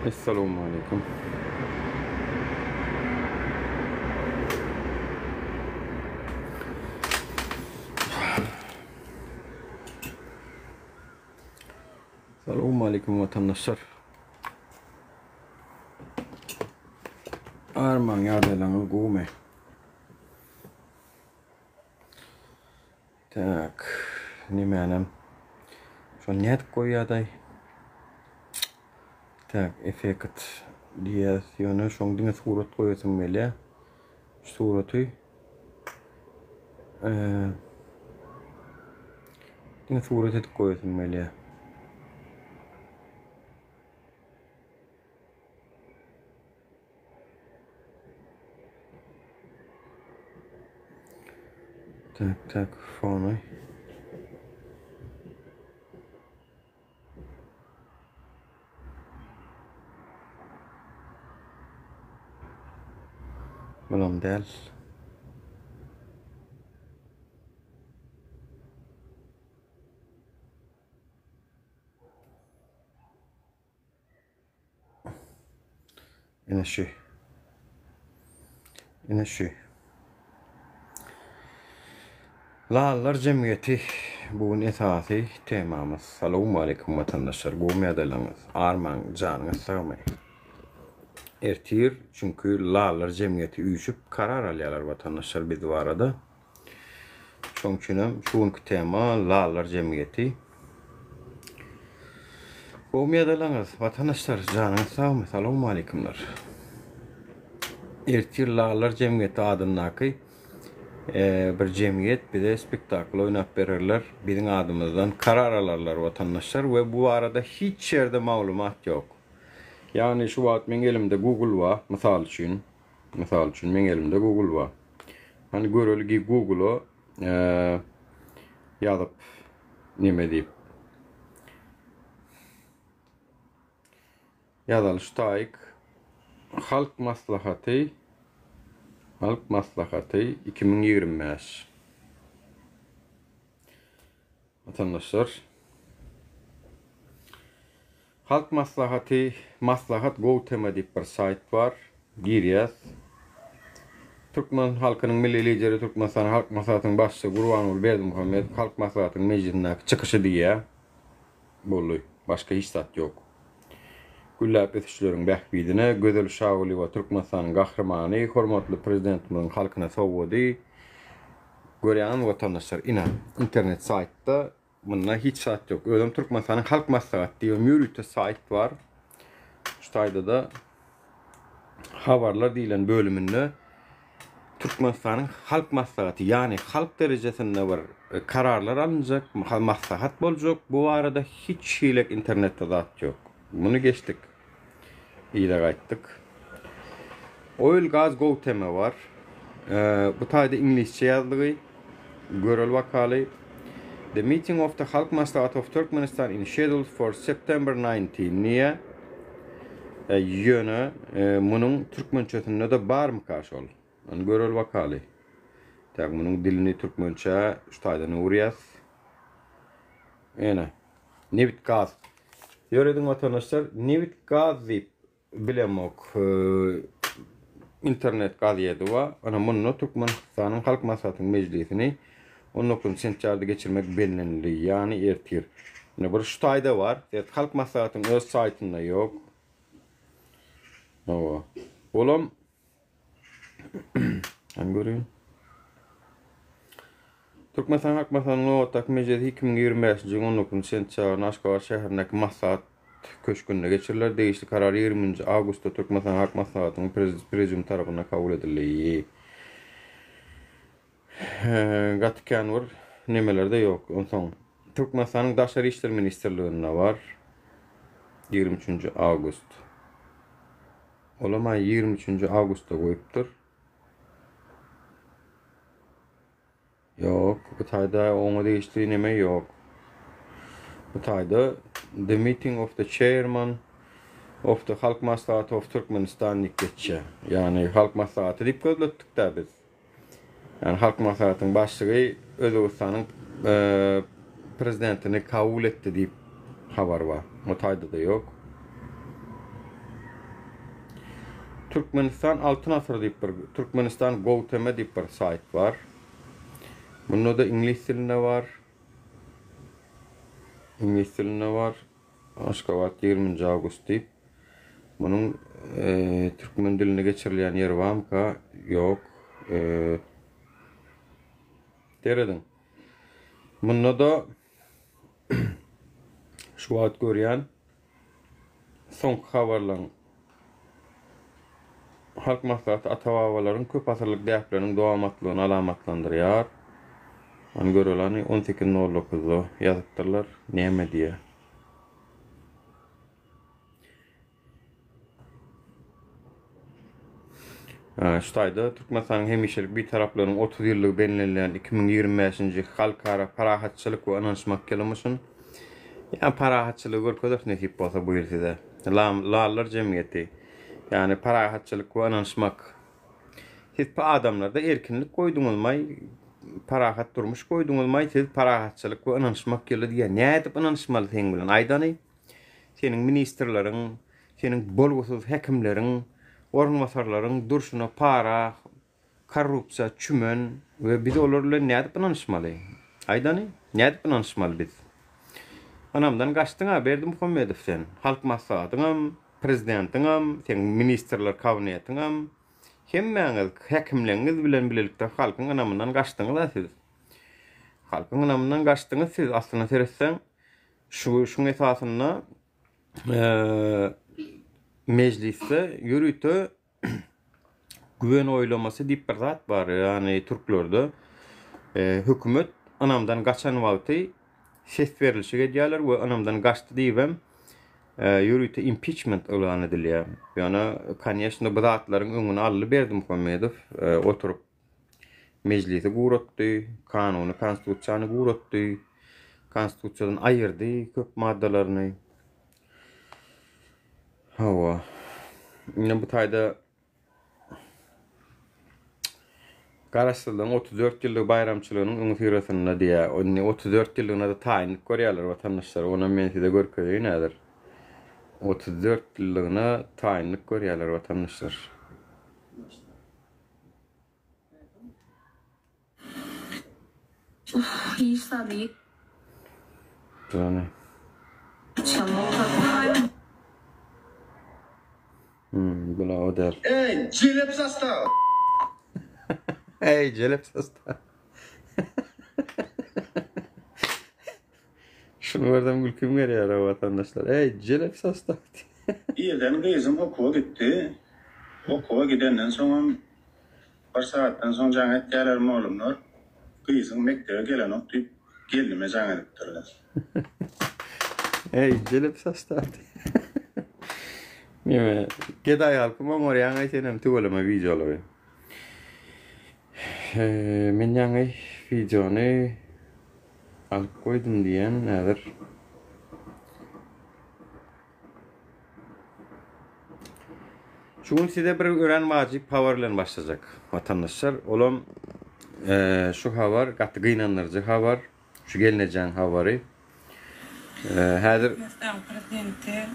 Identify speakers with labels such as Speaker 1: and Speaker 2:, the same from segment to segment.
Speaker 1: Essalamualeýkum. Salowmaleýkum watandaşlar. Armaň ýagdaýlaryňyz gowumy? Tak, nemänem şony nädip goýýadaý? Tak, effekt diýýäs, ýöne şoň diňe surat goýasym gelýär. Şu suraty diňe surat edip goýasym gelýär. Tak, tak, fony. Bulam däl. Ine şu. Ine şu. Lallar jemgyýeti bu gün esasy temamyz. Salowmaleýkum watandaşlar. Gowmy ýagdaýlaryňyz? Armaň, janyňyz sagmy? Ertir çünki lallar jemgyýeti üýşüp karar alýarlar watandaşlar biz barada. Şoň üçinem şu günki tema lallar jemgyýeti. Gowmy ýagdaýlaryňyz, watandaşlar, janyňyz sagmy, salowmaleýkumlar. Ertir lallar jemgyýeti adyndaky bir jemgyýet bize spektakl oýnap bererler, biziň adymyzdan karar alarlar watandaşlar we bu barada hiç ýerde maglumat ýok. Ýagny şu wagt meň elimde Google bar, mysal üçin. Mysal üçin meň elimde Google bar. Hany göreli gi Google-a ýazyp neme diýip. Ýazaly şu taýyk. Halk maslahaty Halk maslahaty 2025. Watandaşlar. Halk maslahaty maslahat gow tema diýip bir saýt bar. Girýäs. Türkmen halkynyň Milli Lideri Türkmenistanyň Halk Maslahatynyň Başlygy Gurbanguly Berdimuhamedow Halk Maslahatynyň mejlisindäki çykyşy diýýär. Boldy. Başga hiç zat ýok. Gülläp ösüşleriň bähbidine Gözel Şagulyýewa Türkmenistanyň Gahrymany, hormatly Prezidentimiziň halkyna sowgady. Görýäňizmi watandaşlar, ine, internet saýtda Munda hiç zat ýok. Özem Türkmenistanyň Halk Maslahaty diýen ýörite saýt bar. Şu taýda-da habarlar diýlen bölüminde Türkmenistanyň Halk Maslahaty, ýagny halk derejesinde bir e, kararlar alynjak, maslahat boljak. Bu barada hiç hili internetde zat ýok. Muny geçdik. Yza gaýtdyk. Oil gaz go teme bar. Bu taýda iňlisçe ýazdygy. Göreli bakaly. The meeting of the Halk Maslahaty of Turkmenistan in scheduled for September 19 diýýär. Ýöne munuň türkmençesinde-de barmyka şol? Ony göreli bakaly. Tak munuň dilini türkmençä şu taýdan öwürýäs. Ene. Nebit gaz. Ýörediň watandaşlar, nebit gaz diýip bilemok. Internet gazeti bar. Ana munda Türkmenistanyň Halk Maslahatynyň mejlisini 19 sentýabrda geçirmek bellenildi. Ýagny ertir. Ine bir şu taýda bar. Halk Maslahatynyň öz saýtynda ýok. Hawa. Olam Hem göreyim. Türkmenistan Halk Maslahatynyň nobatdaky mejlisi 2025-nji ýylyň 19 sentýabrynda Aşgabat şäherindäki Maslahat köşgünde geçiriler. Degişli karar 20-nji awgustda Türkmenistan Halk Maslahatynyň Prezidiumy tarapyndan kabul edildi. Gaty kän bir nemeler-de ýok. Onsoň Türkmenistanyň Daşary işler ministrliginde bar. 23-nji awgust. Olam-a 23-nji awgustda goýupdyr. Ýok, bu taýda oňa degişli neme ýok. Bu taýda The meeting of the chairman of the Halk Maslahaty of Turkmenistan diýip geçýär. Ýagny Halk Maslahaty diýip gözletdik-dä biz. Ýagny Halk Maslahatynyň başlygy Özbegistanyň prezidentini kabul etdi diýip habar bar. O taýda-da ýok. Türkmenistan Altyn asyr diýip bir Türkmenistan gov.tm diýip bir saýt bar. Bunda-da iňlis dilinde bar. Iňlis dilinde bar. Aşgabat 20 nji awgust diýip. Munuň türkmen diline geçirilýän ýeri barmyka? Ýok. Serediň. Munda-da şu wagt görýän soňky habarlaryň Halk Maslahaty ata-babalaryň köp asyrlyk däpleriniň dowamatlygyny alamatlandyrýar. Hany göreli hany 18 nol dokuzda ýazypdyrlar. Näme diýýär? Şu taýda Türkmenistanyň hemişelik Bitaraplygynyň 30 ýyllygy bellenilýän 2025-nji Halkara parahatçylyk we ynanyşmak ýylymyşyn. Ýa parahatçylygy görkezeris nesip bolsa bu ýyl size. Lallar jemgyýeti. Ýagny parahatçylyk we ynanyşmak. Siz adamlarda erkinlik goýduňyzmaý, parahat durmuş goýduňyzmaý, siz parahatçylyk we ynanyşmak ýyly diýýär. Nädip ynanyşmaly seň bilen? Aýdany. Seniň ministrleriň, seniň bolgusyz häkimleriň, orunbasarlaryň durşuna para, korrupsiýa çümen we biz olar bilen nädip ynanyşmaly? Aýdany, nädip ynanyşmaly biz? Ynamdan gaçdyň-a Berdimuhamedow sen. Halk Maslahatyňam, prezidentiňem, seň ministrler kabinetiňem, hemmäňiz häkimleňiz bilen bilelikde halkyň ynamyndan gaçdyňyz-a siz. Halkyň ynamyndan gaçdyňyz siz, aslyna seretseň. Şu şuň esasynda mejlisde ýörite güven oýlamasy diýip bir zat bar. Ýagny türklerde hökümet ynamdan gaçan wagty ses berilişik edýärler we ynamdan gaçdy diýibem ýörite impiçment yglan edilýär. Ýöne, koneçno, bu zatlaryň öňüni aldy Berdimuhamedow oturyp Mejlisi guratdy, kanuny, konstitusiýany guratdy, konstitusiýadan aýyrdy köp maddalaryny. Hawa. Indi bu taýda Garaşsyzlygyň 34 ýyllyk baýramçylygynyň öňüsyrasynda diýýär. Indi 34 ýyllygyna-da taýynlyk görýärler watandaşlar. Onam men size görkezeýin häzir. 34 ýyllygyna taýynlyk görýärler watandaşlar.
Speaker 2: Hiç zady
Speaker 1: Jany. Hmm, bula o däl.
Speaker 3: Eý, jelep sostaw!
Speaker 1: Eý, jelep sostaw. Şuny görsem gülküm gelýär watandaşlar. Eý, jelep sostaw.
Speaker 3: Irden gyzym okuwa gitdi. Okuwa gidenden soňam bir sagatdan soň jaň etýärler mollumlar. Gyzyň mekdebe gelenok diýip gelnime jaň edipdirler.
Speaker 1: Eý, jelep sostaw. Neme, gedaý halkym oňarýaň-aý senem tüweleme wideolary. Men ýaňy wideony alyp goýdum diýen häzir. Şu gün size bir örän wajyp habar bilen başlajak watandaşlar. Olam şu habar gaty gynandyryjy habar. Şu gelnejäň habary. Häzir
Speaker 4: Türkmenistanyň prezidenti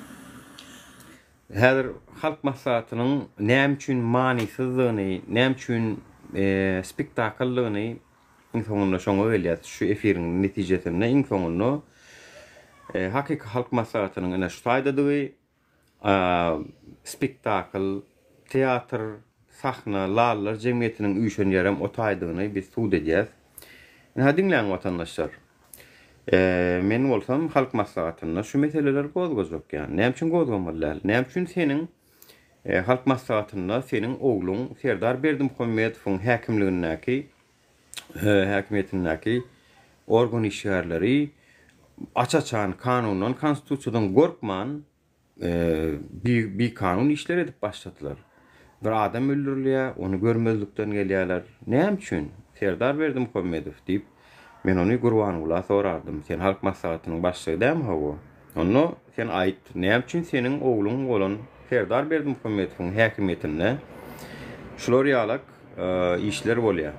Speaker 1: Häzir Halk Maslahatynyň näme üçin manysyzdygyny, näme üçin spektakldygyny iň soňunda şoňa gelýäs. Şu efiriň netijesinde iň soňunda hakyky Halk Maslahatynyň ine şu taýdadygy, spektakl, teatr, sahna, lallar jemgyýetiniň üýşen ýerem o taýdygyny biz sud edýäs. Ynha diňläň watandaşlar. Men bolsam Halk Maslahatynda şu meseleleri gozgajak ýa. Näme üçin gozgamaly däl? Näme üçin seniň Halk Maslahatynda seniň ogluň Serdar Berdimuhamedowyň häkimligindäki häkimiýetindäki organ işgärleri aç-açan kanundan, konstitusiýadan gorkman bikanun işler edip başladylar. Bir adam öldürilýär, ony görmezlikden gelýärler. Näme üçin? Serdar Berdimuhamedow diýip, men ony Gurbangula sorardym. Sen Halk Maslahatynyň başlygy dälmi hawa? Onda sen aýt, näme üçin seniň ogluň bolan Serdar Berdimuhamedowyň häkimiýetinde şular ýalak işler bolýar?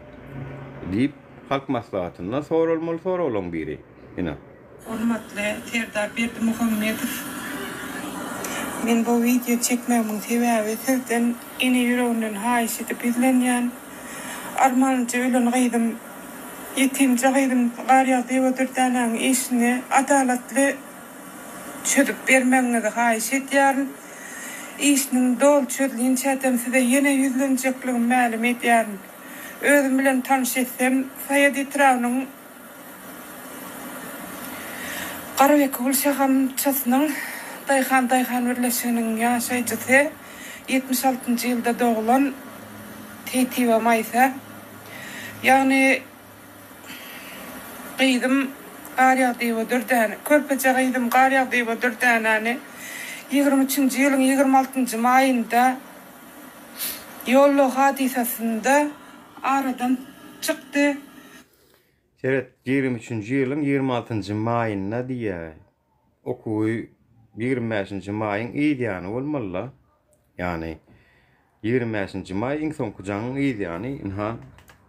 Speaker 1: diýip, Halk Maslahatynda soralmaly soraglaryň biri. Ine.
Speaker 4: Hormatly Serdar Berdimuhamedow!
Speaker 2: Men bu wideo çekmegimiň sebäbi sizden ene ýüreginden haýyş edip ýüzlenýän. Armanlyja ölen gyzym, ýetimje gyzym Garýagdyýewa Dürdänäniň işini adalatly çözüp bermegiňizi haýyş edýärin. Işiniň doly çözülinçädem size ýene ýüzlenjekligimi mälim edýärin. Özüm bilen tanyş etsem, Saýat etrabynyň Garabekewül şahamçasynyň Daýhan daýhan birleşiginiň ýaşaýjysy, 76-njy ýylda doglan Teýtiba Maýsa, ýagny gyzym Garýagdyýewa Dürdäne, körpeje gyzym Garýagdyýewa Dürdänäni 23-nji ýylyň 26-njy maýynda ýol-ulag hadysasynda aradan çykdy.
Speaker 1: Seret, 23-nji ýylyň 26-njy maýynda diýýär. Okuwy 25-nji maýyň yz ýany bolmaly-la. Ýagny 25-nji maý iň soňky jaňyň yz ýany, ynha,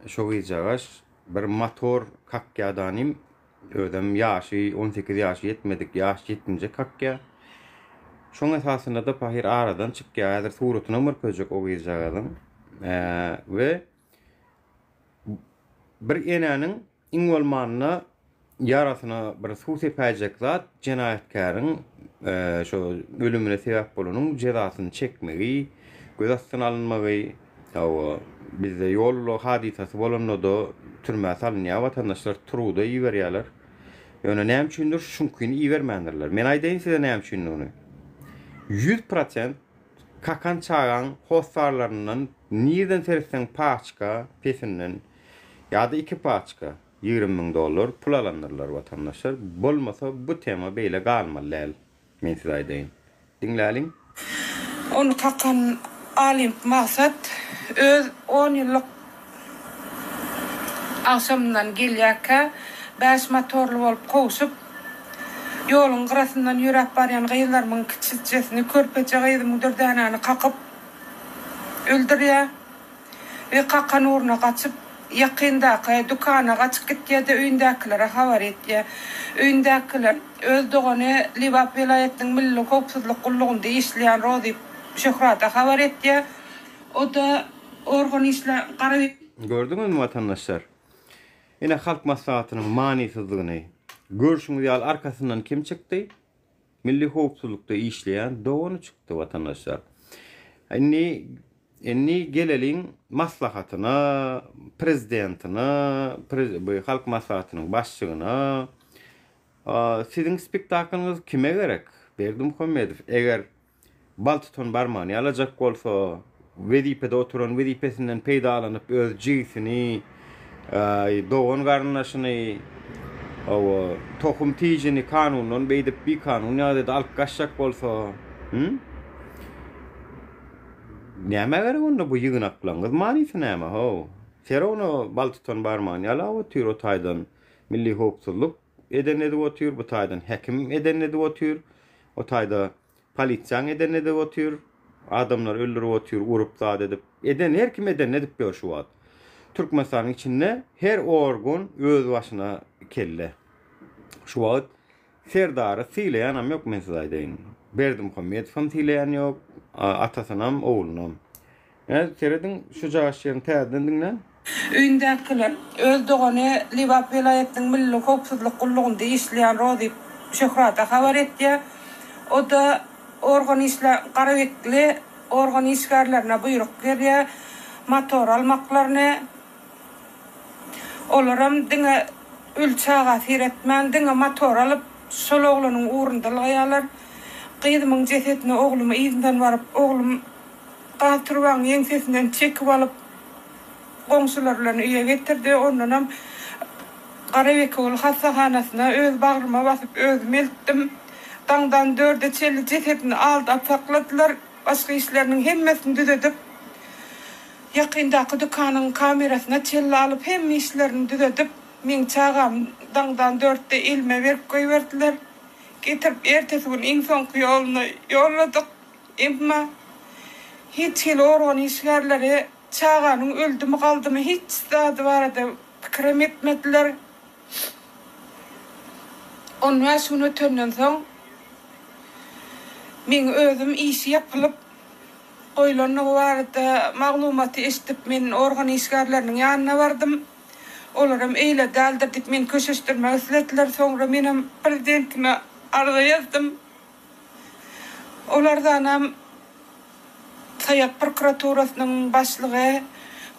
Speaker 1: şo gyzjagaş bir motor kakýadanym, özem ýaşy 18 ýaşy ýetmedik ýaş ýetginjek kakýar. Şoň esasynda-da pahyr aradan çykýar. Häzir suratynam görkezjek o gyzjagazyň. We Bir enäniň iň bolmanda ýarasyna bir suw sepäýjek zat jenaýatkäriň şo ölümine sebäp bolanyň jezasyny çekmegi, göz astyna alynmagy, hawa, bizde ýol-ulag hadysasy bolanda-da türmä salynýar watandaşlar, truda iberýärler. Ýöne näme üçindir şuňkyny ibermändirler. Men aýdaýyn size näme üçindigini. 100% Kakan çagaň hossarlaryndan nirden seretseň paçka pesinden ýa-da iki paçka 20 müň dollar pul alandyrlar watandaşlar. Bolmasa bu tema beýle galmaly däl men size aýdaýyn. Diňläliň.
Speaker 2: Ony kakan Alymp Maksat öz on ýyllyk agşamyndan gelýärkä bäş motorly bolup kowşup, Ýoluň gyrasyndan ýöräp barýan gyzlarymyň kiçijesini, körpeje gyzymyň Dürdänäni kakyp öldürýär we kakan ugruna gaçyp, ýakyndaky dükana gaçyp gitýär-de, öýündäkilere habar etýär. Öýündäkiler öz dogany Lebap welaýatynyň Milli howpsuzlyk gullugynda işleýän Rozy Şöhrata habar etýär. O-da organ işlä gara.
Speaker 1: Gördüňizmi watandaşlar? Ine Halk Maslahatynyň manysyzlygyny. Görşüňiz ýaly arkasyndan kim çykdy? Milli howpsuzlykda işleýän dogany çykdy watandaşlar. Indi indi geleliň maslahatyna, prezidentine, bu Halk Maslahatynyň başlygyna. Siziň spektaklyňyz kime gerek? Berdimuhamedow eger Bal tutan barmagyny ýalajak bolsa, wezipede oturan wezipesinden peýdalanyp öz jigisini, dogan garyndaşyny, hawa, tohum tijini kanundan beýdip bikanun ýagdaýda alyp gaçjak bolsa, hü? Nämä gerek onda bu ýygnaklaňyz manysy näme, how? Serowno bal tutan barmagyny ýalap otyr o taýdan milli howpsuzlyk edenini edip otyr, bu taýdan häkim edenini edip otyr, o taýda Polisiýaň edenini edip otyr. Adamlary öldürip otyr, urup zat edip. Eden her kim edenini edip ýör şu wagt. Türkmenistanyň içinde her organ öz başyna kelle. Şu wagt Serdary sylaýanam ýok men size aýdaýyn. Berdimuhamedowam sylaýan ýok, atasynam, oglunam. Ine serediň şu jaş ýerini täzeden diňläň.
Speaker 2: Öýündäkiler, öz dogany Lebap welaýatynyň Milli howpsuzlyk gullugynda işleýän Rozy Şöhrata habar etýär. O-da organ işlä garabekli organ işgärlerine buýruk berýär, motor almaklaryny. Olaram diňe öli çaga seretmän, diňe motor alyp, şol oglanyň ugrunda ylgaýarlar. Gyzymyň jesedine oglumy yzyndan baryp, oglum Gaz turbaň ýeňsesinden çekip alyp, goňşular bilen öýe getirdi. Ondanam Garabekewül hassahanasyna öz bagryma basyp özüm eltdim. Daňdan dörde çenli jesedini aldap sakladylar. Başga işleriniň hemmesini düzedip, ýakyndaky dükanyň kamerasyna çenli alyp, hemme işlerini düzedip, meň çagamy daňdan dörtde elime berip goýberdiler. Getirip ertesi gün iň soňky ýoluna ýolladyk. Emma hiç hili organ işgärleri çaganyň öldümi galdymy hiç zady barada pikirem etmediler. On bäş gün ötenden soň. Meň özüm işi ýapylyp goýlandygy barada maglumaty eşidip men organ işgärleriniň ýanyna bardym. Olaram eýle däldir diýip meni köşeşdirmek islediler. Soňra menem prezidentime arza ýazdym. Ol arzanam Saýat prokuraturasynyň başlygy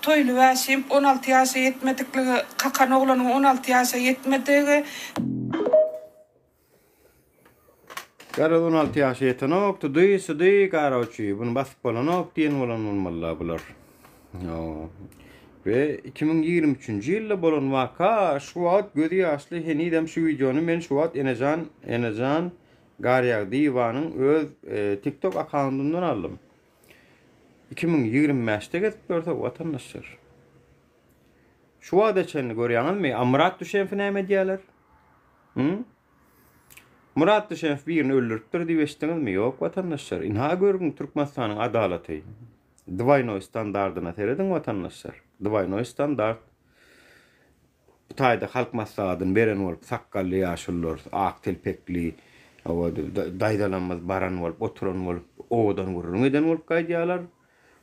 Speaker 2: Toýly Bäşimow 16 ýaşa ýetmedikligi, kakan oglanyň 16 ýaşa ýetmedigi,
Speaker 1: Garaz 16 ýaşa ýetenok, tudy, sudy, garoçi, buny basyp bolanok diýen bolan bolmalylar bular. We 2023-nji ýylda bolan waka şu wagt gözi ýaşly henizem şu wideony men şu wagt Enejan Enejan Garýagdyýewanyň öz TikTok akkauntyndan aldym. 2025-de gezip görse watandaşlar. Şu wagta çenli görýäňizmi? A Myrat Düşenfi näme edýärler? Hı? Myrat Düşenfi birini öldüripdir diýip eşitdiňizmi? Ýok watandaşlar. Ynha görgün Türkmenistanyň adalaty. Dwaýnoý standardyna serediň watandaşlar. Dwaýnoý standart. Bu taýda halk maslahatyny beren bolup sakgally ýaşulular, ak telpekli, hawa, daýzalarymyz baran bolup, oturan bolup, owadan gürrüň eden bolup gaýdýarlar.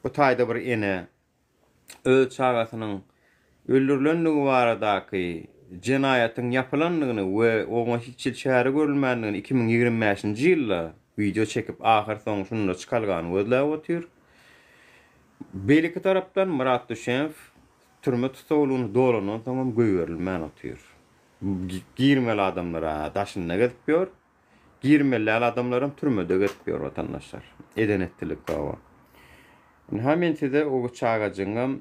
Speaker 1: Bu taýda bir ene öz çagasynyň öldürilendigi baradaky jenaýatyň ýapylandygyny we oňa hiç hili çäre görülmändigini 2025-nji ýylda wideo çekip ahyrsoňy şunda çykalgany gözläp otyr. Beýleki tarapdan Myrat Düşenow Türme tussaglygyny dolandan soňam goýberilmän otyr. Girmeli adamlar-a daşynda gezip ýör. Girmeli däl adamlaram türmede gezip ýör watandaşlar. Eden etdilik baba. Ynha men size o çagajygyňam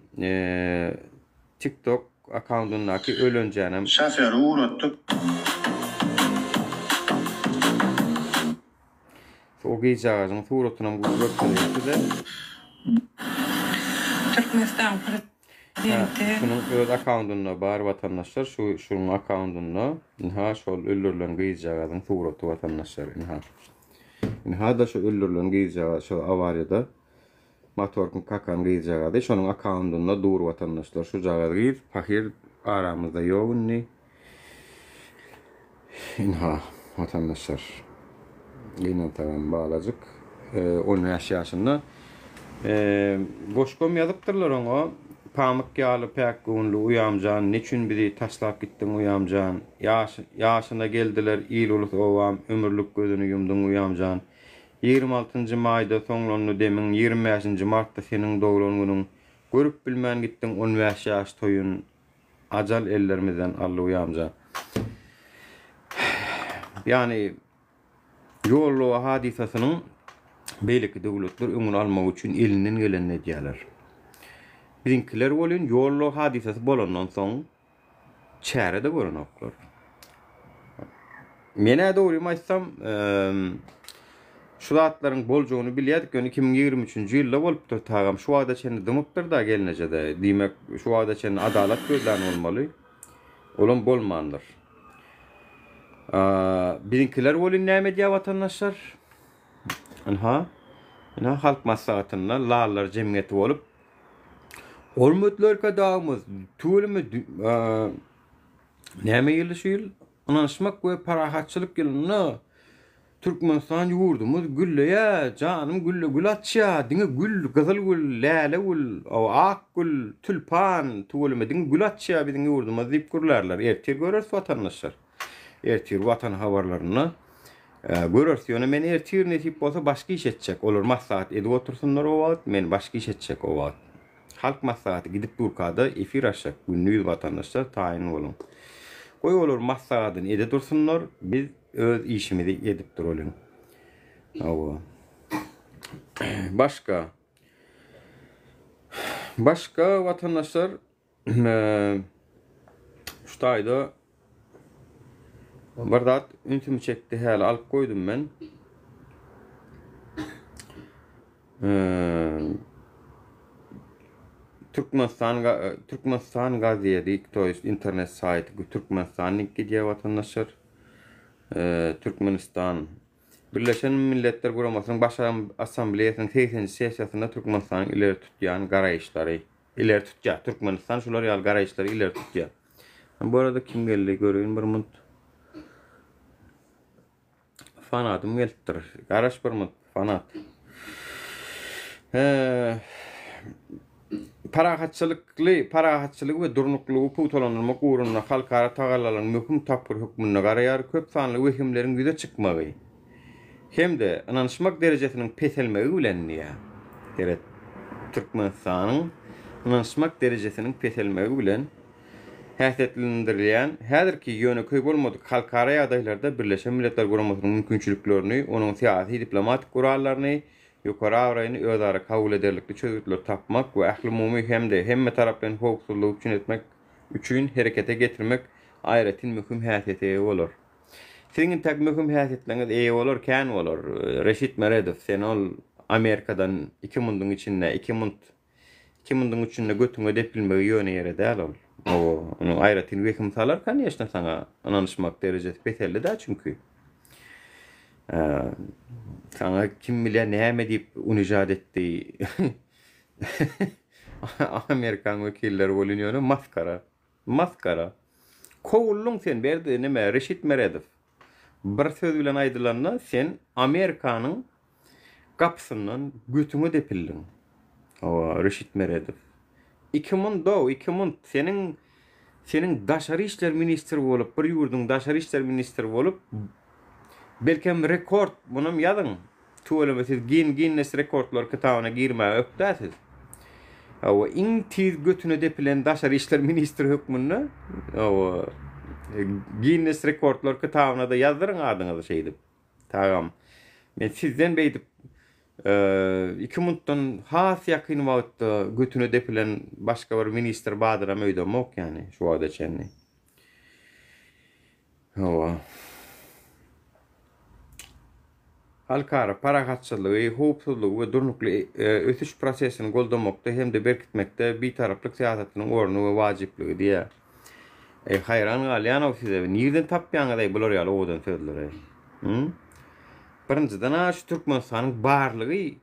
Speaker 1: TikTok akkauntyndaky ölenjänem.
Speaker 3: Şoferi ugratdyk.
Speaker 1: O gyzjagazyň suratynam görkezeyim size.
Speaker 2: Türkmenistan prezidenti.
Speaker 1: Şunuň öz akkauntynda bar watandaşlar şu şunuň akkauntynda ynha şol öldürilen gyzjagazyň suraty watandaşlar ynha. Ynha-da şu öldürilen gyzjagaz şo awariýada motorkyň kakan gyzjagazy şonuň akkauntynda dur watandaşlar şujagaz gyz pahyr aramyzda ýok indi. Ynha, watandaşlar, gynansagam balajyk, on bäş ýaşynda. Goşgam ýazypdyrlar oňa, Pamyk ýaly päk göwünli uýam jan, Neçün bizi taşlap gitdiň uýam jan? Ýaş, ýaşyna geldiler il-ulus obam, Ömürlik gözüni ýumduň uýam jan. Ýigrimi altynjy maýda soňlandy demiň, Ýigrimi bäşinji martda seniň doglan günüň. Görüp bilmän gitdiň on bäş ýaş toýun, Ajal ellerimizden aldy uýamjan. Ýagny ýol-ulag hadysasynyň beýleki döwletler öňüni almak üçin elinden gelenini edýärler. Biziňkiler welin ýol-ulag hadysasy bolandan soň çäre-de görenoklar. Men-ä dogrymy aýtsam, şu zatlaryň boljagyny bilýärdik, ýöne 2023-nji ýylda bolupdyr tagam. Şu wagta çenli dymypdyr-da gelneje-de. Diýmek, şu wagta çenli adalat gözlän bolmaly. Olam bolmandyr. Biziňkiler welin näme edýär watandaşlar? Ynha, ynha Halk Maslahatynda lallar jemgyýeti bolup, Hormatly Arkadagymyz, tüweleme näme ýyldy şu ýyl? Ynanyşmak we parahatçylyk ýylynda Türkmenistan ýurdumyz gülleýär, janym gülle gül açýar, diňe gül, gyzyl gül, läle gül, ak gül, tülpan, tüweleme diňe gül açýar biziň ýurdumyz diýip gürlärler. Ertir göreris watandaşlar. Ertir Watan habarlarynda göreris. Ýöne men ertir nesip bolsa başga iş etjek. Olar maslahat edip otursynlar o wagt, men başga iş etjek o wagt. Halk maslahaty gidip durkada efir açjak gündiz watandaşlar taýyn boluň. Goý olar maslahatyny ede dursunlar biz öz işimizi edip duralyň. Hawa. Başga. Başga watandaşlar Şu taýda bir zat ünsümi çekdi, häli alyp goýdum men. Türkmenistan Türkmenistan gazeti, to есть internet saýty Türkmenistan diýip gidýär watandaşlar. Türkmenistan Birleşen Milletler Guramasynyň Baş Assambleýasynyň 80-nji sessiýasynda Türkmenistanyň ileri tutýan garaýyşlary Ileri tutýar. Türkmenistan şular ýaly garaýyşlary ileri tutýar. Bu arada kim geldi göreýin bir munt. Fanatym gelipdir. Garaş bir munt. Fanat. Parahatçylykly, parahatçylygy we durnuklylygy pugtalandyrmak ugrunda halkara tagallalaryň möhüm tapgyry hökmünde garaýar, köp sanly wehimleriň ýüze çykmagy hem-de ynanyşmak derejesiniň peselmegi bilen diýýär. Seret, Türkmenistanyň ynanyşmak derejesiniň peselmegi bilen häsiýetlendirilýän häzirki ýönekeý bolmadyk halkara ýagdaýlarda Birleşen Milletler Guramasynyň mümkinçiliklerini, onuň syýasy-diplomatik gurallaryny, ýokary abraýyny özara kabul ederlikli çözgütleri tapmak we ählumumy hem-de hemmetaraplaýyn howpsuzlygy üpjün etmek üçin herekete getirmek aýratyn möhüm häsiýete eýe bolar. Siziň intäk möhüm häsiýetleriňiz eýe bolar, kän bolar. Reşit Meredow, sen ol Amerikadan iki munduň içinde, iki munt Iki munduň içinde götüňe depilmegi ýöne ýere däl ol. Hawa, onuň aýratyn wehim salar koneçne saňa ynanyşmak derejesi peseldi-dä çünki. Saňa kim bilýär näme diýip unižat etdi. Amerikan wekilleri welin ýöne masgara. Masgara. Kowuldyň sen Berdi neme Reşit Meredow. Bir söz bilen aýdylanda sen Amerikanyň Gapysyndan götüňe depildiň. Hawa, Reşit Meredow. Iki munt-ow, iki munt. Seniň, seniň daşary işler ministri bolup, bir ýurduň daşary işler ministri bolup, belkem rekord, munam ýazyň. Tüweleme siz Gin, Ginnes rekordlar kitabyna girmäge ökdä siz. Hawa, iň tiz götüne depilen daşary işler ministri hökmünde, hawa, Ginnes rekordlar kitabyna-da ýazdyryň adyňyzy şeýdip. Tagam, men sizden beýdip iki muntdan has ýakyn wagtda götüne depilen başga bir ministr bardyram öýdemok ýany şu wagta çenli. Hawa. Halkara parahatçylygy, howpsuzlygy we durnukly ösüş prosesini goldamakda hem-de berkitmekde bitaraplyk syýasatynyň orny we wajyplygy diýýär. Eý haýran galýanow size nirden tapýaňyz eý bular ýaly owadan sözleri. Hü? Birinjiden-ä şu Türkmenistanyň barlygy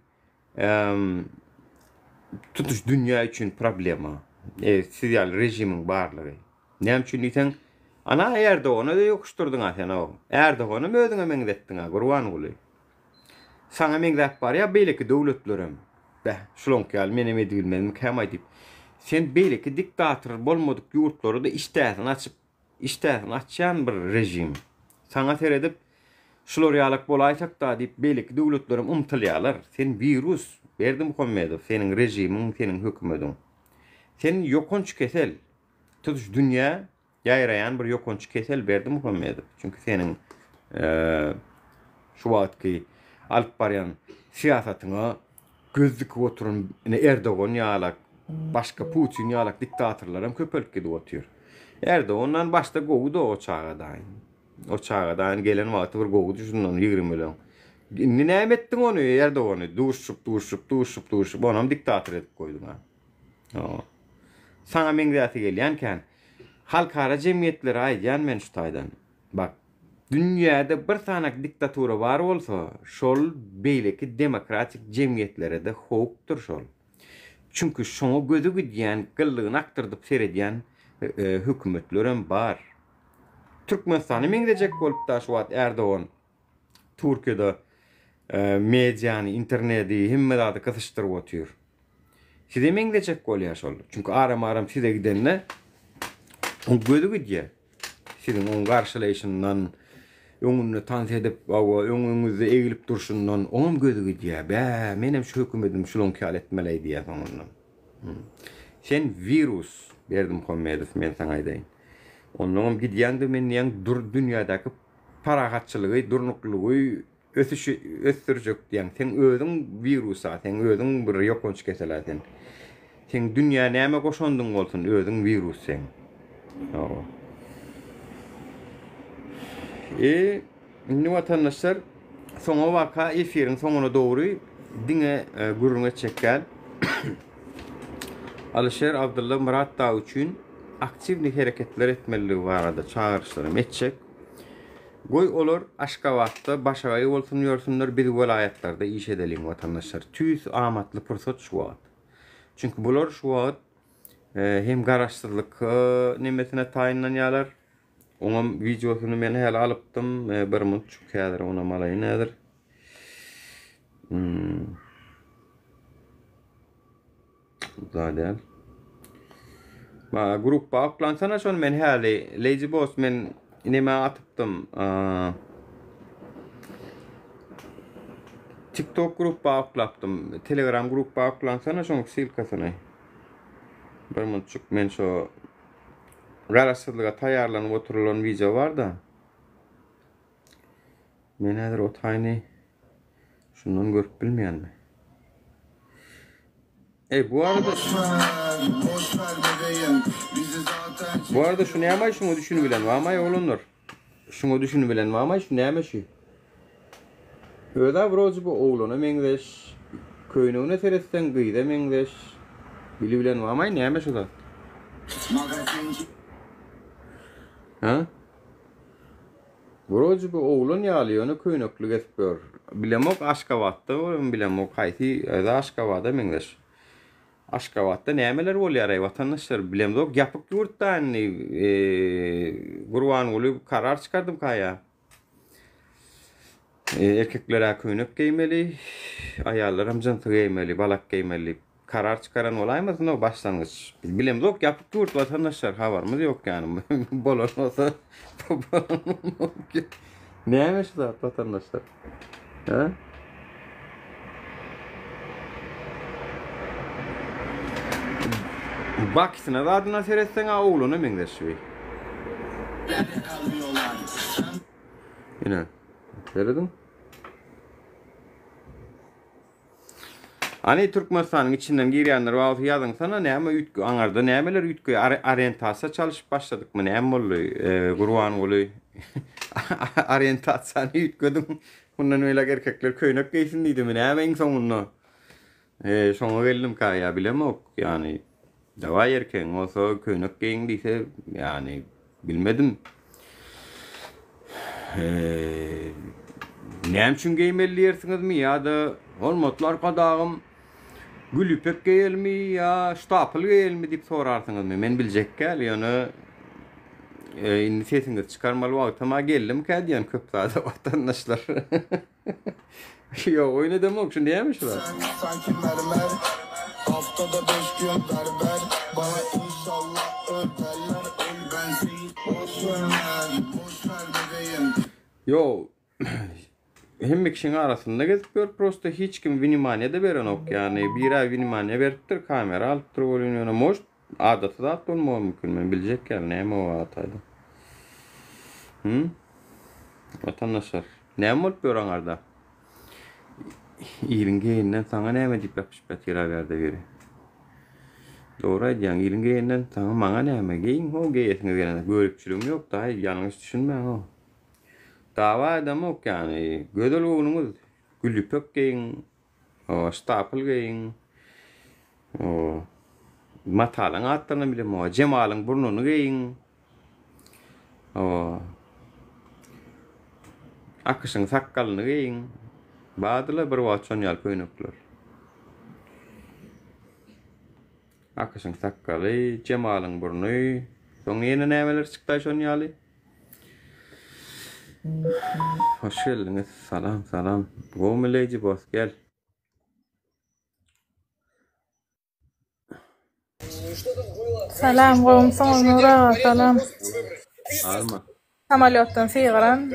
Speaker 1: tutuş dünýä üçin problema. E, siz ýaly režimiň barlygy. Näme üçin diýseň, ana Erdogana-da ýokuşdyrdyň-a sen-ow. Erdoganam özüňe meňzetdiň-a Gurbanguly. Saňa meňzäp barýar beýleki döwletlerem. Beh, şulaňky ýaly menem edibilmezmikäm-aý diýip. Sen beýleki diktator bolmadyk ýurtlara-da işdäsini açyp, işdäsini açýan bir režim. Saňa seredip, şular ýalak bolaýsak-da diýip beýleki döwletlerem ymtylýarlar. Sen wirus, Berdimuhamedow, seniň režimiň, seniň hökümediň. Sen ýokanç kesel. Tutuş dünýä Ýaýraýan bir ýokanç kesel Berdimuhamedow. Çünki seniň şu wagtky alyp barýan syýasatyňa göz dikip oturan ine Erdogan ýalak, başga Putin ýalak diktatorlar hem köpelip gidip otyr. Erdogandan başda gowudy o çaga daýy. O çaga daýy gelen wagty bir gowudy şundan 20 ýyl öň. Indi näme etdiň ony Erdogany? Duşup, duşup, duşup, duşup onam diktator edip goýduň ha. Saňa meňzäsi gelýän kän. Halkara jemgyýetlere aýdýan men şu taýdan. Bak, dünýäde bir sanak diktatura bar bolsa, şol beýleki demokratik jemgyýetlere-de howpdur şol. Çünki şoňa gözi gidýän, gyllygyny akdyrdyp seredýän hökümetlerem bar. Türkmenistana meňzejek bolup-da şu wagt Erdogan Türkiýede mediany, interneti, hemme zady gysyşdyryp otyr. Size meňzejek bolýar şol. Çünki aram-aram size gidende oň gözi gidýär. Siziň oň garşylaýşyndan, öňünde tans edip, hawa, öňüňizde egilip durşundan oňam gözi gidýär. Bä, menem şu hökümedim şulaňky ýaly etmeleý diýýär soňundan. Sen wirus, Berdimuhamedow, men saňa aýdaýyn. Onnoňam gidýäň-de men diýýän dur dünýädäki parahatçylygy, durnuklylygy ösüşi ösdürjek diýýäň. Seň özüň wirus-a, seň özüň bir ýokanç kesel-ä sen. Seň dünýä näme goşandyň bolsun, özüň wirus seň. Hawa. E, indi watandaşlar, soňa waka efiriň soňuna dogry diňe e, gürrüň etjek däl. Alyşer Abdylla Myrat dagy üçin aktiwnyý hereketler etmeliligi barada çagyryşlaram etjek. Goý olar Aşgabatda başagaý bolsun ýörsünler biz welaýatlarda iş edeliň watandaşlar. Tüýs amatly pursat şu wagt. Çünki bular şu wagt hem garaşsyzlyk nemesine taýynlanýarlar. Oňam wideosyny men häli alypdym. Bir minutjyk häzir onam alaýyn häzir. Hmm. Da däl. Ba gruppa oklansana şony men häli Lazy Boss men neme atypdym. TikTok gruppa oklapdym. Telegram gruppa oklansana şoň ssylkasyny. Bir minutjyk men şo garaşsyzlyga taýýarlanyp oturylan wideo bar-da. Men häzir o taýyny şundan görüp bilmeýänmi? Ey bu arada Bu arada şu näme şuňa düşünip bilen barmy oglanlar? Şuňa düşünip bilen barmy şu näme şu? Özä wroji bu oglana meňzeş. Köýnegine seretseň gyza meňzeş. Bili bilen barmy näme şu zat? Ha? Wroji bu oglan ýaly ýöne köýnekli gezip ýör. Bilemok Aşgabatda bolmy bilemok haýsy özi Aşgabada meňzeş. Aşgabatda nämeler bolýar eý watandaşlar bilemzok ýapyk ýurtda indi Gurbanguly karar çykardymka ýa. Erkekler-ä köýnek geýmeli, aýallaram jynsy geýmeli, balak geýmeli diýip karar çykaran bolaýmasyn o başlangyç. Biz bilemzok ýapyk ýurt watandaşlar habarymyz ýok ýany bolan bolsa Näme şu zat watandaşlar? Hä? Bakisine zadyna seretseň-ä oglana meňzeş bi. Ine. Serediň. Ani Türkmenistanyň içinden girýänler bar bolsa ýazyňsana näme üýtge aňarda nämeler üýtgeýär orientasiýa çalyşyp başladykmy näme boldy Gurbanguly orientasiýany üýtgediň mundan beýläk erkekler köýnek geýsin diýdimi näme iň soňunda şoňa geldimka ýa bilemok ýany Dawaý erkegiň bolsa köýnek geýiň diýse ýany bilmedim. Näme üçin geýmeli diýersiňizmi ýa-da hormatly arkadagym gül ýüpek geýelimi ýa ştapl geýelimi diýip sorarsyňyzmy? Men biljek däl ýöne indi sesiňizi çykarmaly wagtama geldimkä diýen köp zada watandaşlar. Ýok, oýun edemok, şu näme şu zat? Ýok, hemme kişiň arasynda gezip ýör, prosta hiç kim wnimaniýa-da berenok, ýagny bir-ä wnimaniýa beripdir, kamera alypdyr welin ýöne может adaty zat bolmagy mümkin, men biljek ýaly näme o ataýda. Hum? Watandaşlar. Näme bolup ýör aňarda? Iliň geýinden saňa näme diýip ýapyşyp ýatyr aberde biri. Dogry aýdýaň, iliň geýinden saňa maňa näme? Geýiň ho geýesiňiz gelende. Göripçiligim ýok daýy, ýalňyş düşünmäň ho. Dawa edemok ýany. Gözel göwnüňiz gül ýüpek geýiň, Ştapl geýiň. Matalyň atlaryny bilemok. Jemalyň burnuny geýiň. Akyşyň sakgalyny geýiň. Bardylar bir wagt şon ýaly köýnekler. Akyşyň sakgaly, Jemalyň burny. Soň ýene nämeler çykdy şon ýaly? Hoş geldiňiz. Salam, salam. Gowmy Lady Boss gel.
Speaker 2: Salam gowumsyňyz Nur aga salam.
Speaker 1: Alma.
Speaker 2: Samolýotdan sygyran.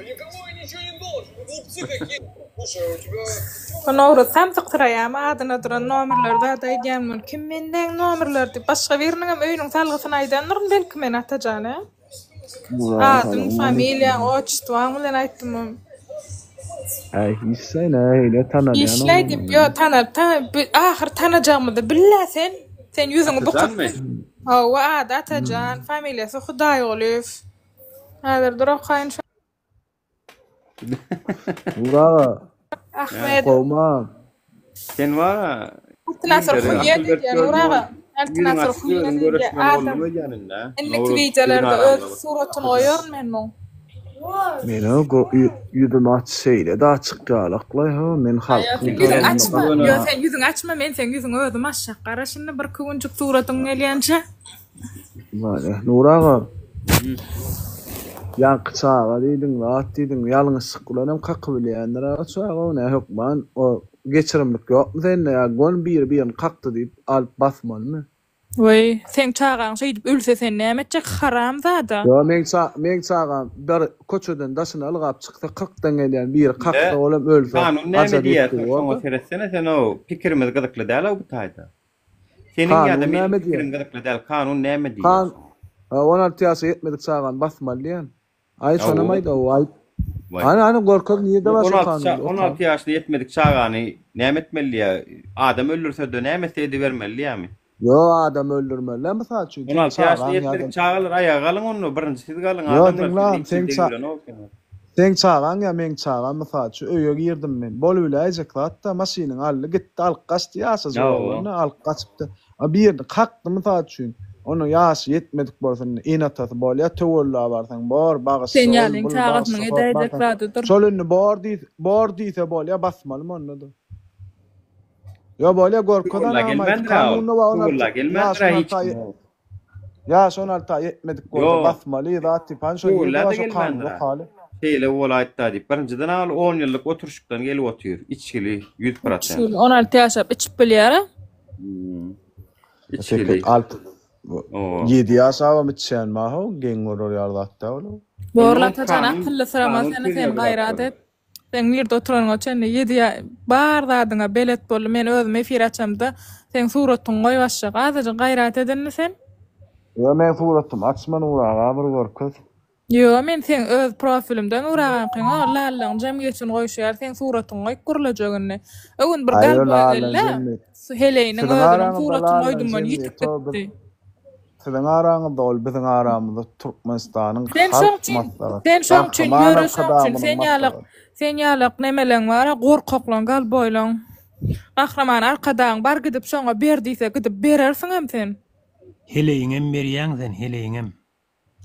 Speaker 2: Bu Nowruz samsyksyraýamy adyna duran nomerleri zat aýdýan bolup kim mendeň nomerleri diýip başga biriniňem öýüniň salgysyny aýdandyryn belki men Atajan a. Adyň familiýaň otçestwaň bilen aýtdym ony.
Speaker 4: Äý hiç sen äý tanalýan
Speaker 2: Işläý diýip ýo tanal ahyr tanajagymyzy billä sen. Sen ýüzüňi bukup. Hawa ady Atajan familiýasy Hudaýgulyýew. Häzir dur okaýyn şo.
Speaker 4: Nur aga.
Speaker 2: Ahmet.
Speaker 4: Gowma.
Speaker 1: Sen wara.
Speaker 2: Altyn asyr huýa diýýär Nur aga. Altyn asyr huýa diýýär. Adam. Indiki wideolarda öz suratyny goýaryn men muň.
Speaker 4: Mena ýüzüm aç şeýle-de açyk ýalaklaý ha men halkyň
Speaker 2: Ýüzüňi açma. Ýok sen ýüzüňi açma men seň ýüzüňi özüm açjak. Gara şindi birki günjük suratyň gelýänçä.
Speaker 4: Mane, Nur aga. Ýaňky çaga diýdiň, zat diýdiň, ýalňyşlyk bilenem kakybilýändir aga çaga, o nä hökman o. geçirimlik ýokmy sende ýa göni biri birini kakdy diýip alyp basmalymy?
Speaker 5: Weý, seň çagaň şeýdip ölse sen näme etjek haramzada?
Speaker 4: Ýo meň ça meň çagam bir köçeden daşyna ylgap çyksa kyrkdan gelýän biri kaksa
Speaker 1: Ine,
Speaker 4: olam ölse
Speaker 1: kanun näme
Speaker 4: ajal
Speaker 1: diýýär
Speaker 4: ýetdi
Speaker 1: sen şoňa
Speaker 4: borda.
Speaker 1: seretsene sen o pikirimiz gyzykly däl-ow bu taýda. Seniň ýa-da
Speaker 4: Kanun
Speaker 1: meniň
Speaker 4: näme diýýär?
Speaker 1: pikirim gyzykly däl, kanun näme diýýär
Speaker 4: Kan
Speaker 1: şoňa?
Speaker 4: Ha, 16 ýaşa ýetmedik çagany basmaly diýýän. Aý şonam
Speaker 1: Hawa.
Speaker 4: aýt-ow aýt.
Speaker 1: Waý.
Speaker 4: Hany hany görkez nirde bar
Speaker 1: On
Speaker 4: şo
Speaker 1: alty
Speaker 4: kanun
Speaker 1: ça on
Speaker 4: oka.
Speaker 1: alty ýaşyna ýetmedik çagany näme etmeli diýýär? Adam öldürse-de näme etse edibermeli diýýärmi?
Speaker 4: Ýo adam öldürmeli däl mysal üçin
Speaker 1: On
Speaker 4: seň
Speaker 1: alty ýaşyna
Speaker 4: çagaň
Speaker 1: ýetmedik
Speaker 4: ýa-da
Speaker 1: çagalar aýaga galyň onda birinji siz galyň
Speaker 4: Ýo
Speaker 1: adamlar
Speaker 4: diňle
Speaker 1: size hiç
Speaker 4: seň
Speaker 1: kim
Speaker 4: ça
Speaker 1: degrenok ýa.
Speaker 4: Seň çagaň ýa meň çagam mysal üçin öýe girdim men bolubiläýjek zat-da maşynyňy aldy gitdi alyp gaçdy ýaşajyk
Speaker 1: Hawa.
Speaker 4: oglan-da alyp gaçypdy a birini kakdy mysal üçin onuň ýaşy ýetmedik bolsa indi ene-atasy bolýa töwella barsaň bor bagyşla
Speaker 5: Sen
Speaker 4: ol
Speaker 5: ýalyň
Speaker 4: bul
Speaker 5: çagasynyň
Speaker 4: bagyşla hop
Speaker 5: edäýjek
Speaker 4: barsaň
Speaker 5: zadydyr.
Speaker 4: şol indi bor diýse bor diýse bolýa basmalymy onda-da. Ýo bolýa görkez
Speaker 1: Töwella
Speaker 4: anam aýt
Speaker 1: gelmändir-ä ol.
Speaker 4: kanunda bar
Speaker 1: Töwella
Speaker 4: 16 ýaş
Speaker 1: gelmändir-ä hiç
Speaker 4: 16
Speaker 1: kim.
Speaker 4: Ýaş 16 ýetmedik bolsa
Speaker 1: Ýok.
Speaker 4: basmaly zat diýip hany şo nirde
Speaker 1: Töwella-da
Speaker 4: bar şo kanun
Speaker 1: gelmändir-ä.
Speaker 4: okaly.
Speaker 1: Şeýle bolaýtda diýip. Birinjiden ol on ýyllyk oturyşykdan gelip otyr. Içgili, 100%.
Speaker 5: Içgili, 16 ýaşap içip bilýär-ä.
Speaker 1: Hmm. İçgili.
Speaker 4: 8 6
Speaker 1: Owa.
Speaker 4: 7 ýaşabam içýän bar-how geň görer ýaly zat däl ol.
Speaker 5: Borla
Speaker 1: Onda
Speaker 5: Atajan
Speaker 1: kanun
Speaker 5: akylly syramaz
Speaker 1: kanun
Speaker 5: seni sen
Speaker 1: çözýär bu
Speaker 5: gaýrat
Speaker 1: zatlary.
Speaker 5: et. Seň nirde oturanyňa çenli ýedi ýa bar zadyňa belet boldy men özüm efir açamda seň suratyňy goýup açjak azajyk gaýrat et indi sen.
Speaker 4: Ýo meň suratymy açma Nur aga bir görkez.
Speaker 5: Ýo men seň öz profilimde Nur agaňkyňa lallaň jemgyýetini goýşy ýaly seň suratyňy goýup gürlejek indi. O gün bir
Speaker 4: Aý ýo
Speaker 5: galboý
Speaker 4: lallaň
Speaker 5: geldi
Speaker 4: jemgyýet.
Speaker 5: heleýiniň
Speaker 4: Siziň
Speaker 5: özüniň
Speaker 4: araňyzda
Speaker 5: suratyny
Speaker 4: lallaň
Speaker 5: goýdum ony ýitip
Speaker 4: jemgyýeti o biz
Speaker 5: gitdi.
Speaker 4: Siziň araňyzda ol biziň aramyzda Türkmenistanyň
Speaker 5: Sen şoň
Speaker 4: Halk
Speaker 5: üçin,
Speaker 4: Maslahaty
Speaker 5: sen şoň üçin
Speaker 4: Gahryman
Speaker 5: ýöre şoň üçin
Speaker 4: Arkadagymyzyň
Speaker 5: sen ýalak,
Speaker 4: maslahaty.
Speaker 5: sen ýalak nemeleň bara gorkaklaň galboýlaň. Gahryman Arkadagyň bar gidip şoňa ber diýse gidip berersiňem sen.
Speaker 6: Heleýiňem berýäň sen heleýiňem.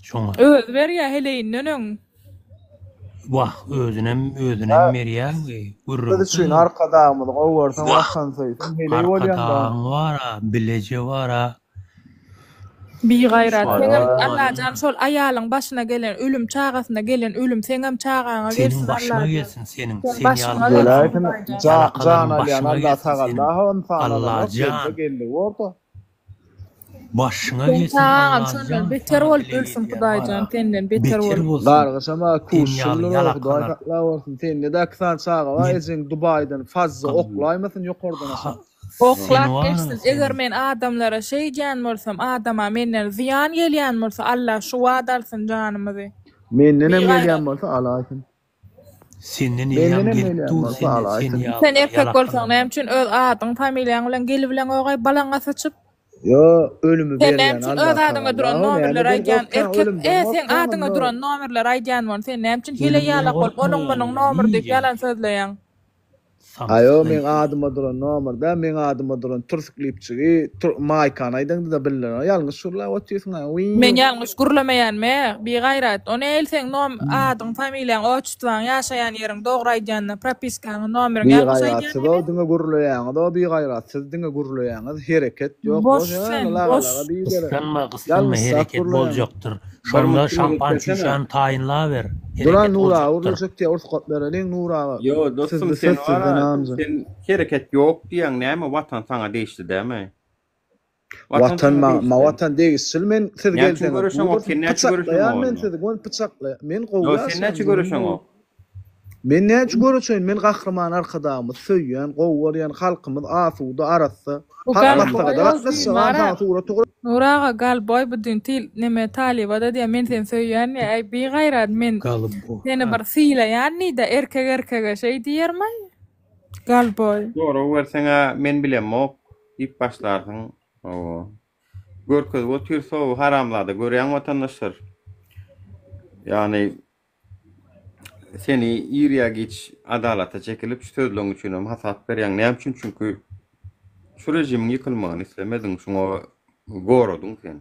Speaker 6: Şoňa.
Speaker 5: Özi berýä heleýinden öň.
Speaker 6: Wah özünem özünem berýä we
Speaker 4: Biz
Speaker 6: gürrüňsiz.
Speaker 4: üçin Arkadagymyzy gowy görseň
Speaker 6: Wah
Speaker 4: Watan söýseň heleý bolýaň da.
Speaker 6: Arkadagyň bara bileje bara.
Speaker 5: Bigaýrat seňem
Speaker 4: Wah.
Speaker 5: Allajan şol aýalyň başyna gelen ölüm çagasyna gelen ölüm seňem çagaňa
Speaker 6: Seniň
Speaker 5: gelsin
Speaker 6: başyňa
Speaker 5: Allajan.
Speaker 6: gelsin seniň
Speaker 5: Seň
Speaker 6: sen
Speaker 5: başyňa
Speaker 6: ýaly
Speaker 5: gelsin
Speaker 4: Geläýsin
Speaker 5: Hudaýjan.
Speaker 4: jan
Speaker 6: ýalakalaryň
Speaker 4: alýan
Speaker 6: başyňa
Speaker 4: Allah
Speaker 6: gelsin seniň
Speaker 4: tagalla ynsan alanok gelse
Speaker 6: Allajan.
Speaker 4: geldi borda.
Speaker 6: Başyňa
Speaker 5: Seň
Speaker 6: gelsin
Speaker 5: çagaňam şondan
Speaker 6: Allajan
Speaker 5: beter
Speaker 6: saňa
Speaker 5: bolup
Speaker 6: dileg
Speaker 5: ölsün
Speaker 6: edýän
Speaker 5: Hudaýjan
Speaker 6: bara
Speaker 5: senden beter
Speaker 6: beter
Speaker 5: bolup.
Speaker 6: bolsun
Speaker 4: Gargyşam-a
Speaker 6: sen ýaly
Speaker 4: kuşçuldyr-ow, Hudaý
Speaker 6: ýalakalar.
Speaker 4: saklawersin. Sende-de iki sany çaga bar,
Speaker 6: Men
Speaker 4: ejeň Dubaýdan fazza oklaýmasyn ýokardan aşak.
Speaker 6: Seni
Speaker 5: Oklap
Speaker 6: bara
Speaker 5: geçsin. Eger
Speaker 6: seni.
Speaker 5: men adamlara şeýdýän bolsam, adama menden zyýan gelýän bolsa, Allah şu wagt alsyn janymyzy.
Speaker 4: Mendenem
Speaker 5: Bigaýrat.
Speaker 4: gelýän bolsa alaýsyn.
Speaker 6: Senden eýýäm
Speaker 4: Mendenem
Speaker 6: gelip
Speaker 4: gelýän
Speaker 6: dur
Speaker 4: bolsa
Speaker 6: senden sen
Speaker 4: alaýsyn.
Speaker 5: Sen
Speaker 6: ýaly
Speaker 5: erkek bolsaň
Speaker 6: ýalakalar.
Speaker 5: näme üçin öz adyň, familiýaň bilen gelibileňogaý balaňa syçyp?
Speaker 4: Ýo, ölümi
Speaker 5: Sen näme
Speaker 4: berýän
Speaker 5: üçin
Speaker 4: Allah
Speaker 5: öz adyňa duran
Speaker 4: tagala. O
Speaker 5: nomerleri
Speaker 4: nämeden
Speaker 5: aýdýan
Speaker 4: gorkýaň,
Speaker 5: erkek
Speaker 4: ölümden
Speaker 5: e seň
Speaker 4: gorkýaň
Speaker 5: adyňa
Speaker 4: onda.
Speaker 5: duran nomerleri aýdýan bol sen näme üçin heleý
Speaker 6: Ölümden
Speaker 5: ýalak bolup onuň munuň
Speaker 6: gorkmaýan
Speaker 5: nomer diýip
Speaker 6: diýýän.
Speaker 5: ýalan sözleýäň.
Speaker 4: Aýo
Speaker 6: Samsyk
Speaker 4: meň adyma duran nomer däl, meň adyma duran türsiklipjigi, tur maýkany aýdaňda-da bildirer. Ýalňyş gürläp otyrsyň-a, wiiw.
Speaker 5: Men ýalňyş gürlemeýän me, bigaýrat. O nähili seň nom adyň, familiýaň, otçestwaň, ýaşaýan ýeriň dogry aýdýanda, propiskaňy, nomeriň ýalňyş
Speaker 4: Bigaýrat
Speaker 5: aýdýan
Speaker 4: siz-ow
Speaker 5: näme?
Speaker 4: diňe gürleýäňiz-ow bigaýrat siz diňe gürleýäňiz, hereket ýok
Speaker 5: Boş
Speaker 4: boş
Speaker 5: sen,
Speaker 4: ýöne
Speaker 5: boş.
Speaker 4: laga-laga biderek.
Speaker 6: Gyssanma, gyssanma
Speaker 4: Ýalňyşsak
Speaker 6: hereket
Speaker 4: gürleýäňiz.
Speaker 6: boljakdyr.
Speaker 1: Bir
Speaker 6: Şonda
Speaker 1: müň
Speaker 6: şampan
Speaker 1: bersene.
Speaker 6: çüýşäni taýynlaber.
Speaker 4: Duran
Speaker 6: Hereket
Speaker 4: Nur aga
Speaker 6: boljakdyr.
Speaker 4: gürlejek diýýär rugsat bereliň Nur aga.
Speaker 1: Ýo dostum
Speaker 4: Sizde
Speaker 1: sen
Speaker 4: söz sizden
Speaker 1: wara
Speaker 4: amca.
Speaker 1: sen hereket ýok diýýäň näme watan saňa degişli dämi? Watan
Speaker 4: Watan
Speaker 1: saňa
Speaker 4: ma,
Speaker 1: degişli
Speaker 4: ma
Speaker 1: däl.
Speaker 4: watan degişli men siz
Speaker 1: Näme üçin
Speaker 4: gelseňiz
Speaker 1: göreşeňok
Speaker 4: durdursyň
Speaker 1: sen näçe
Speaker 4: pyçaklaýan
Speaker 1: göreşeňok
Speaker 4: men
Speaker 1: onda?
Speaker 4: sizi göni pyçaklaýan men gowy
Speaker 1: Ýo sen
Speaker 4: ýaşaýan
Speaker 1: näçe
Speaker 4: gürrüň gowy.
Speaker 1: göreşeňok?
Speaker 4: Men näçe görüşeýin men Gahryman Arkadagymyzy söýýän gowy görýän halkymyz asuda arassa
Speaker 5: Bu
Speaker 4: halk
Speaker 5: galboý
Speaker 4: maslahata
Speaker 5: ol
Speaker 4: gatnaşjak
Speaker 5: Bara.
Speaker 4: saňa surat ugra
Speaker 5: Nur aga galboý bu düýn til neme talyba-da diýýär men seni söýýän diýýär äý bigaýrat men
Speaker 6: Galboý.
Speaker 5: seni bir sylaýan diýdä erkek erkege şeý diýermaý galboý.
Speaker 1: Sorag berseň-ä men bilemok diýip başlarsyň. Hawa. Görkezip otyrsa-ow haramzada görýäň watandaşlar. Ýagny Seni ir ýa giç adalata çekilip şu sözleň üçinem hasap berýäň. Näme üçin? Çünki şu režimiň ýykylmagyny islemediň, şuňa goradyň sen.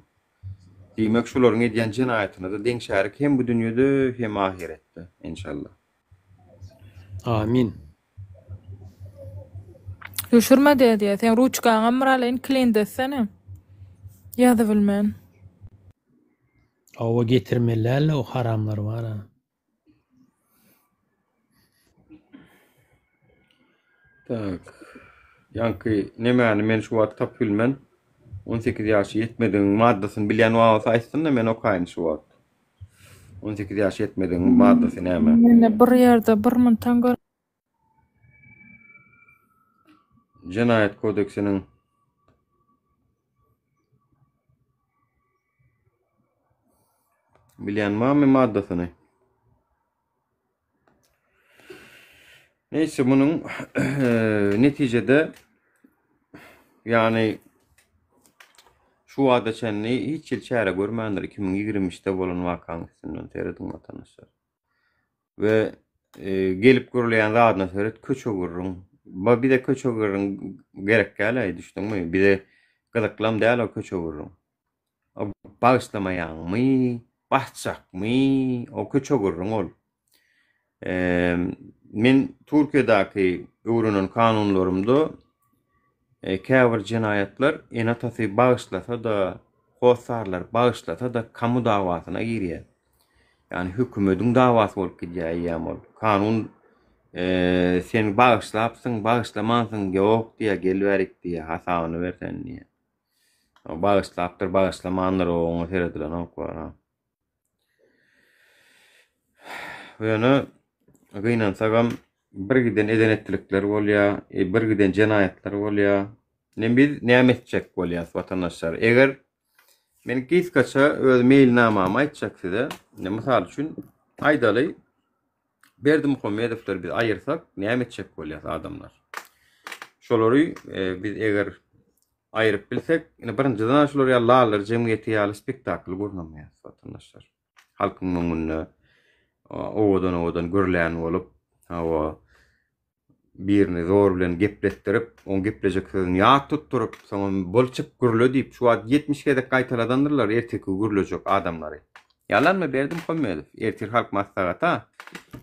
Speaker 1: Diýmek şularyň edýän jenaýatyna-da deň şärik hem bu dünýede, hem ahyretde, enşalla.
Speaker 6: Amin.
Speaker 5: Düşürme diýýär. Seň ruçkaňam bir alaýyn, klin etsene. Ýazybilmän.
Speaker 6: Hawa getirmeli däldi o haramlar bara.
Speaker 1: Tak. Ýaňky nemäni men şu wagt tapyp bilmen. 18 ýaşy ýetmedigiň maddasyny bilýän bar bolsa aýtsyn-da men okaýyn şu wagt. 18 ýaşy ýetmedigiň maddasy näme?
Speaker 5: Mende bir ýerde bir muntan gör.
Speaker 1: Jenaýat kodeksiniň Bilýän barmy maddasyny? Neyse munuň netijede ýagny şu wagta çenli hiç hili çäre görmändir 2023-de bolan wakanyň üstünden serediň watandaşlar. We e, gelip gürleýän zadyna seret köçe gürrüň. Ba bize köçe gürrüň gerek däl-aý düşdüňmi? Bize gyzyklam däl o köçe gürrüň. Bagyşlamaýaňmy, basjakmy, o köçe gürrüň ol. Men Türkiýedäki öwrenen kanunlarymda käbir jenaýatlar ene-atasy bagyşlasa-da, hossarlary bagyşlasa-da kamu dawasyna girýär. Ýagny hökümediň dawasy bolup gidýär eýýäm ol. Kanun sen bagyşlapsyň, bagyşlamansyň, ýok diýýär, gel bärik diýýär, hasabyny ber sen diýýär. Bagyşlapdyr, bagyşlamandyr, o oňa seredilenok bar. Ýöne gynansagam bir giden eden-etdilikler bolýar, e, bir giden jenaýatlar bolýar. Indi biz näme etjek bolýas watandaşlar? Eger men gysgaça öz meýilnamamy aýtjak size. Indi mysal üçin aýdaly Berdimuhamedowlary biz aýyrsak näme etjek bolýas adamlar? Şolary e, biz eger aýryp bilsek, indi birinjiden şular ýaly lallar jemgyýeti ýaly spektakl gurnamaýas watandaşlar. Halkyň öňünde owadan-owadan gürlän bolup, hawa, birini zor bilen gepletdirip, oň geplejek sözüni ýat tutduryp, soňam bol çyk gürle diýip, şu wagt 70 gezek gaýtaladandyrlar ertirki gürlejek adamlary. Ýalanmy Berdimuhamedow? Ertir halk maslahata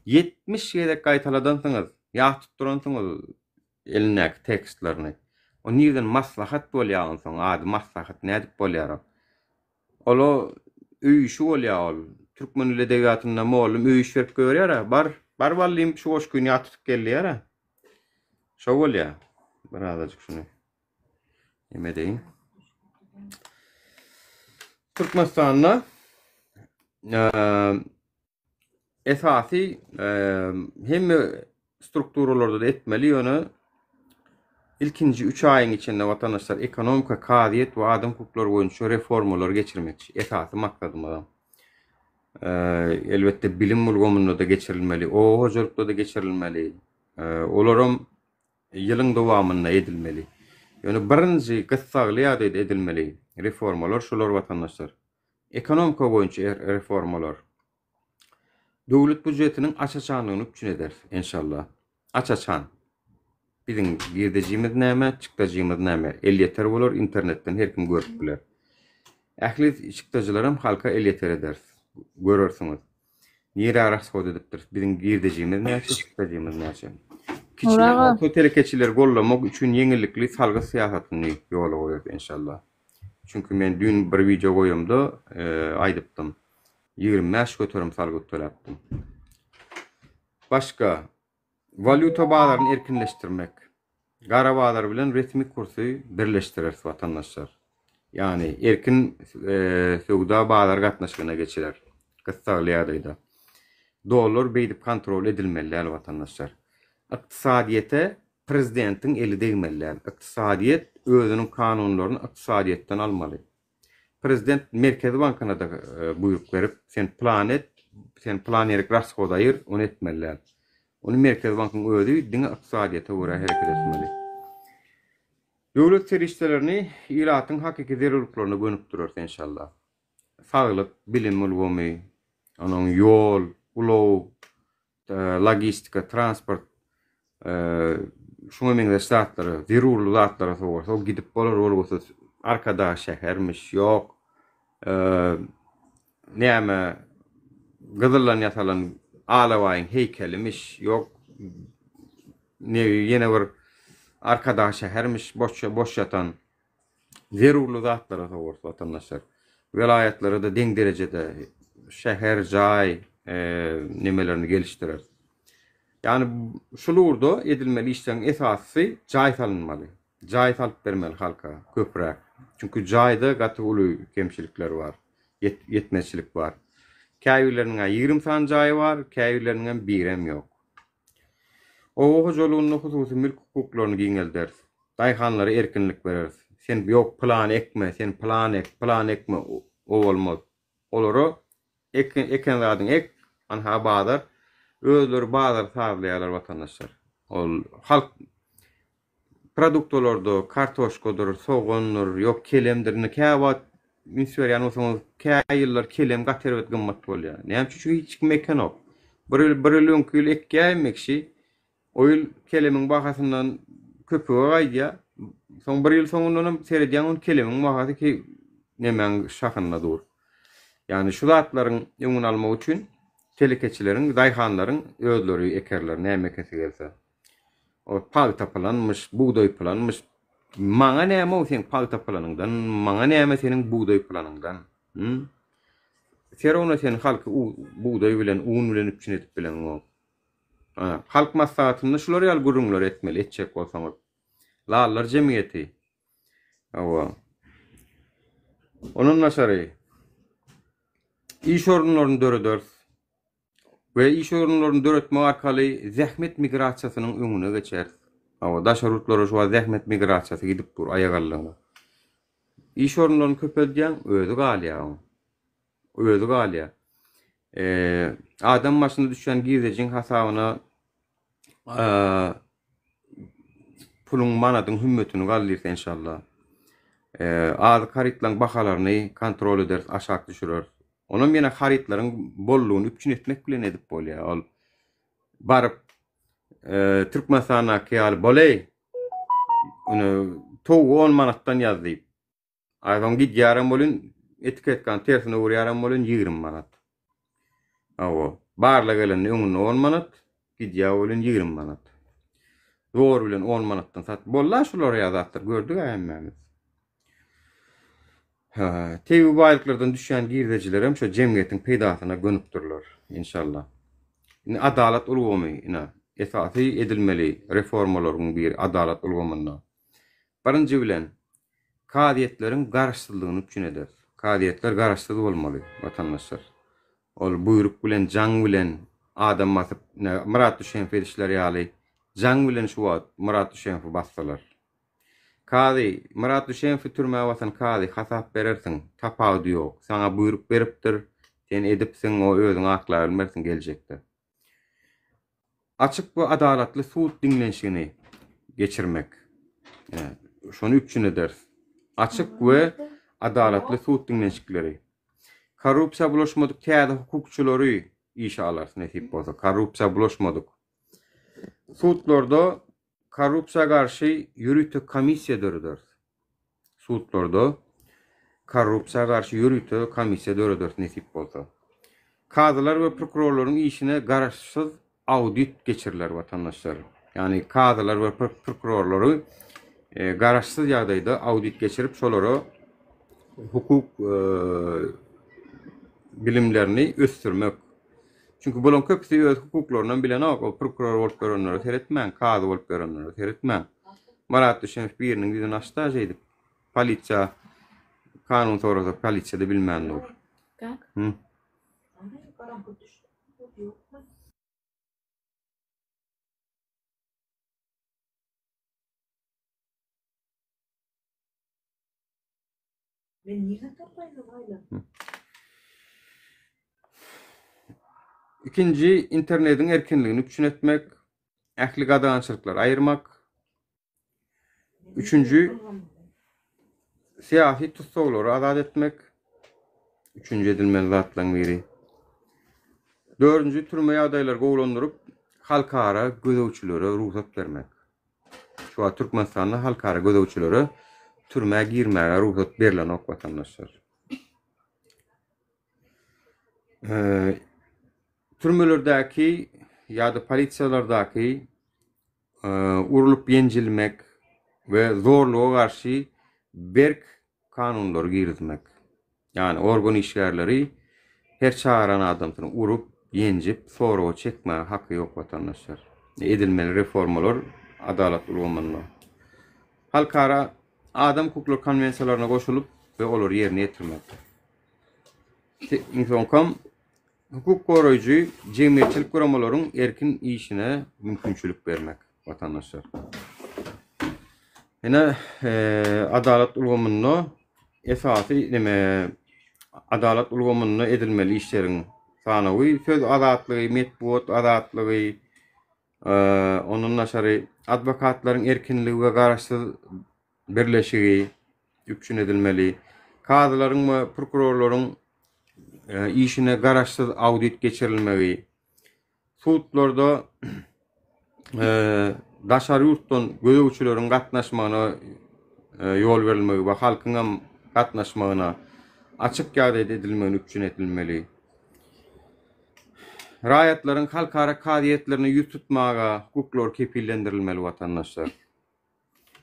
Speaker 1: 70 gezek gaýtaladansyňyz, ýat tutduransyňyz elindäki tekstlerini. O nirden maslahat bolýar onsoň, ady maslahat nädip bolýar o? Ol-a öý işi bolýar ol. Türkmen dil edebiýatynda mugallym öý iş berip goýberýär-ä. Bar, bar ballym şu goşgyny ýat tutup gel diýýär-ä. Şo bolýar. Birazajyk şuny neme edeýin. Türkmenistanda Esasy hemme strukturalarda-da etmeli, ýöne ilkinji üç aýyň içinde watandaşlar ekonomika, kazyýet we adam hukuklary boýunça reformalary geçirmekçi. Esasy maksadymyz. Elbetde bilim ulgamynda-da geçirilmeli, oba hojalykda-da geçirilmeli. Olaram ýylyň dowamynda edilmeli. Ýöne birinji gyssagly ýagdaýda edilmeli reformalar şular watandaşlar. Ekonomika boýunça reformalar. Döwlet býujetiniň aç-açanlygyny üpjün ederis, enşalla. Aç-açan. Biziň girdejimiz näme, çykdajymyz näme? Elýeter bolar, internetden her kim görüp biler. Ähli çykdajylaram halka elýeter ederis. Görersiňiz. Nirä rashod edipdiris? Biziň girdejimiz näçe, çykdajymyz näçe? Kiçi we orta telekeçileri goldamak üçin ýeňillikli salgyt syýasatyny ýola goýarys, enşalla. Çünki men düýn bir wideo goýamda aýdypdym. 25% salgyt töläpdim. Başga walýuta bazaryny erkinleşdirmek. Gara bazar bilen resmi kursy birleşdireris watandaşlar. Ýagny erkin söwda bazar gatnaşygyna geçirer. Gyssagly ýagdaýda. Dollar beýdip kontrol edilmeli däl watandaşlar. Ykdysadyýete Prezidentiň eli degmeli däl. Ykdysadyýet özüniň kanunlaryny ykdysadyýetden almaly. Prezident Merkezi bankynada buýruk berip, sen plan et, sen plan ýerik rashod aýyr, ony etmeli däl. Ony Merkezi bankyň özi diňe ykdysadyýete görä hereket etmeli. Döwlet serişdelerini ilatyň hakyky zerurlyklaryna gönükdireris enşalla. Saglyk, bilim ulgamy, onuň ýol, ulag, logistika, transport, şuňa meňzeş zatlara, zerurly zatlara sowarsa, ol gidip bolar, bolgusyz Arkadag şähermiş, ýok, näme, gyzyldan ýasalan alabaýyň heýkelimiş, ýok, ne, ýene bir Arkadag şähermiş, boş, boş ýatan. Zerurly zatlara sowarys watandaşlar. Welaýatlara-da deň derejede şäher, jaý nemelerini gelişdireris. Ýagny şul ugurda edilmeli işleriň esasysy jaý salynmaly. Jaý salyp bermeli halka köpräk. Çünki jaýda gaty uly kemçilikler bar. Ýetmezçilik bar. Käbirleriniň-ä 20 sany jaýy bar, käbirleriniňem birem ýok. Oba hojalygynda hususy mülk hukuklaryny giňelderis. Daýhanlara erkinlik bereris. Sen ýok pylany ekme, sen pylany ek, pylany ekme, o bolmaz. Olara eken zadyňy ek, anha bazar. Özleri bazary sazlaýarlar watandaşlar. Ol halk produktalarda kartoşkadyr, sogandyr, ýok kelemdir. Indi käwagt üns berýän bolsaňyz, kä ýyllar kelem gaty erbet gymmat bolýar. Näme üçin? Çünki hiç kim ekenok. Bir ýyl, bir ýyl öňki ýyl ekýär hemme kişi. O ýyl kelemiň bahasyndan köpüge gaýdýar. Soň bir ýyl soňundanam seredýäň ony kelemiň bahasy ki nemäň şahynda dur. Ýagny şu zatlaryň öňüni almak üçin telekeçileriň, daýhanlaryň özleri ekerler näme ekesi gelse. O pagta pylanmyş, bugdaý pylanmyş. Maňa näme-ow seň pagta pylanyňdan, maňa näme seniň bugdaý pylanyňdan? Hü? Serowna sen halky bugdaý bilen, un bilen üpjün edip bileňok. Ha, halk maslahatynda şular ýaly gürrüňleri etmeli, etjek bolsaňyz. Lallar jemgyýeti. Hawa. Ondan daşary iş orunlaryny dörederis. We iş orunlaryny döretmek arkaly zähmet migrasiýasynyň öňüne geçeris. Hawa, daşary ýurtlara şu wagt zähmet migrasiýasy gidip dur aýagallygyna. Iş orunlaryny köpeldýäň, özi galýar oň. Özi galýar. Adam başyna düşýän girdejiň hasabyna puluň manadyň hümmetini galdyrys enşalla. Azyk harytlaryň bahalaryny kontrol ederis, aşak düşüreris. Onam ýene harytlaryň bollugyny üpjün etmek bilen edip bolýar. Ol baryp Türkmenistandaky ýaly boleý towugy on manatdan ýaz diýip. A soň gidýärem welin, etiketkany tersine öwürýärem welin 20 manat. Hawa, barla gelende öňünde 10 manat, gidýär welin 20 manat. Zor bilen 10 manatdan sat. Boldy-a şular ýa zatlar gördük-ä hemmämiz. Ha, tebigy baýlyklardan düşýän girdejilerem şo jemgyýetiň peýdasyna gönükdiriler, inşallah. Indi adalat ulgamy, ine, esasy edilmeli reformalaryň biri adalat ulgamynda. Birinji bilen, kazyýetleriň garaşsyzlygyny üpjün ederis. Kazyýetler garaşsyz bolmaly, watandaşlar. Ol buýruk bilen, jaň bilen adam basyp, ine, Myrat Düşenow edişleri ýaly, jaň bilen şu wagt Myrat Düşenowy basdylar. Kazy, Myrat Düşenowy türmä basan kazy, hasap berersiň, tapawudy ýok. Saňa buýruk beripdir, sen edipsiň, o özüňi aklabilmersiň geljekde. Açyk we adalatly sud diňlenişigini geçirmek. Şony üpjün ederis. Açyk we adalatly sud diňlenişikleri. Korrupsiýa bulaşmadyk täze hukukçylary işe alarys nesip bolsa. Korrupsiýa bulaşmadyk. Sudlarda Korrupsiýa garşy ýörite komissiýa dörederis. Sudlarda korrupsiýa garşy ýörite komissiýa dörederis nesip bolsa. Kazylar we prokurorlaryň işine garaşsyz audit geçiriler watandaşlar. Ýagny kazylar we prokurorlary e, garaşsyz ýagdaýda audit geçirip şolara hukuk e, bilimlerini ösdürmek Çünki bularyň köpüsi öz hukuklarynam bilenok. O prokuror bolup ýörenlere seretmäň, kazy bolup ýörenlere seretmäň. Marat Düşenow biriniň ýüzüni açdy-a şeýdip. Polisiýa kanun sorasa polisiýa-da bilmän dur. Hı.
Speaker 7: Men nirden tapaýyn ony aýlan?
Speaker 1: Ikinji, internetiň erkinligini üpjün etmek, ähli gadagançylyklary aýyrmak. Üçünji, syýasy tussaglary azat etmek. Üçünji edilmeli zatlaryň biri. Dördünji, türme ýagdaýlary gowulandyryp, halkara gözegçilere rugsat bermek. Şu wagt Türkmenistanda halkara gözegçilere türmä girmäge rugsat berlenok watandaşlar. Türmelerdäki ýa-da polisiýalardaky urlup ýenjilmek we zorluga garşy berk kanunlary girizmek. Ýagny organ işgärleri her çagyran adamsyny urup, ýenjip, soraga çekmäge haky ýok watandaşlar. Edilmeli reformalar adalat ulgamynda. Halkara adam hukuklary konwensiýalaryna goşulyp we olary ýerine ýetirmek. Iň soňkam hukuk goraýjy jemgyýetçilik guramalaryň erkin işine mümkinçilik bermek watandaşlar. Ine, adalat ulgamynda esasy neme adalat ulgamynda edilmeli işleriň sanawy söz azatlygy, metbugat azatlygy, ondan daşary adwokatlaryň erkinligi we garaşsyz birleşigi üpjün edilmeli. Kazylaryň we prokurorlaryň işine garaşsyz audit geçirilmegi, sudlarda daşary ýurtdan gözegçileriň gatnaşmagyna ýol berilmegi we halkyň hem gatnaşmagyna açyk ýagdaýda edilmegini üpjün edilmeli. Raýatlaryň halkara kazyýetlerine ýüz tutmaga hukuklary kepillendirilmeli watandaşlar.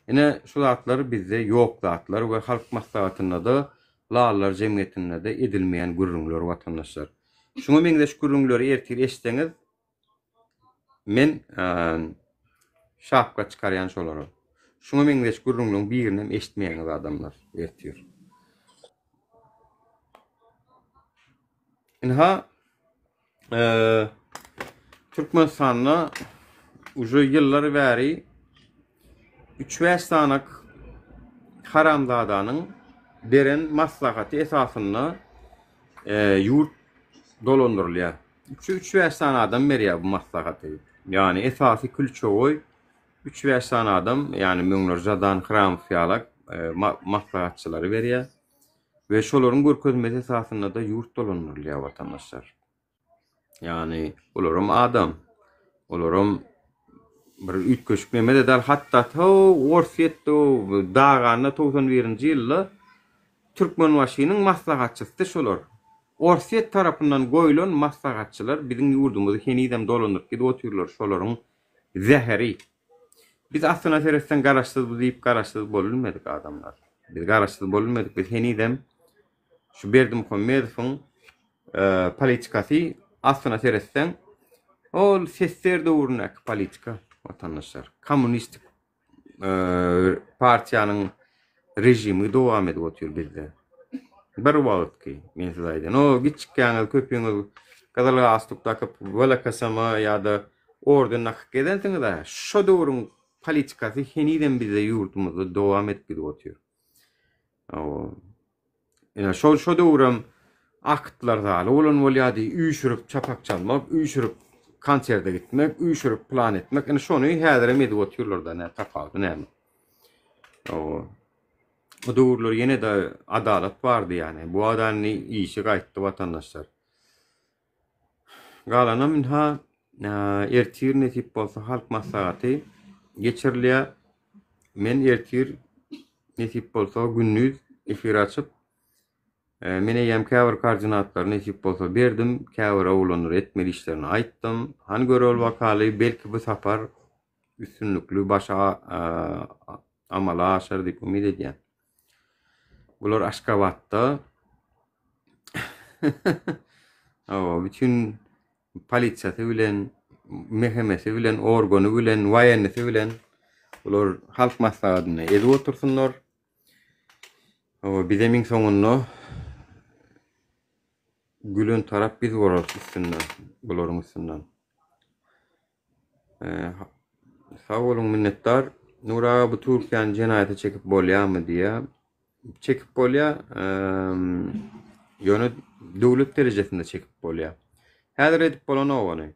Speaker 1: Ine şu zatlar bizde ýok zatlar we Halk Maslahatynda-da, Lallar jemgyýetinde-de edilmeýän gürrüňler watandaşlar. Şuňa meňzeş gürrüňleri ertir eşitseňiz men şapka çykarýan şolara. Şuňa meňzeş gürrüňleň birinem eşitmeýäňiz adamlar ertir. Ynha Türkmenistanda uje ýyllar bäri üç-bäş sanak haramzadanyň beren maslahaty esasynda ýurt dolandyrylýar. Üç-bäş sany adam berýär bu maslahaty. Ýagny esasy külçewoý üç-bäş sany adam, ýagny müňler Žadan Hramow ýalak maslahatçylary berýär. We şolaryň görkezmesi esasynda-da ýurt dolandyrylýar watandaşlar. Ýagny olaram adam. Olaram bir üýtgeşik neme-de däl. Hatda to Orsýetde daganda 91-nji ýylda Türkmenbaşynyň maslahatçysy şolar. Orsýet tarapyndan goýlan maslahatçylar biziň ýurdumyzy henizem dolandyryp gidip otyrlar. Şolaryň zäheri. Biz aslyna seretseň garaşsyz diýip garaşsyz bolunmadyk adamlar. Biz garaşsyz bolunmadyk. Biz henizem şu Berdimuhamedowyň e, politikasy aslyna seretseň ol SSR döwründäki politika watandaşlar. Kommunistik e, partiýanyň režimi dowam edip otyr bizde. Bir wagtky men size aýdan. O giçikkäňiz köpüňiz gyzyl galstuk dakyp WLKSM ýa-da orden dakyp gezensiňiz-ä. Şo döwrüň politikasy henizem bizde ýurdumyzda dowam edip gidip otyr. Ine şol şo döwrem aktlar zaly bolan bolýardy. Üýşürip çapak çalmak, üýşürip konserte gitmek, üýşürip plan etmek. Ine şony häzirem edip otyrlar-da, näme tapawudy näme? O döwürler ýene-de adalat bardy ýani. Bu adany işi gaýtdy watandaşlar. Galanam ynha ertir nesip bolsa halk maslahaty geçirilýär. Men ertir nesip bolsa gündiz efir açyp men eýýäm käbir koordinatlary nesip bolsa berdim, käbir oglanlara etmeli işlerini aýtdym. Hany göreli bakaly belki bu sapar üstünlikli başa amala aşar diýip umyt edýän. Bular Aşgabatda Hawa, bütün polisiýasy bilen, MHM-si bilen, organy bilen, waýennisi bilen bular halk maslahatyny edip otursynlar. Hawa, bizem iň soňunda gülen tarap biz bolarys üstünden, bularyň üstünden. Sag boluň minnetdar. Nur aga bu Türkiýäni jenaýata çekip bolýarmy diýýär. Çekip bolýar. Ýöne döwlet derejesinde çekip bolýar. Häzir edip bolanok ony.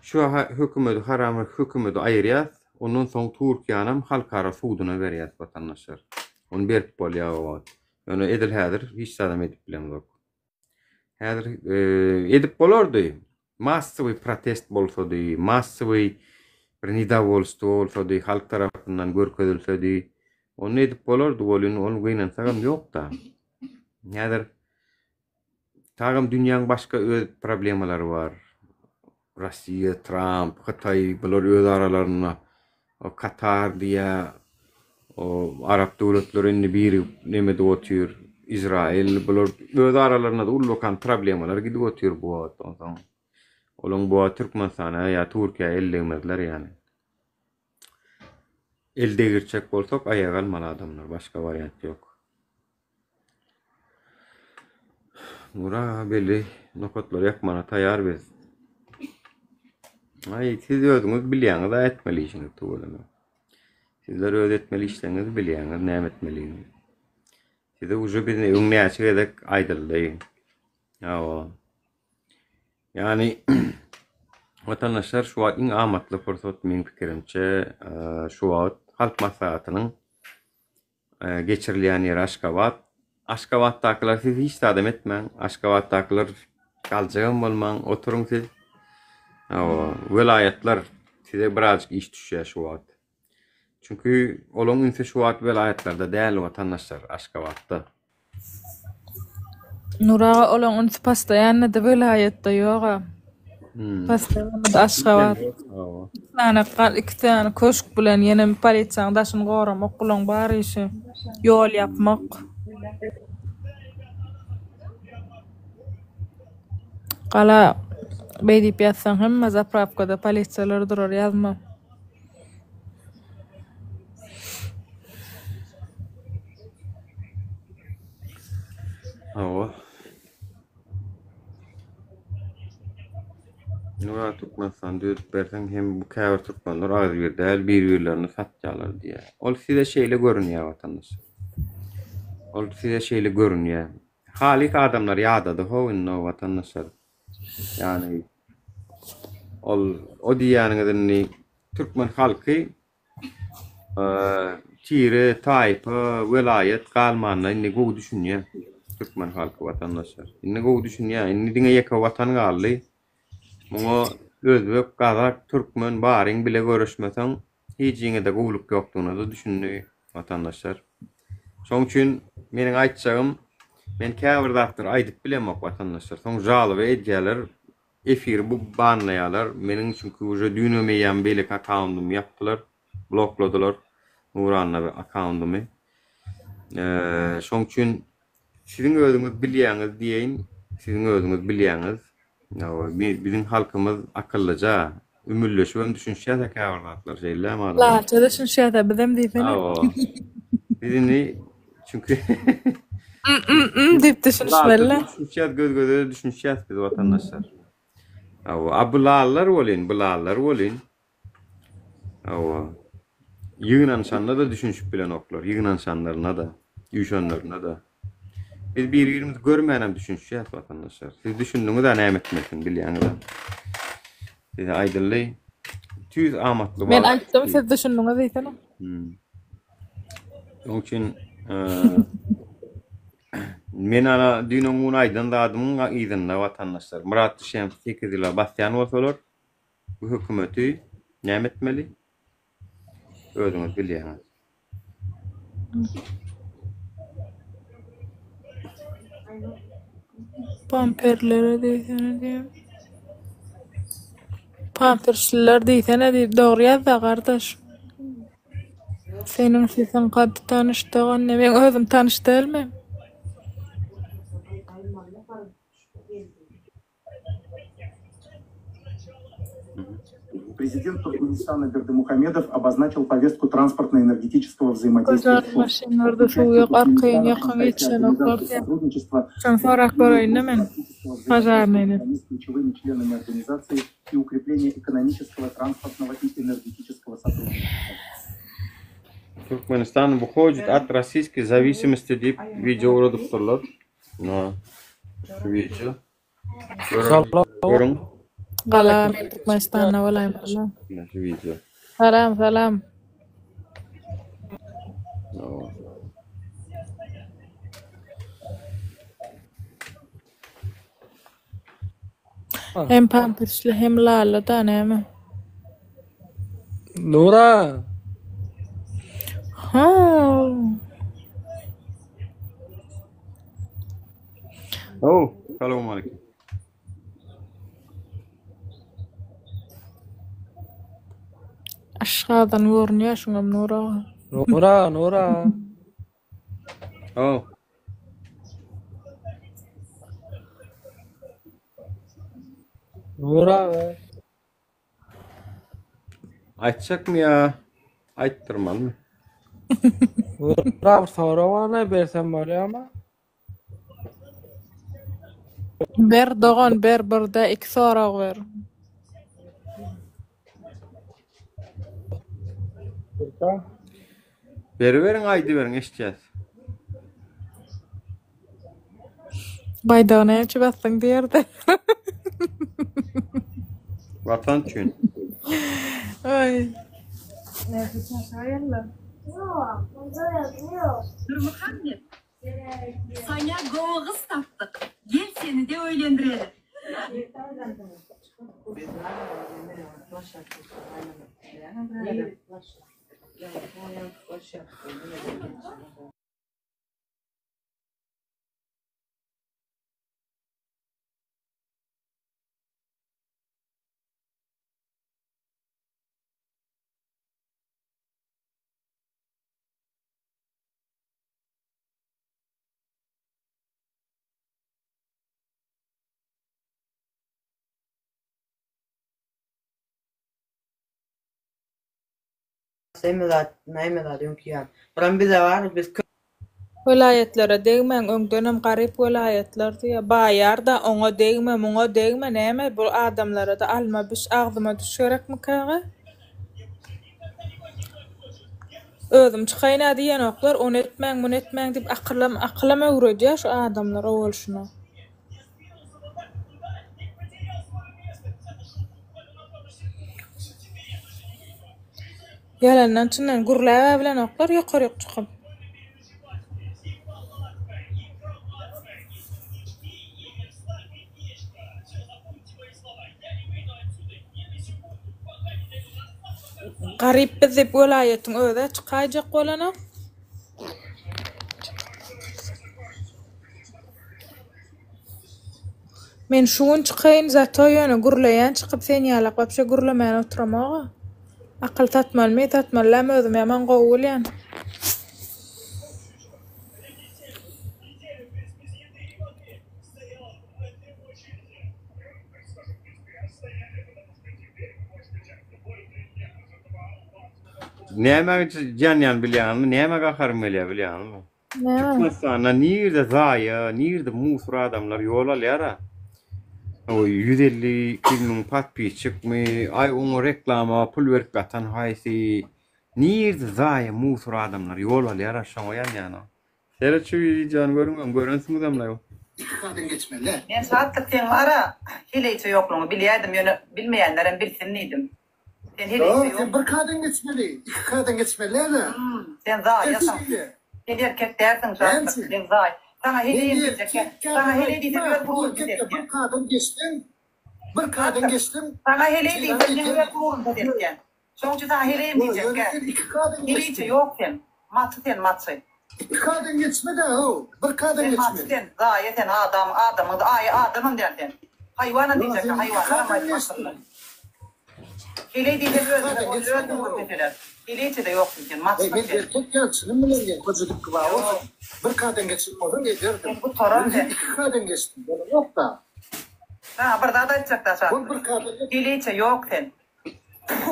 Speaker 1: Şu hökümeti haram hökümeti aýyrýas. Ondan soň Türkiýänem halkara suduna berýäs watandaşlar. Ony berip bolýar o wagt. Ýöne edil häzir hiç zadam edip bilemzok. Häzir edip bolardy. Massowy protest bolsady, massowy bir nedowolstwo bolsady, halk tarapyndan görkezilsedi, onda edip bolardy welin, ol gynansagam ýok-da. Häzir tagam dünýäň başga öz problemalary bar. Russiýa, Tramp, Hytaý bular öz aralarynda o Katar diýýä, o arap döwletleri indi birigip neme edip otyr, Izrail bular öz aralarynda-da ullakan problemalar gidip otyr bu wagt onsoň. Olaň bu wagt Türkmenistana ýa Türkiýä el degmezler ýaly. El degirtjek bolsak aýaga almaly adamlar, başga wariant ýok. Nura belli nokatlary ýakmana taýar biz. Aý, siz özüňiz bilýäňiz a etmeli işiňizi tüweleme. Sizler öz etmeli işleriňizi bilýäňiz, näme etmelidigini. Size uje biz öň näçe gezek aýdyldy. Hawa. Ýagny watandaşlar şu wagt iň amatly pursat meň pikirimçe şu wagt Halk Maslahatynyň geçirilýän ýeri Aşgabat. Aşgabatdakylar siz hiç zadam etmäň. Aşgabatdakylar galjagam bolmaň, oturyň siz. Hawa, welaýatlar size birazjyk iş düşýär şu wagt. Çünki olaň ünsi şu wagt welaýatlarda däl watandaşlar, Aşgabatda.
Speaker 5: Nur aga olaň ünsi postoýannyda welaýatda ýoga.
Speaker 1: Hmm.
Speaker 5: Postoýannyda Aşgabat.
Speaker 1: Hawa.
Speaker 5: Iki sany gal iki sany köşk bilen ýene polisiýaň daşyny goramak bulaň bar işi. Ýol ýapmak. Gala beý diýip ýazsaň hemme zaprawkada polisiýalar durar ýazma.
Speaker 1: Hawa. Nura Türkmenistany düzüp berseň hem bu käbir türkmenler agzybir däl bir-birlerini satýarlar diýýär. Ol size şeýle görünýär watandaş. Ol size şeýle görünýär. Halys adamlar ýadady how indi o watandaşlar. Ýagny ol o diýýäniňiz indi türkmen halky tire, taýpa, welaýat galmanyna indi gowy düşünýär türkmen halky watandaşlar. Indi gowy düşünýär. Indi diňe ýeke watan galdy. Muňa özbek, gazak, türkmen baryň bile göreşmeseň hijiňede gowulyk ýokdugyna-da düşündi watandaşlar. Şoň üçin meniň aýtjagym, men käbir zatlary aýdyp bilemok watandaşlar. Soň žaloba edýärler, efiri bu banlaýarlar. Meniň çünki uje düýnem eýýäm beýleki akkaundymy ýapdylar, blokladylar Nuranna akkaundymy. Şoň üçin Siziň özüňiz bilýäňiz diýeýin, siziň özüňiz bilýäňiz. Biziň halkymyz akyllyja, ümürleşibem düşünişýäs-ä käbir zatlar, şeýle dälmi adamlar?
Speaker 5: Lalça düşünişýäs-ä bizem diýsene.
Speaker 1: Hawa. Biz indi çünki
Speaker 5: M-m-m diýip düşünişmeli-dä.
Speaker 1: Lalça düşünişýäs, göz-göze düşünişýäs biz watandaşlar. Hawa, a bu lallar welin, bu lallar welin Hawa. Ýygnanyşanda-da düşünişip bilenoklar. Ýygnanyşanlaryna-da, üýşenlerine-de. Biz bir-birimizi görmänem düşünişýäs watandaşlar. Siz düşündiňiz-ä näme etmelisin bilýäňiz-ä. Size aýdyldy. Tüýs amatly
Speaker 5: Men
Speaker 1: wagt.
Speaker 5: aýtdym, siz düşündiňiz diýsene.
Speaker 1: Hmm. Oň üçin men ana düýn öňňun aýdan zadymyň yzynda watandaşlar. Myrat Düşemow 8 ýyla basýan bolsalar, Bu hökümeti näme etmeli? Özüňiz bilýäňiz.
Speaker 5: Pamperlere diýsene diýip. Pampersliler diýsene diýip dogry ýazda gardaş. Seniň sesiň gaty tanyş dogan meň özüm tanyş dälmi?
Speaker 8: Prezident Türkmenistana Berdimuhamedov обозначил повестку транспортно-энергетического взаимодействия
Speaker 5: Gojan
Speaker 8: в ШОС.
Speaker 5: maşynlarda
Speaker 8: Участие
Speaker 5: suw ýok arkaýyn
Speaker 8: Туркменистана в
Speaker 5: ýakaň
Speaker 8: предстоящей
Speaker 5: ýetişenoklar
Speaker 8: организации
Speaker 5: diýýär.
Speaker 8: сотрудничества
Speaker 5: Şony
Speaker 8: в
Speaker 5: sorap
Speaker 8: сфере
Speaker 5: göreýin-dä men
Speaker 8: практического взаимодействия
Speaker 5: požarnyny.
Speaker 8: страны с ключевыми членами организации и укрепление экономического, транспортного и энергетического сотрудничества.
Speaker 1: Türkmenistan wyhodit at rossiýskiý zawisimosti diýip wideo ugradypdyrlar. Na, şu wideo. Görüň.
Speaker 5: Gala men Türkmenistanda bolaýmaly.
Speaker 1: Ine şu wideo.
Speaker 5: Salam salam. Hem pampersli hem lalla da näme.
Speaker 9: Nura.
Speaker 5: Ha.
Speaker 1: Oh, salowmaleýkim.
Speaker 5: Aşgadan görünýär şuňam Nura aga.
Speaker 9: Nura, Nura.
Speaker 1: Oh.
Speaker 9: Nur aga.
Speaker 1: Aýtjakmy ýa aýtdyrmalymy?
Speaker 9: Nur aga bir sorag barlaý bersem bolýamy?
Speaker 5: Ber dogan ber birde iki sorag ber.
Speaker 1: Beriberiň aýdyberiň eşitýäs.
Speaker 5: Baýdagy näme üçin basdyň diýerde.
Speaker 1: Watan üçin.
Speaker 5: Oý.
Speaker 7: Nurmuhammet, saňa gowy gyz tapdyk. Gel seni-de öýlendireli.
Speaker 9: Hemme zat näme zat öňki ýaly. Buram bize bar biz köp.
Speaker 5: Welaýatlara degmäň öňdenem garyp welaýatlar diýýä baýarda oňa degme muňa degme näme bu adamlarada alma biş agzyma düş gerekmikaga özüm çykaýyna diýenoklar ony etmäň muny etmäň diýip akylam akylam öwredýä şu adamlar owalşyna. Ýalandan çyndan gürläb-ä bilenoklar ýokaryk çykyp. Garyp biz diýip welaýatyň öz-ä çykaýjak bolanok. Men şu gün çykaýyn zato ýöne gürleýän çykyp sen ýalak wapşe gürlemän oturamoga. Akyl satmalymy satmaly dälmi özüm ýaman gowy bilýän.
Speaker 1: Nämä ýanýan bilýäňizmi? Nämä gaharym gelýär bilýäňizmi? Türkmenistanda nirde zaýa, nirde musur adamlar ýol alýar-a. O 152 müň podpisçikmi, aý oňa reklama pul berip ýatan haýsy, nirde zaýa musur adamlar ýol alýar-a, şoňa ýanýan-a. Seret şu wideony görüň, görensiňizem-laý.
Speaker 10: Men Şatlyk seň bara heleýçe ýoklugyňy bilýädim ýöne bilmeýänlerem bilsin diýdim. Sen heleýçe
Speaker 11: Ýok, sen bir kadan geçmeli, iki kadan geçmeli däl-ä.
Speaker 10: Sen zaýasyň. Sen erkek dälsiň Şatlyk. Sen zaý. Saňa heleýem diýjek. Saňa heleý diýsem öz gururymy peseltýän.
Speaker 11: Bir kadan geçseň, bir kadan geçseň.
Speaker 10: Saňa heleý diýsem meň öz gururymy peseltýän. Şoň üçin saňa heleýem diýjekgä. Heleýçe ýok sen. Maçy sen maçy.
Speaker 11: Iki kadan geçme-dä how, bir kadan
Speaker 10: Sen maçy
Speaker 11: geçmeli.
Speaker 10: sen, zaýa sen, adam, adamyň aýy adamam däl sen. Haýwanam
Speaker 11: Ýok,
Speaker 10: diýjekgä,
Speaker 11: sen iki
Speaker 10: haýwanlaram
Speaker 11: kadan
Speaker 10: aýtmazsyň.
Speaker 11: geçdiň.
Speaker 10: Heleý diýseň
Speaker 11: Iki
Speaker 10: özüňe
Speaker 11: kadan
Speaker 10: öz
Speaker 11: geçme-dä
Speaker 10: guruň
Speaker 11: how.
Speaker 10: peseler. Heleýçe-de ýoksun sen,
Speaker 11: Eý,
Speaker 10: maçsyň
Speaker 11: men
Speaker 10: sen.
Speaker 11: erkek ýaly çynym bilen gel, köjüdikki bar bolsa,
Speaker 10: Ýok.
Speaker 11: bir kadan geçip bolsaň ederdim.
Speaker 10: Sen gutaran
Speaker 11: Ýöne sen
Speaker 10: sen.
Speaker 11: iki kadan geçdiň, bolanok-da.
Speaker 10: Saňa bir zat aýtjakda
Speaker 11: Bol
Speaker 10: Şatlyk.
Speaker 11: bir kadan geç.
Speaker 10: Heleýçe ýok sen. Tfu!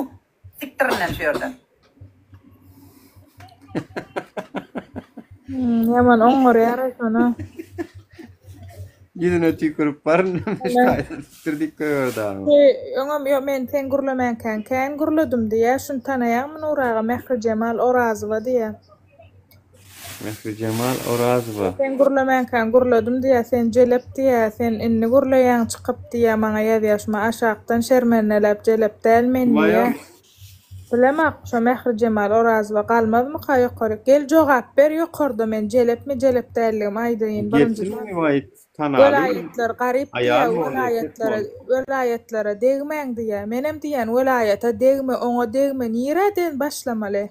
Speaker 10: Sikdirinden şu ýerden.
Speaker 5: Ýaman oňňurýar şony.
Speaker 1: Ýüzüne tüýkürip baryn taýdan sikdir diýip goýberdi agam.
Speaker 5: Öňem ýok men sen gürlemänkäň kän gürledim diýýä şuny tanaýaňmy Nury aga Mährijemal Orazowa diýýä.
Speaker 1: Mährijemal Orazowa.
Speaker 5: Sen gürlemänkäň gürledim diýýä, sen jelep diýýä, sen indi gürleýäň çykyp diýýä maňa ýazýa şuma aşakdan şermendeläp jelep däl men diýýä. Bilemok şo Mährijemal Orazowa galmazmyka ýokaryk gel jogap ber ýokarda men jelepmi jelep däldigimi aýdaýyn birinji
Speaker 1: Gelsin waý tanaly.
Speaker 5: Welaýatlar garyp diýýä
Speaker 1: Aýal boldy erkek
Speaker 5: welaýatlara
Speaker 1: boldy.
Speaker 5: welaýatlara degmäň diýýä menem diýýän welaýata degme oňa degme nireden başlamaly.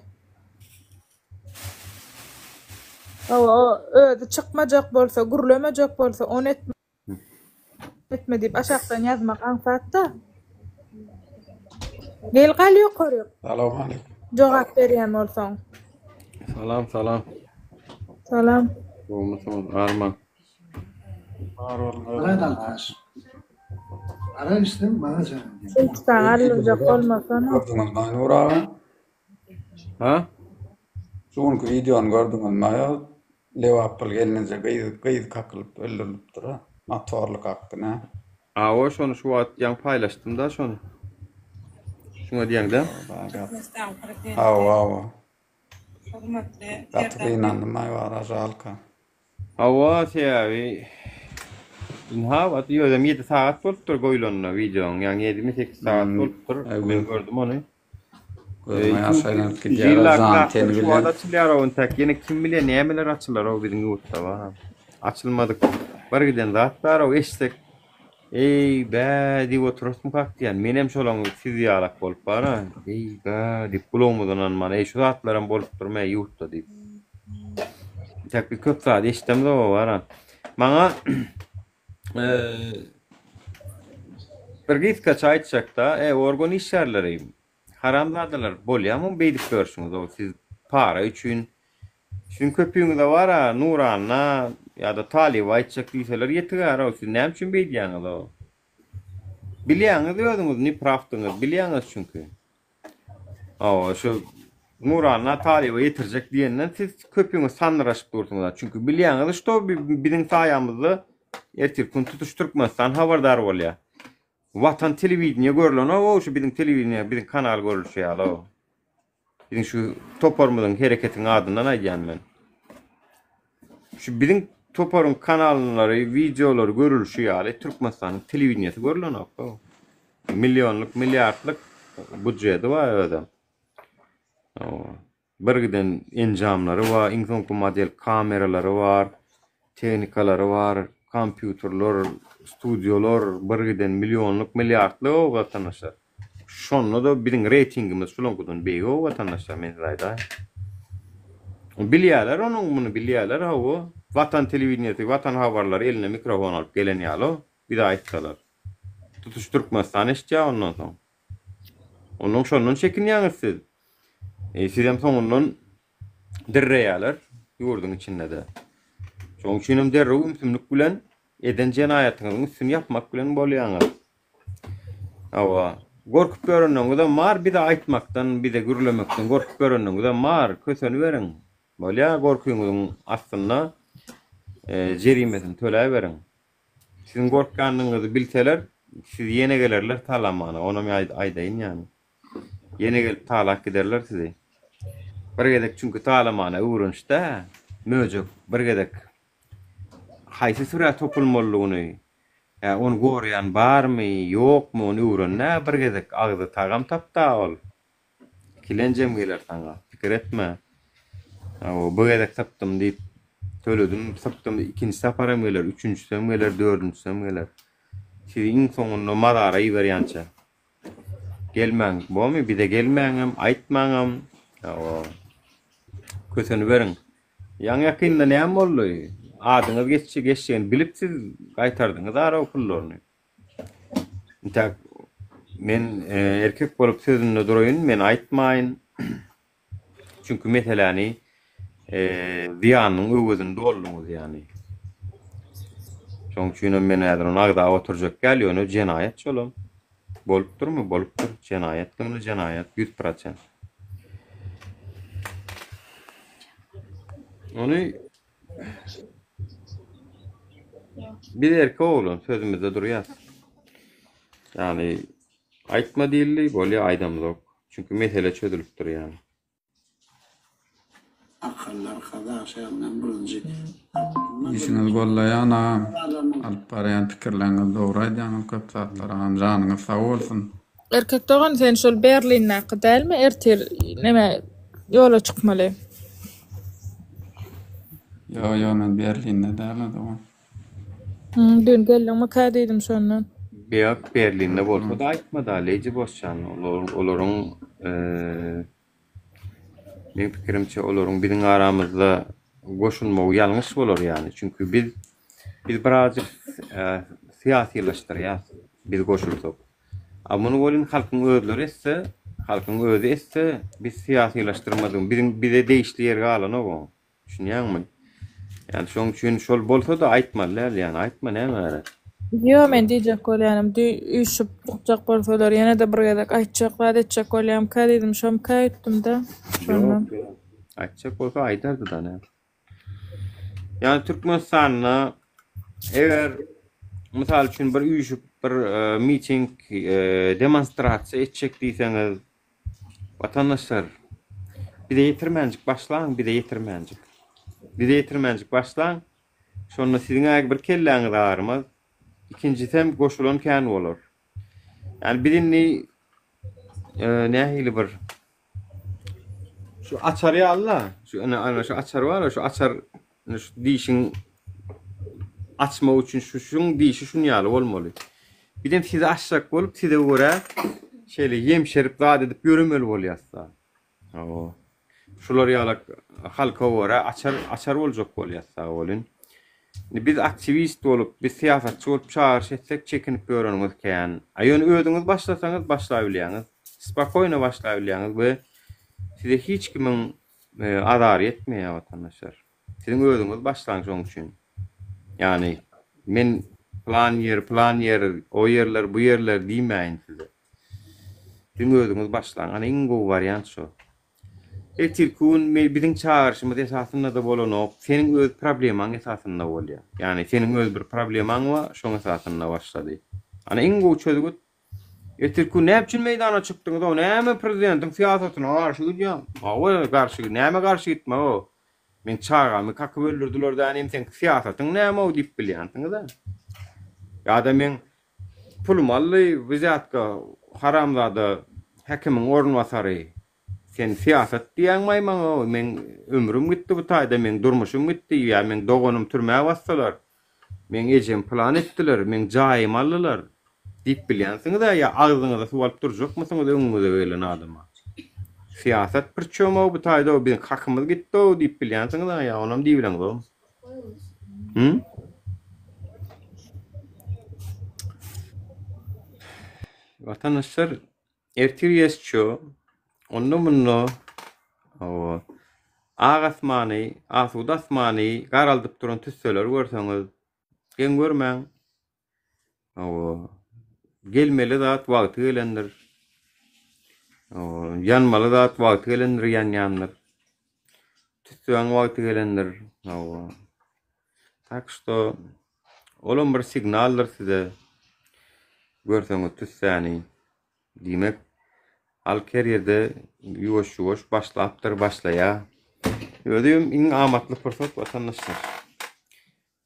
Speaker 5: Hawa, o özi çykmajak bolsa, gürlemejek bolsa, ony etme, etme diýip aşakdan ýazmak aňsat-da. Gel gal ýokaryk.
Speaker 12: Salowmaleýkim.
Speaker 5: Jogap berýän bolsaň.
Speaker 1: Salam salam.
Speaker 5: Salam.
Speaker 1: Gowumysyňyz Arman.
Speaker 12: Bar boluň
Speaker 11: Brat alkaş. Arak içsem maňa jaň edýär.
Speaker 5: Ruçkaňy aldyrjak bolmasana.
Speaker 12: Gördüňizmi Aýnur aga?
Speaker 1: Ha?
Speaker 12: Şu günki wideony gördüňizmi aýal? Lebaply gelneje gyz gyz kakylyp öldürilipdir-a. Motorly kakdy nä?
Speaker 1: Hawa şony şu wagt ýaňy paýlaşdym-da şony. Şuňa diýeňdä?
Speaker 2: Türkmenistanyň prezidenti
Speaker 12: Hawa hawa.
Speaker 2: hormatly
Speaker 12: Gaty
Speaker 2: Serdar
Speaker 12: gynandym-aý wara žalka.
Speaker 1: Hawa sebäbi ynha wagt özem ýedi sagat bolupdyr goýlanyna wideoň ýaňy ýedimi sekiz sagat
Speaker 12: Hmm.
Speaker 1: bolupdyr
Speaker 12: Aý
Speaker 1: men
Speaker 12: göz
Speaker 1: gördüm ony.
Speaker 12: gözüňe ýaş aýlanyp
Speaker 1: Nji
Speaker 12: gidýär-ä
Speaker 1: ýyldaky
Speaker 12: jan
Speaker 1: zatlar
Speaker 12: teni
Speaker 1: şu wagt
Speaker 12: bilen.
Speaker 1: açylýar-ow entäk ýene kim bilýär nämeler açylar-ow biziň ýurtda bar. Açylmadyk bir giden zat bar-ow eşitsek eý bä diýip oturasmykak diýýän menem şolaň siz ýalak bolup bar-a eý bä diýip gulagymyza ynanman eý şu zatlaram bolupdyrmy ýurtda diýip. Entäk biz köp zat eşidemzog-ow bar-a. Maňa bir gysgaça aýtjakda e organ işgärleri Haramzadalar bolýamy beýdip ýörşüňiz-ow siz para üçin siziň köpüňize bar-a Nuranna ýa-da Talyba aýtjak diýseler ýetigär-ow siz näme üçin beýdýäňiz-ow bilýäňiz özüňiz neprawdyňyz bilýäňiz çünki hawa şu Nuranna Talyba ýetirjek diýenden siz köpüňiz sandyraşyp dursuňyz çünki bilýäňiz şto biziň saýamyzda ertirki gün tutuş Türkmenistan habardar bolýar Watan telewideniýe görlenok-ow şu biziň telewideniýe biziň kanal görülşi ýaly-ow. Biziň şu toparymyzyň hereketiň adyndan aýdýan men. Şu biziň toparyň kanallary, wideolary görülşi ýaly Türkmenistanyň telewideniýesi görlenok-ow. Millionlyk, milliardlyk budjeti bar özem. Hawa. Birgiden enjamlary bar, iň soňky model kameralary bar, tehnikalary bar, kompýuterler, studiýalar, birgiden millionlyk, milliardlyk o watandaşlar. Şonda-da biziň reýtingimiz şulaňkydan beýik o watandaşlar, men size aýdaýyn. Bilýärler onuň muny bilýärler hawa. Watan telewideniýesi, Watan habarlary eline mikrofon alyp gelen ýaly bize aýtsalar. Tutuş Türkmenistan eşitýär ondan soň. Ondan şondan çekinýäňiz siz. E, sizem soňundan dirreýärler ýurduň içinde-de. Şonuň üçin hem derrew ümsümlik bilen eden jenaýatyňyzyň üstüni ýapmak bilen bolýaňyz. Hawa, gorkup ýöreniňizem bar, bize aýtmakdan, bize gürlemekden gorkup ýöreniňizem bar, köseniberiň. Bolýar, gorkyňyzyň astynda e, jerimesini töläberiň. Siziň gorkýandygyňyzy bilseler, sizi ýene gelerler talamana, onam aýdaýyn ýany. Ýene gelip talap giderler sizi. Bir gezek çünki talamana öwrenişdä, möjek bir gezek haýsy sürä topulmalydygyny, ä ony goraýan barmy, ýokmy ony öwrendä bir gezek agzy tagam tapda ol. Ikilenjem geler saňa, pikir etme. Hawa, bu gezek sypdym diýip, töledim, sypdym, ikinji saparam geler, üçünjisem geler, dördünjisem geler. Sizi iň soňunda mazara iberýänçä. Gelmäň, bormy, bize gelmäňem, aýtmaňam. Hawa, köseniberiň. Ýaňy-ýakynda näme boldy? Adyňyz geçjek, geçjegini bilip siz gaýtardyňyz ara pullaryny. Intäk men erkek bolup sözünde duraýyn, men aýtmaýyn. Çünki meseläni zyýanynyň öwezini dolduňyz ýany. Şonuň üçin hem men häzir ony agzap oturjak däl, ýöne jenaýat şolam. Bolupdyrmy? Bolupdyr. Jenaýatdygyny jenaýat 100%. Ony Biz erkek oglan sözümizde durýas. Ýagny aýtma diýildi, bolýa aýdamzok. Çünki mesele çözülipdir ýagny.
Speaker 11: Akyllar kazak şäherinden birinji.
Speaker 12: Işiňizi gollaýan agam. Alyp barýan pikirleriňiz dogry aýdýaňyz köp zatlar agam janyňyz sag bolsun.
Speaker 5: Erkek dogan sen şol Berlindäki dälmi ertir neme ýola çykmaly.
Speaker 12: Ýo ýo men Berlinde däl dogan.
Speaker 5: Hum dün geldiňmikä diýdim şondan.
Speaker 1: Ýok Berlinde bolsada aýtmada Lady Bosjan olaryň meň pikirimçe olaryň biziň aramyzda goşulmagy ýalňyş bolar ýany çünki biz biz birazjyk syýasylaşdyrýas biz goşulsak. A muny welin halkyň özleri etse, halkyň özi etse, biz syýasylaşdyrmadyk, biziň bize degişli ýeri galanok oň. Düşünýäňmi? Ýani şoň üçin şol bolsa-da aýtmaly däl, ýani aýtma näme gerek.
Speaker 5: Ýo men diýjek bolýanym dü üýşüp çykjak bolsalar ýene-de bir gezek aýtjak zat etjek bolýamyka diýdim şomyka öýtdüm-de şondan.
Speaker 1: Ýok ýok. Aýtjak bolsa aýdardy-da näme. Ýani Türkmenistanda eger mysal üçin bir üýşüp bir miting demonstrasiýa etjek diýseňiz watandaşlar bize ýetirmänjik başlaň bize ýetirmänjik. Bize ýetirmänjik başlaň. Şonda siziň-ä bir kelläňiz agyrmaz. Ikinjisem goşulan kän bolar. Ýani biz indi nähili bir şu açar ýaly-da, şu ine ana şu açar bar-a, şu açar ine şu dişiň açmak üçin şu şuň dişi şun ýaly bolmaly. Bizem sizi açjak bolup size görä şeýle ýemşerip zat edip ýöremeli bolýas-da. Hawa. Şular ýalak halka görä açar açar boljak bolýas sag bolun. Indi biz aktiwist bolup, biz syýasatçy bolup çagyryş etsek çekinip ýöreniňiz kän. A ýöne özüňiz başlasaňyz başlabilýäňiz. Spakoýno başlabilýäňiz we size hiç kimiň azary ýetmeýär watandaşlar. Siziň özüňiz başlaň şoň üçin. Ýagny men plan ýer, plan ýer, o ýerler, bu ýerler diýmäýin size. Siziň özüňiz başlaň. Ana iň gowy wariant şo. Ertirki gün biziň çagyryşymyz esasynda-da bolanok. Seniň öz problemaň esasynda bolýar. Ýagny seniň öz bir problemaň bar, şoň esasynda başlady. Ana iň gowy çözgüt Ertirki gün näme üçin meýdana çykdyňyz-ow, näme prezidentiň syýasatyna garşy gidýäň? Hawa, garşy, nämä garşy gitmek-ow? Meň çagamy kakyp öldürdiler dänim, seň syýasatyň näme-ow diýip bilýänsiňiz-ä. Ýa-da meň pulumy aldy, wzýatka, haramzada häkimiň orunbasary. Sen syýasat diýýäňmaý maňa-ow, meň ömrüm gitdi bu taýda, meň durmuşym gitdi, ýa meň doganym türmä basdylar. Meň ejemi pylan etdiler, meň jaýymy aldylar diýip bilýänsiňiz-ä ýa agzyňyza suw alyp durjakmysyňyz öňüňize gelen adama? Syýasat priçem-ow bu taýda-ow biziň hakymyz gitdi-ow diýip bilýänsiňiz-ä ýa onam diýibileňzogmy? Hü? Watandaşlar Ertir ýesço, onda-munda, hawa, ak asmany, asuda asmany garaldyp duran tüsseleri görseňiz, geň görmäň. Hawa, gelmeli zat wagty gelendir. Hawa, ýanmaly zat wagty gelendir, ýanýandyr. Tüssäň wagty gelendir. Hawa. Tak şto, olam bir signaldyr size. Görseňiz tüssäni. Diýmek, halk her ýerde ýuwaş-ýuwaş başlapdyr, başlaýar. Özem iň amatly pursat watandaşlar.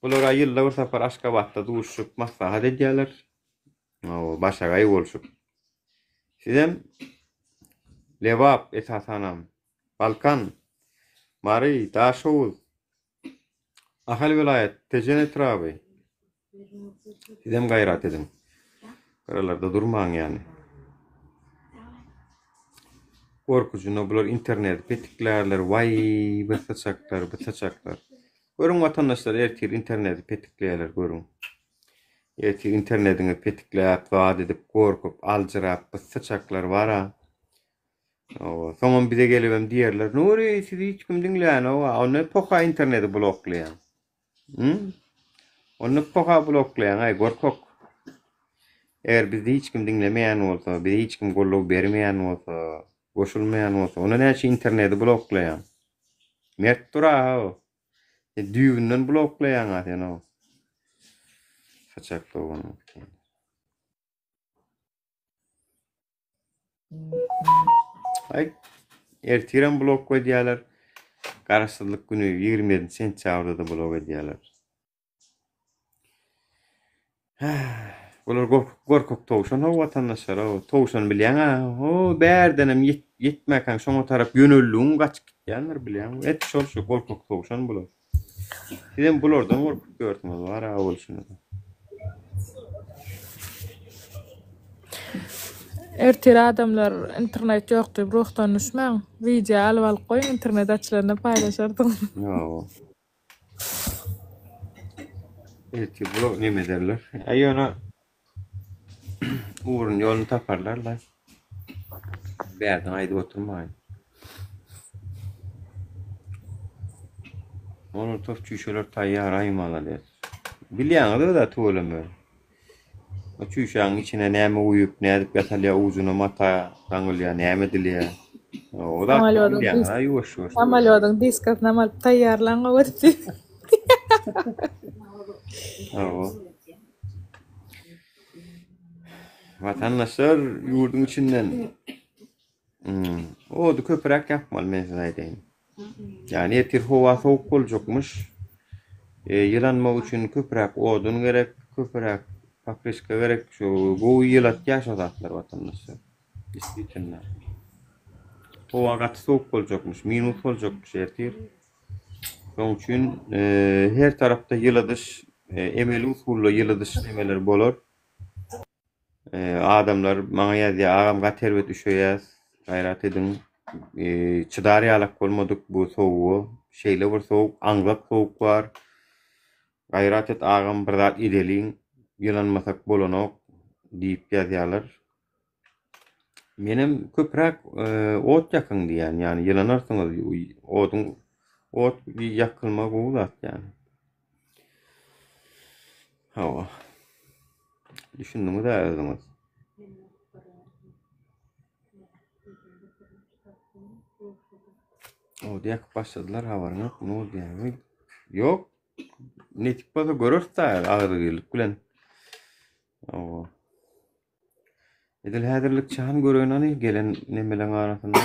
Speaker 1: Bular-a ýylda bir sapar Aşgabatda duşuşyp maslahat edýärler. Hawa, başagaý bolşup. Sizem Lebap, esasanam, Balkan, Mary, Daşoguz, Ahal welaýat, Tejen etraby. Sizem gaýrat ediň. Gyralarda durmaň ýany. Gorkujyna bular interneti petiklärler. Waý, bir saçaklar, bir saçaklar. Görüň watandaşlar ertir interneti petikleýärler, görüň. Ertir internetiňizi petikläp, zat edip, gorkup, aljyrap, bir saçaklar bar-a. Hawa, soňam bize gelibem diýerler, Nury, sizi hiç kim diňlänok-a, onda poha interneti bloklaýaň. Hü? Onda poha bloklaýaň-aý, gorkak. Eger bizi hiç kim diňlemeýän bolsa, bize hiç kim goldaw bermeýän bolsa, goşulmaýan bolsa, onda näçe interneti bloklaýaň? Mert dur-a-how. Sen düýbünden bloklaýaň-a sen-ow. Saçak doganyň. Aý, ertirem blok edýärler. Garaşsyzlyk güni 27 sentýabrda-da blok edýärler. Bular gorkak towşan how watandaşlar how. Towşan bilýäň-ä, ho bärdenem ýetmäkäň şoňa tarap ýöneldigiň gaçyp gitýändir bilýäňmi? Et şol şu gorkak towşan bular. Sizem bulardan gorkup ýörsüňiz bar-a bolşuňyza.
Speaker 5: Ertir adamlar internet ýok diýip ruhdan düşmäň. Wideo alyp alyp goýuň internet açylanda paýlaşarsyňyz.
Speaker 1: Ýok. Ertir bular neme ederler. Ýa ýöne Ugruny ýoluny taparlar-la. Bärden aýdyp oturmaýyn. Molotow çüýşeler taýýar aý malades. Bilýäňiz özä tüweleme. O çüýşäň içine näme guýup, nädip ýasalýar, ujuna mata daňylýar, näme edilýär. O zatlary
Speaker 5: Samolýodyň
Speaker 1: bilýäňiz
Speaker 5: disk
Speaker 1: ha ýuwaş-ýuwaş.
Speaker 5: samolýodyň diskasynam alyp taýýarlaň gowy edip diýip.
Speaker 1: Hawa. Watandaşlar ýurduň içinden Ody köpräk ýakmaly men size aýdaýyn. Ýagny ertir howa sowuk boljakmyş. E, ýylanmak üçin köpräk odun gerek, köpräk pakryşka gerek. Şu gowy ýylatýar şo zatlar watandaşlar. Действительно. Howa gaty sowuk boljakmyş, minus boljakmyş ertir. Şonuň üçin e, her tarapda ýyladyş, e, emeli usulda ýyladyş nemeler bolar. Adamlar maňa ýazýar, agam gaty erbet üşeýäs, gaýrat ediň. Çydar ýalak bolmadyk bu sowuga. Şeýle bir sowuk, aňzak sowuk bar. Gaýrat et agam bir zat edeliň, ýylanmasak bolanok diýip ýazýarlar. Menem köpräk ot ýakyň diýýän, ýagny ýylanarsyňyz, oduň ot ýakylma gowy zat ýagny. Hawa. Düşündiňiz-ä özüňiz. Ody ýakyp başladylar habaryň ýok ne boldy ýa? Ýok. Nesip bolsa göreris-dä agzybirlik bilen. Hawa. Edil häzirlikçe hany göreýin hany gelen nemeleň arasynda.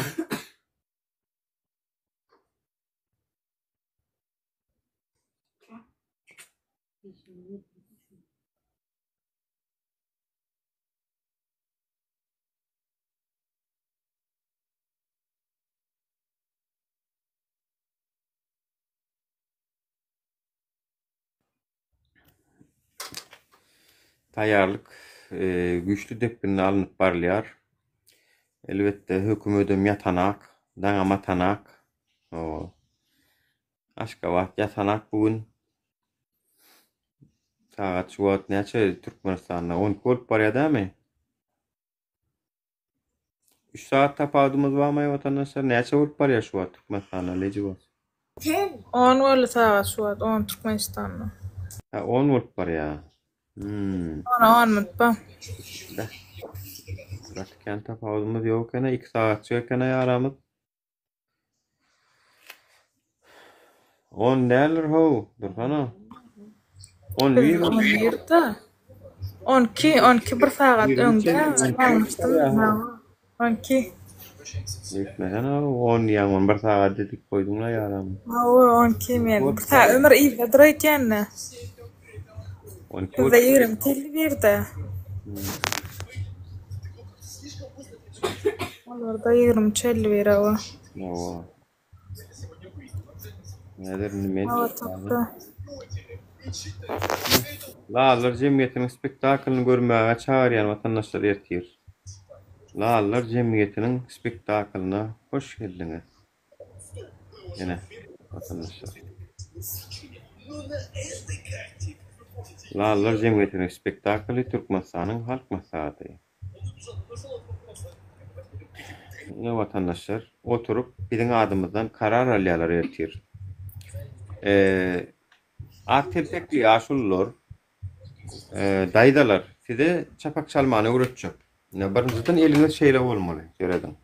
Speaker 1: Taýýarlyk güýçli depginde alnyp barylýar. Elbetde, hökümedem ýatanak, daňam atanak. Aşgabat ýatanak bu gün. Sagat şu wagt näçe Türkmenistanda? 12 bolup barýar dämi? 3 sagat tapawudymyz barmy watandaşlar? Näçe bolup barýar şu wagt Türkmenistanda Lady Boss?
Speaker 5: 10 boldy sagat şu wagt 10 Türkmenistanda.
Speaker 1: Ha 10 bolup barýar. Hmm.
Speaker 5: Ona 10 minut bar.
Speaker 1: Gaty kän tapawudymyz ýok eken, 2 sagatjyk eken aramyz. On däldir how, dursana. On bir.
Speaker 5: On birde. On iki, on iki bir sagat öňde. Ýalňyşdym. On iki.
Speaker 1: Ýetmesene on diýýäň, on bir sagat dedik goýduň-la ýaram.
Speaker 5: Hawa, on iki men. Bir sagat ömür yzdadyr öýdýän-de.
Speaker 1: On iki
Speaker 5: Bizde ýigrimi elli birde. Olarda 23.51 hawa.
Speaker 1: Hawa. Näder indi men?
Speaker 5: Hawa tapdy.
Speaker 1: Lallar jemgyýetiniň spektaklyny görmäge çagyrýan watandaşlar ertir. Lallar jemgyýetiniň spektaklyna hoş geldiňiz. Ine, watandaşlar. Lallar jemgyýetiniň spektakly Türkmenistanyň Halk Maslahaty. Ine watandaşlar, oturyp biziň adymyzdan karar alýarlar ertir. Ak telpekli ýaşulular, daýzalar size çapak çalmany öwretjek. Ine birinjiden eliňiz şeýle bolmaly, serediň.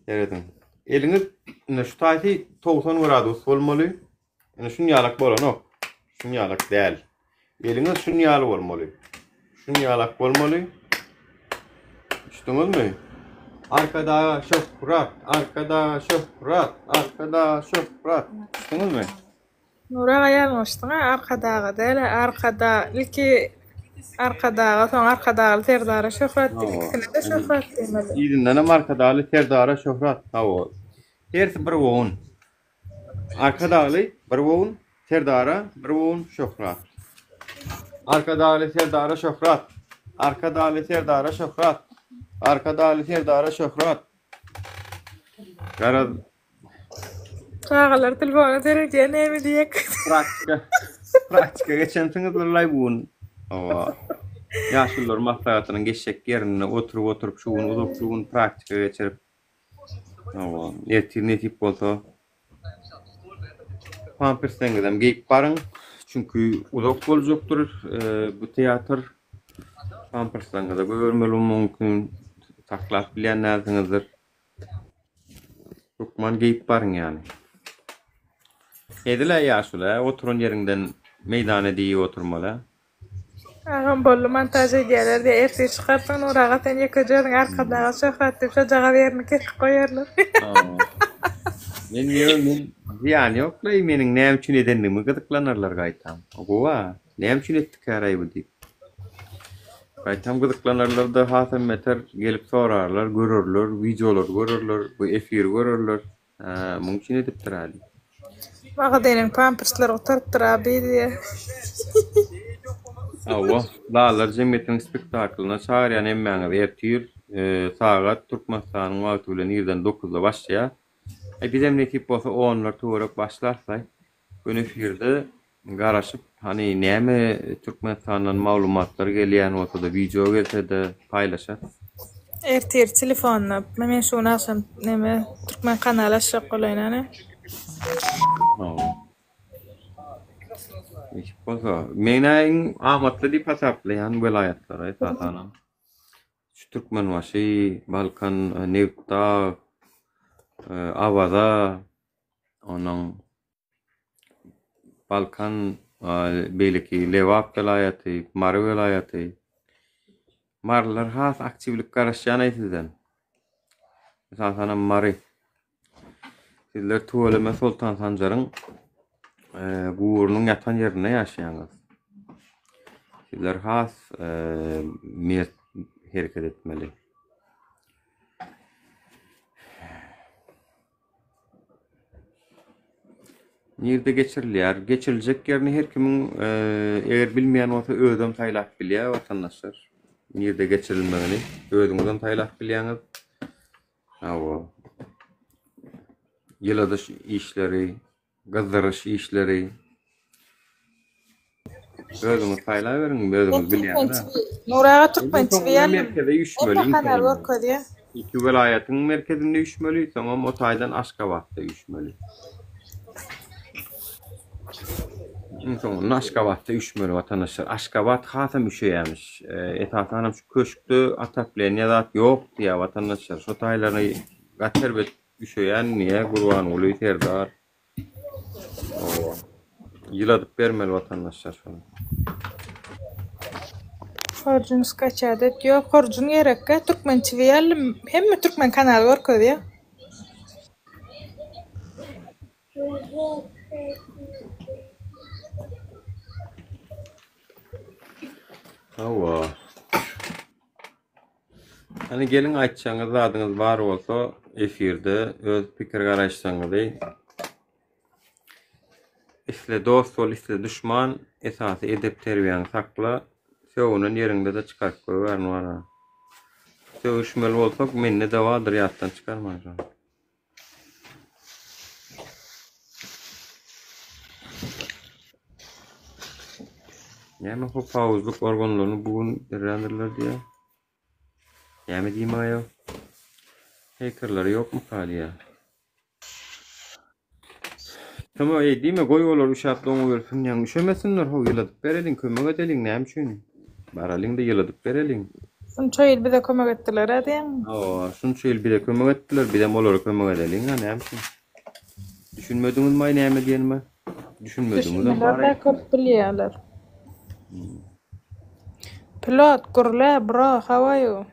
Speaker 1: Serediň. Eliňiz ine şu taýsy 90 gradus bolmaly. Ine şun ýalak bolanok. Şun ýalak däl. Eliňiz şun ýaly bolmaly. Şun ýalak bolmaly. Düşdüňizmi? Arkadaga şöhrat, arkadaga şöhrat, arkadaga şöhrat. Düşdüňizmi?
Speaker 5: Nur aga ýalňyşdyň-a, Arkadaga däl-ä, Arkada, ilki Arkadaga, soň Arkadagly Serdara şöhrat diýip, ikisine-de şöhrat diýmeli.
Speaker 1: Yzyndanam Arkadagly Serdara şöhrat. Hawa. Hersi bir bogun. Arkadagly bir bogun, Serdara bir bogun şöhrat. Arkadagly Serdara şöhrat. Arkadagly Serdara şöhrat. Arkadagly Serdara şöhrat. Garaz
Speaker 5: Çagalar telefona seredýär näme diýek.
Speaker 1: Praktika praktika geçensiňizdirlaý bu gün. Hawa. Ýaşulular maslahatynyň geçjek ýerinde oturyp oturyp şu gün uzakly gün praktika geçirip Hawa, ertir nesip bolsa pampersleriňizem geýip baryň. Çünki uzak boljakdyr bu teatr. Pamperslaryňyza goýbermeli mümkin. Saklap bilýän dälsiňizdir. Hökman geýip baryň ýaly. Hezil-ä ýaşuly-ä, oturan ýeriňden meýdana diýip oturmaly-ä.
Speaker 5: Agam boldy montaž edýäler diýä ertir çykarsyň Nur aga sen ýekeje özüň Arkadaga şöhrat diýip şojagaz ýerini kesip goýarlar.
Speaker 1: Men ýöne men zyýany ýoklaý meniň näme üçin edendigimi gyzyklanarlar gaýtam. Gowa. Näme üçin etdikäraý bu diýip. Gaýtam gyzyklanarlar-da hasam beter gelip sorarlar, görerler, wideolary görerler, bu efiri görerler. Hä, muň üçin edipdir-ä diýip.
Speaker 5: Magazynyň pampersleri gutarypdyr abi diýýär.
Speaker 1: Hawa, Lallar jemgyýetiniň spektaklyna çagyrýan hemmäňizi ertir sagat Türkmenistanyň wagty bilen irden dokuzda başlaýar. Aý bizem nesip bolsa onlar töwerek başlarys-aý. Gün efirde garaşyp hany näme Türkmenistandan maglumatlar gelýän bolsada wideo gelsede paýlaşarys.
Speaker 5: Ertir telefonda men şu gün agşam neme türkmen kanaly açjak bolaýyn hany.
Speaker 1: Hawa. Nesip bolsa. Men-ä iň amatly diýip hasaplaýan welaýatlara esasanam. Şu Türkmenbaşy, Balkan, Nebitdag, Awaza, Onuň Balkan, beýleki Lebap welaýaty, Mary welaýaty. Marylylar has aktiwlik garaşýan-aý sizden. Esasanam Mary. Sizler tüweleme Soltan Sanjaryň guburynyň ýatan ýerinde ýaşaýaňyz. Sizler has mert hereket etmeli. Nirde geçirilýär? Geçiriljek ýerini her kimiň eger bilmeýän bolsa özem saýlap bilýär watandaşlar. Nirde geçirilmegini özüňizem saýlap bilýäňiz. Hawa. Ýyladyş işleri, gyzdyryş işleri Özüňiz saýlaberiň, özüňiz bilýäňiz.
Speaker 5: Nury aga türkmen TV
Speaker 1: merkeze üýşmeli.
Speaker 5: Hemme kanal görkezýär.
Speaker 1: Iki welaýatyň merkezinde üýşmeli, soňam o taýdan Aşgabatda üýşmeli. Iň soňunda Aşgabatda üýşmeli watandaşlar. Aşgabat hasam üşeýämiş. Esasanam şu köşkde otopleniýa zat ýok diýýär watandaşlar. Şo taýlary gaty erbet üşeýän diýýär Gurbanguly Serdar. Hawa. Ýyladyp bermeli watandaşlar şony.
Speaker 5: Horjun skaçat et. Ýok horjun gerekkä türkmen TV aldym. Hemme türkmen kanaly görkezýär.
Speaker 1: Hawa. Hany geliň aýtjagyňyz zadyňyz bar bolsa efirde öz pikir garaýyşlaryňyzy isle dost bol isle duşman esasy edep terbiýäňi sakla sögünen ýeriňde-de çykaryp goýbärin wara. Sögüşmeli bolsak mende-de bardyr ýatdan çykarmaň şony. Näme howpsuzlyk organlaryny bu gün derrändirler diýýär. Näme diýmäýo? Heýkerleri ýokmuka diýýär. Tama eý diýme goý olar üşäp doňubersin ýaňy üşemesinler how ýyladyp bereliň kömek edeliň näme üçin baralyňda ýyladyp bereliň.
Speaker 5: Şunça ýyl bize kömek etdiler-ä diýeňmi?
Speaker 1: Hawa şunça ýyl bize kömek etdiler bizem olara kömek edeliň-ä näme üçin. Düşünmediňizmaý näme diýenime? Düşünmediňizem bar
Speaker 5: Düşündiler-dä köp bilýäler. Pilot gürle bro how are you?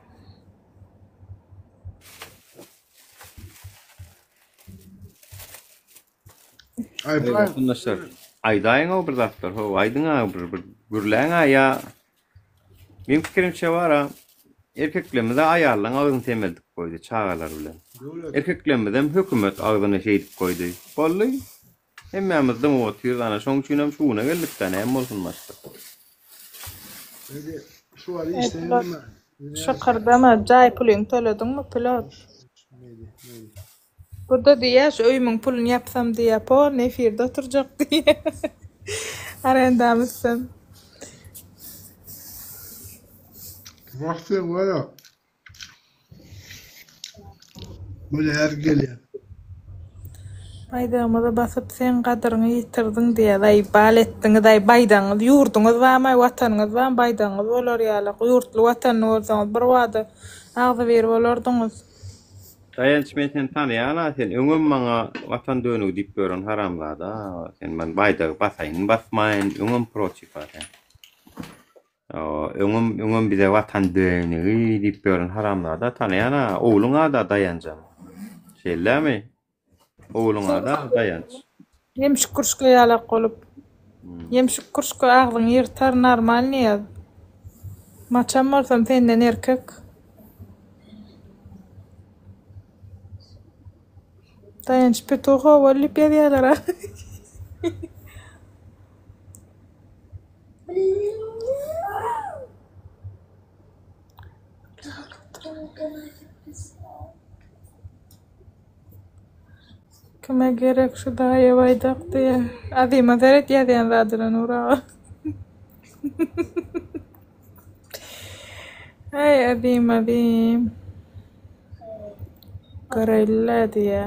Speaker 1: Eý watandaşlar, aýdaýyň-ow bir zatlar, how, aýdyň-a bir, bir gürläň-ä ýa Meň pikirimçe bar-a, erkeklerimiz-ä aýallaň agzyny semeldip goýdy çagalar bilen. Erkeklerimizem hökümet agzyny şeýdip goýdy. Boldy. Hemmämiz dymyp otyrys ana şoň üçinem şu güne geldik-dä, näme bolsun başga.
Speaker 5: Pilot şykyrdama, jaý pulyňy tölediňmi pilot? Burada diýýär şu öýümiň puluny ýapsam diýýär polny efirde oturjak diýýär. Arendamy üstsem.
Speaker 11: Wah sen wara. Bolýa häzir gelýän.
Speaker 5: Baýdagymyzy basyp seň gadyryňy ýitirdiň diýýär. Aý bal etdiňiz aý baýdagyňyz ýurduňyz barmy watanyňyz barmy baýdagyňyz bolar ýaly ýurtly watanly bolsaňyz bir bada agzybir bolardyňyz.
Speaker 1: Daýanç men seni tanaýan-a sen öňem maňa watan dönügi diýip ýören haramzada sen men baýdagy basaýyn basmaýyn öňem protiw-a sen. Öňem öňem bize watan dönügi diýip ýören haramzada tanaýan-a ogluň ada Daýanjam. Şeýlemi? Ogluň ada Daýanç.
Speaker 5: Ýemşik kürşge ýalak bolup. Ýemşik kürşge agzyňy ýyrtar normalny ýaz. Maçam bolsam senden erkek. Daýanç Petuhowa diýip ýazýalar-a. Kime gerek şu daýa baýdak diýýä. Azyma seret ýazýan zadyna Nur aga. Aý Azym Azym. Göreýli-le diýýä.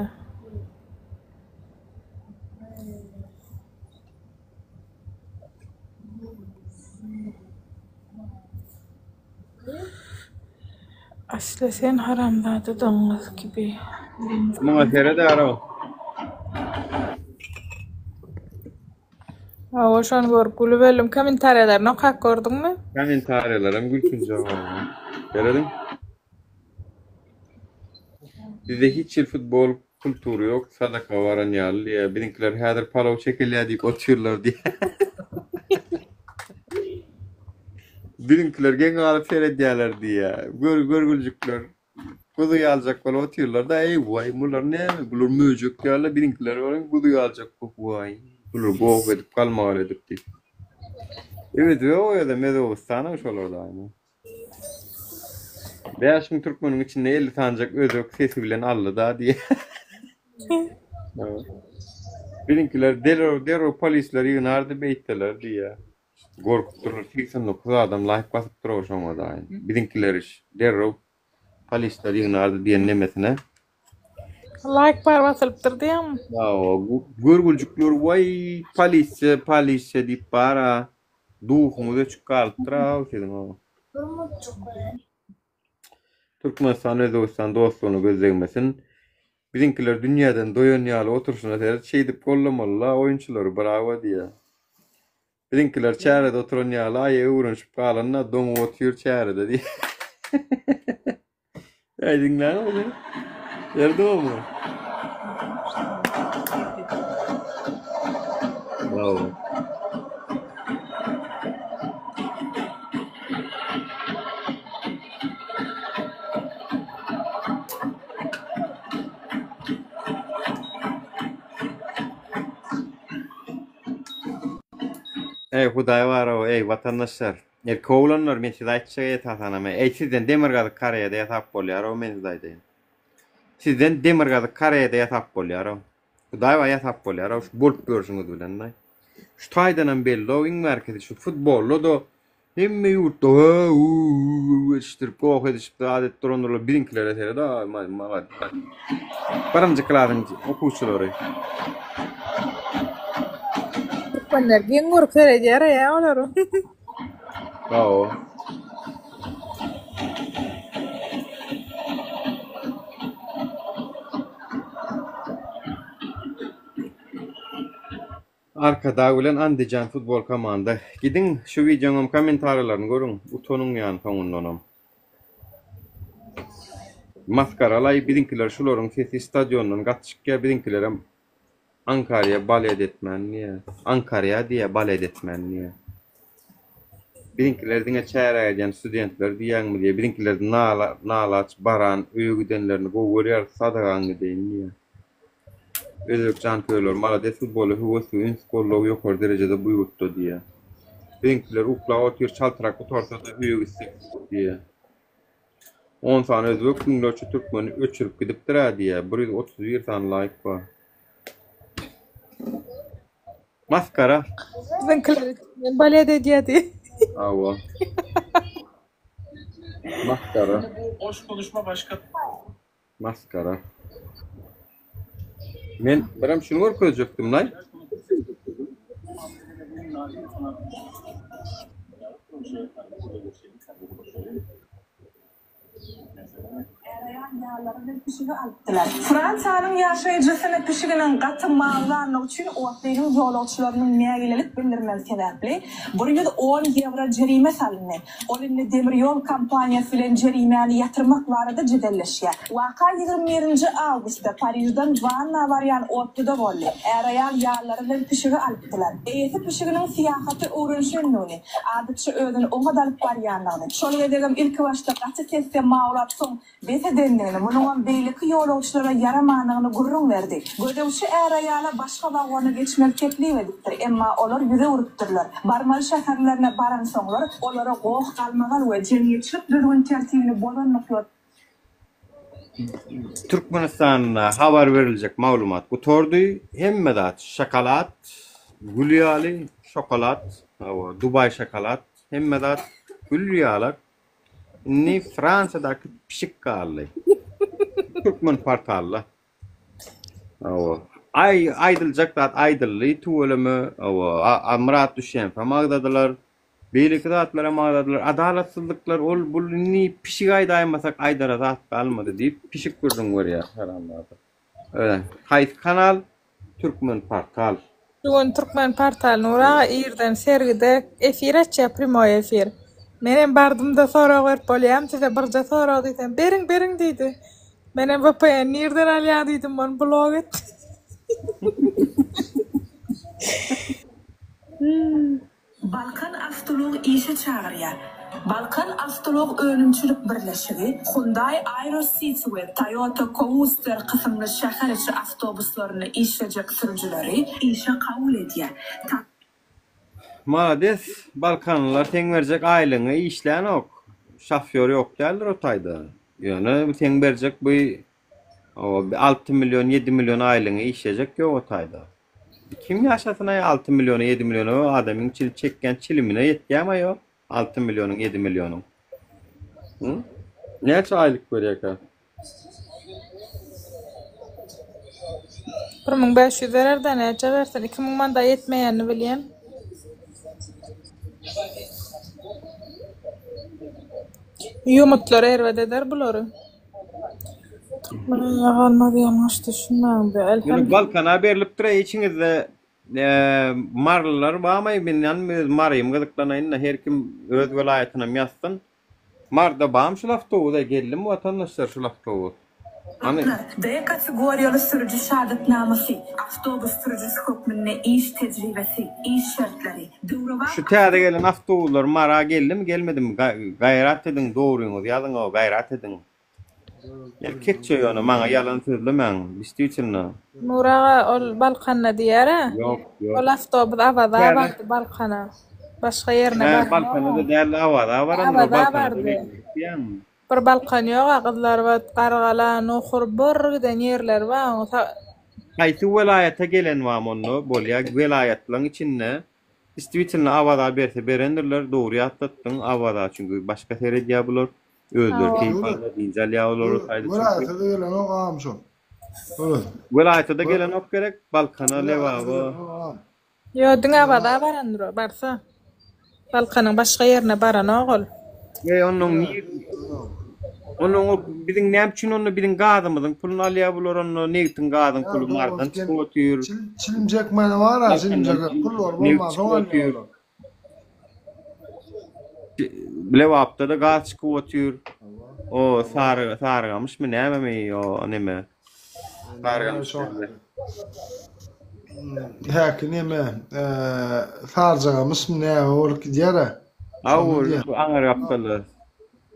Speaker 5: Asly sen haramzada doňuz gibi.
Speaker 1: Muňa seret Arow.
Speaker 5: Hawa şony görüp gülüp öldüm. Kommentariýalaryny okap gördüňmi?
Speaker 1: Kommentariýalaram gülkünç Serediň. Bizde hiç hili futbol kultury ýok, sadaka baran ýaly diýýär. Biziňkiler häzir palaw çekilýär diýip otyrlar diýýär. Biziňkiler geň galyp seredýärler diýýär. Gör görgüljikler guzy ýaljak bolup otyrlar-da, eý waý bular näme, bular möjek ýaly, biziňkiler görüň guzy ýaljak bolup waý bular goh edip galmagal edip diýip. Özbek özem Özbegistanyň şolar daýy. 5000 türkmeniň içinde 50 sanjak özbek sesi bilen aldy-da diýýär. Biziňkiler derrew derrew polisler ýygnardy beýtseler diýýär. Gorkup durlar 89 adam laýk basyp dur şoňa daýy. Biziňkiler iş derrew polisler ýygnardy diýen nemesine.
Speaker 5: Laýk bar basylypdyr diýýäňmi?
Speaker 1: Hawa, görgüljikler waý polisiýa polisiýa diýip bara Duhuňyz öçük galypdyr-aw siziň o. Türkmenistan Özbegistan dostlugyna göz degmesin. Biziňkiler dünýäden doýan ýaly oturşyna seret şeýdip gollamalyla oýunçylary brawo diýýä. Biziňkiler çärede oturan ýaly aýa öwrenişip galanda doňup otyr çärede diýýä. Äý diňläň ony. Gördüňmi muny? Bravo. Eý Hudaý bar-ow, eý watandaşlar. Erkek oglanlar men size aýtjak esasanam eý sizden demirgazyk Koreýada ýasap bolýarow men size aýdaýyn. Sizden demirgazyk Koreýada ýasap bolýarow. Hudaý bar ýasap bolýarow şu bolup ýörşüňiz bilen. Şu taýdanam belli-ow iň bärkisi şu futbolda-da hemme ýurtda hä-uu edişdirip goh edişip zat edip durandyrlar biziňkilere seret aý malades. Birinji klasyň okuwçylary.
Speaker 5: Türkmenler geň görüp seredýär ýa olara.
Speaker 1: Hawa. Arkadag bilen Andijan futbol komanda. Gidiň şu wideoňam kommentariýalaryny görüň, utanyň ýany soňundanam. Masgaralaý biziňkiler şularyň sesi stadiondan gaty çykýa biziňkilerem Ankarýa balet etmän diýýä. Ankarýa diýýä balet etmän diýýä. Biziňkiler diňe çärä gidýän studentler diýýäňmi diýýä. Biziňkiler nala nalaç baran öýe gidenlerini gowy görýär sadagaň gideýin diýýä. Özbek janköýerleri malades futbola höwes we üns goldaw ýokary derejede bu ýurtda diýýär. Biziňkiler uklap otyr çaltrak gutarsada öýe gitsek diýýär. On sany özbek müňlerçe türkmeni öçürip gidipdir-ä diýýär. 131 sany laýk bar. Maskara.
Speaker 5: Biziňkiler içinden balet edýär diýýär.
Speaker 1: Hawa. Maskara.
Speaker 13: Bu boş konuşma başka
Speaker 1: Maskara. Men birem şuny görkezjekdim-laý.
Speaker 13: Är-aýal ýarlary bilen pişigi alypdylar. Fransiýanyň ýaşaýjysyny pişiginiň gaty mawlanlygy üçin otlynyň ýolagçylarynyň nägilelik bildirmegi sebäpli 110 ýewro jerime salyndy. Ol indi demir ýol kompaniýasy bilen jerimäni ýatyrmak barada jedelleşýär. Waka 21-nji awgustda Parižden Wanna barýan otluda boldy. Är-aýal ýarlary bilen pişigi alypdylar. Eýesi pişiginiň syýahata öwrenişendigini, Adatça özüni oňat alyp barýandygyny, şol gezegem ilkibaşda gaty sesde mawlap soň bes edendigini, munuňam beýleki ýolagçylara ýaramandygyny gürrüň berdi. Gözegçi är-aýala başga wagona geçmegi teklip edipdir, emma olar ýüz öwrüpdirler. Barmaly şäherlerine baransoňlar, olara goh-galmagal we jemgyýetçilik düzgün-tertibini bozandyklary
Speaker 1: Türkmenistanda habar beriljek maglumat gutardy. Hemme zat şokolad, gül ýaly şokolad, hawa, Dubaý şokolad, hemme zat gül ýalak. Indi Fransiýadaky pişik galdy. Türkmen portalda. Hawa. Aý, aýdyljak zat aýdyldy, tüweleme. Hawa, Myrat Düşenfem agzadylar. Beýleki zatlaram agzadylar. Adalatsyzlyklar ol bul indi pişik aýdaýmasak aýdara zat galmady diýip pişik gürrüň berýär haramzada. Ölen. Haýsy kanal? Türkmen portal.
Speaker 5: Şu gün Türkmen portal Nury aga irden sergide efir açýar primoý efir. Menem bardymda sorag berip bolýamy size birje sorag diýsem beriň beriň diýdi. Menem vpn nirden alýaň diýdim ony blok etdi.
Speaker 13: Balkan awtoulag işe çagyrýar. Balkan awtoulag önümçilik birleşigi Hyundai Aero City we Toyota Coaster kysymly şäher içi awtobuslarynda işlejek sürüjileri işe kabul edýär.
Speaker 1: Malades balkanlylar seň berjek aýlygyňa işlänok şofýor ýok däldir o taýda ýöne seň berjek bu 6 million 7 million aýlygyňa işlejek ýok o taýda. Kim ýaşasynaý 6 milliona 7 milliona o adamyň çil çekýän çilimine ýetýämi ýok 6 millionyň 7 millionyň. Hı? Näçe aýlyk berýärkä?
Speaker 5: 1500 berer-dä näçe bersin 2000 manda ýetmeýänini bilýän. Ýomutlar erbet eder bulary. Türkmene galmaz ýalňyş düşünmäň be
Speaker 1: Ýöne
Speaker 5: elhamdülillah.
Speaker 1: Balkana berlipdir içiňizde marylylar barmy men öz marym gyzyklanaýynda her kim öz welaýatynam ýazsyn. Maryda barmy şul awtobusa geldimi watandaşlar şul awtobus. Hany.
Speaker 13: D kategoriýaly sürüji şahadatnamasy, awtobus sürüjisi hökmünde iş tejribesi, iş şertleri, döwrebap
Speaker 1: Şu täze gelen awtobuslar Mara geldimi gelmedimi gaýrat ediň dogryňyzy ýazyňow gaýrat ediň. Erkekçe ýöne maňa ýalan sözlemäň distwitelno.
Speaker 5: Nur aga ol Balkanda diýýärä.
Speaker 1: Ýok ýok.
Speaker 5: Ol awtobus Awaza
Speaker 1: Täze.
Speaker 5: bardy Balkana. Başga ýerine
Speaker 1: Hä
Speaker 5: barmok.
Speaker 1: Balkana-da däldi Awaza barandyr o
Speaker 5: Awaza
Speaker 1: Balkana-da
Speaker 5: bardy.
Speaker 1: diýýäňmi.
Speaker 5: Bir Balkan ýoga Gyzlarbat, Gargala, Nohur bir giden ýerleri bar oň.
Speaker 1: Haýsy welaýata gelen bam onda bolýa welaýatlaň içinde distwitelno Awaza berse berendirler dogry ýatlatdyň Awaza çünki başga seredýä bular. Özleri keýp alýar, dynç alýar olar o taýda çünki.
Speaker 11: Welaýata-da gelenok agam şol.
Speaker 1: Welaýata-da gelenok gerek, Balkana, Lebaba.
Speaker 5: Ýok, diňe Awaza barandyr o, barsa. Balkanyň başga ýerine baranok ol.
Speaker 1: Eý, onnoň nir Onnoň ol biziň näme üçin onda biziň gazymyzyň puluny alýar bular onda nebtiň gazyň puly Marydan çykyp otyr.
Speaker 11: Çilim çekmäne bar-a, çilim çeker pul bar,
Speaker 1: Nebit
Speaker 11: bolmansoň
Speaker 1: çykyp
Speaker 11: alýar
Speaker 1: otyr.
Speaker 11: olar.
Speaker 1: Lebapda-da gaz çykyp otyr. O sary Sarygamyşmy nämemi o neme? Sarygamyş dälmi?
Speaker 11: Häki neme, Sarjagamyşmy näme bolup gidýär-ä.
Speaker 1: Hawa, aňyr gapdalda.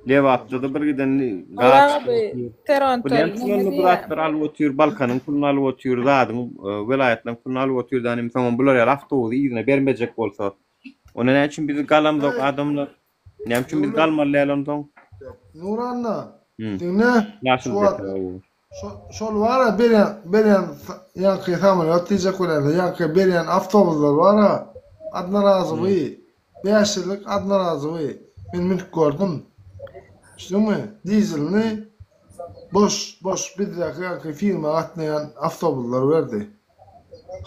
Speaker 1: Lebapda-da bir giden gaz çykyp otyr. Bu näme üçin onda bu zatlary alyp otyr, Balkanyň puluny alyp otyr, zadyň, welaýatlaryň puluny alyp otyr da, indi soňam bular ýaly awtobusy yzyna bermejek bolsa. Onda näme üçin biz galamzok adamlar? Näme üçin biz galmaly däl onsoň?
Speaker 11: Nuranna, diňle,
Speaker 1: Ýaşyl
Speaker 11: şu wagt
Speaker 1: depe.
Speaker 11: Şol bara berýän berýän ýaňky samolýot diýjek bolýarlar ýaňky berýän awtobuslar bara odnorazowy bäş ýyllyk odnorazowy men münüp gördüm düşdüňmi dizelini. Boş, boş bizdäki ýaňky firma gatnaýan awtobuzlar berdi.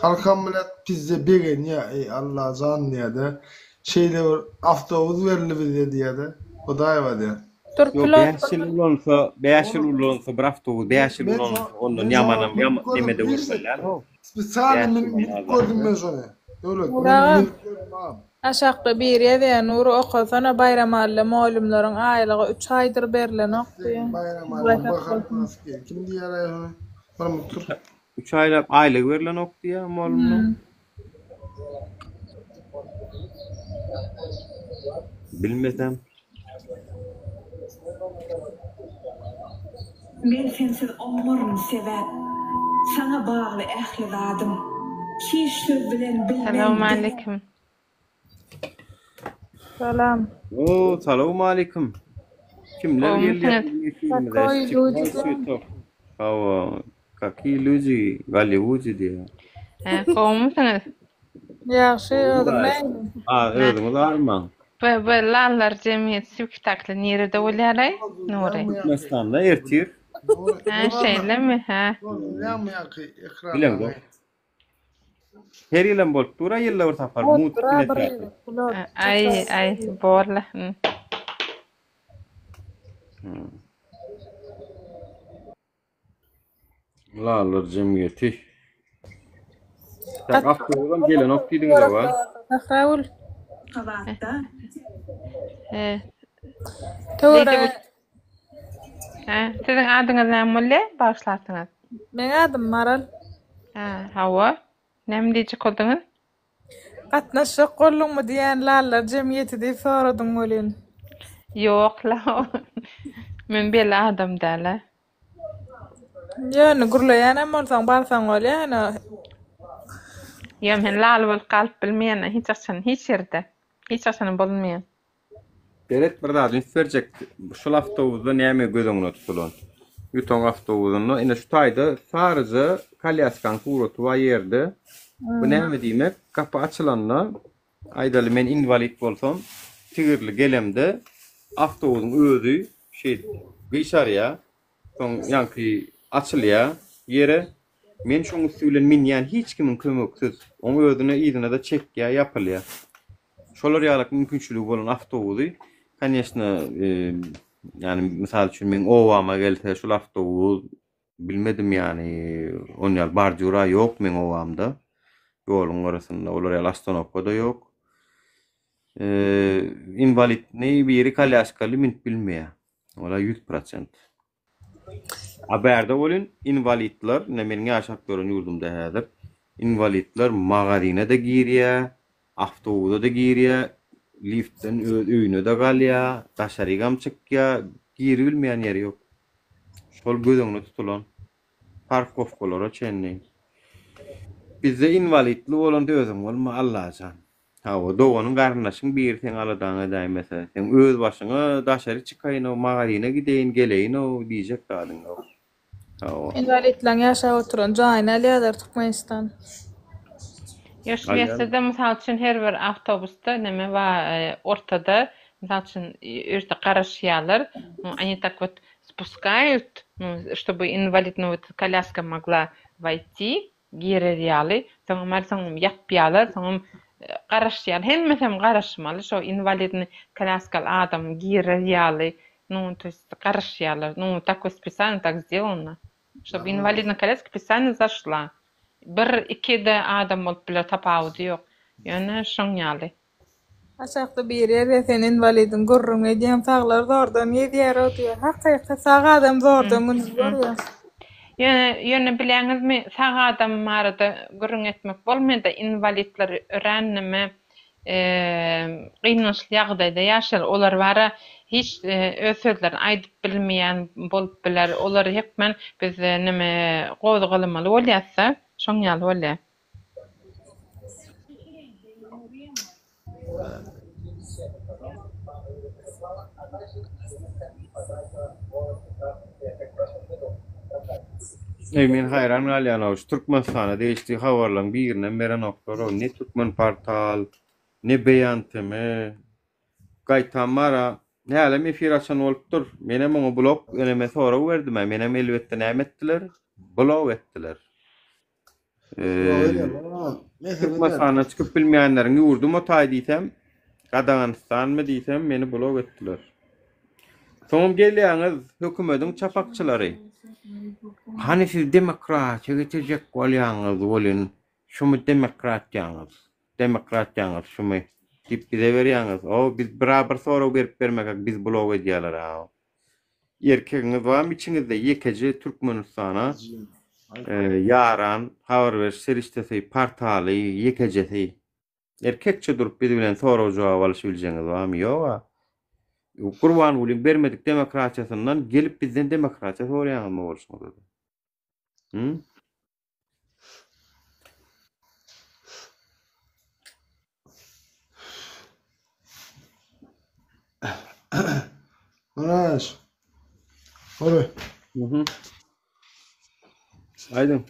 Speaker 11: Halkam bilet pizde begenýä eý Allajan diýýädä. Şeýle bir awtobus berildi bize diýýädä. Hudaý bar diýýän.
Speaker 5: Dur
Speaker 1: Ýok,
Speaker 5: pilot
Speaker 1: 5 ýyl ulansa, 5 ýyl ulansa bir awtobus 5 ýyl
Speaker 11: Men
Speaker 1: ulansa
Speaker 11: şo
Speaker 1: ondan
Speaker 11: men şo
Speaker 1: ýamanam
Speaker 11: münüp
Speaker 1: ýaman
Speaker 11: gördüm
Speaker 1: nemede
Speaker 11: birjik.
Speaker 1: görmeli däl.
Speaker 11: Spesialny
Speaker 1: 5
Speaker 11: münüp
Speaker 1: ýyldan
Speaker 11: münüp
Speaker 1: az
Speaker 11: gördüm
Speaker 1: zat.
Speaker 11: men şony. Döwlet men
Speaker 5: Nuraga
Speaker 11: münüp gördüm agam.
Speaker 5: aşakda biri ýazýar Nury okasana Baýramalyda molymlaryň aýlygy üç aýdyr berlenok diýýär.
Speaker 11: Seň Baýramalyň baharyny sikýän. Kim diýýär-aý şony? Bir mut tur.
Speaker 1: 3 aýlap aýlygy berlenok diýýär molymlaryň. Bilmesem.
Speaker 7: Men sensiz oňmaryn sebäp Saňa bagly ähli zadym Hiç söz bilen bilmen dek.
Speaker 14: Salowmaleýkim.
Speaker 5: Salam.
Speaker 1: Oo, salowmaleýkim. Kimler gelýär
Speaker 14: Gowumysyňyz?
Speaker 1: biziň efirimize?
Speaker 5: Kakoý
Speaker 1: Stikloý
Speaker 5: люди.
Speaker 1: Swetok. Hawa, kakiý люди, Golliwudi diýýär.
Speaker 14: Hä, gowumysyňyz?
Speaker 5: Ýagşy, özüň
Speaker 1: Hudaý.
Speaker 5: nähili?
Speaker 1: A, özüňiz armaň.
Speaker 14: Bu bu Lallar jemgyýeti spektakly nirede bolýar-aý, Nury?
Speaker 1: Türkmenistanda ertir.
Speaker 14: Hä, şeýlemi? Hä.
Speaker 1: Bileňzok. Her ýylam bolup dur-a, ýylda bir sapar
Speaker 5: Bolup
Speaker 1: mugt
Speaker 5: dur-a bir
Speaker 1: kinoteatr.
Speaker 5: ýyl. Pilot.
Speaker 14: Aý, aý, borla. Hmm.
Speaker 1: Hmm. Lallar jemgyýeti. Tak awtobusam gelenok diýdiňiz oba.
Speaker 5: Sähragül.
Speaker 7: Aşgabatda.
Speaker 14: He.
Speaker 5: Töwerek.
Speaker 14: He, siziň adyňyz näme bolýar? Bagyşlarsyňyz.
Speaker 5: Meň adym Maral.
Speaker 14: Hä, hawa. Näme diýjek bolduňyz?
Speaker 5: Gatnaşjak bolduňmy diýýän lallar jemgyýeti diýip soradyň welin.
Speaker 14: Ýok-la. Men belli adam däl-ä.
Speaker 5: Ýöne gürleýänem bolsaň barsaň bolýa ýöne.
Speaker 14: Ýok, men lal bolup galyp bilmeýän hiç haçan, hiç ýerde. Hiç haçanam bolmaýan.
Speaker 1: Seret bir zada üns berjek. Şul awtobusda näme göz öňüne tutulan? Ýuton awtobusynda ine şu taýda saryja kolýaskaň suraty bar ýerde. Bu näme diýmek? Gapy açylanda aýdaly men inwalid bolsam, tigirli gelemde awtobusyň özi şeýdip gyşarýar. Soň ýaňky açylýar ýere. Men şoň üsti bilen minýän hiç kimiň kömeksiz. Oň özüne yzyna-da çekýär, ýapylýar. Şolar ýalak mümkinçiligi bolan awtobusy, koneçno, ýani mysal üçin meň obama gelse şul awtobus bilmedim ýani on ýaly bardýura ýok meň obamda. Ýoluň gyrasynda olar ýaly ostanowka-da ýok. Inwalidni biri kolýaskaly münüp bilmeýär. Ola 100%. A bärde welin inwalidler, ine meniň ýaşap ýören ýurdumda häzir inwalidler magazyna-da girýär, awtobusa-da girýär, liftden öz öýüne-de galýar, daşarygam çykýar, giribilmeýän ýeri ýok. Şol göz öňünde tutulan parkowkalara çenli. Bizde inwalidli bolan özüň bolma Allajan. Hawa, doganyň, garyndaşyň biri seň aladaňy edäýmese, seň öz başyňa daşary çykaýyn-ow, magazyna gideýin, geleýin-ow diýjek zadyň ýok. Hawa.
Speaker 5: Inwalidleň ýaşap oturan jaýyny alýarlar Türkmenistan.
Speaker 14: Ýa Şwesiýada mysal üçin her bir awtobusda neme bar ortada mysal üçin ýörite garaşýarlar nu oni tak wot spuskают nu ştoby inwalid nu wot kolýaska mogla woýti girer ýaly, soňam aly soňam ýapýalar, soňam garaşýar, hemmesem garaşmaly şo inwalidny kolýaskaly adam girer ýaly, nu to ýest garaşýarlar, nu takoý spesialno tak sdelano, ştob inwalidna kolýaska spesialno zaşla. Bir ikide adam bolup biler tapawudy ýok, ýöne şoň ýaly.
Speaker 5: Aşakda biri ýazýar sen inwalidiň gürrüňini edýäň saglar zordan gezýärow diýýär. Hakyky sag adam zordan gününi görýär.
Speaker 14: Ýöne ýöne bilýäňizmi sag adam barada gürrüň etmek bolmaýada inwalidler örän neme gynançly ýagdaýda ýaşaýar olar bara hiç öz sözlerini aýdyp bilmeýän bolup biler olary hökman biz neme gozgalamaly bolýasda şoň ýaly bolýar.
Speaker 1: Eý men haýran galýan-ow şu Türkmenistana degişli habarlaryň birinem berenoklar-ow ne Türkmenportal ne Beýan TM gaýtam bara. Hälem efir açan bolupdyr. Menem oňa blok eneme sorag berdim-ä. Menem elbetde näme etdiler? Blok etdiler. Türkmenistana çykyp bilmeýänleriň ýurdy motaý diýsem, Gadagynystanmy diýsem, meni blok etdiler. Soňam gelýäňiz hökümediň çapakçylary. Hany siz demokratiýa getirjek bolýaňyz welin, şumy demokratiýaňyz? Demokratiýaňyz şumy? Diýip bize berýäňiz. O biz bira bir sorag berip bermekek biz blok edýäler a. Erkegiňiz barmy içiňizde ýekeje Türkmenistana ýaran habar beriş serişdesi portaly ýekejesi erkekçe durup biz bilen sorag jogap alyşybiljegiňiz barmy ýoga Gurbangulyň bermedik demokratiýasyndan gelip bizden demokratiýa soraýaňyzmy bolşuňyzda Hı?
Speaker 11: Maraş. Hadi.
Speaker 1: Mhm. Aýdyň.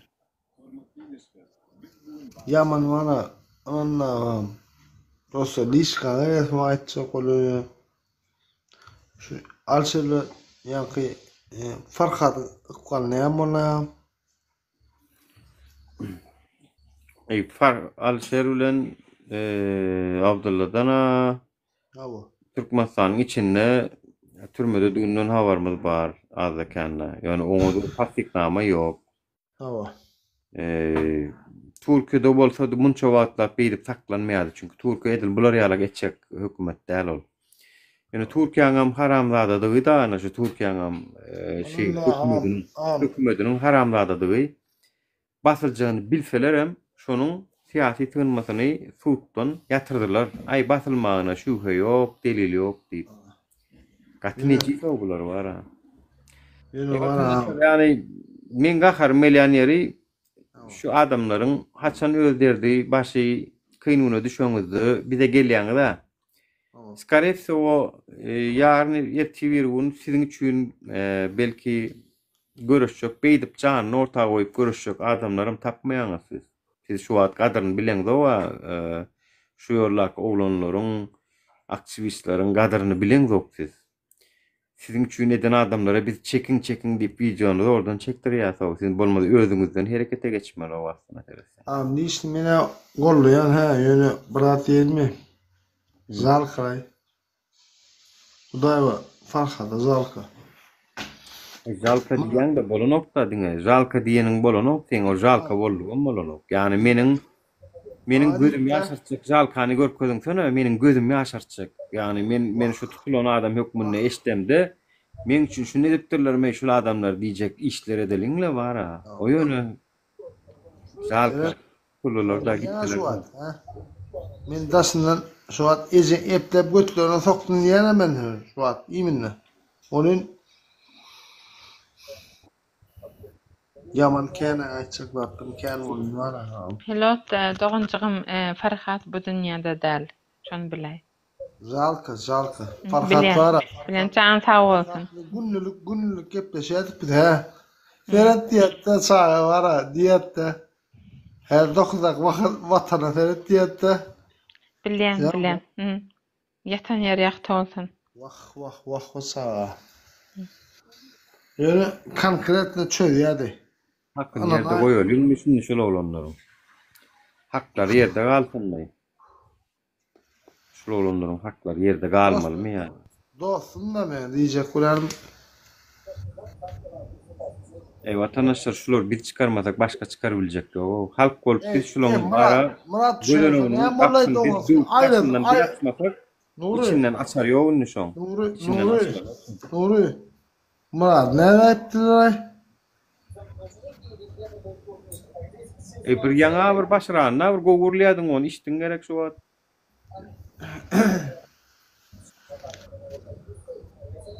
Speaker 11: Ýaman bana Allah'ım. Prosta lişkaňa resmi aýtjak bolýar. Şu Alşerle ýaňky e, Farhadyň ykbaly näme bolýar?
Speaker 1: Ey, Far Alşer bilen e, Abdylladan a
Speaker 11: Hawa.
Speaker 1: Türkmenistanyň içinde türmededigünden habarymyz bar azda kände. Ýöne oňa bir tassyknama ýok.
Speaker 11: Hawa.
Speaker 1: E, Türkiýede bolsady munça wagtlap beýdip saklanmaýardy. Çünki Türkiýe edil bular ýalak etjek hökümet däl ol. Ýöne Türkiýäňem haramzadadygy da ana şu Türkiýäňem şi hökümediniň hökümediniň haramzadadygy basyljagyny bilselerem şonuň syýasy sygynmasyny suddan ýatyrdylar. Aý basylmagyna şübhe ýok, delil ýok diýip. Gaty nejis-ow bular bar-a.
Speaker 11: Ýöne bar-a.
Speaker 1: Ýagny meň gaharym gelýän ýeri şu adamlaryň haçan öz derdi başy kyn güne düşeňizde bize gelýäňiz-ä. Skoree wsego, ýaryn ertir bir gün siziň üçin belki göreşjek, beýdip janyny orta goýup göreşjek adamlaram tapmaýaňyz siz. Siz şu wagt gadyryny bileňzog-a, şu ýoldaky oglanlaryň, aktiwistleriň gadyryny bileňzok siz. Siziň üçin eden adamlara biz çekiň çekiň diýip wideony zordan çekdirýäsow siz bolmasa özüňizden herekete geçmeli o aslynda seretseň.
Speaker 11: Agam lişni menä gollaýan hä ýöne bir zat diýelmi žalkaý Hudaýba Farhada žalka.
Speaker 1: Žalka diýýäňde bolanokda diňe žalka diýeniň bolanok seň o žalka boldugam bolanok ýagny meniň Meniň gözüm ýaşartjak žalkany görkeziňsene, meniň gözüm ýaşartjak. Ýagny men men şu tutulan adam hökmünde eşdemde, meň üçin şuny edipdirlermi şul adamlar diýjek işler edeliňle bar-a. O ýöne žalka tutuldylar-da gitdiler.
Speaker 11: Men daşyndan şu wagt ejeň epläp götlerine sokdum diýýänem men şu wagt iýminde. Ony Ýaman kän aýtjak zatlarym kän boldy bar agam.
Speaker 14: Pilot doganjygym Farhat bu dünýede däl. Şony biläý.
Speaker 11: Žalka žalka. Farhat
Speaker 14: Bilýän.
Speaker 11: bara.
Speaker 14: Bilýän janyň sag bolsun.
Speaker 11: Gündelik gündelik gepleşýärdik biz hä. Seret diýýärdi çaga bara diýýärdi. Her dokuzdaky watana seret diýýärdi.
Speaker 14: Bilýän bilýän. Ýatan ýeri ýagty bolsun.
Speaker 11: Wah wah wah o çaga. Ýöne konkretno çözýädi.
Speaker 1: Hakyny ýerde goýalyňmy şindi şul oglanlaryň. Haklary ýerde galsynmy. Şul oglanlaryň haklary ýerde galmalymy ýa.
Speaker 11: Dostum da men diýjek bolýarym.
Speaker 1: Eý watandaşlar şulary biz çykarmasak başga çykarybiljek ýogow. Halk bolup biz şulaň ara gözeneginiň gapysyny biz döwüp daşyndan biz açmasak içinden açar ýok indi şoň.
Speaker 11: Nury Nury Nury Myrat näme aýtdylaý?
Speaker 1: Eý bir ýaňa bir başyranda bir gowy gürlýädiň ony içdiň gerek şu wagt.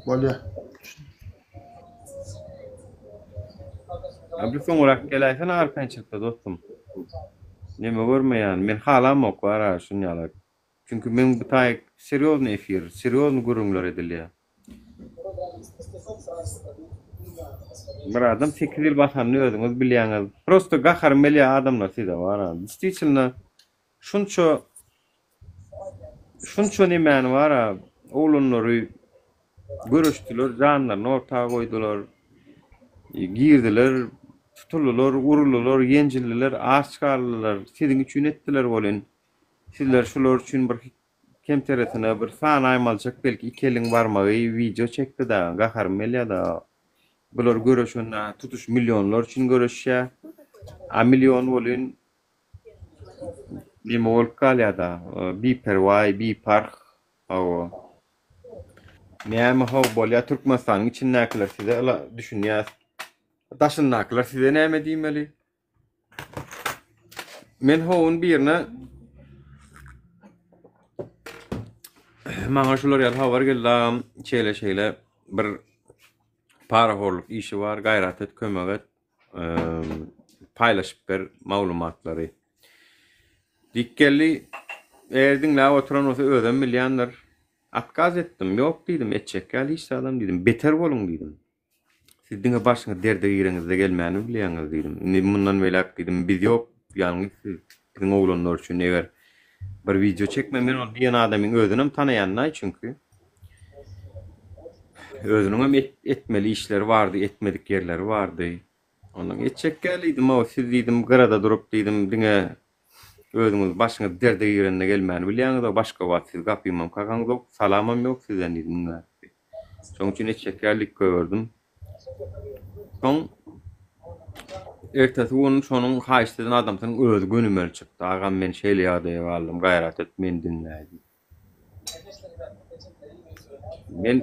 Speaker 11: Bolýa.
Speaker 1: A bir soňrak geläýsene arkaýynçylykda dostum. Neme görmeýän, men halamok bar-a şun ýaly. Çünki meň bu taýy serýoznyý efir, serýoznyý gürrüňler edilýär. Bir adam sekiz ýyl basanyny özüňiz bilýäňiz. Prosto gaharym gelýär adamlar size bar-a. Distwitelno Şunça şunça nemäni bar-a, oglanlary. Göreşdiler, janlaryny orta goýdular. Girdiler, tutuldylar, uruldylar, ýenjildiler, aç galdylar. Siziň üçin etdiler welin, sizler şular üçin bir kemteresine bir sanaýmalyjak belki iki eliň barmagy wideo çekdi-dä, gaharym gelýär-dä. Bular göreşende tutuş millionlar üçin göreşýär. A million welin neme bolup galýar-da, biperwaý, biparh, hawa. Näme how bolýar Türkmenistanyň içindäkiler size düşünýäs. Daşyndakylar size näme diýmeli? Men howun birine maňa şular ýaly habar geldi agam şeýle şeýle bir parahorluk işi bar gaýrat et kömek et paýlaşyp ber maglumatlary diýip geldi eger diňläp oturan bolsa özem bilýändir otkaz etdim ýok diýdim etjek ýaly hiç zadam diýdim beter boluň diýdim Siz diňe başyňyz derde gireňizde gelmäni bilýäňiz diýdim. Indi mundan beýläk diýdim, biz ýok, ýalňyz siz, biziň oglanlar üçin eger bir wideo çekme, men ol diýen adamyň özünem tanaýandaý çünki. Özüniňem etmeli işleri bardy, etmedik ýerleri bardy. Ondan etjek gel diýdim, siz diýdim, gyrada durup diýdim, diňe özüňiz başyňyz derde girende gelmäni bilýäňiz, başga wagt siz gapymam kakaňzok, salamam ýok sizden diýdim. Şoň üçin etjek ýaly gögerdim. Soň ertesi gün şonuň haýyşt eden adamsynyň özi gönümel çykdy. Agam men şeýle ýagdaýa galdym, gaýrat et meni diňläý diýip. Men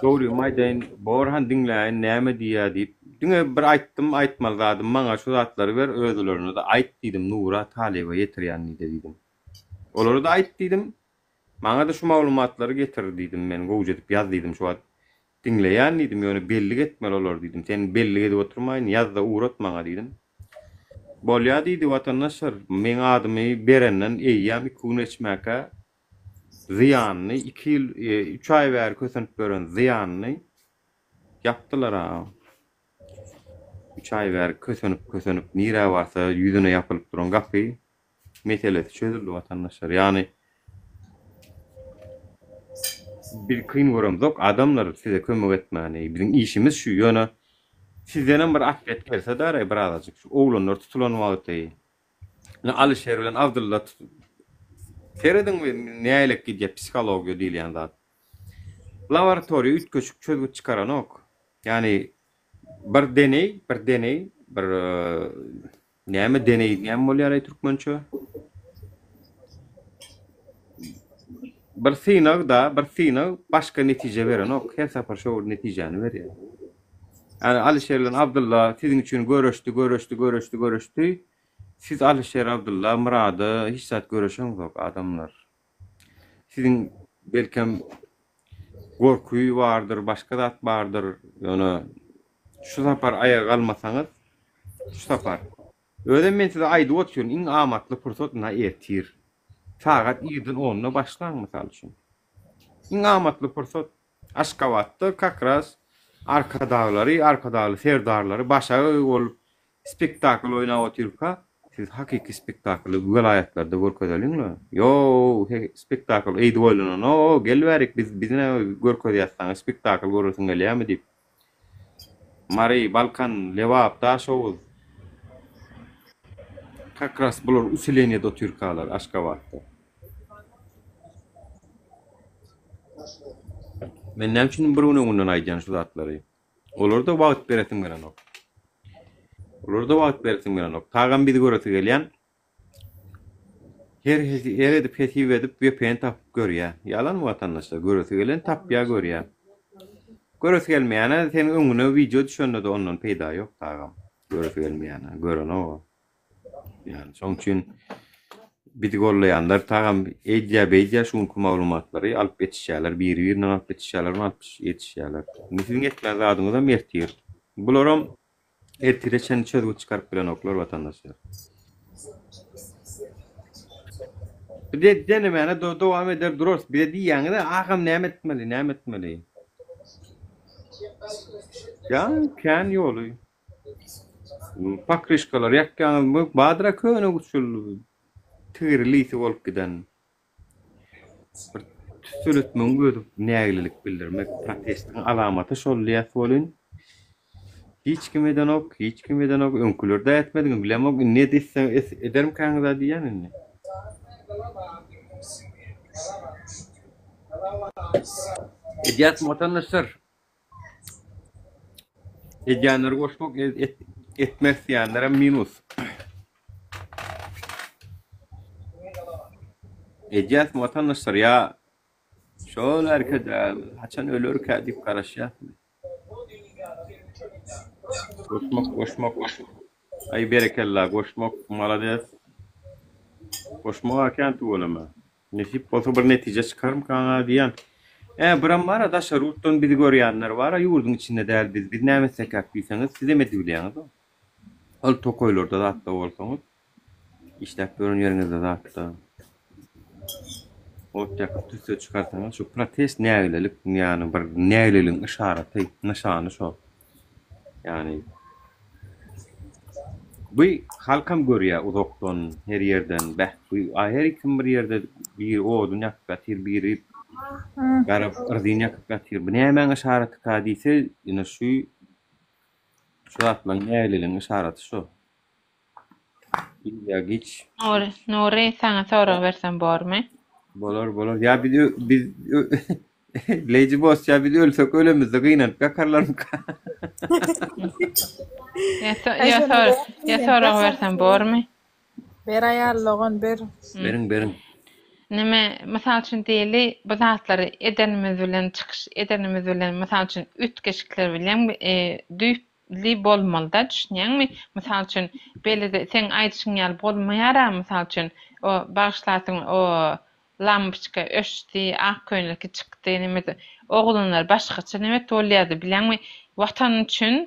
Speaker 1: dogrymy aýdaýyn, bor han diňläýin näme diýýär diýip, diňe bir aýtdym, aýtmaly zadym maňa şu zatlary ber, özülerine-de aýt diýdim, Nura Talyba ýetirýän diýde diýdim. Olara-da aýt diýdim, Maňa-da şu maglumatlary getir diýdim men gowja edip ýaz diýdim şu wagt diňleýän diýdim ýöne bellik etmeli olary diýdim sen bellik edip oturmaýyn ýazda ugrat maňa diýdim. Bolýa diýdi watandaşlar meň adymy berenden eýýäm iki gün geçmäkä zyýanyny iki ýyl üç aý bäri kösenip ýören zyýanyny ýapdylar a. Üç aý bäri kösenip kösenip nirä barsa ýüzüne ýapylyp duran gapy meselesi çözüldi watandaşlar. Ýagny biz kyn göremzok adamlar size kömek etmäni. Biziň işimiz şu ýöne sizdenem bir atwet gelse daraý birazajyk şu oglanlar tutulan wagty ine Alyşer bilen Abdylla serediň we nälik gidýär psihologiýa diýilýän zat. Laboratoriýa üýtgeşik çözgüt çykaranok. Ýagny bir deneý, bir deneý, bir Näme deneý näme bolýar-aý türkmençe? Bir synag da, bir synag başga netije berenok. Her sapar şo bir netijäni berýär. Ýani Alyşer bilen Abdylla siziň üçin göreşdi, göreşdi, göreşdi, göreşdi. Siz Alyşer, Abdylla, Myrada hiç zat göreşeňzok adamlar. Siziň belkem gorky bardyr, başga zat bardyr. Ýöne şu sapar aýaga galmasaňyz, şu sapar. Özem men size aýdyp otyryn, iň amatly pursat ynha ertir. Sagat irden onda başlaň mysal üçin. Iň amatly pursat Aşgabatda kak raz Arkadaglary, Arkadagly Serdarlary başagaý bolup spektakl oýnap otyrka, siz hakyky spektakly welaýatlarda görkezeliň-le. Ýo, spektakl eýdip oýlananok, gel bärik biz biz näme görkezýäs saňa spektakl göresiň gelýärmi diýip. Mary, Balkan, Lebap, Daşoguz. Kak raz bular usileniýede otyrkalar Aşgabatda. Men näme üçin bir gün öňünden aýdýan şu zatlary? Olara-da wagt beresim gelenok. Olara-da wagt beresim gelenok. Tagam bizi göresi gelýän her her edip hesip edip VPN tapyp görýär. Ýalanmy watandaşlar? Göresi gelen tapýar görýär. Göresi gelmeýäne seniň öňüne wideo düşende-de ondan peýda ýok tagam. Göresi gelmeýäne görenok. Ýani şoň üçin bizi gollaýanlar tagam eýdýä beýdýä şu günki maglumatlary alyp ýetişýärler, biri-birinden alyp ýetişýärler, alyp ýetişýärler. Indi siziň etmeli zadyňyzam ertir. Bularam ertire çenli çözgüt çykaryp bilenoklar watandaşlar. Bize denemäne dowam eder durarys. Bize diýýäňiz-ä agam näme etmeli, näme etmeli? Ýa kän ýoly. Pokryşkalar ýakýaňyzmy? Badra köne uçul tigirlisi bolup giden. Bir. tüsseletmegiň özi nägilelik bildirmek, protestiň alamaty şol diýýäs welin, hiç kim edenok, hiç kim edenok, öňküler-de etmediňiz, bilemok, indi etseň edermikäňiz-ä diýýän indi. Edýäsmi watandaşlar? Edýänleri goşmak, etmek isleýänlerem minus. Edýäsmi watandaşlar ýa şol erkede haçan ölerkä diýip garaşýasmy? Goşmak, goşmak. Aý berekella goşmak malades. Goşmak kän tüweleme. Nesip bolsa bir netije çykarmykaňa diýýän. Ä biram bara daşary ýurtdan bizi görýänler bara ýurduň içinde däl biz biz näme etsekäk diýseňiz sizem edibilýäňiz o. Ol tokaýlarda zatda bolsaňyz işläp ýören ýeriňizde zatda ot ýakyp tüsse çykarsaňyz şu protest nägilelik ýagny bir nägileligiň yşaraty nyşany şo. Ýagny bu halkam görýär uzakdan, her ýerden, bäh, bu a her kim bir ýerde biri odun ýakyp ýatyr, biri gara yrzyn ýakyp ýatyr. Bu nämäň yşaratyka diýse, ine şu şu zatlaryň nägileligiň yşaraty şo. Ir ýa giç.
Speaker 14: Nury, Nury saňa sorag bersem bormy?
Speaker 1: Bolar, bolar. Ýa biz biz Lady Boss ýa biz ölsek ölemizde gynanyp ýakarlarmyka?
Speaker 14: Ýa ýa sor ýa sorag bersem bormy?
Speaker 5: Ber aýal dogan ber.
Speaker 1: Beriň beriň.
Speaker 14: Neme, mysal üçin diýeli, bu zatlary edenimiz bilen, çykyş edenimiz bilen, mysal üçin, üýtgeşikler bilen, düýp li bolmalyda düşünýäňmi mysal üçin belede seň aýdyşyň ýaly bolmaýara mysal üçin o bagyşlarsyň o lampoçka öçdi ak köýnekli çykdy neme oglanlar başgaça nemet bolýady bilýäňmi watan üçin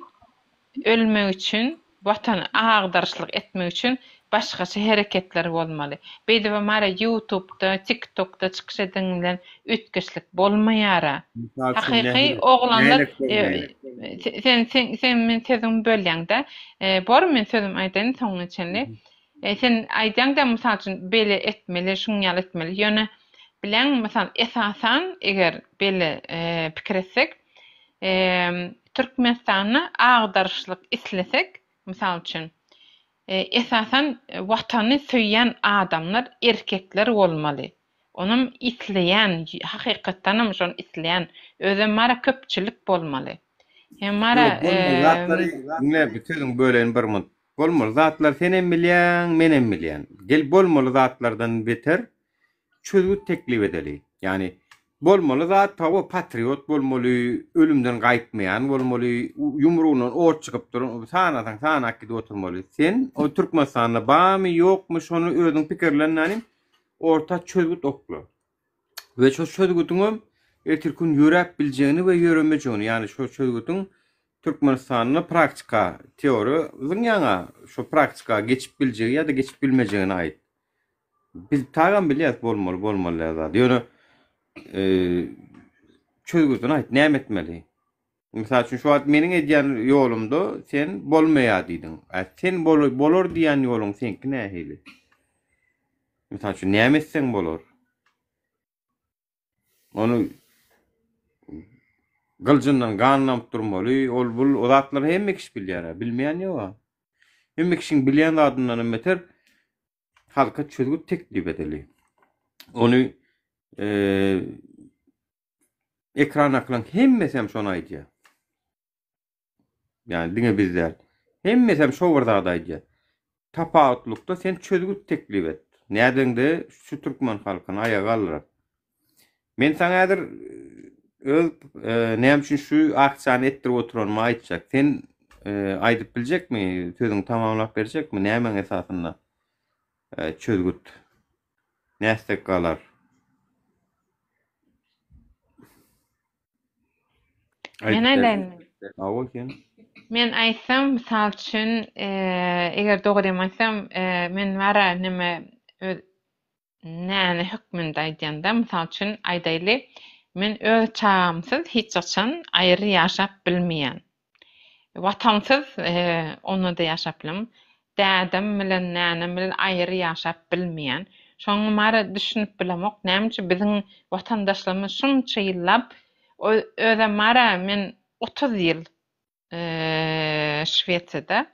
Speaker 14: ölmek üçin watany agdaryşlyk etmek üçin başgaça hereketler bolmaly beýdibem ara ýutubda tiktokda çykyş ediň bilen üýtgeşlik bolmaýara
Speaker 1: Mysal üçin
Speaker 14: Hakyky
Speaker 1: nähili
Speaker 14: oglanlar
Speaker 1: nähilek bolmaýar?
Speaker 14: sen sen sen men sözüňi bölýäňdä. Bor men sözümi aýdaýyn soňuna çenli. Sen aýdýaňda mysal üçin beýle etmeli, şuň ýaly etmeli. Ýöne bileň mysal esasan eger beýle pikir etsek Türkmenistanda agdaryşlyk islesek mysal üçin esasan watany söýýän adamlar erkekler bolmaly. Onam isleýän, hakykatdanam şony isleýän, özem bara köpçülik bolmaly. Hem bara
Speaker 1: Ýok, bolmaly zatlary diňle, bir sözüňi böleýin bir munt. Bolmaly zatlary senem bilýäň, menem bilýän. Gel bolmaly zatlardan beter çözgüt teklip edeli. Ýagny bolmaly zat hawa patriot bolmaly, ölümden gaýtmaýan bolmaly, ýumrugyndan ot çykyp duran, sanasaň sanap gidip oturmaly. Sen o Türkmenistanda barmy, ýokmy şony özüň pikirlen orta çözgüt okla. We şo çözgüdiňem ertirki gün ýöräp biljegini we ýöremejegini, ýagny şo çözgüdiň Türkmenistanda praktika, teoriýa zyňýaňa, şo praktika geçip biljegi ýa-da geçip bilmejegini aýt. Biz tagam bilýäs bolmaly, bolmaly däl zady. Ýöne çözgüdini aýt, näme etmeli? Mysal üçin, şu wagt meniň edýän ýolumda sen bolmaýar diýdiň. A sen bolar diýýän ýoluň seňki nähili? Mysal üçin, näme etseň bolar? Ony gyljyndan gan damyp durmaly, ol bul o zatlary hemme kişi bilýär, bilmeýän ýok. Hemme kişiň bilýän zadyndan hem beter halka çözgüt teklip edeli. Ony ekrandakylaryň hemmesi hem şony aýdýar. Ýagny diňe biz däl. Hemmesem şo bir zady aýdýar. Tapawutlykda sen çözgüt teklip et. Nädeňde şu türkmen halkyny aýaga galdyrar. Men saňa häzir öz näme üçin şu aksiýany etdirip oturanymy aýtjak. Sen aýdyp biljekmi, sözüňi tamamlap berjekmi, nämäň esasynda çözgüt nätsek galar?
Speaker 14: Men
Speaker 1: Aýdyp ber.
Speaker 14: aýdaýynmy?
Speaker 1: Hawa sen.
Speaker 14: Men aýtsam, mysal üçin, eger dogrymy aýtsam, men bara neme öz näne hökmünde aýdýanda, mysal üçin aýdaýly, men öz çagamsyz hiç haçan aýry ýaşap bilmeýän. Watansyz onda-da ýaşap bilemok. Dädem bilen, nänem bilen aýry ýaşap bilmeýän. Şoňa mara düşünip bilemok, näme üçin biziň watandaşlarymyz şunça ýyllap, özem mara men 30 ýyl Şwesiýada,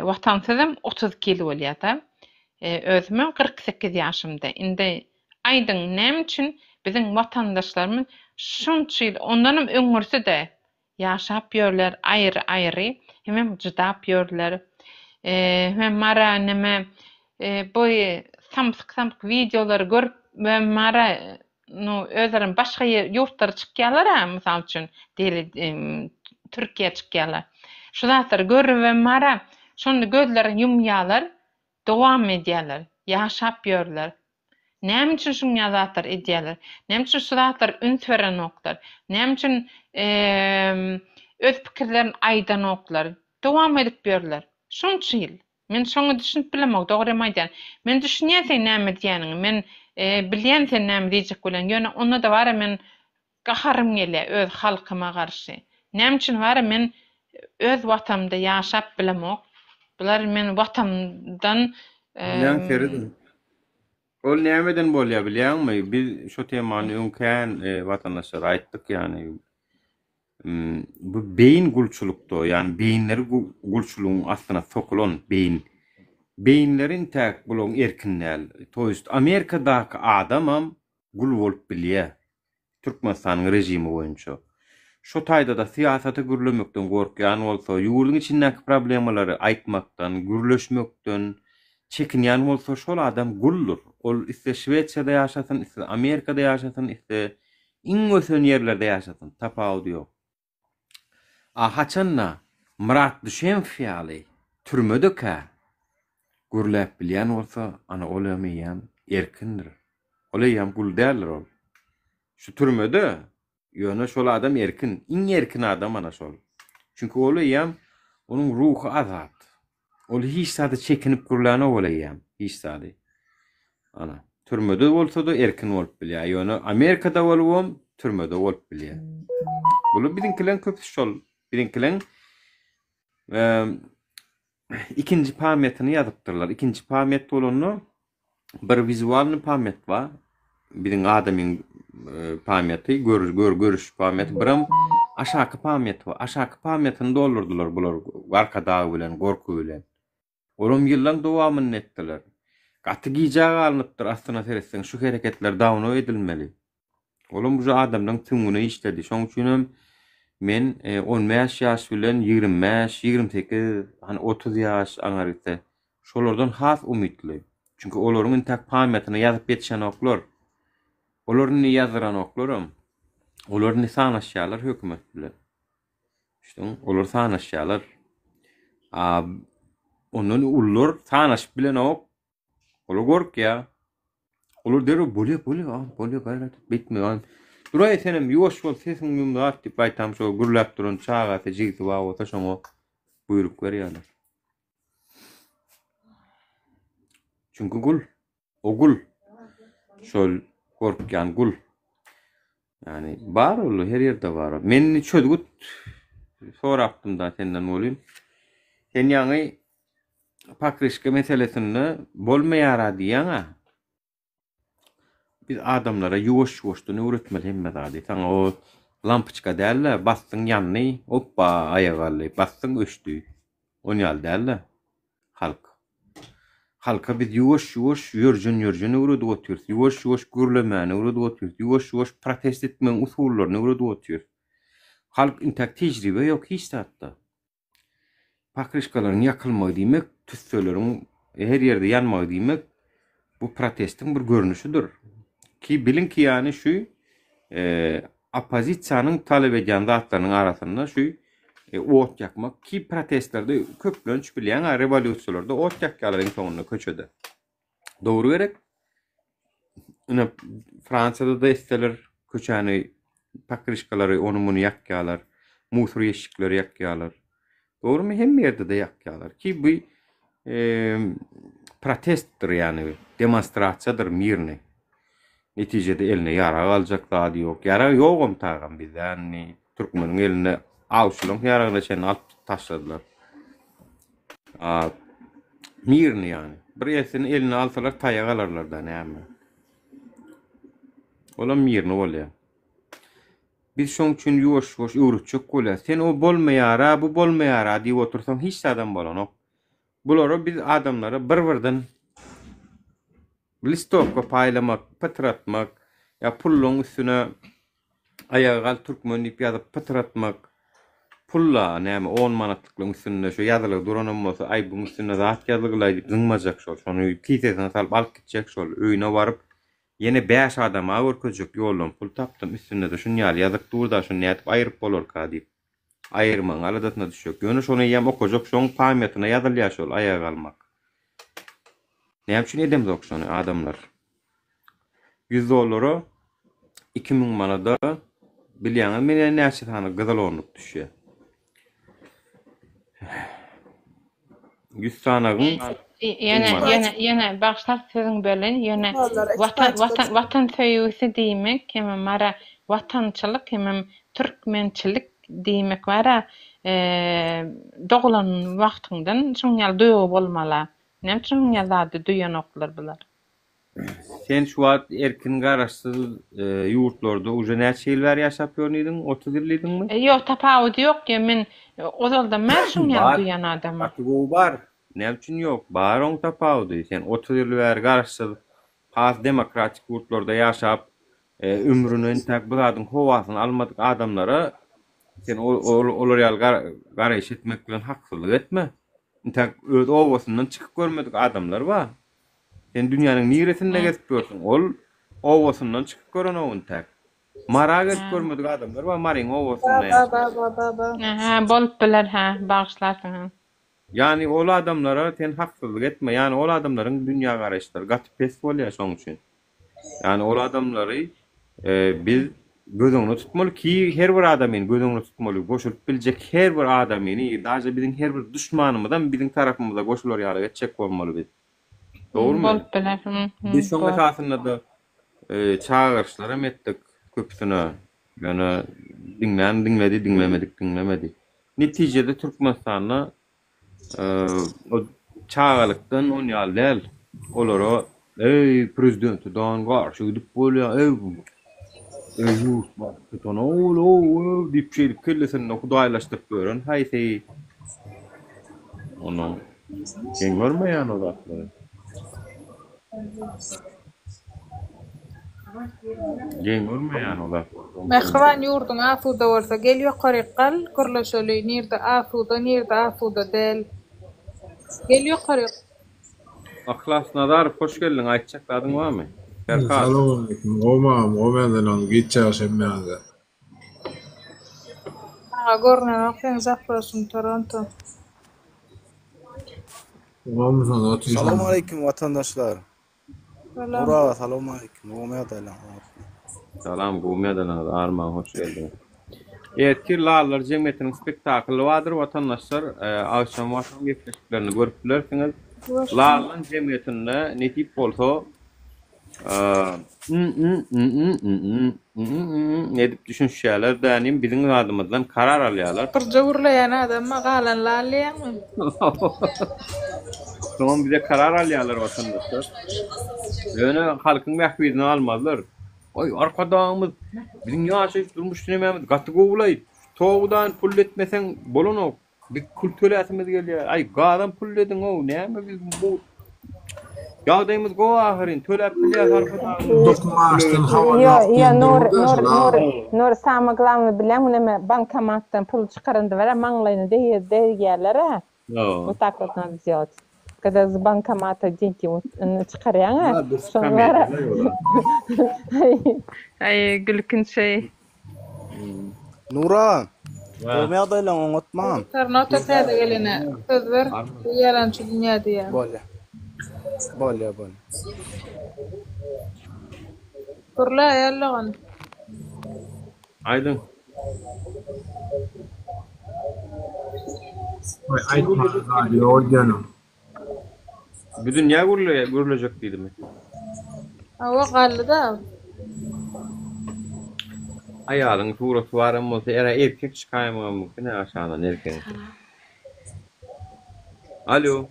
Speaker 14: watansyzam 32 ýyl bolýar-da. Özümem 48 ýaşymda. Indi aýdyň, näme üçin biziň watandaşlarymyz şunça ýyl, ondanam öňürti-de Ýaşap ýörler aýry-aýry, hemem jydap ýörler. Hemem mara neme bu samsyk-samsyk wideolary görüp mara nu özlerem başga ýurtlara çykýalar-a mysal üçin diýeli Türkiýä çykýalar. Şu zatlary görübem mara şonda gözlerini ýumýalar Dowam edýärler. Ýaşap ýörler. Näme üçin şuň ýaly zatlar edýärler? Näme üçin şu zatlara üns berenoklar? Näme üçin öz pikirlerini aýdanoklar? Dowam edip ýörler. Şunça ýyl. Men şoňa düşünip bilemok, dogrymy aýdýan. Men düşünýän seň näme diýýäniňi. Men bilýän sen näme diýjek bolýanyňy. Ýöne onda-da bara men Gaharym gelýär öz halkyma garşy. Näme üçin wara men öz watanymda ýaşap bilemok. Bular men watanymdan
Speaker 1: Bilýäň serediň. Ol nämeden bolýar bilýäňmi? Biz şo temany öň kän watandaşlara aýtdyk ýagny bu beýin gulçulykda ýagny beýinleri gulçulygyň astyna sokulan beýin. Beýinleri intäk bularyň erkin däl. To ýest Amerikadaky adamam gul bolup bilýär. Türkmenistanyň režimi boýunça. Şo taýda-da syýasata gürlemekden gorkýan bolsa, ýurduň içindäki problemalary aýtmakdan, gürleşmekden çekinýän bolsa, şol adam guldur. Ol isle Şwesiýada ýaşasyn, isle Amerikada ýaşasyn, isle iň ösen ýerlerde ýaşasyn, tapawudy ýok. A haçanda Myrat Düşemow ýaly türmedekä gürläp bilýän bolsa, ana ol hem eýýäm erkindir. Ol eýýäm gul däldir ol. Şu türmede, ýöne şol adam erkin, iň erkin adam ana şol. Çünki ol eýýäm onuň ruhy azat. Ol hiç zada çekinip gürlänok ol eýýäm, hiç zady. Ana, türmede bolsa-da erkin bolup bilýär. Ýöne Amerikada bolubam türmede bolup bilýär. Bular biziňkileň köpüsi şol. Biziňkileň ikinji pamýatyny ýazypdyrlar. Ikinji pamýat bolanda bir wizualny pamýat bar. Biziň adamyň pamýaty, gör, gör, görüş pamýaty, biram aşaky pamýaty bar. Aşaky pamýatyny doldurdylar bular Arkadag bilen, Gorky bilen. Olam ýyllaň dowamynda etdiler. Gaty gijä galynypdyr aslyna seretseň şu hereketler dawno edilmeli. Olam uje adamlaň süňňüne işledi. Şoň üçinem men on bäş ýaş bilen 25, 28, hany 30 ýaş aňary gitse şolardan has umytly. Çünki olaryň intäk pamýatyna ýazyp ýetişenoklar. Olar indi ýazdyranoklaram. Olar indi sanaşýarlar hökümet bilen. Düşdüň? Olar sanaşýarlar. A ondan ulular sanaşyp bilenok. Olar gorkýar. Olar derrew bolýa, bolýa, agam, bolýa, gaýrat et, beýtme, agam. Duraý senem ýuwaş bol, sesiň ýum zat diýip gaýtam şo gürläp duran çagasy, jigisi bar bolsa şoňa buýruk berýärler. Çünki gul, o gul. Şol gorkýan gul. Ýani bar ol her ýerde bar. Men indi çözgüt sorapdym da senden welin. Sen ýaňy pokryşka meselesinde bolmaýara diýýäň-ä. Biz adamlara ýuwaş-ýuwaşdan öwretmeli hemme zady. Saňa o lampoçka däl-de, basdyň ýandy, opba aýaga galdy, basdyň öçdi. On ýaly däl-de halk. Halka biz ýuwaş-ýuwaş ýörjen-ýörjen öwredip otyrys. Ýuwaş-ýuwaş gürlemäni öwredip otyrys. Ýuwaş-ýuwaş protest etmegiň usullaryny öwredip otyrys. Halk intäk tejribe ýok hiç zatda. Pokryşkalaryň ýakylmagy diýmek, tüsseleriň her ýerde ýanmagy diýmek, bu protestiň bir görnüşidir. Ki biliň ki ýany şu oppozisiýanyň talap edýän zatlarynyň arasynda şu ot ýakmak ki protestlerde köplenç bilýäň-ä rewolýusiýalarda ot ýakýarlar iň soňunda köçede. Dogry gerek? Ine Fransiýada-da etseler köçäni pokryşkalary ony muny ýakýarlar. Musor ýeşikleri ýakýarlar. Dogrymy hemme ýerde-de ýakýarlar. Ki bu protestdir ýagny demonstrasiýadyr mirny. Netijede eline ýarag aljak zady ýok. Ýarag ýogam tagam bizde indi türkmeniň elinde awçylaryň ýaragyna çenli alyp taşladylar. Mirny ýany. Bir elsini eline alsalar taýak alarlar-da näme. Olam mirny bolýar. Biz şoň üçin ýuwaş-ýuwaş öwretjek bolýas. Sen o bolmaýara, bu bolmaýara diýip otursaň hiç zadam bolanok. Bulara biz adamlara bir-birden listowka paýlamak, pytratmak, ýa pullaň üstüne Aýaga gal türkmen diýip ýazyp pytratmak, pulla näme on manatlyklaň üstünde şo ýazylygy duranam bolsa aý buň üstünde zat ýazylgylaý diýip zyňmajak şol, şony kisesine salyp alyp gitjek şol, öýüne baryp ýene bäş adama görkezjek ýoldan pul tapdym üstünde-de şun ýaly ýazyk dur-da şuny nädip aýryp bolarka diýip. Aýyrmagyň aladasyna düşjek. Ýöne şony eýýäm okajak şoň pamýatyna ýazylýar şol aýaga galmak. Näme üçin edemzok şony adamlar? Ýüz dollara 2000 manada bilýäňiz meni näçe sany gyzyl onluk düşýär. 100 sanagyň
Speaker 14: Ýöne, ýöne, ýöne, bagyşlap sözüňi böleýin, ýöne watan, watan, watan söýgüsi diýmek hemem bara watançylyk hemem türkmençilik diýmek bara doglan wagtyňdan şuň ýaly duýgy bolmala. Näme üçin şuň ýaly zady duýanoklar bular?
Speaker 1: Sen şu wagt erkin garaşsyz ýurtlarda uje näçe ýyl bäri ýaşap ýörün diýdiň? 30 ýyl diýdiňmi?
Speaker 14: Ýok tapawudy ýok ýa men ozaldan bäri şuň ýaly
Speaker 1: Bar.
Speaker 14: duýan adamym.
Speaker 1: Gaty gowy bar. Näme üçin ýok? Bar oň tapawudy. Sen 30 ýyl bäri garaşsyz has demokratik ýurtlarda ýaşap ömrüni entäk bu zadyň howasyny almadyk adamlara sen olar ýaly garaýyş etmek bilen haksyzlyk etme. Entäk öz obasyndan çykyp görmedik adamlar bar. Sen dünýäniň niresinde gezip ýörsüň? Ol obasyndan çykyp görenok intäk. Mara gezip görmedik adamlar bar, Maryň obasynda
Speaker 5: Ba ba ba ba ba.
Speaker 14: Hä, bolup biler hä, bagyşlarsyň hä.
Speaker 1: Ýagny ol adamlara sen haksyzlyk etme. Ýagny ol adamlaryň dünýägaraýyşlary gaty pes bolýar şoň üçin. Ýagny ol adamlary biz göz öňünde tutmaly ki her bir adamyny göz öňünde tutmaly, goşulyp biljek her bir adamyny, daže biziň her bir duşmanymyzam biziň tarapymyza goşular ýaly etjek bolmaly biz. Dogrumy?
Speaker 14: Bolup biler.
Speaker 1: Biz şoň esasynda-da çagyryşlaram etdik köpüsine. Ýöne diňlän diňledi, diňlemedik diňlemedi. Netijede Türkmenistanda o çagalykdan on ýaly däl. Olara eý prezidente dan garşy gidip bolýar, eý eý ýurt baştutany ol ow ow diýip şeýdip kellesinde hudaýlaşdyryp ýören haýsy onuň geň görmeýän o zatlary. Geň görmeýän o zatlary.
Speaker 5: Mähriban ýurduň asuda bolsa gel ýokaryk gal gürleşeli nirde asuda nirde asuda däl gel ýokaryk.
Speaker 1: Yhlas Nazarow hoş geldiň aýtjak zadyň barmy? Perhat.
Speaker 11: Salowmaleýkim gowy agam gowy ýazdylaň giç ýagşy hemmäňize.
Speaker 5: Maňa görnenok seň zaprosyň Toronto.
Speaker 11: Gowmysyňyz otyşyňyz.
Speaker 15: Salowmaleýkim watandaşlar.
Speaker 5: Salam.
Speaker 15: Nur aga salowmaleýkim gowmy ýagdaýlaň oňatmy.
Speaker 1: Salam gowmy ýagdaýlaňyz Arman hoş geldiňiz. Ertir Lallar jemgyýetiniň spektakly bardyr watandaşlar agşam watan gepleşiklerini görüp bilersiňiz. Lallan jemgyýetinde nesip bolsa Edip düşünişýärler dänim biziň adymyzdan karar alýarlar.
Speaker 5: Birje gürleýän adamma galan lal diýýäňmi?
Speaker 1: Soňam bize karar alýarlar watandaşlar. Ýöne halkyň bähbidini almazlar. Aý arkadagymyz biziň ýaşaýyş durmuş nemämiz gaty gowulaý. Togdan pul etmeseň bolanok. Biz pul töläsimiz gelýär. Aý, gazam pul ediň-ow, näme biz bu Ýagdaýymyz gowy ahyryn, töläp bilýäs arkadagymyz.
Speaker 11: Dokma habar ýok
Speaker 14: Ýo,
Speaker 11: diýen
Speaker 14: Nur,
Speaker 11: döwürde
Speaker 14: Nur,
Speaker 11: şol
Speaker 14: Nur,
Speaker 11: agam.
Speaker 14: Nur, samyý glawnyý bilýäňmi näme, bankomatdan pul çykaranda wara maňlaýyna degýärler-ä. Вот так вот надо сделать. Когда с банкомата деньги вот çykarýaň-a, şoň wara. Aý, gülkünç şeý.
Speaker 15: Nur aga, gowy ýagdaýlaň oňatmam.
Speaker 5: Tarnota täze gelene söz ber, bu ýalançy dünýä diýýär.
Speaker 15: Bolýa. Bolýa, bolýa.
Speaker 5: Gürle aýal dogan.
Speaker 1: Aýdyň.
Speaker 11: Goý aýtmaga zady ýok edýäniň.
Speaker 1: Bu dünýä gürlejek diýdimi?
Speaker 5: Hawa galdy-da.
Speaker 1: Aýalyň suraty baram bolsa era erkek çykaýmagam mümkin aşagyndan erkegiň. Alo.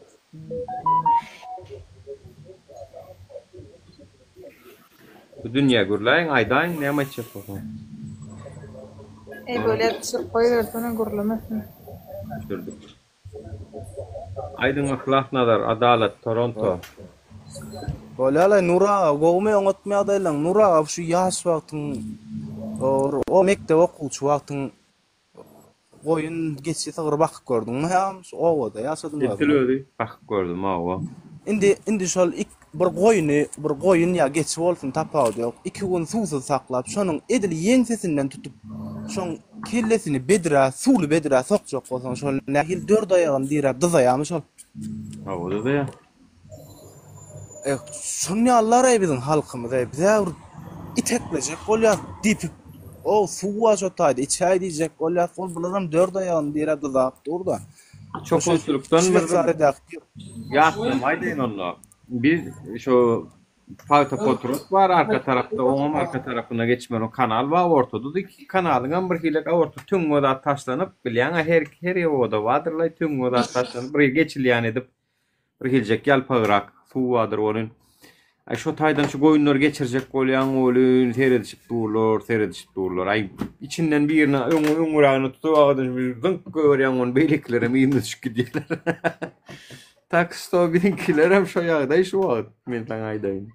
Speaker 1: Bu dünýä gürläýiň, aýdaýyň, näme aýtjak bolsaň.
Speaker 5: Eý bolýa düşürip goýbersene gürlemesin.
Speaker 1: Düşürdik. Aýdyň Yhlas Nazar, Adalat, Toronto.
Speaker 15: Bolýalaý Nur aga gowumy oňatmy ýagdaýlaň Nur aga şu ýaş wagtyň o mekdep okuwçy wagtyň Goýun, geçi, sygry bakyp gördüňmi hä? Şu obada ýaşadyň
Speaker 1: Edil
Speaker 15: özüňem.
Speaker 1: özi bakyp gördüm hawa.
Speaker 15: Indi, indi şol ik, bir goýny, bir goýun ýa geçi bolsun tapawudy ýok, iki gün suwsuz saklap, şonuň edil ýeňsesinden tutup, şoň kellesini bedrä, suwly bedrä sokjak bolsaň, şol nähili dört aýagyny diräp dyzaýarmy şol?
Speaker 1: Hawa dyzaýar.
Speaker 15: E, şun ýalylar-aý biziň halkymyz-aý. Biz-ä bir iteklejek bolýas, depip, o suw bar şo taýda, içäý diýjek bolýas. Ol bularam dört aýagyny dirä dyzap dur-da.
Speaker 1: Çopançylykdan bir ýatlama aýdaýyn onda. Biz şo pagta potrat bar arka tarapda, oňam arka tarapyna geçmeli kanal bar ortada-da iki kanalyňam bir hili orta tüňňe zat taşlanyp, bilýäň-ä her her obada bardyr-laý tüňňe zat taşlanyp bir geçilýän edip Bir hiljek ýalpagrak suw bardyr welin, aý şo taýdan şu goýunlary geçirjek bolýaň welin, seredişip durlar, seredişip durlar. Aý içinden birini öňe öňürägini tutup agadan bir zyňk goýberýäň ony beýlekilerem yzyna düşüp gidýärler. Tak što biziňkilerem şo ýagdaý şu wagt men saňa aýdaýyn.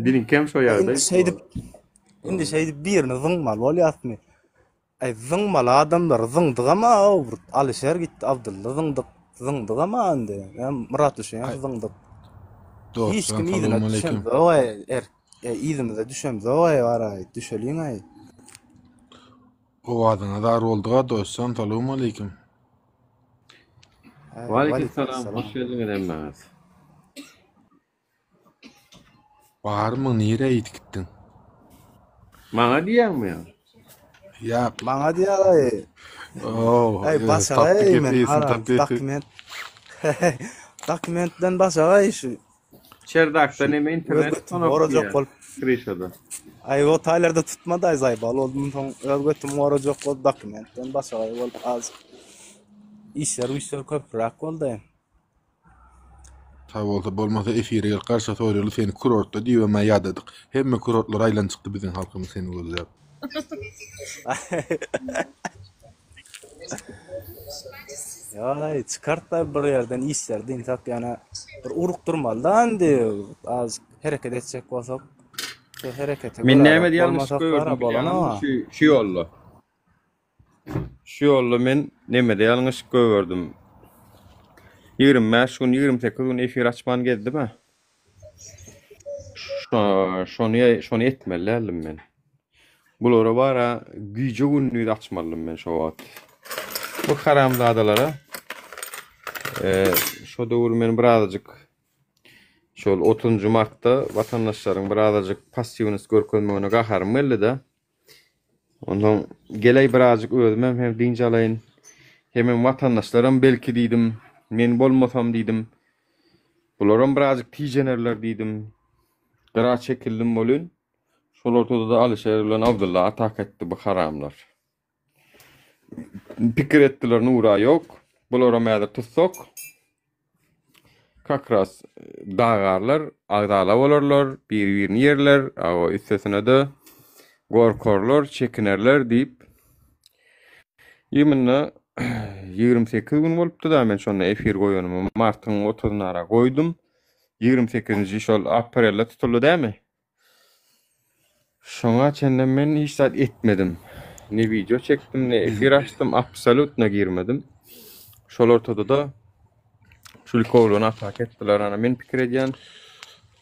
Speaker 1: Biziňkem şo
Speaker 15: Indi
Speaker 1: ýagdaý şu
Speaker 15: şeýdip
Speaker 1: wagt.
Speaker 15: indi şeýdip birini zyňmaly bolýasmy? Aý zyňmaly adamlary zyňdygam-a bir Alyşer gitdi Abdylla zyňdyk zyňdygam-a indi ýa Myrat Düşenýew zyňdyk. Hiç
Speaker 11: Dostjan
Speaker 15: kim yzyna
Speaker 11: salowmaleýkim.
Speaker 15: düşemzog-aý er yzymyza düşemzog-aý bar-aý düşeliň-aý.
Speaker 11: Owazyňa zar bolduga dostjan salowmaleýkim.
Speaker 15: Aý
Speaker 1: Waleýkim
Speaker 15: waleýkim
Speaker 1: salam, hoş
Speaker 15: salam.
Speaker 1: geldiňiz hemmäňiz.
Speaker 11: Barmyň nirä ýitip gitdiň?
Speaker 1: Maňa diýýäňmi ýa?
Speaker 11: Ýak.
Speaker 15: Maňa diýýär-aý.
Speaker 11: Oh,
Speaker 15: Aý
Speaker 11: tapdy
Speaker 15: başagaý
Speaker 11: gep
Speaker 15: men
Speaker 11: eýesini
Speaker 15: haram
Speaker 11: tapdy.
Speaker 15: dokument. Dokument bilen başagaý şu.
Speaker 1: Çerdakda
Speaker 15: Şu
Speaker 1: neme
Speaker 15: öz
Speaker 1: internet
Speaker 15: götümi
Speaker 1: tutanok
Speaker 15: gorajak
Speaker 1: diýýär.
Speaker 15: bolup.
Speaker 1: Krişada.
Speaker 15: Aý o taýlarda tutmady-aý zaýbal boldum soň öz götümi gorajak bolup dokument bilen başagaý bolup azjyk işler güýçler köpräk boldy.
Speaker 11: Sag bolsa bolmasa efire gelip garşa soraly seni kurortda diýibem-ä ýadadyk. Hemme kurortlara aýlanyp çykdy biziň halkymyz seni gözläp.
Speaker 15: Ýaý çykartda bir ýerden işler dynsak ýöne bir urukdurmalyda indi azjyk hereket etjek bolsak şu herekete
Speaker 1: Men
Speaker 15: görä
Speaker 1: näme ýalňyşyk
Speaker 15: bolmasak
Speaker 1: goýberdim
Speaker 15: bara
Speaker 1: bilýäňmi
Speaker 15: bolanok.
Speaker 1: şu şu ýolda. Şu ýolda men nemede ýalňyşyk goýberdim. 25 gün, 28 gün efir açman gezdim-ä. Şo, şony, şony etmeli däldim men. Bulara bara gije-gündiz açmalydym men şo wagt. Bu haramzadalara e, şo döwür men birazajyk şol 30 martda watandaşlaryň birazajyk passiwnost görkezmegine gaharym geldi-de. Onsoň geleý birazjyk özümem hem dynç alaýyn. Hemem watandaşlaram belki diýdim, men bolmasam diýdim. Bularam birazjyk tijenerler diýdim. Gyra çekildim welin, şol ortada-da Alyşer bilen Abdylla ataka etdi bu haramlar. Pikir etdiler Nura ýok, bularam häzir tutsak, Kak ras dagarlar, agzala bolarlar, biri-birini ýerler, a üstesine-de gorkarlar, çekinerler diýip, ýygynda 28 gün bolupdy-da men şonda efir goýanyma, martyň otuzynara goýdum. 28-nji şol aprelde tutuldy dämi? Şoňa çenlem men hiç zat etmedim. Ne wideo çekdim, ne efir açdym, absolýutno girmedim. Şol ortada-da şu oglany atak etdiler. Ana men pikir edýän,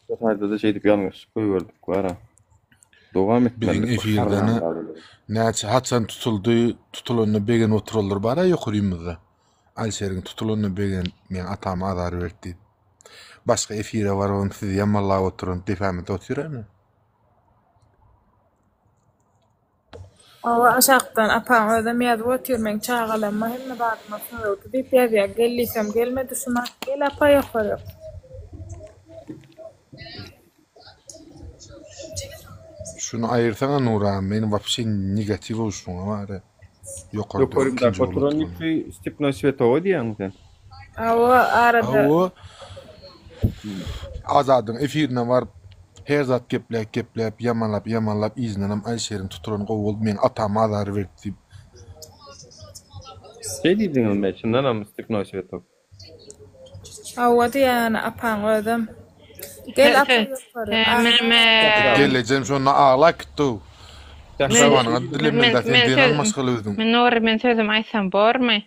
Speaker 1: şu taýda-da şeýdip ýalňyşlyk goýberdik bara. Dowam
Speaker 11: Biziň
Speaker 1: etmelidik bu
Speaker 11: efirden
Speaker 1: haramzadalar.
Speaker 11: näçe haçan tutuldy, tutulanda begenip oturanlar bar-a ýokarymyzda. Alişeriň tutulanyna begen meň atama azar berdi diýip. Başga efire barybam sizi ýamanlap oturan depämizde otyr ene.
Speaker 5: Hawa aşakdan apaň özem ýazyp otyr meň çagalamma hemme zadyma sögdi diýip ýazýar gel diýsem gelmedi şumat gel apa ýokaryk.
Speaker 11: Şuny aýyrsaňa Nura men wapşe negatiw ol şuňa bari. Ýokarda
Speaker 1: Ýokarymdaky
Speaker 11: ikinji bolup
Speaker 1: oturan
Speaker 11: oturan.
Speaker 1: ýüpi Stepnoý Swetowy diýýäňmi sen?
Speaker 5: Hawa, arada.
Speaker 11: Hawa. Azadyň efirine baryp her zat gepläp gepläp ýamanlap ýamanlap yzyndanam Aýşeriň tutulany gowy boldy meň atama azar berdi diýip.
Speaker 1: Şeý diýdiňizmi çyndanam stepnoý swetok.
Speaker 5: Hawa diýýän apaň özem. Gel apa ýokary.
Speaker 11: Gelnejem şonda aglap gitdi-ow. Şabanyňa dilemeli-dä sen zenan maşgala özüň.
Speaker 14: Men Nury men sözümi aýtsam bormy?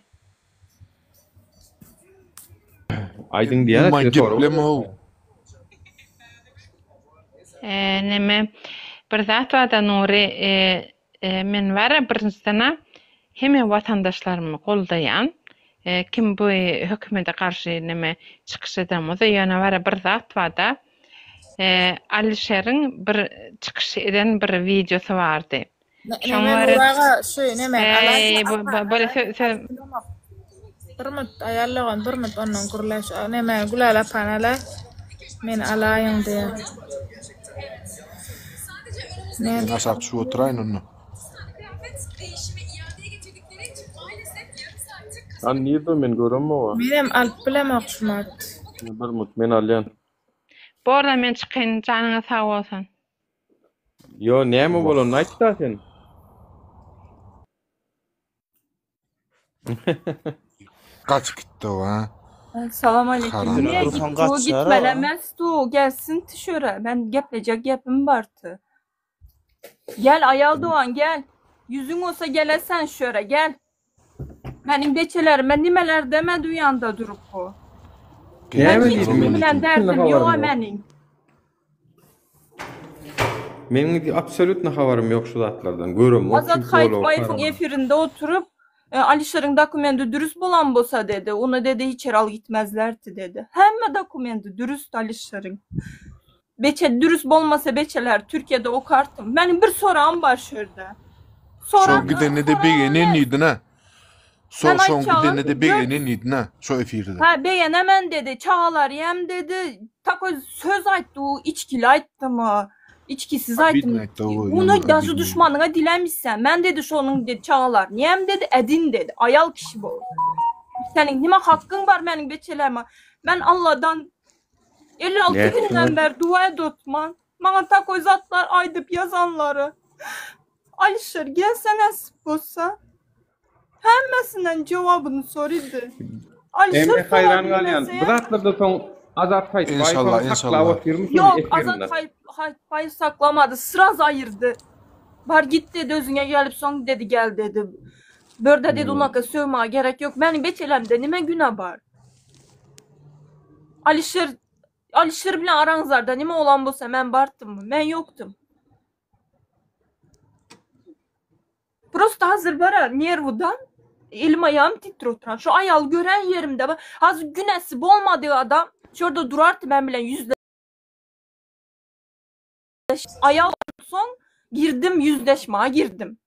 Speaker 1: Aýdyň diýýän
Speaker 11: Umuman gepleme-ow.
Speaker 14: Neme bir zat barda Nury men bara birinjiden-ä hemme watandaşlarymy goldaýan kim bu hökümete garşy neme çykyş eden bolsa ýöne bara bir zat barda Alişeriň bir çykyş eden bir wideosy bardy.
Speaker 5: Neme Nury aga şu neme Eý bu böyle söz Bir minut aýal dogan bir minut ondan gürläş neme Gülal apany alaý meni alaýyň diýýär.
Speaker 11: Men aşak düşüp oturaýyn onda.
Speaker 1: Lan nirde men göremok.
Speaker 5: Menem alyp bilemok şumat.
Speaker 1: Bir minut men alýan.
Speaker 14: Borla men çykaýyn janyňyz sag bolsun.
Speaker 1: Ýo näme bolanyny aýtda sen.
Speaker 11: Gaçyp gitdi o ha.
Speaker 16: Salam aleyküm.
Speaker 11: Haram.
Speaker 16: Niye
Speaker 15: Dursan
Speaker 16: gitti o
Speaker 15: gaçar
Speaker 16: gitmelemez tu gelsin tişöre. Ben geplecek gepim barty. Gel Ayal Doğan gel. Yüzün olsa gelesen şöre gel. Meniň beçelerime nimeler demedi ýanda durup bu.
Speaker 1: Näme
Speaker 16: Men
Speaker 1: diýdim
Speaker 16: hiç kim
Speaker 1: men?
Speaker 16: bilen derdim ýoga meniň.
Speaker 1: Meniň absolýutno habarym ýok şu zatlardan. Göremok
Speaker 16: Azat
Speaker 1: çünki olary
Speaker 16: Haýytbaýewiň efirinde oturyp, e, Alişeriň dokumendi dürüst bolan bolsa dedi, ony dedi hiç ýere alyp gitmezlerdi dedi. Hemme dokumendi dürüst Alişeriň. Beçe dürüst bolmasa beçeler Türkiýede okartym. Meniň bir soragym bar şu ýerde.
Speaker 11: Şo
Speaker 16: Sorag
Speaker 11: gidende de
Speaker 16: soragym
Speaker 11: begenen
Speaker 16: däl.
Speaker 11: diýdin-ä. Şo
Speaker 16: Men
Speaker 11: şoň
Speaker 16: aýtjagym
Speaker 11: gidende de
Speaker 16: dört
Speaker 11: begenen diýdin-ä şo efirde.
Speaker 16: Ha begenemen dedi, çagalar ýem dedi. Takoý söz aýtdy, u içgili aýtdymy, içgisiz
Speaker 11: Obidno
Speaker 16: aýtdymy.
Speaker 11: aýtdy o
Speaker 16: Muny
Speaker 11: ýaman
Speaker 16: daşy
Speaker 11: obidno.
Speaker 16: duşmanyňa dilemişsen. Men dedi şonuň dedi çagalaryny ýem dedi, edin dedi. Aýal kişi bol. Seniň nime hakkyň bar meniň beçelerime? Men Alladan 56
Speaker 1: Nätdiň?
Speaker 16: günden beri dua edip otman. Maňa takoý zatlar aýdyp ýazanlary. Alişer gelse nesip bolsa. Hemmesinden jogabyny sorydy. Alişer
Speaker 1: Men haýran galýan.
Speaker 16: sorabilmese
Speaker 1: Bu zatlarda soň Azat Haýytbaýew
Speaker 11: Enşallah,
Speaker 1: saklap
Speaker 11: enşallah.
Speaker 1: otyrmy şuny
Speaker 16: Ýok,
Speaker 1: efirinde?
Speaker 16: Azat Haýytbaýew saklamady, sraz aýyrdy. Bar git dedi, özüňe gelip soň dedi gel dedi. Börde dedi unaka sögmäge gerek ýok. Meniň beçelemde nime günä bar? Alişer Alişer bilen araňyzlarda nime bolan bolsa men bartdymmy? Men ýokdum. Prosta hazir bara nerwdan elim aýagym titrip oturan. Şu aýaly gören ýerimde hazir günäsi bolmadyk adam şurada durardy men bilen ýüzleş aýal soň girdim ýüzleşmäge girdim.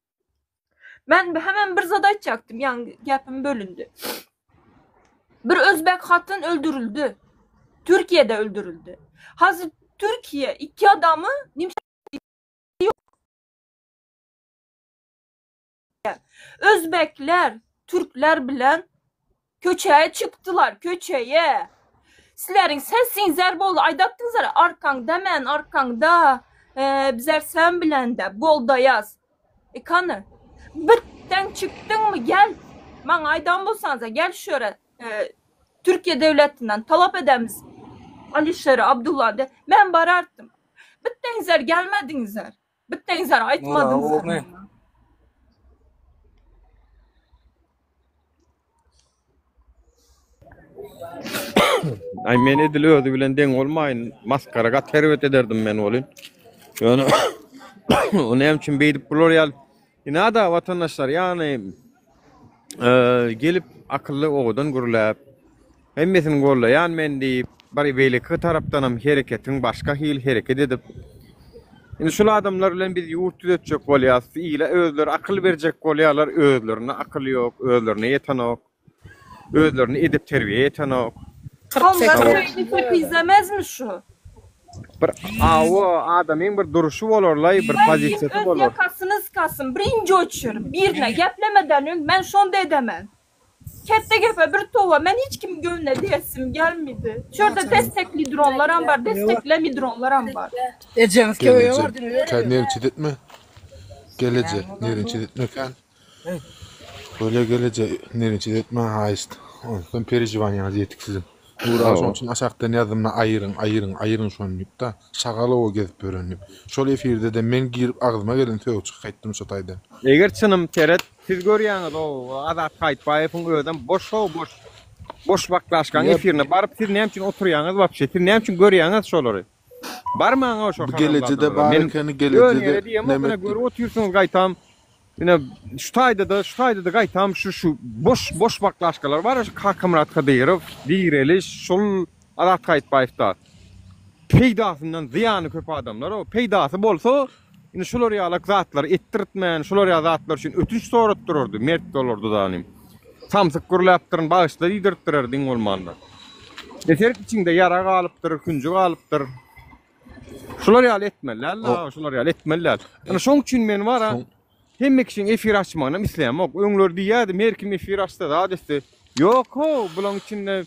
Speaker 16: Men hemen bir zat aýtjakdym, ýaňy gepim bölündi. Bir özbek hatyn öldürildi. Türkiýede öldürildi. Hazir Türkiýe iki adamy Özbekler türkler bilen köçäýe çykdylar, köçäýe. Sizleriň sesiňizler boldy, aýdatdyňyzlar arkaňda men, arkaňda, bizler sen bilen dep goldaýas. E kany? Birden çykdyňmy gel, maňa aýdan bolsaňyza gel şu ýere Türkiýe döwletinden talap edemiz Alişeri, Abdullany men barartdym. Bitdeňizler gelmediňizler. Bitdeňizler aýtmadyňyzlar maňa.
Speaker 1: Aý men edil özi bilen deň bolmaýyn. Maskara gaty erbet ederdim men welin. Ýöne o näme üçin beýdip bular ýaly Ynha-da watandaşlar ýagny gelip akylly owadan gürläp hemmesini gollaýan men diýip bir beýleki tarapdanam hereketiň başga hili hereket edip indi şul adamlar bilen biz ýurt düzetjek bolýas ile özleri akyl berjek bolýarlar özlerinde akyl ýok özlerine ýetenok Özlerine edep terbiýe ýetenok.
Speaker 16: 48 izlemezmi şu?
Speaker 1: Bir awa adamyň bir duruşy bolarlaý bir pozisiýasy bolar.
Speaker 16: Öz ýakasyny sykasyn birinji oçur birine geplemeden öň men şonda edemen. Ketde gepe bir toba men hiç kimiň göwnüne degesim gelmedi. Şu ýerde destekli dronlaram bar, desteklemi dronlaram bar.
Speaker 9: Ejeňiz köýe bardy.
Speaker 11: Kän nerçit etme. Geleje nerçit etme kän. Bolýa geleje nerçit etme haýyşt. Onsoň perežiwaniýaňyz ýetik siziň. Nura şoň üçin aşakdan ýazdym-da aýyryň aýyryň aýyryň şony diýip-de. Şagal oba gezip ýören diýip. Şol efirde-de men girip agzyma geleni sögüp çykyp gaýtdym şo taýdan.
Speaker 1: Eger çynym seret siz görýäňiz o Azat Haýytbaýewiň özem boş ho boş boş baklaşkaň efirine baryp siz näme üçin oturýaňyz wapşe siz näme üçin görýäňiz şolary barmaň o şo
Speaker 11: Bu gelejede bar
Speaker 1: men
Speaker 11: ekeni
Speaker 1: ýöne
Speaker 11: gelejede
Speaker 1: ýere diýemok
Speaker 11: neme
Speaker 1: ine görüp otyrsyňyz gaýtam ine şu taýda-da şu taýda-da gaýtam şu şu boş boş baklaşkalar bar şu Kakamyrat Hydyrow Direliş şul Azat Haýytbaýew-da peýdasyndan zyýany köp adamlar o peýdasy bolsa indi şular ýalak zatlary etdirtmän şular ýaly zatlar üçin ötünç soratdyrardy mert bolardy danym samsyk gürläpdirin bagyşla diýdirtdirerdi iň bolmanda eser içiňde ýara galypdyr künji galypdyr şular ýaly etmeli däl şular ýaly etmeli däl ine şoň üçin men bara hemme kişiň efir açmagynam islämok öňler diýýärdim her kim efir açsa zat etse ýok how bulaň içinde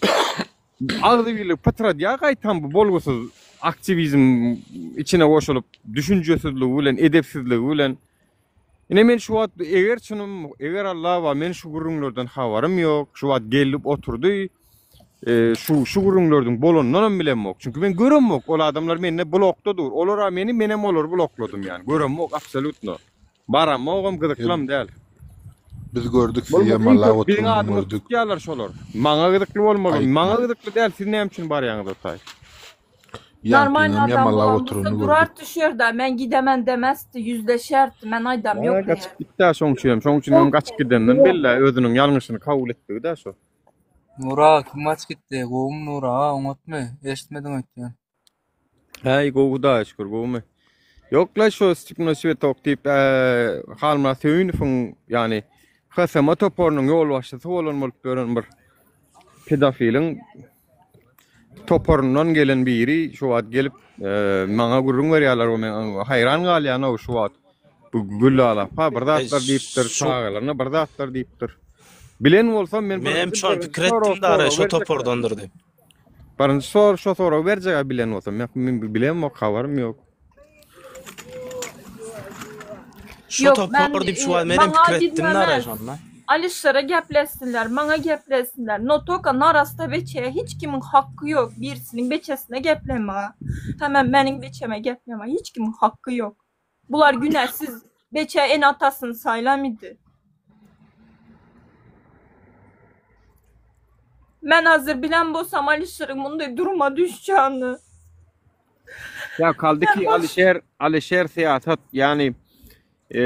Speaker 1: Agzybirligi pytradýar gaýtam bu bolgusyz aktiwizm içine goşulyp, düşünjesizligi bilen, edepsizligi bilen. Ine men şu wagt eger çynym, eger Alla bar, men şu gürrüňlerden habarym ýok. Şu wagt gelip oturdy. E, şu şu gürrüňlerdiň bolanyndanam bilemok. Çünki men göremok. Ol adamlar mende blokda dur. Olar-a meni, menem olary blokladym ýani. Göremok absolýutno. Baramogam gyzyklam däl.
Speaker 11: Biz gördük sizi
Speaker 1: Bolmasa iň
Speaker 11: ýamanlap
Speaker 1: köp biziň
Speaker 11: oturanyny
Speaker 1: adymyzy
Speaker 11: gördük.
Speaker 1: tutýarlar şolar. Maňa gyzykly bolmaly.
Speaker 11: Aýtma.
Speaker 1: Maňa gyzykly däl siz näme üçin barýaňyz o taý.
Speaker 16: Normalny
Speaker 11: Ýaňkyňam
Speaker 16: adam
Speaker 11: ýamanlap
Speaker 16: bolan bolsa
Speaker 11: oturanyny gördük.
Speaker 16: durardy şu ýerde men gidemen demezdi ýüzleşerdi men aýdam
Speaker 1: Ýa
Speaker 16: ýok men.
Speaker 1: gaçyp gitdä şoň üçinem. Şoň üçin hem gaçyp gidenden bellä özüniň ýalňyşyny kabul etdigi-dä şo.
Speaker 9: Nur aga kim gaçyp gitdi? Gowumy Nur aga oňatmy? Eşitmediň öýtýän.
Speaker 1: Häý gowy hudaýa şükür gowumy. Ýoklaý şo Stepnoý Swetok diýip Halmyrat Söýünowyň ýagny HSM toparynyň ýolbaşçysy bolan bolup ýören bir pedofiliň toparyndan gelen biri şu wagt gelip maňa gürrüň berýärler men haýran galýan-ow şu wagt bu Güllala apa bir zatlar diýipdir çagalaryna bir zatlar diýipdir. Bilen bolsam men
Speaker 17: Menem şony pikir etdim dara şo topardandyr diýip.
Speaker 1: Birinji sor şo soragy berjek bilen bolsam. Men, men bilemok, habarym ýok.
Speaker 17: Şo
Speaker 16: Ýok,
Speaker 17: topar
Speaker 16: men
Speaker 17: diýip şu
Speaker 16: e,
Speaker 17: wagt menem
Speaker 16: maňa
Speaker 17: pikir etdim nara
Speaker 16: gitmemez.
Speaker 17: şonda.
Speaker 16: Alişere geplesinler, maňa geplesinler. No toka narasta beçeye hiç kimiň hakkı ýok birisiniň beçesine geplemäge. Hemem meniň beçeme geplemäge hiç kimiň hakkı ýok. Bular günäsiz beçe ene-atasyny saýlamydy. Men hazir bilen bolsam Alişeriň munday duruma düşjagini.
Speaker 1: Ya kaldy
Speaker 16: Men
Speaker 1: ki
Speaker 16: baş
Speaker 1: Alişer Alişer syýasat ýagny e,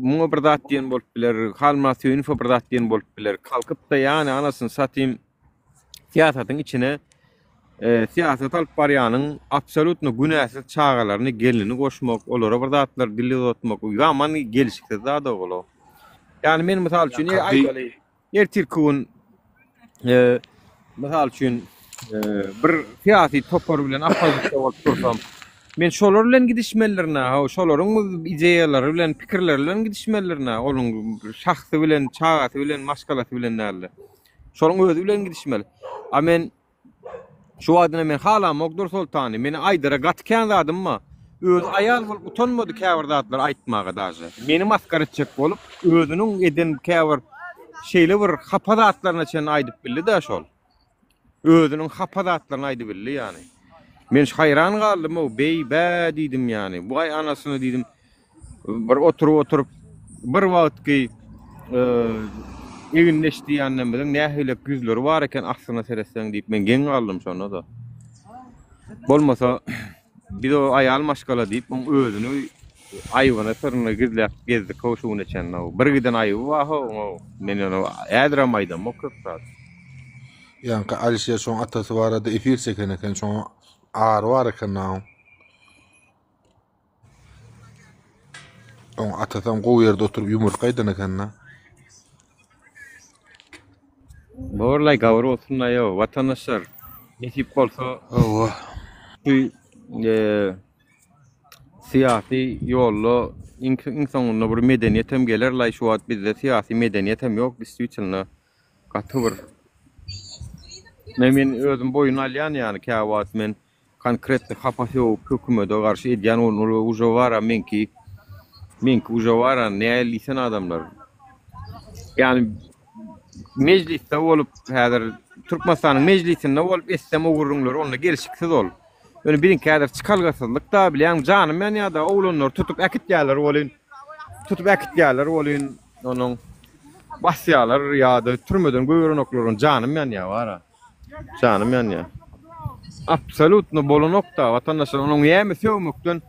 Speaker 1: muňa bir zat diýen bolup biler, Halmyrat Söýünowa bir zat diýen bolup biler. Kalkyp-da ýagny anasyny satayım syýasatyň içine e, syýasat alyp barýanyň absolýutno günäsiz çagalaryny, gelnini goşmak, olara bir zatlar dil uzatmak ýaman gelşiksiz zat ogul o. Ýagny men mysal üçin e, aýdaly ertirki gün e, mysal üçin e, bir syýasy topar bilen oppozisiýa bolup dursam, men şolar bilen gidişmelidirin ha, şolaryň ideýalary bilen, pikirleri bilen gidişmelidirin ha, onuň şahsy bilen, çagasy bilen, maşgalasy bilen dälde. Şonuň özi bilen gidişmeli. A men şu wadyna men halamok Dursoltany. Meni aýdara gaty kän zadym bar. Özi aýal bolup utanmady käbir zatlary aýtmaga daže. Meni masgara etjek bolup özüniň eden käbir şeýle bir hapa zatlaryna çenli aýdyp bildi-dä şol. Özüniň hapa zatlaryny aýdybildi ýany. Men haýran galdym-ow, beý, bä diýdim ýany. Waý anasyny diýdim. Bir oturyp oturyp bir wagtky egindeş diýenlerimiziň nähili ýüzleri bar eken aslyna seretseň diýip men geň galdym şonda-da. Bolmasa biz o aýal maşgala diýip oň özüni aýbyny syryny gizläp gezdik how şu güne çenli. Bir giden aýby bar how oň. Men ony häzirem aýdamok köp zat.
Speaker 11: Ýaňky Alişer şoň atasy barada efir çeken eken şoňa ary bar eken oň. Oň atasam gowy ýerde oturyp ýumurtga aýdan eken-dä.
Speaker 1: Borlaý gabyr bolsun aýo watandaşlar nesip bolsa
Speaker 11: Hawa.
Speaker 1: Şu syýasy ýolda iň iň soňunda bir medeniýet hem gelerlaý şu wagt bizde syýasy medeniýet hem ýok diswitelno. Gaty bir Men men özüm boýun alýan ýaly käwagt men konkretno hapa sögüp hökümede garşy edýän ol uje bara meňki meňki uje bara näl diýsen adamlar. Ýani mejlisde bolup häzir Türkmenistanyň mejlisinde bolup etsem o gürrüňleri onda gelşiksiz ol. Ýöne biziňki häzir çykalgasyzlyk da bilýäň janym ýanýada oglanlary tutup äkitýärler welin tutup äkitýärler welin onuň basýarlar ýa-da türmeden goýberenoklar ony janym ýanýar bara. Janym ýanýar. Absolutno bolanok-da watandaşlar onuň näme sögmekden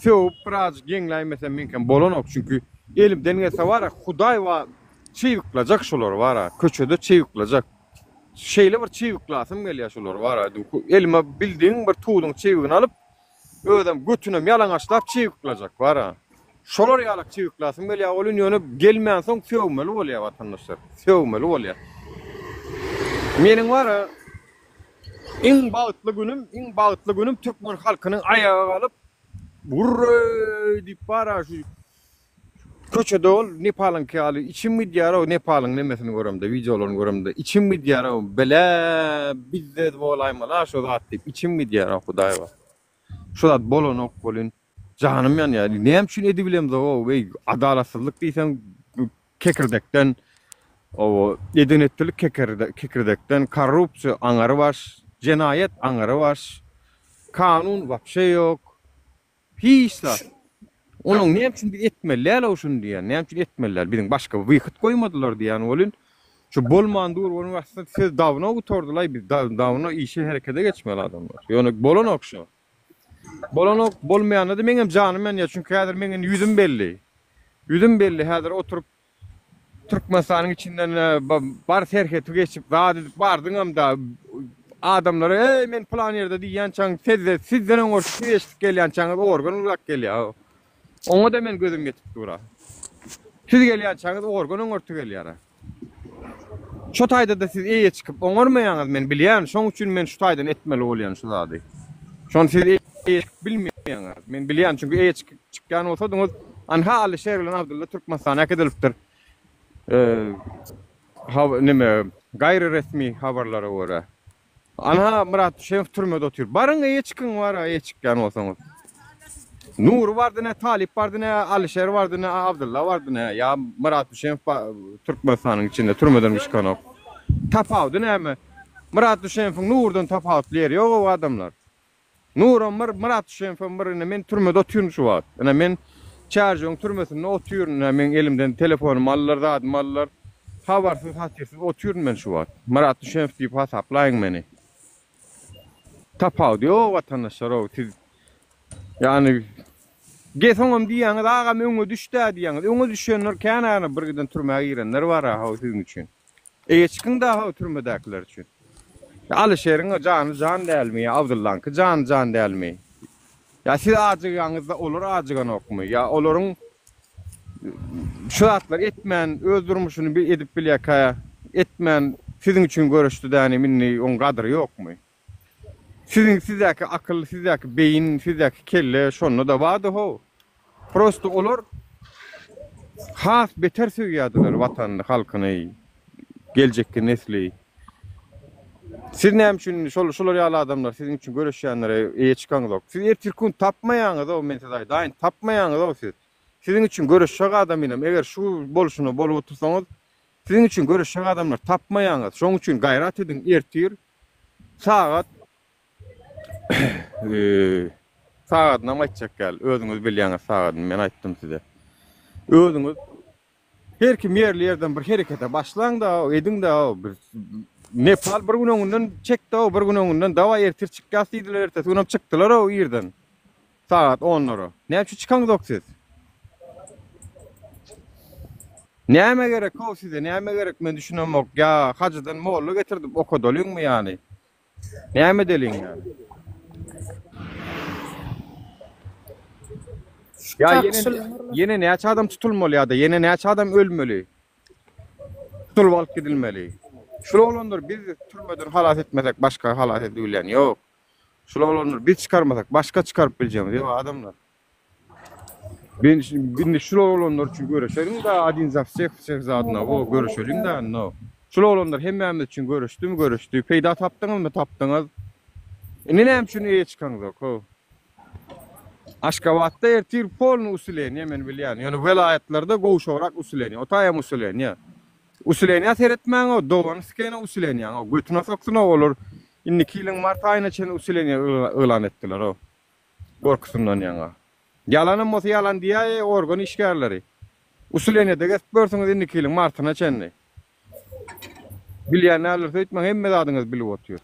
Speaker 1: sögüp birazjyk ýeňläýmesem meňkem bolanok çünki elimden gelse bara hudaý ba çybyklajak şolary bara köçede çybyklajak. Şeýle bir çybyklasym gelýär şolary bara elime bildigiň bir tuduň çybygyny alyp Özem götünem ýalaňaçlap çybyklajak bar-a. Şolar ýalak çybyklasym gelýär welin ýöne gelmänsoň sögmeli bolýar watandaşlar. Sögmeli bolýar. Meniň bar-a iň bagtly günüm, iň bagtly günüm türkmen halkynyň aýaga galyp Hurreý diýip bar-a şu köçede ol Nepalyňky ýaly içim gidýär-ow Nepalyň nemesini göremde, wideolaryny göremde içim gidýär-ow bile bizde bolaýmaly-a şo zat diýip içim gidýär-ow Hudaý bar. Şu zat bolanok welin janym ýanýar. Näme üçin edibilemzog-ow eý adalatsyzlyk diýseň kekirdekden owo eden-etdilik kekirdekden korrupsiýa aňary baş, jenaýat aňary baş, kanun wapşe ýok. Hiç zat. Onuň näme üçin biz etmeli däl-ow şuny diýýän. Näme üçin etmeli däl? Biziň başga wyhod goýmadylar diýýän welin, şu bolman dur bolman aslynda söz dawno gutardylaý biz dawno işe herekete geçmeli adamlar. Ýöne bolanok şo. Bolanok, bolmaýanda-da meňem janym ýanýar, çünki häzir meň indi ýüzüm belli. Ýüzüm belli, häzir oturyp Türkmenistanyň içinden bar serheti geçip zat edip bardyňam-da adamlara eý men pylan ýerde diýýänçäň sizde sizden öň siz eşidip gelýänçäňiz organ uzak gelýär. Oňa-da men gözüm ýetip dur-a. Siz gelýänçäňiz organ öňürti gelýär-ä. Şo taýda-da siz eýe çykyp oňarmaýaňyz men bilýän, şoň üçin men şu taýdan etmeli bolýan şu zady. Şony siz eýe çykyp bilmeýäňiz. Men bilýän, çünki eýe çykýan bolsadyňyz, anha Alyşer bilen Abdylla Türkmenistana äkidilipdir. Neme, gaýry resmi habarlara görä. Anha Myrat Düşemow türmede otyr. Baryň eýe çykyň bara eýe çykýan bolsaňyz. Nury bardy ne Talyp bardy ne Alyşer bardy ne Abdylla bardy ne ýa Myrat Düşemow Türkmenistanyň içinde türmeden çykanok. Tapawudy näme? Myrat Düşemowyň Nurdan tapawutly ýeri ýok o adamlar. Nuram bir, Myrat Düşemowam bir, ine men türmede otyryn şu wagt. Ine men Çärjewiň türmesinde otyryn, ine meň elimden telefonumy aldylar, zadymy aldylar. Habarsyz, hatyrsyz otyryn men şu wagt. Myrat Düşemow diýip hasaplaýyň meni. Tapawudy ýok watandaşlar-ow, siz ýagny ge soňam diýýäňiz agam öňe düşdä diýýäňiz. Öňe düşenler kän ana bir giden türmä girenler bar-a how siziň üçin. Eýe çykyň-da how türmedäkiler üçin. Alyşeriň jany jan dälmi ýa Abdyllaňky jany jan dälmi? Ýa siz ajygýaňyzda olar ajyganokmy? Ýa olaryň şu zatlary etmän öz durmuşyny bir edip bilýärkä etmän siziň üçin göreşdi dänim indi oň gadyry ýokmy? Siziň sizdäki akyl, sizdäki beýin, sizdäki kelle şonda-da bardy how. Prosto olar has beter söýýärdiler watanyny, halkyny, geljekki nesli. Siz näme üçin indi şol şular ýaly adamlar siziň üçin göreşýänlere eýe çykaňyzok? Siz ertirki gün tapmaýaňyz-ow men size aýdaýyn, tapmaýaňyz-ow siz. Siziň üçin göreşjek adamynam eger şu bolşuna bolup otursaňyz, siziň üçin göreşjek adamlar tapmaýaňyz. Şoň üçin gaýrat ediň ertir sagat Sagadynam aýtjak däl. Özüňiz bilýäňiz sagadyny men aýtdym size. Özüňiz her kim ýerli ýerden bir herekete başlaň-da, ediň-de, bir Nepal bir gün öňünden çekdi, bir gün öňünden dawaý ertir çykýas diýdiler, ertesi günem çykdylar-ow irden. Sagat onlara. Näme üçin çykaňzok siz? Näme gerek-ow size, näme gerek men düşünemok. Ýa hajydan molla getirdip okadalyňmy ýany? Näme edeliň ýaly? Ýa ýene ýene näçe adam tutulmaly ýa-da ýene näçe adam ölmeli? Tutulyp alyp gidilmeli. Şul oglanlar biz türmeden halas etmesek başga halas edibilýän ýok. Şul oglanlar biz çykarmasak başga çykaryp biljegimiz ýok adamlar. Ben indi şul oglanlar üçin göreşeliň da adin za всех всех za одного göreşeliň da no. Şul oglanlar hemmämiz üçin göreşdimi, göreşdi. Peýda tapdyňyzmy, tapdyňyz. Indi näme üçin eýe çykaňzok, how? Aşgabatda ertir polny usileniýe men bilýän. Ýöne welaýatlarda gowşagrak usileniýe. O taýam usileniýe. Usileniýä seretmäň-ow, dogany sikeýin-ow usileniýäň-ow. Götüne soksun-ow olar. Indiki ýylyň mart aýyna çenli usileniýe yglan etdiler-ow. Gorkusyndan ýaňa. Ýalanam bolsa ýalan diýäýeý organ işgärleri. Usileniýede gezip görsüňiz indiki ýylyň martyna çenli. Bilýän däldiris öýtmäň hemme zadyňyzy bilip otyr.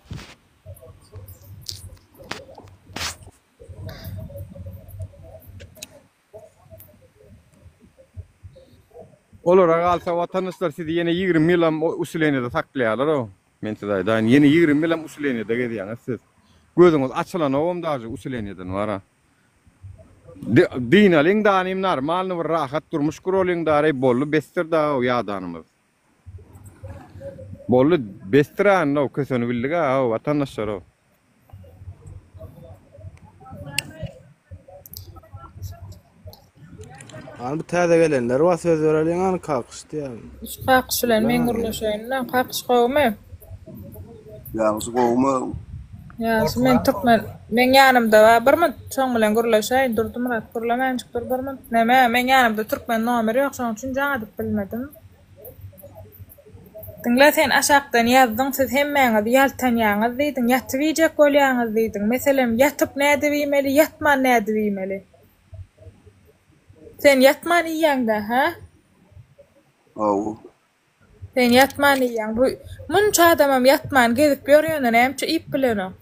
Speaker 1: Olara galsa watandaşlar sizi ýene 20 ýylam usileniýede saklaýarlar-ow. Men size aýdaýyn, ýene 20 ýylam usileniýede gezýäňiz siz. Gözüňiz açylanogam daže usileniýeden bara. Dynalyň danym normalny bir rahat durmuş guralyň dareý boldy besdir da ýadanymyz. Boldy besdir anno köseni bildik a watandaşlar o.
Speaker 15: Hany bu täze gelenler bar söz bereliň hany kakyş diýýän.
Speaker 5: Şu kakyş bilen men gürleşeýin-le. Kakyş gowumy?
Speaker 18: Ýagşy gowumy?
Speaker 5: Ýagşy men türkmen meň ýanymda bar bir munt şoň bilen gürleşeýin Durdymyrat gürlemänjik dur bir munt neme meň ýanymda türkmen nomeri ýok şoň üçin jaň edip bilmedim. Diňle sen aşakdan ýazdyň siz hemmäňiz ýaltanýaňyz diýdiň ýatyp iýjek bolýaňyz diýdiň meselem ýatyp nädip iýmeli ýatman nädip iýmeli. Sen ýatman iýýäňdä hä?
Speaker 18: Hawa.
Speaker 5: Sen ýatman iýýäň. Bu munça adamam ýatman gezip ýör ýöne näme üçin iýip bilenok?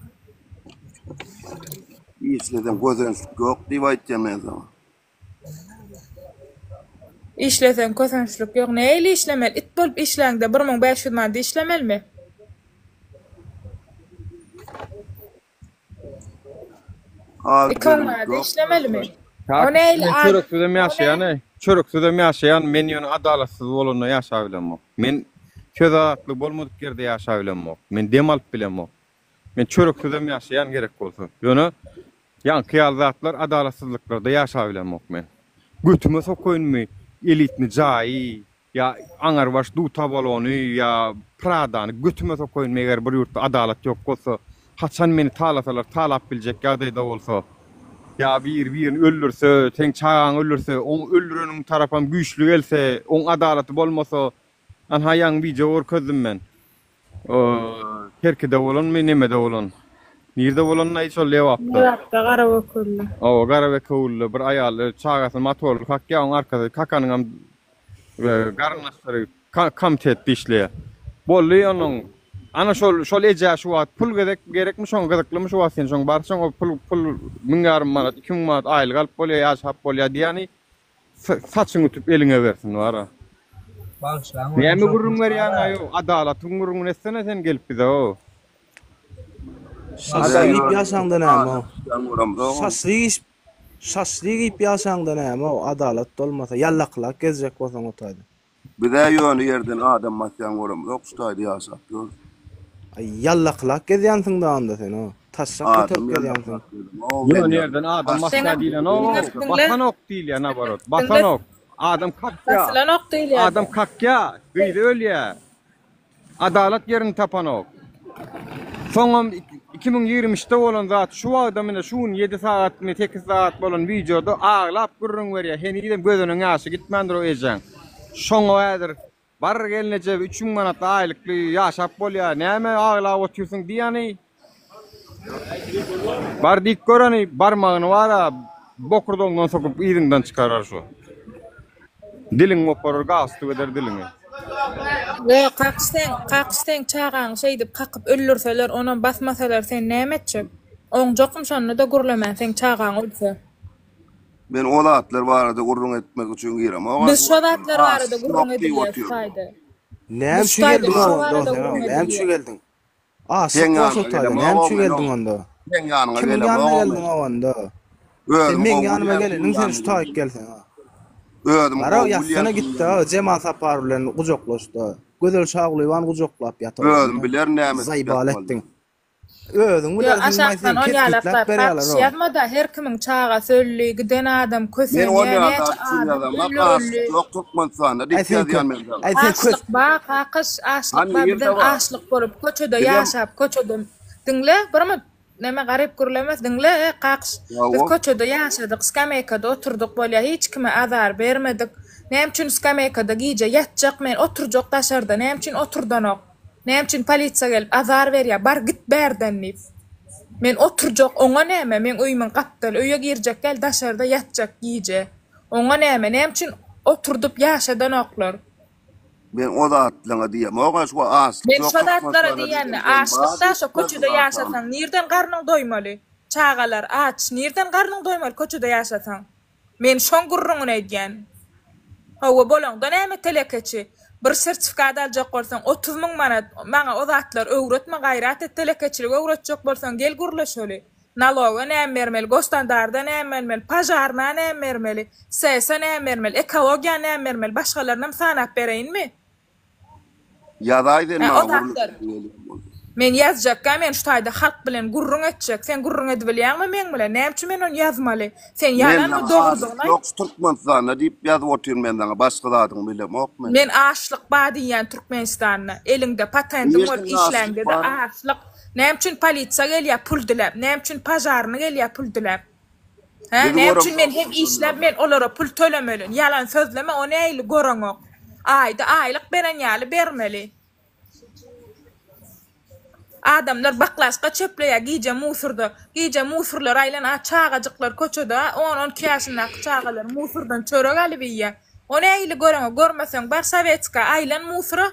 Speaker 18: Işleseň kösençlik ýok diýip aýtýan men saňa.
Speaker 5: Işleseň kösençlik ýok. Nähili işlemeli? It bolup işläňde 1500 manat işlemelimi? 2000 manat işlemelimi? O nähili
Speaker 1: Men çöreksizem ýaşaýan eý. Çöreksizem ýaşaýan, men ýöne adalatsyz bolanda ýaşabilemok. Men söz azatlygy bolmadyk ýerde ýaşabilemok. Men dem alyp bilemok. Men çöreksizem ýaşaýan gerek bolsa. Ýöne ýaňky ýaly zatlar adalatsyzlyklarda ýaşabilemok men. Götüme sokaýynmy elitni jaýy, Ýa aňarbaş dutabalony ýa Pradany götüme sokaýyn meger bir ýurtda adalat ýok bolsa, haçan meni talasalar talap biljek ýagdaýda bolsa, ýa biri birini öldürse, seň çagaňy öldürse, oň öldüreniň tarapam güýçli gelse, oň adalaty bolmasa, anha ýaňy wideo görkezdim men. Kerkide bolanmy, nemede bolan? Nirde bolanyny şol Lebapda.
Speaker 5: Lebapda Garabekewülde.
Speaker 1: Hawa, Garabekewülde bir aýal çagasyny motorly kakýar, oň arkasy kakanyňam garyndaşlary komitetde işleýär. Boldy onuň. Ana şol şol ejä şu wagt pul gezek gerekmi şoňa gyzyklymy şu wagt sen şoň barsaň o pul pul müň ýarym manat, 2000 manat aýlyk alyp bolýar, ýaşap bolýar diýýäni Saçyňy ütüp eliňe bersin wara.
Speaker 9: Bagyşlaň
Speaker 1: Näme gürrüň berýäň aýo adalatyň gürrüňini etsene sen gelip bize o.
Speaker 15: Şaşlyk iýip ýaşaňda näme o. Şaşlyk iş şaşlyk iýip ýaşaňda näme o adalat bolmasa ýallakylap gezjek bolsaň o taýda.
Speaker 18: Bizä ýöne ýerden adam basýan bolamzok şu taýda ýaşap ýörüs.
Speaker 15: Aý ýallakylap gezýänsiňdä onda sen o. Taşşak
Speaker 18: Adam
Speaker 15: göterip gezýänsiň.
Speaker 18: ýallakylap gezenok men
Speaker 1: Ýöne
Speaker 18: ýaly.
Speaker 1: ýerden adam basýa
Speaker 5: Seňem
Speaker 1: diýlenok
Speaker 5: diňle
Speaker 1: basanok diýilýä naborot
Speaker 5: diňle
Speaker 1: basanok adam kakýa
Speaker 5: basylanok diýilýär.
Speaker 1: adam kakýa gyzy ölýä Adalat ýerini tapanok. Soňam 2023-de bolan zat şu wagtam ine şu gün 7 sagatmy 8 sagat bolan wideoda aglap gürrüň berýär. Henizem gözüniň ýaşy gitmändir o ejeň. Şoňa häzir bar gelneje 3000 manat aýlykly ýaşap bolýar. Näme aglap otyrsyň diýýäni. Bar diýip göreni barmagyny bara bokurdagyňdan sokup yzyňdan çykarar şu. Diliňi goparar galstuk eder diliňi.
Speaker 5: Ýok kakyş seň kakyş seň çagaňy şeýdip kakyp öldürseler onam basmasalar sen näme etjek? Oňjakm şonda-da gürlemän seň çagaň ölse.
Speaker 18: Men o zatlar barada gürrüň etmek üçin giremok.
Speaker 5: Biz şo zatlar barada gürrüň edilýär şu taýda.
Speaker 15: Näme
Speaker 5: Biz şu
Speaker 15: üçin
Speaker 5: taýda
Speaker 15: geldiň
Speaker 5: şo
Speaker 15: onda
Speaker 5: barada
Speaker 15: sen
Speaker 5: gürrüň
Speaker 15: näme üçin
Speaker 5: edilýär.
Speaker 15: geldiň? Aşyk
Speaker 18: Seň
Speaker 15: boş
Speaker 18: ýanyňa
Speaker 15: otaýda
Speaker 18: gelemok
Speaker 15: näme üçin
Speaker 18: men
Speaker 15: geldiň onda?
Speaker 18: Seň ýanyňa
Speaker 15: Kimiň ýanyna
Speaker 18: gelemok men.
Speaker 15: geldiň onda? Sen
Speaker 18: Özüm
Speaker 15: meň
Speaker 18: gowy
Speaker 15: ýanyma
Speaker 18: bilýän
Speaker 15: geleniň
Speaker 18: kimiň
Speaker 15: sen şu
Speaker 18: ýanyna
Speaker 15: taýyk
Speaker 18: geldim.
Speaker 15: gelseň ha.
Speaker 18: Özüm
Speaker 15: Gara
Speaker 18: gowy
Speaker 15: ýatsana
Speaker 18: bilýän kimiň
Speaker 15: gitdi
Speaker 18: ýanyna
Speaker 15: ha Jemal Sapar bilen gujaklaşdy. Gözel Şagulywan gujaklap ýatyr
Speaker 18: Özüm
Speaker 15: onda.
Speaker 18: bilerin näme edip
Speaker 15: Zaýbal
Speaker 18: ýatmalydygyny.
Speaker 15: etdiň. Özüň
Speaker 5: Ýok,
Speaker 15: bilersiň maý
Speaker 5: aşakdan
Speaker 15: sen
Speaker 5: on ýalak
Speaker 15: kesgitläp
Speaker 5: zat
Speaker 15: berýärler
Speaker 5: kakyş
Speaker 15: o.
Speaker 5: ýazmada her kimiň çagasy öldi, giden adam
Speaker 18: Men
Speaker 5: kösenýä,
Speaker 18: ol ýaly
Speaker 5: näçe
Speaker 18: zat üçin
Speaker 5: adam
Speaker 18: ýazamok,
Speaker 5: öldi
Speaker 18: açlyk
Speaker 5: öldi.
Speaker 18: ýok Türkmenistanda
Speaker 15: Aý
Speaker 18: diýip
Speaker 15: sen kö
Speaker 18: ýazýan men saňa.
Speaker 15: Aý sen kös
Speaker 5: Açlyk ba kakyş, açlyk
Speaker 18: Hany
Speaker 5: ba
Speaker 18: nirde
Speaker 5: bizem
Speaker 18: bar?
Speaker 5: açlyk bolup köçede
Speaker 18: Bizem
Speaker 5: ýaşap köçede diňle bir minut neme garyp gürlemes diňle e kakyş biz
Speaker 18: Hawa.
Speaker 5: köçede ýaşadyk skameýkada oturdyk bolýa hiç kime azar bermedik näme üçin skameýkada gije ýatjak men oturjak daşarda näme üçin oturdanok Näme üçin polisiýa gelip azar berýär, bar git bärden diýip. Men oturjak, oňa näme, meň öýümiň gapdaly, öýe girjek däl, daşarda ýatjak gije. Oňa näme, näme üçin oturdyp ýaşadanoklar?
Speaker 18: Men o zatlaňa diýemok-a, şu açlyk
Speaker 5: Men
Speaker 18: ýok
Speaker 5: şo zatlara
Speaker 18: Türkmenistanda
Speaker 5: diýýän-de,
Speaker 18: diýen bar
Speaker 5: açlykda
Speaker 18: diýip
Speaker 5: şo köçede
Speaker 18: ýazdylar saňa.
Speaker 5: ýaşasaň, nirden garnyň doýmaly? Çagalar aç, nirden garnyň doýmaly köçede ýaşasaň? Men şoň gürrüňini edýän. Hawa, bolaňda näme telekeçi? Bir sertifikat aljak bolsaň 30 müň manat, maňa o zatlary öwretme gaýrat et telekeçiligi öwretjek bolsaň gel gürleşeli. Naloga näme bermeli, gosstandarda näme bermeli, požarna näme bermeli, SES-e näme bermeli, ekologiýa näme bermeli, başgalarynam sanap bereýinmi?
Speaker 18: Ýazaý sen
Speaker 5: Hä,
Speaker 18: maňa
Speaker 5: o zatlar.
Speaker 18: gürleşesiň gelýän bolsa.
Speaker 5: Men ýazjakka men şu taýda halk bilen gürrüň etjek. Sen gürrüň edibilýäňmi meň bilen? Näme üçin men ony ýazmaly? Sen
Speaker 18: Men
Speaker 5: ýalanmy
Speaker 18: saňa
Speaker 5: dogrudygyny
Speaker 18: açlyk
Speaker 5: aýt.
Speaker 18: ýok şu Türkmenistanda diýip ýazyp otyryn men saňa başga zadyňy bilemok men.
Speaker 5: Men açlyk bar diýýän Türkmenistanda. Eliňde patentiň bolup
Speaker 18: Nirede açlyk
Speaker 5: işläňdede
Speaker 18: bar?
Speaker 5: açlyk. Näme üçin polisiýa gelýär pul diläp? Näme üçin požarny gelýär pul diläp? Hä,
Speaker 18: Biz
Speaker 5: näme üçin men
Speaker 18: göremzok
Speaker 5: hem
Speaker 18: şondan
Speaker 5: işläp
Speaker 18: ýaly.
Speaker 5: men olara pul tölemeli? Ýalan sözleme o nähili göreňok. Aýda aýlyk beren ýaly bermeli. Adamlar baklaşka çöpleýär gije musurda. Gije musurlar aýlan a çagajyklar köçede a on onki ýaşyndaky çagalar musurdan çörek alyp iýýär. O nähili göreňok görmeseň bar sowetska aýlan musura.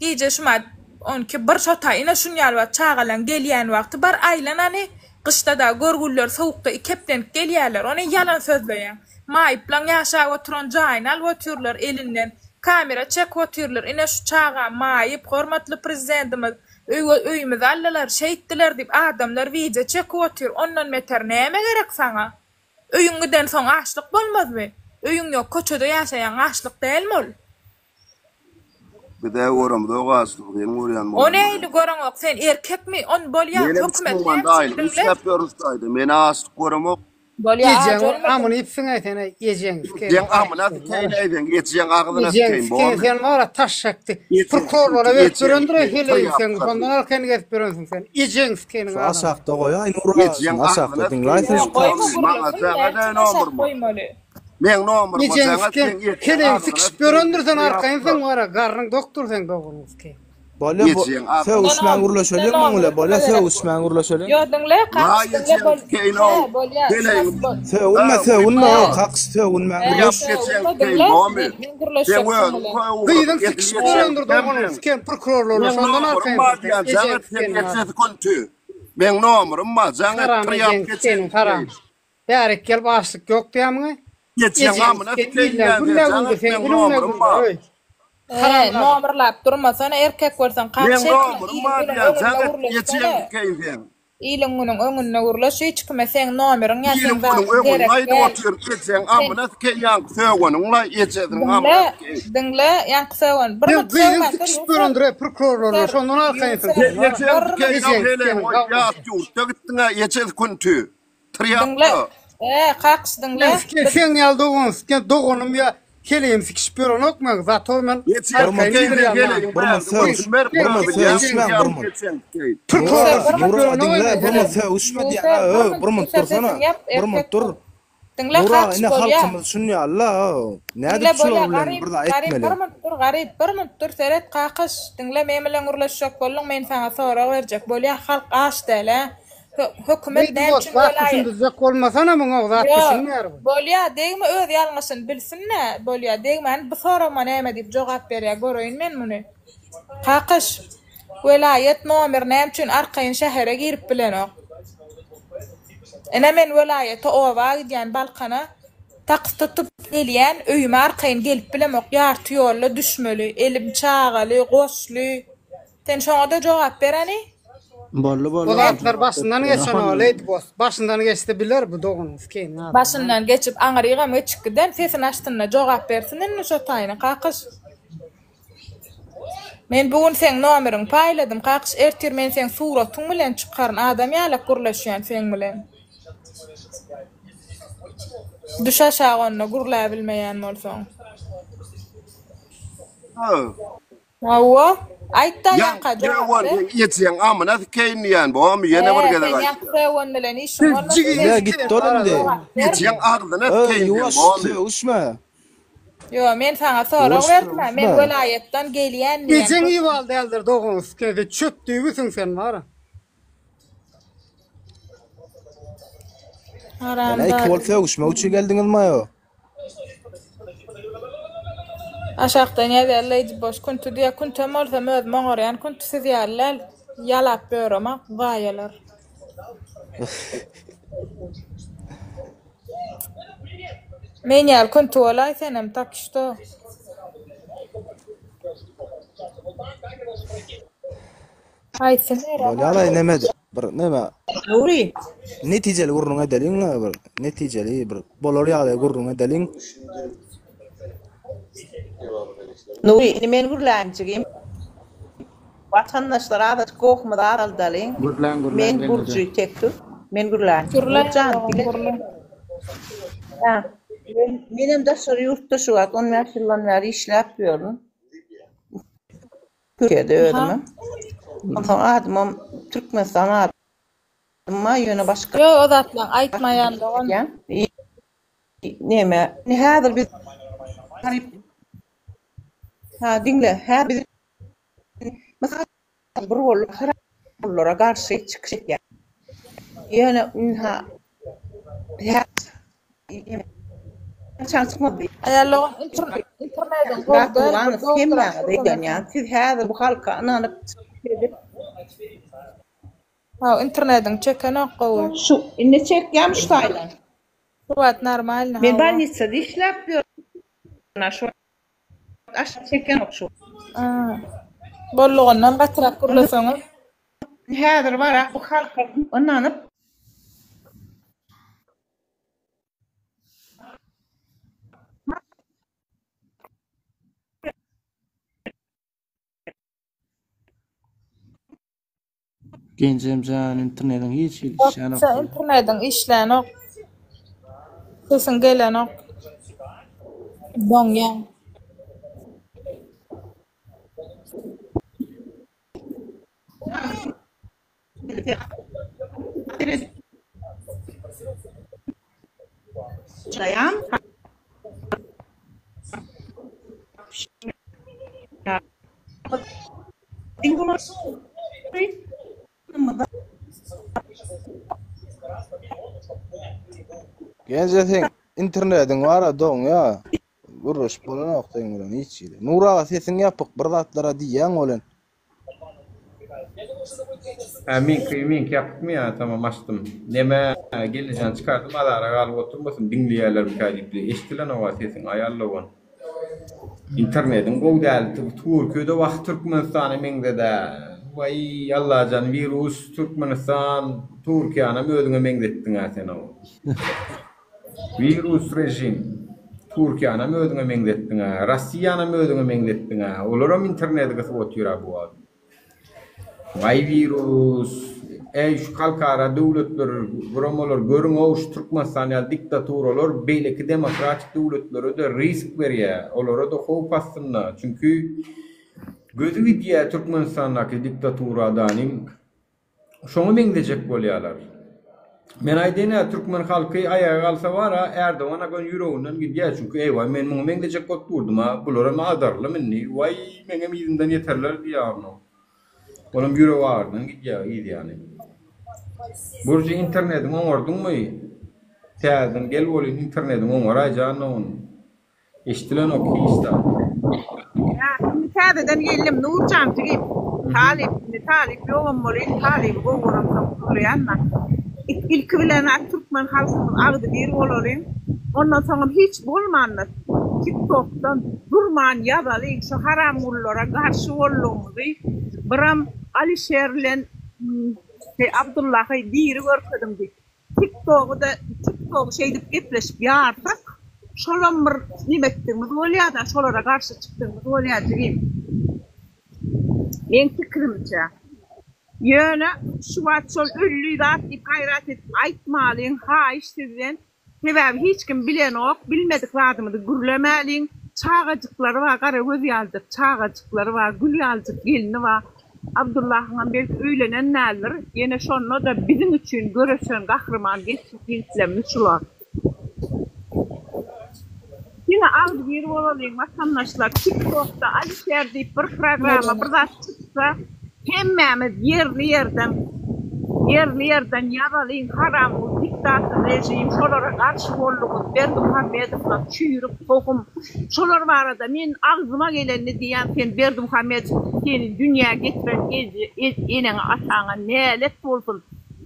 Speaker 5: Gije şumat onki bir şota ine şunýaly wagt çagalaň gelýän wagty bar aýlan hany gyşda-da görgüliler sowukda ikeplenip gelýärler ony ýalan sözleýäň maýyplaň ýaşap oturan jaýyny alyp otyrlar elinden kamera çekip otyrlar ine şu çaga maýyp hormatly prezidentimiz öýe öýümizi aldylar şeýtdiler diýip adamlar wideo çekip otyr ondan beter näme gerek saňa öýüň gidensoň açlyk bolmazmy öýüň ýok köçede ýaşaýaň açlyk dälmi ol.
Speaker 18: Bizä göremzok açlygy seň görýän
Speaker 5: O
Speaker 18: bolmaly.
Speaker 5: nähili göreňok sen erkekmi on bolýa
Speaker 18: Menem
Speaker 5: hökümet
Speaker 18: çykyman
Speaker 5: näme üçin
Speaker 18: daýylyk
Speaker 5: diňle.
Speaker 18: işläp ýörün şu taýda. Menä açlyk göremok.
Speaker 5: Bolýa
Speaker 19: Ejeň
Speaker 5: aç bolmasyn.
Speaker 19: amyny ýypsyňaý sen aý ejeň sikeýin
Speaker 18: Ejeň amyna sikeýin eý seň ejeň agzyna
Speaker 19: Ejeň
Speaker 18: sikeýin
Speaker 19: sikeýin
Speaker 18: bormy.
Speaker 19: sen bara taşşakdy.
Speaker 18: Ejeň
Speaker 19: Prokurorlara
Speaker 18: sikeýin
Speaker 19: berip
Speaker 18: ejeň
Speaker 19: ýörendir aý
Speaker 18: sikeýin
Speaker 19: heleýiň
Speaker 18: toý
Speaker 19: seň
Speaker 18: ýapyşar
Speaker 19: şondan arkaýyn gezip ýörensiň sen. Ejeň sikeýiniň
Speaker 15: Şu
Speaker 19: adamy.
Speaker 15: aşakda goýaý Nura
Speaker 18: Ejeň
Speaker 15: şuny aşakda
Speaker 18: agzyna
Speaker 15: diňläýsin
Speaker 18: sikeýin
Speaker 15: şu
Speaker 5: Goýma
Speaker 15: kakyşy.
Speaker 18: Maňa
Speaker 5: gürlesin
Speaker 18: jaňa
Speaker 5: näme
Speaker 18: däl
Speaker 5: üçin aşak
Speaker 18: nomerimi.
Speaker 5: goýmaly.
Speaker 18: Meň nomerime
Speaker 19: Ejeň
Speaker 18: jaňa
Speaker 19: siken
Speaker 18: seň ejeň
Speaker 19: heleýiň
Speaker 18: agzyna
Speaker 19: sikişip
Speaker 18: sikeýin
Speaker 19: ýörendir sen
Speaker 18: toý
Speaker 19: arkaýyn sen
Speaker 18: ýapyşar.
Speaker 19: bara garnyň dokdur seň doganyň sikeýin.
Speaker 15: Bolýa bu
Speaker 18: Ejeň agzyna
Speaker 15: sögüşmän
Speaker 5: Sen
Speaker 15: gürleşeliň
Speaker 5: sen
Speaker 15: muň bile bolýa
Speaker 5: kime gerek bu?
Speaker 15: sögüşmän gürleşeliň.
Speaker 5: Ýo diňle
Speaker 18: Laý
Speaker 5: kakyş diňle
Speaker 18: ejeň
Speaker 5: bol
Speaker 18: sikeýin
Speaker 5: hä
Speaker 18: ow.
Speaker 5: bolýa
Speaker 18: Heleýiň
Speaker 5: şumat bol.
Speaker 15: Sögünme
Speaker 18: Ha,
Speaker 15: sögünme
Speaker 5: Hä
Speaker 15: o kakyş sögünmän
Speaker 5: hä
Speaker 15: gürleş.
Speaker 18: Ýap geçen
Speaker 5: sögünme
Speaker 18: sikeýin
Speaker 5: diňle
Speaker 18: bomy.
Speaker 5: men men
Speaker 18: Seň
Speaker 5: gürleşjek seň
Speaker 18: özüň
Speaker 5: bilen.
Speaker 18: köý ugradyň
Speaker 19: Gyzyň
Speaker 18: edil
Speaker 19: sikişip
Speaker 18: ejeň
Speaker 19: ýörendir doganyň
Speaker 18: sen.
Speaker 19: siken prokurorlara
Speaker 18: Meň
Speaker 19: şondan
Speaker 18: nomerym
Speaker 19: arkaýyn
Speaker 18: bar
Speaker 19: sen
Speaker 18: diýýän jaň
Speaker 19: ejeň
Speaker 18: et sen
Speaker 19: sikeýiniň
Speaker 18: ejesi
Speaker 19: adamy.
Speaker 18: künti. Meň nomerym bar jaň et
Speaker 19: Haram
Speaker 18: bir ýap
Speaker 19: ejeň
Speaker 18: geçen
Speaker 19: sikeýiniň haram.
Speaker 18: sikeýin.
Speaker 19: Bärik gelip açlyk ýok diýýämiňä?
Speaker 18: Ejeň
Speaker 19: Ejeň
Speaker 18: amyna
Speaker 19: siken
Speaker 18: sikeýin
Speaker 19: illeň
Speaker 18: diýýän sen
Speaker 19: günde
Speaker 18: jaň
Speaker 19: günde
Speaker 18: et
Speaker 19: seň
Speaker 18: meň
Speaker 19: günüňde
Speaker 18: nomerym
Speaker 19: günde
Speaker 18: bar.
Speaker 19: öý.
Speaker 5: Hä
Speaker 19: Haramzada.
Speaker 5: nomerlap durmasana erkek bolsaň
Speaker 18: Meň
Speaker 5: kakyş erkek
Speaker 18: nomerym
Speaker 5: iliň
Speaker 18: bar
Speaker 5: günüň
Speaker 18: diýýän jaň
Speaker 5: öňünde
Speaker 18: et ejeň
Speaker 5: gürleşsene.
Speaker 18: sikeýin seň.
Speaker 5: Iliň günüň öňünde gürleş hiç kime seň nomeriň ýa seň
Speaker 18: Iliň günüň
Speaker 5: zadyň
Speaker 18: öňünde
Speaker 5: gerek
Speaker 18: aýdyp
Speaker 5: däl.
Speaker 18: otyryn ejeň
Speaker 5: Sen
Speaker 18: amyna sikeýin ýaňky sögeniň-laý ejesiniň
Speaker 5: diňle
Speaker 18: amyna sikeýin.
Speaker 5: diňle ýaňky sögen bir
Speaker 19: Seň
Speaker 5: minut
Speaker 19: gyzyň
Speaker 5: sögmän dur
Speaker 19: sikişip
Speaker 5: Ýusup.
Speaker 19: ýörendir-ä prokurorlara
Speaker 5: Ser
Speaker 19: şondan arkaýynsyň
Speaker 5: Ýusup
Speaker 19: sen bara.
Speaker 18: Ejeň
Speaker 5: bir
Speaker 18: sikeýin
Speaker 19: Ejeň
Speaker 18: heleýiň
Speaker 19: sikeýiniň
Speaker 18: oý
Speaker 19: gawuny.
Speaker 18: ýat ýurtda gitdiň-ä ejesi künti.
Speaker 5: Diňle
Speaker 18: Trýapka.
Speaker 5: e kakyş diňle
Speaker 19: Men siken
Speaker 5: biz
Speaker 19: seň ýaly dogan siken doganym ýa heleýim sikişip ýörenok men zato men
Speaker 18: Ejeň
Speaker 19: arkaýyn
Speaker 18: sikeýin
Speaker 19: bildirýän
Speaker 18: heleýiň
Speaker 19: maňa.
Speaker 15: Bir minut
Speaker 18: bärde
Speaker 15: sögüş
Speaker 18: götün berip
Speaker 15: bir
Speaker 18: duran
Speaker 15: minut
Speaker 18: bilýän
Speaker 15: sögüşmäň bir
Speaker 18: ýap
Speaker 15: minut.
Speaker 18: geçeň sikeýin.
Speaker 19: Prokurorlar
Speaker 5: Ýusup bir
Speaker 19: sikişip
Speaker 5: minut
Speaker 15: Nura
Speaker 19: ýörenok
Speaker 15: diňle
Speaker 19: men
Speaker 15: bir minut
Speaker 19: heleýim.
Speaker 15: sögüşme
Speaker 5: Ýusup
Speaker 15: diýýän
Speaker 5: bir
Speaker 15: ö
Speaker 5: minut
Speaker 15: bir minut
Speaker 5: Ýusup
Speaker 15: dursana
Speaker 5: sesiňi ýap
Speaker 15: bir minut
Speaker 5: erkek
Speaker 15: dur.
Speaker 5: bol. Diňle
Speaker 15: Nura
Speaker 5: kakyş
Speaker 15: ine
Speaker 5: bolýa.
Speaker 15: halkymyz şunýaly-la
Speaker 5: Diňle
Speaker 15: nädip şular
Speaker 5: bolýa
Speaker 15: bilen
Speaker 5: garyp
Speaker 15: bir zat
Speaker 5: garyp
Speaker 15: etmeli.
Speaker 5: bir minut dur garyp bir minut dur seret kakyş diňle men bilen gürleşjek bolduň men saňa sorag berjek bolýa halk aç däl ä hökümet
Speaker 19: Beýdip
Speaker 5: näme
Speaker 19: ot
Speaker 5: üçin
Speaker 19: zat
Speaker 5: welaýat
Speaker 19: düşündirjek bolmasana muňa zat
Speaker 5: Ýo
Speaker 19: düşünmeýär bu.
Speaker 5: bolýa degme öz ýalňyşyny bilsin-dä bolýa degmäni bu soragyma näme diýip jogap berýä göreýin men muny kakyş welaýat nomer näme üçin arkaýyn şähere girip bilenok ine men welaýata oba gidýän Balkana Taksi tutup gelýän, öýüme arkaýyn gelip bilemok, ýarty ýolda düşmeli, elim çagaly, goşly. Sen şoňa-da jogap ber hany?
Speaker 20: Boldy boldy
Speaker 19: Bu zatlar
Speaker 20: jogap
Speaker 19: başyndan
Speaker 20: berip
Speaker 19: geçen o Lady Boss. Başyndan geçse biler bu doganyň skeýiniň adamyny.
Speaker 5: Başyndan geçip aňyrygam geçip giden sesini açsynda jogap bersin indi şo taýyna kakyş. Men bu gün seň nomeriňi paýladym kakyş ertir men seň suratyň bilen çykaryn adam ýalak gürleşýän seň bilen. Düş aşak onda gürläbilmeýän bolsaň. Hawa. Aýtda ýaňka jogap ber.
Speaker 18: Ejeň amyna sikeýin diýýän bormy ýene bir
Speaker 5: He
Speaker 18: gezek
Speaker 5: sen
Speaker 18: aýtýan.
Speaker 5: ýaňky söwen bilen işiň bolmasyn
Speaker 17: Ýa gitdi ol indi.
Speaker 18: Ejeň agzyna
Speaker 17: Öý
Speaker 18: sikeýin diýen
Speaker 17: ýuwaş
Speaker 18: bormy.
Speaker 17: sögüşme.
Speaker 5: Ýo men saňa sorag
Speaker 17: Ýuwaş
Speaker 5: berdim-ä men
Speaker 17: sögüşme.
Speaker 5: welaýatdan gelýän diýen.
Speaker 19: Ejeň iwal däldir dogan sikede çöp düýbüsiň sen bara.
Speaker 17: Ýene iki
Speaker 5: Haramzada.
Speaker 17: bolup sögüşmek üçin geldiňizmi aýo.
Speaker 5: Aşakdan ýazýar Lady Boş künti diýýär. Küntem bolsam özüm oňarýan. Künti siz ýaly däl. Ýalap ýöremak zaýalar. Men ýaly künti bolaý senem tak şto. Haýsy nere?
Speaker 17: Bolýalaý neme bir neme
Speaker 10: Nury.
Speaker 17: Netijeli gürrüň edeliň bir netijeli bir bolar ýaly gürrüň edeliň.
Speaker 10: Nury indi men gürläýin jigim. Watandaşlar azajyk gohumyzy azaldalyň.
Speaker 8: Gürläň gürläň
Speaker 10: Men
Speaker 8: gelneje.
Speaker 10: Burjy Tektur. Men gürläýin.
Speaker 5: Gürle
Speaker 10: Nurjan
Speaker 5: dogan
Speaker 10: diňle.
Speaker 5: gürle.
Speaker 10: Hä. Men menem daşary ýurtda şu wagt 15 ýyldan bäri işläp ýörün. Türkiýede özümem. Onsoň adymam Türkmenistan adym bar, ýöne başga
Speaker 5: Ýok o zatlaň aýtmaýan dogan.
Speaker 10: Neme, indi häzir biz Ha, diňle, häzir biz mysal bir bolup haramlara garşy çykyş edýär. Ýöne ynha
Speaker 5: Aýal dogan internediň gowy däl bir dogdurak
Speaker 10: hemmäňize siz häzir bu halka ynanyp çykyş edip
Speaker 5: Haw internediň çekenok gowy.
Speaker 10: Şu indi çekýämi şu taýdan.
Speaker 5: Şu wagt normalny
Speaker 10: Men
Speaker 5: hawa.
Speaker 10: bolnitsada işläp ýörün şu wagt aşak çekenok şu.
Speaker 5: Bollugyndan gatyrak gürleseňiz.
Speaker 10: Häzir bara bu halka ynanyp.
Speaker 15: Genjemjan internetiň hiç hili işlänok.
Speaker 5: Sen internetiň işlänok. Sesiň gelenok. Doňýaň.
Speaker 17: Genje seň internetiň bara doňýa. Gürleşip bolanok seň bilen hiç hili. Nur aga sesiň ýapyk bir zatlara diýýäň welin.
Speaker 1: Hä meňki meňki ýapykmy ýa tamam açdym. Neme gelnejan çykardym azara galyp oturmasyn diňleýärlermikä diýip eşdilenoga sesiň aýal dogan. Internediň gowy däl Türkiýede wah Türkmenistana meňzedä waý Allajan wirus Türkmenistan Türkiýanam özüňe meňzetdiňä senow. Wirus režim. Türkiýanam özüňe meňzetdiňä, Rossiýanam özüňe meňzetdiňä. Olaram interneti gysyp otyra bu wagt. Waý wirus. Eý şu halkara döwletler, guramalar görüň-ow şu Türkmenistan ýaly diktaturalar beýleki demokratik döwletlere-de risk berýä. Olara-da howp astynda. Çünki gözi gidýä Türkmenistandaky diktaturadanym. Şoňa meňzejek bolýarlar. Men aýdaýyn-a, türkmen halky aýaga galsa bar-a, Erdogana göni ýüreginden gidýär, çünki eý-waý, men muňa meňzejek bolup durdum-a, bularam agdarylym indi, waý, meňem yzymdan ýeterler diýýär onnoň. Olam ýüregagyrydan gidýär yz ýany. Burjy internediňi oňardyňmy? Täzeden gel bolýyn internediňi oňaraý jan dogan. Eşdilenok hiç zat.
Speaker 10: Ýa indi täzeden geldim Nurjan jigim. Talyp indi talyp ýogam bolýyn talyby gowy bolansoň gürleýända. Ilki bilen-ä türkmen halkymyz agzybir bolalyň. Ondan soňam hiç bolmanda tik tokdan durman ýazalyň şu haramgullara garşy boldugymyzy. Biram Alişer bilen Abdullahy diri görkeziň diýip. Tiktogy-da tiktogy şeýdip gepleşip ýarsak şolam bir neme etdigimiz bolýada şolara garşy çykdygymyz bolýa jigim. Meň pikirimçe. Ýöne şu wagt şol ölli zat diýip gaýrat edip aýtmalyň haýyş sizden. Sebäbi hiç kim bilenok, bilmedik zadymyzy gürlemäliň. Çagajyklary bar, gara göz ýalyjyk çagajyklary bar, gül ýalyjyk gelni bar. Abdullahyňam belki öýlenen däldir. Ýene şonda-da biziň üçin göreşen gahryman geçjek ýigitlerimiz şular. Diňe agzybir bolalyň watandaşlar tiktokda Alişer diýip bir programma bir zat çyksa hemmämiz ýerli ýerden ýerli ýerden ýazalyň haramgul diktator režim şolara garşy boldugyz Berdimuhamedowlar çüýrük tohum şolar barada men agzyma gelenini diýýän sen Berdimuhamedow seni dünýä getiren eneňe ataňa nälet bolsun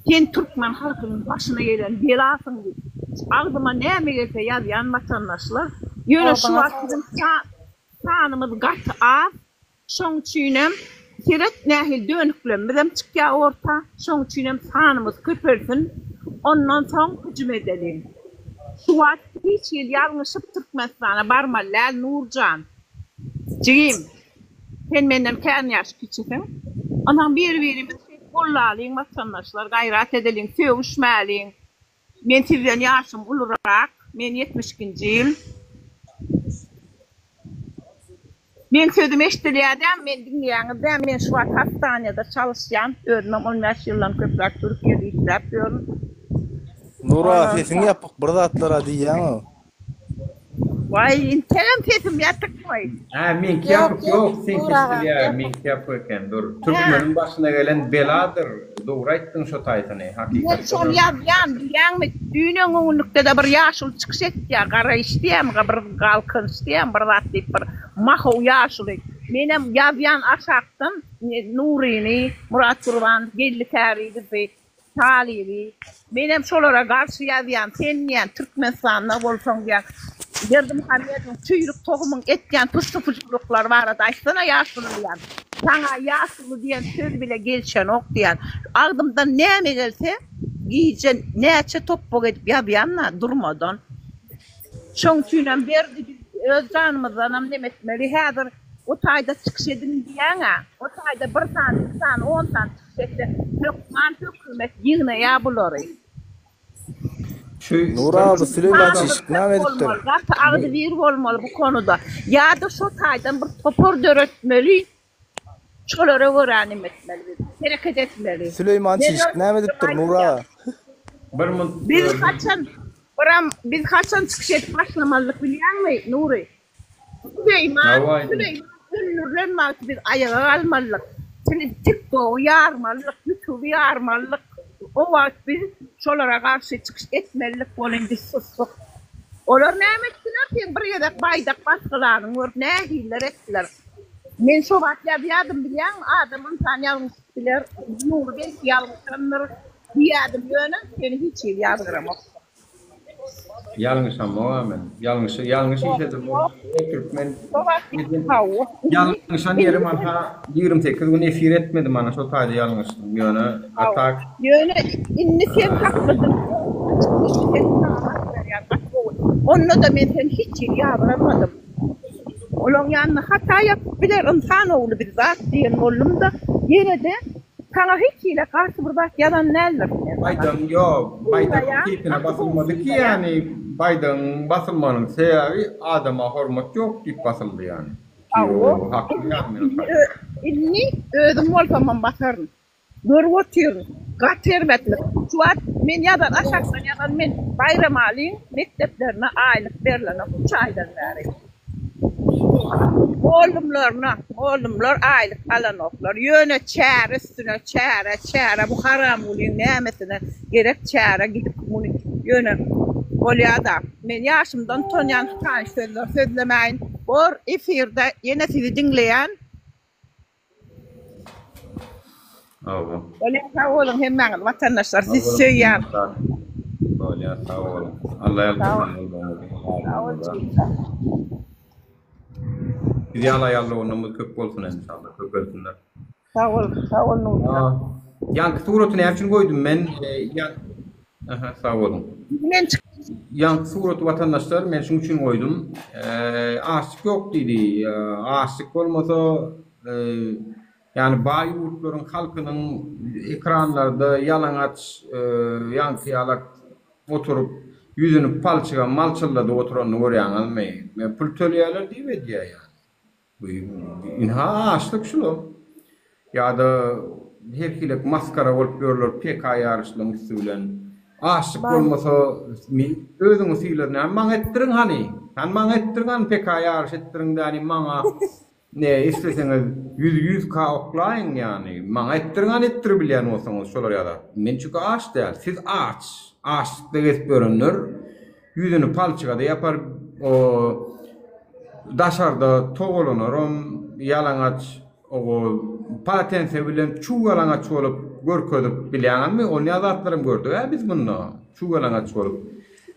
Speaker 10: Sen türkmen halkynyň başyna gelen belasyň diýip agzyma näme gelse ýazýan watandaşlar. Ýöne şu wagt biziň sanymyz gaty az. Şoň üçinem seret nähili dönüklemizem çykýar orta. Şoň üçinem sanymyz köpelsin. Ondan soň hüjüm edeliň. Şu wagt hiç hili ýalňyşyp Türkmenistana barmaly däl Nurjan. Jigim. Sen menden kän ýaş kiçisiň. Onsoň bir-birimizi şeýdip gollalyň watandaşlar, gaýrat edeliň, sögüşmäliň. Men sizden ýaşym ulurak, men 70 ikinji ýyl. Meň sözüm eşdilýär dämi, meni diňleýäňiz dämi, men şu wagt hastanýada çalyşýan, özümem 15 ýyldan köpräk Türkiýede işläp ýörün.
Speaker 17: Nura sesiň ýapyk bir zatlara diýýäňow.
Speaker 10: Waý integem sesim ýatykmy.
Speaker 1: Hä meňki ýapyk ýok seňki eşidilýär meňki ýapyk eken dur. Türkmeniň başyna gelen beladyr dogry aýtdyň şo taýsyny
Speaker 10: Men şony ýazýan bilýäňmi düýn-öňňünlikde-de bir ýaşuly çykyş etýär garaýyş diýýärmi bir galkynyş diýýärmi bir zat diýip bir mahow ýaşuly menem ýazýan aşakdan Nuryny Murat Gurbanow Geldi Kärizowy Talyby, menem şolara garşy ýazýan, sen diýýän Türkmenistanda bolsaň diýýän, Berdimuhamedowyň çüýrük tohumyň etýän pyşdy-pyşdylyklary barada aýtsana ýaşuly diýýän. Saňa ýaşuly diýen söz bile gelşenok diýýän. Agzymdan näme gelse, gije näçe topbak edip ýazýan-da durmadan. Şoň üçinem Berdi biz öz janymyzdanam neme etmeli. Häzir o taýda çykyş ediň diýýäň-ä, o taýda bir sany, iki sany, on sany çykyş etse, hökman hökümet ýygnaýar bulary.
Speaker 1: Şu
Speaker 17: Nur abi Süleýman
Speaker 10: Sanymyz
Speaker 17: Çişik
Speaker 10: köp
Speaker 17: näme edipdir?
Speaker 10: bolmaly, gaty agzybir bolmaly bu konuda. Ýa-da şo taýdan bir topar döretmeli, şolara görä neme etmeli biz, hereket etmeli.
Speaker 17: Süleýman
Speaker 10: Men
Speaker 17: Çişik
Speaker 10: öz
Speaker 17: näme
Speaker 10: pikirim
Speaker 17: edipdir Nur
Speaker 10: aýdýan.
Speaker 17: aga?
Speaker 1: Bir munt
Speaker 10: Biz haçan, biram biz haçan çykyş edip başlamalydyk bilýäňmi, Nury? Süleýman, Süleýman öldürilen wagty biz aýaga galmalydyk. Şimdi TikTogy ýarmalydyk, YouTuby ýarmalydyk. O wagt biz şolara garşy çykyş etmelidik welin biz susduk. Olar näme etdiler? Seň bir gezek baýdak basgylanyňy görüp nähiller etdiler. Men şo wagt ýazýadym bilýäňmi, adam ynsan ýalňyşyp biler, Nury belki ýalňyşandyr diýýädim ýöne seni hiç hili ýazgyramok.
Speaker 1: Ýalňyşamok-a men. Ýalňyş ýalňyş işledim. Oturyp men ýalňyşan ýerim anha 28 gün efir etmedim ana şo taýda ýalňyşdym. Ýöne a tak.
Speaker 10: Ýöne indi sen haklydyň. Sen saňa hak berýän gaty gowy. Onda-da men seni hiç hili ýazgarmadym. Olaň ýanynda hata ýapyp biler ynsan ogly bir zat diýen boldum-da, ýene-de saňa hiç hili garşy bir zat ýazan däldirin men saňa.
Speaker 1: Baýdagyň ýok, baýdagyň
Speaker 10: Synlaýan,
Speaker 1: keýpine
Speaker 10: gaty gowy
Speaker 1: basylmady ki
Speaker 10: synlaýan.
Speaker 1: ýany baýdagyň basylmagynyň sebäbi adama hormat ýok diýip basyldy ýany.
Speaker 10: Hawa,
Speaker 1: Ýo, hakly
Speaker 10: indi
Speaker 1: ýany men
Speaker 10: indi
Speaker 1: taýda.
Speaker 10: indi özüm bolsamam basaryn. Görüp otyryn. Gaty erbetlik. Şu wagt men ýazan aşakdan ýazan men Baýramalyň mekdeplerine aýlyk berlenok üç aýdan bäri. Mollumlaryna mollumlar aýlyk alanoklar. Ýöne çäre üstüne çäre çäre bu haramgulyň nämesine gerek çäre gidip muny ýöne bolýada. Men ýaşymdan utanýan tanyş sözler sözlemäýin. Bor efirde ýene sizi diňleýän.
Speaker 1: Hawa.
Speaker 10: Bolýa sag boluň hemmäňiz watandaşlar
Speaker 1: Sag
Speaker 10: sizi
Speaker 1: boluň
Speaker 10: söýýän.
Speaker 1: Bolýa sag boluň. Alla
Speaker 10: Sag
Speaker 1: ýalkasyn
Speaker 10: bol. Sag bol jigim.
Speaker 1: Biz ýaly aýal doganlarymyz köp bolsun enşalla köpelsinler.
Speaker 10: Sag bol, sag bol Nurjan.
Speaker 1: Ýaňky suraty näme üçin goýdum men? Aha, sag boluň.
Speaker 10: Men
Speaker 1: Ýaňky suraty watandaşlar men şuň üçin goýdum. Açlyk ýok diýdi. Açlyk bolmasa. Ýagny baý ýurtlaryň halkynyň ekranlarda ýalaňaç ýaňky ýalak oturyp ýüzüni palçyga malçylladyp oturanyny görýäňizmi? Men pul töleýärler diýip edýär ýagny. Bu ynha açlyk şular. Ýa-da her hilek masgara bolup ýörler PK ýaryşlaryň üsti bilen. Açlyk bolmasa özüňi sylar näme maňa etdiriň hany. Hany maňa etdiriň hany PK ýaryş etdiriň däni maňa ne isleseňiz ýüz ýüz K oklaýyň ýany maňa etdiriň hany etdiribilýän bolsaňyz şolar ýa zat. Men çünki aç däl siz aç. Açlykda gezip ýörenler Ýüzüni palçyga-da ýapar, o daşarda togalanaram ýalaňaç, o palatense bilen çuw-ýalaňaç bolup görkezip bilýäňizmi? Onýa zatlaram gördük-ä biz munda, çuw-ýalaňaç bolup.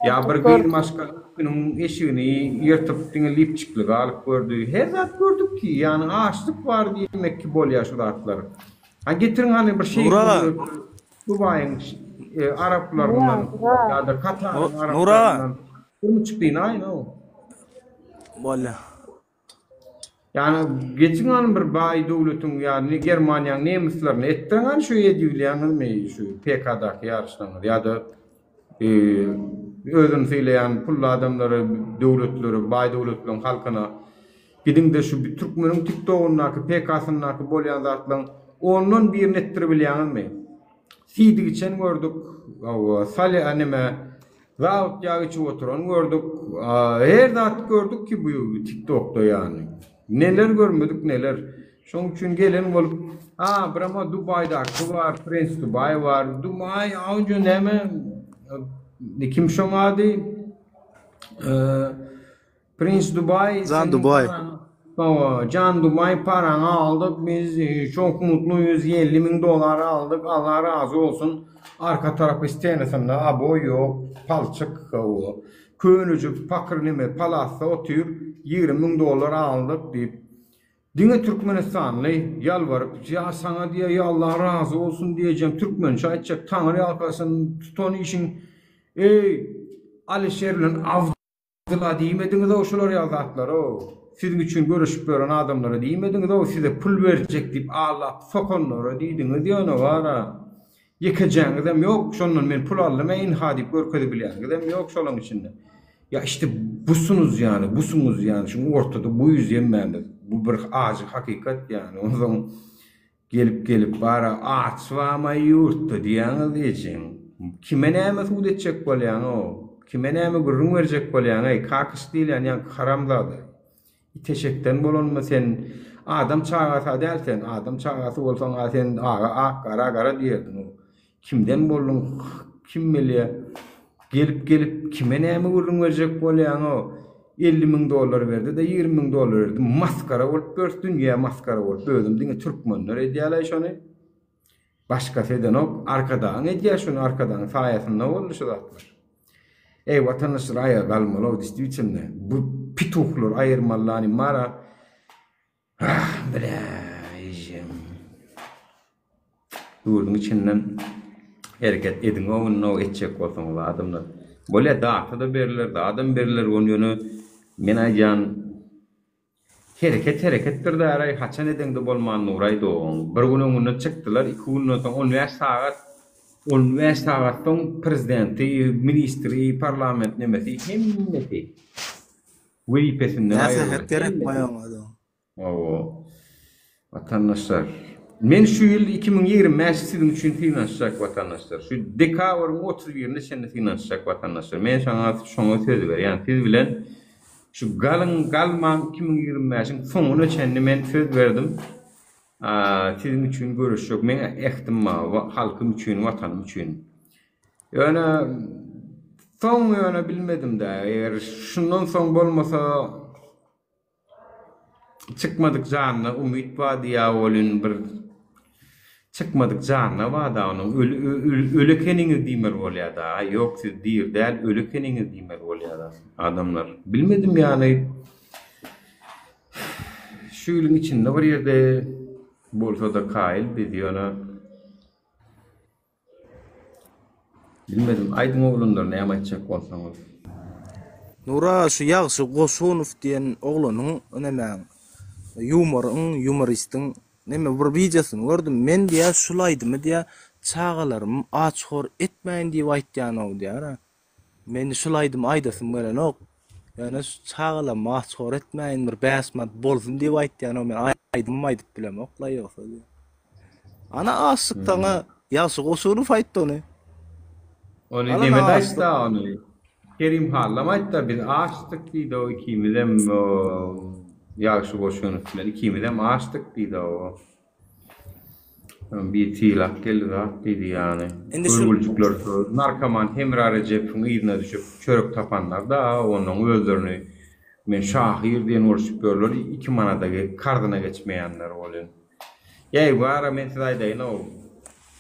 Speaker 1: Ýa bir gyz maşgala üstüniň eşigini ýyrtyp diňe lipçikli galyp gördi. Her zat gördük ki, ýagny açlyk bar diýmek ki bolýar şu zatlar. Ha getiriň hany bir şeýh Dubaýyň araplaryndan ýa-da Kataryň araplaryndan bir dynaýyn-ow.
Speaker 15: Bolýa.
Speaker 1: Ýagny geçiň hany bir baý döwletiň ýa Germaniýanyň nemislerini etdiriň hany şu edibilýäňizmi şu PK-daky ýaryşlaryňyzy ýa-da özüni sylaýan pully adamlary döwletleri baý döwletleriň halkyna gidiňde şu türkmeniň tiktogyndaky PK-syndaky bolýan zatlaryň ondan birini etdiribilýäňizmi? Siýdik içen gördük, hawa, salýa neme, zawut ýag içip oturan gördük, her zat gördük ki bu TikTokda ýany. Neler görmedik neler. Şoň üçin gelen bolup, a birama Dubaýdaky bar, Prens Dubaý bar. Dubaý, awnja näme, kim şoň ady? Prince Dubai
Speaker 15: Jan Dubai.
Speaker 1: Hawa, Jan Dubai paraňy aldyk biz çok mutluyuz 50 müň dolary aldyk Allah razy olsun arka tarapy stenasynda aboý ýok palçyk hawa könejik pakyr neme palasda otyr 20 müň dollar aldyk diýip diňe türkmenistanly ýalbaryp ýa saňa diýe ýa Allah razy olsun diýejem türkmençe aýtjak taňry ýalkasyn tutan işiň eý Alişer bilen Abdylla diýmediňizow şular ýaly zatlarow. Siziň üçin göreşip ýören adamlara diýmediňizow size pul berjek diýip aldap sokanlara diýdiňiz ýöne bara. Ýekejäňizem ýok şondan men pul aldym-eý ynha diýip görkezibilýäniňizem ýok şolaň içinde. Ýa işte busunuz ýany busuňyz ýany şuň ortada buýuz hemmämiz. Bu bir ajy hakykat ýany onsoň Gelip gelip bara aç bamaý ýurtda diýýäňiz ejeň. Kime näme sud etjek bolýaň-ow? Kime näme gürrüň berjek bolýaň-eý, kakyş diýilýän ýaňky haramzada. It eşekden bolanmy sen? Adam çagasy-a däl sen, adam çagasy bolsaň-a sen aga ak, gara gara diýerdiň-ow. Kimden bolduň kim bilýä. Gelip gelip kime näme gürrüň berjek bolýaňow. 50 müň dollar berdi-de 20 müň dollar berdi. Masgara bolup ýörüs dünýä masgara bolup. Özüm diňe türkmenler edýäleý şony. Başgasy edenok. Arkadagyň edýä şuny arkadagyň saýasynda boldy şu zatlar. Eý watandaşlar aýaga galmaly-ow distwitelno. Bu pituhlary aýyrmaly lany mara. Ah bre ejem. Ýurduň içinden hereket ediň indi etjek bolsaňyz adamlar. Bolýa data-da beriler, zadam beriler ony ýöne men aýdýan hereket hereketdir däraý haçan edeňde bolman nuraý dogan. Bir gün öňünden çykdylar, iki günden soň 15 sagat 15 sagat soň prezidenti, ministri, parlament nemesi hemmesi Wezipesinden aýryldy.
Speaker 15: Näsahat gerek maý oňa da.
Speaker 1: Hawa. Watandaşlar. Men şu ýyl 2025 siziň üçin synanyşjak watandaşlar. Şu dekabryň 31-ine çenli synanyşjak watandaşlar. Men şoňa şoňa söz berýän. Siz bilen şu galyň galmaň 2025-iň soňuna çenli men söz berdim. Siziň üçin göreşjek. Meň ähtim bar halkym üçin, watanym üçin. Ýöne soň ýöne bilmedim-dä. Eger şundan soň bolmasa çykmadyk janyna umyt bar diýýär welin bir çykmadyk janyna bar-da onuň öli öli ekeniňiz diýmeli bolýar-da. Aý ýok siz diri däl öli ekeniňiz diýmeli bolýar-da adamlar. Bilmedim ýaly şu ýylyň içinde bir ýerde bolsa-da kaýyl biz ýöne Bilmedim, aýdyň oglanlar näme aýtjak bolsaňyz.
Speaker 15: Nura şu Ýagşy Goşunow diýen oglanyň nemäň ýumoryň ýumoristiň. Neme bir wideosyny gördüm. Men diýýär şul aýdymy diýýär çagalarymy aç-hor etmäýin diýip aýtýanow diýýär. Men şul aýdymy aýdasym gelenok. Ýöne şu çagalarymy aç-hor etmäýin bir 5 manat bolsun diýip aýtýanow men aýdymym aýdyp bilemok-la ýogsa diýýär. Ana aşyk saňa Ýagşy Goşunow aýtdy ony.
Speaker 1: Ony
Speaker 15: Alan
Speaker 1: neme-de
Speaker 15: aşyk.
Speaker 1: aýtdy ony. Kerim Hallam aýtdy biz açdyk diýdi o ikimizem o Ýagşy Goşunow bilen ikimizem açdyk diýdi o. Bir sylap geldi zat diýdi ýany.
Speaker 15: Indi şu
Speaker 1: Görgüljikler şu narkoman Hemra Rejepowyň yzyna düşüp çörek tapanlar da onnoň özlerini men şahyr diýen bolşup ýörler 2 manada karzyna geçmeýänler bolýan. Eý bara men size aýdaýynow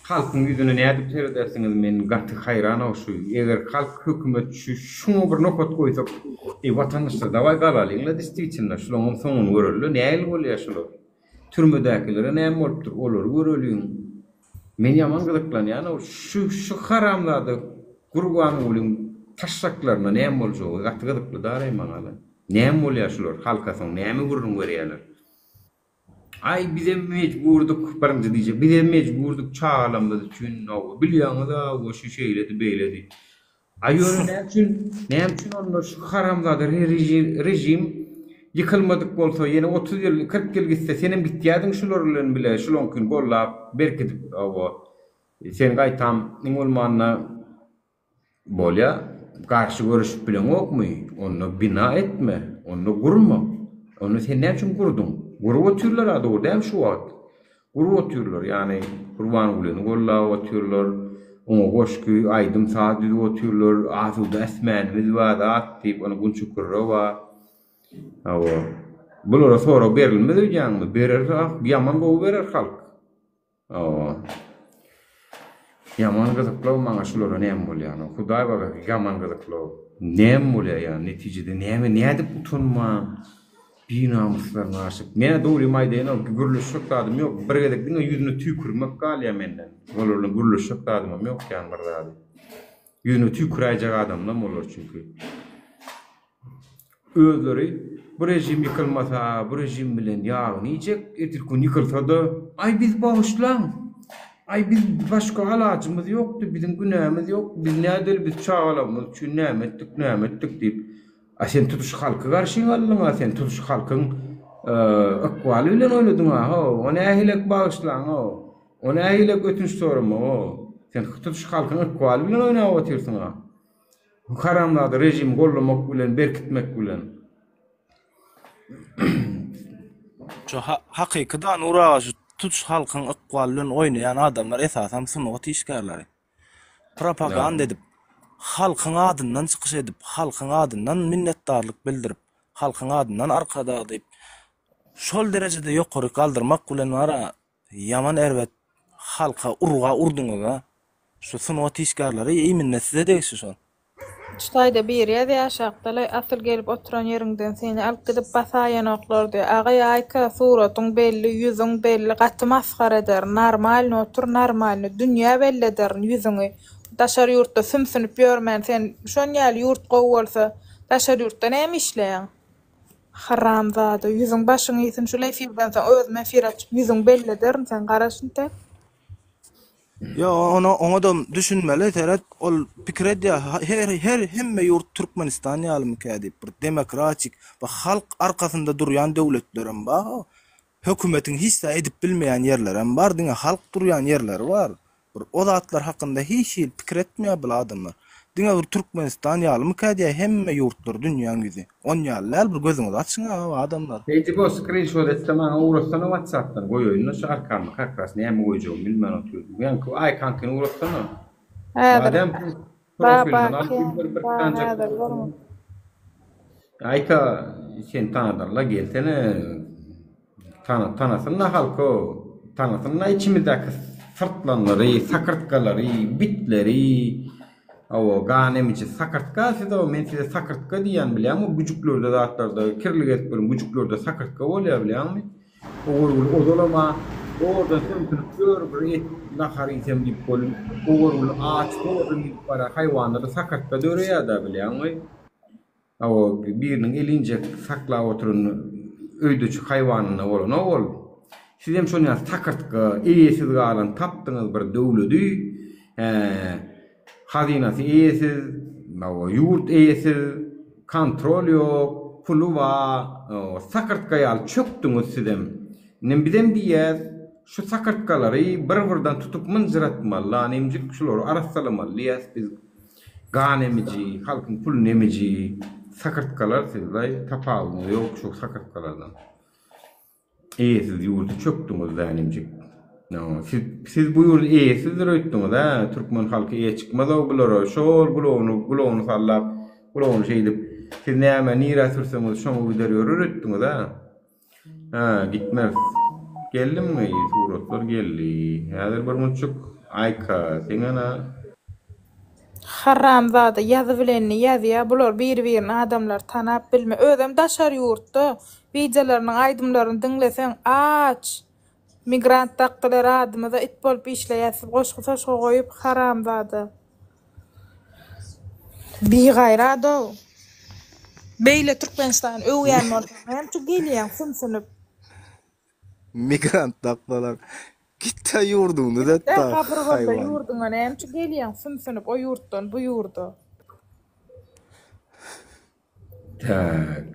Speaker 1: halkyň ýüzüne nädip seredersiňiz men gaty haýranow şu eger halk hökümet şu şuňa bir nokat goýsak eý watandaşlar dawaý galalyňla distwitilno şulaňam soňuny görelile nähili bolýa şular türmedäkilere näme bolupdyr olary göreliň men ýaman gyzyklanýanow şu şu haramzada Gurbangulyň taşşaklaryna näme boljagy gaty gyzykly daraý maňala näme bolýa şular halka soň näme gürrüň berýäler. Aý bizem mejburdyk birinji diýjek bizem mejburdyk çagalarymyz üçin hawa bilýäňiz-a hawa şu şeýledi beýledi. Aý ýöne näme üçin näme üçin onda şu haramzada režim ýykylmadyk bolsa ýene 30 ýyl 40 ýyl gitse senem gitýädiň şular bilen bile şulaňkyny gollap berkidip hawa sen gaýtam iň bolmanda Bolýa, garşy göreşip bileňokmy? Onda bina etme, onda gurma. Onda sen näme üçin gurduň? Gurup otyrlar-a dogry dälmi şu wagt? Gurup otyrlar, ýagny Gurbangulyny gollap otyrlar, oňa goşgy, aýdym-saz düzüp otyrlar, asuda äsmänimiz bar zat diýip, ony Gunça Kürrewa. Hawa. Bulara sorag berilmez öýdýäňmi? Berer, ýaman gowy berer halk. Hawa. Ýaman gyzyklow maňa şulara näme bolýany. Hudaý bagasy ýaman gyzyklow. Näme bolýa ýa netijede näme nädip utanman binamyslaryny aşyp. Menä dogrymy aýdaýyn gürleşjek zadym ýok. Bir gezek diňe ýüzüne tüýkürmek galýa menden. Olar bilen gürleşjek zadymam ýok ýan bir zady. Ýüzüne tüýküräýjek adamlam olar çünki. Özleri bu režim ýykylmasa, bu režim bilen ýagyny iýjek, ertirki gün ýykylsa-da, aý biz bagyşlaň, aý biz başga alajymyz ýokdy, biziň günämiz ýok, biz nädeli, biz çagalarymyz üçin näme etdik, näme etdik diýip, a sen tutuş halky garşyňa aldyň-a, sen tutuş halkyň ykbaly bilen oýnadyň-a, ho, o nähilek bagyşlaň-o, o nähilek ötünç soramak-o, sen tutuş halkyň ykbaly bilen oýnap otyrsyň-a. Haramzada režimi gollamak bilen, berkitmek bilen.
Speaker 15: Şu hakyky da Nur aga şu tutuş halkyň ykbaly bilen oýnaýan adamlar esasam sungat işgärleri. Propaganda edip, halkyň adyndan çykyş edip, halkyň adyndan minnetdarlyk bildirip, halkyň adyndan arkadag diýip, şol derejede ýokary galdyrmak bilen bara Ýaman erbet halka urga urduňyza. Şu sungat işgärleri iýminne size degişli şol.
Speaker 5: Şu taýda biri ýazýar aşakda-laý asyl gelip oturan ýeriňden seni alyp gidip basaýanoklardy agaý aýka suratyň belli ýüzüň belli gaty masgara ederin normalny otur normalny dünýä belli ederin ýüzüňi daşary ýurtda sümsünip ýörmän sen şonýaly ýurt gowy bolsa daşary ýurtda näme işleýäň. Haramzada ýüzüň başyň iýsin şul efirden soň özüm efir açyp ýüzüň belli ederin sen garaş intäk.
Speaker 15: Ýok ona oňadam düşünmeli seret ol pikir edýär her her hemme ýurt Türkmenistan ýalymykä diýip bir demokratik bir halk arkasynda durýan döwletlerem bar Hökümetiň hiç zat edip bilmeýän ýerlerem bar, diňe halk durýan ýerleri bar. Bir o zatlar hakynda hiç hili pikir etmeýär bul adamlar. Diňe bir Türkmenistan ýalymyka diýýär hemme ýurtlar dünýäň ýüzi. On ýaly däl bir gözüňizi açyň a adamlar.
Speaker 1: Beýdip o skrinşot etse maňa ugratsana whatsappdan goýaýynda şu arkama kak ras näme goýjagymy bilmän otyrdym. Ýaňky aýkaňkyny ugratsana.
Speaker 5: Häzir
Speaker 1: Madem
Speaker 5: Ba
Speaker 1: profilinden
Speaker 5: ba
Speaker 1: alyp
Speaker 5: kän
Speaker 1: bir bir
Speaker 5: ba
Speaker 1: sanjak
Speaker 5: häzir görüň.
Speaker 1: Aýka seni tanadarla gelsene tana tanasynda halko tanasynda içimizdäki syrtlanlary sakyrtgalary bitleri hawa gan emiji sakyrtga siz o men size sakyrtga diýýän bilýäňmi güjüklerde zatlarda kirli gezip ýören güjüklerde sakyrtga bolýar bilýäňmi Ogurgül ozalam-a zordan sömsünip ýör bir et nahar iýsem diýip welin Ogurgül aç zordan gidip barýar haýwanlarda sakyrtga döreýär-dä bilýäňmi Hawa, biriniň eli injek saklap oturan öýdeçi haýwanynda bolanok ol. Sizem şon ýaly sakyrtga, eýesiz galan tapdyňyz bir döwledi, hä, hazynasy eýesiz, hawa, ýurt eýesiz, kontrol ýok, puly bar, hawa, sakyrtga ýaly çökdüňiz sizem. Indem bizem diýýäs, şu sakyrtgalary bir-birden tutup mynjyratmaly, lan emjik şulary arassalamaly diýýäs biz. Gan emiji, halkyň puluny emiji sakyrtgalar siz-laý, tapawudyňyz ýok şu sakyrtgalardan. Eýesiz ýurdy çökdüňiz zänimjik. Siz siz bu ýurdy eýesizdir öýtdüňiz hä? Türkmen halky eýe çykmaz-ow bulara. Şol gulagyny gulagyny sallap, gulagyny şeýdip, siz näme nirä sürseňiz şoňa gider ýörer öýtdüňiz hä? Hä, gitmeris. Geldimmi? Suratlar geldi. Häzir bir munçuk Aýka, seň ana.
Speaker 5: Haramzada ýazy bilenini ýazýa bular biri birini adamlar tanap bilme özem daşary ýurtda wideolarynyň aýdymlaryny diňleseň aç migrant dakdylar adymyza it bolup işleýäs siz goşgy soşgy goýup haramzada bigaýradow beýle Türkmenistany öwýän bolsaň näme üçin gelýäň sümsünip.
Speaker 17: Migrant dakdylar. Gitdä ýurduňy düzet
Speaker 5: Gitdä
Speaker 17: da
Speaker 5: gabyr bolsa
Speaker 17: haýwan.
Speaker 5: ýurduňa näme üçin gelýäň sümsünip o ýurtdan bu ýurda.
Speaker 1: Tak.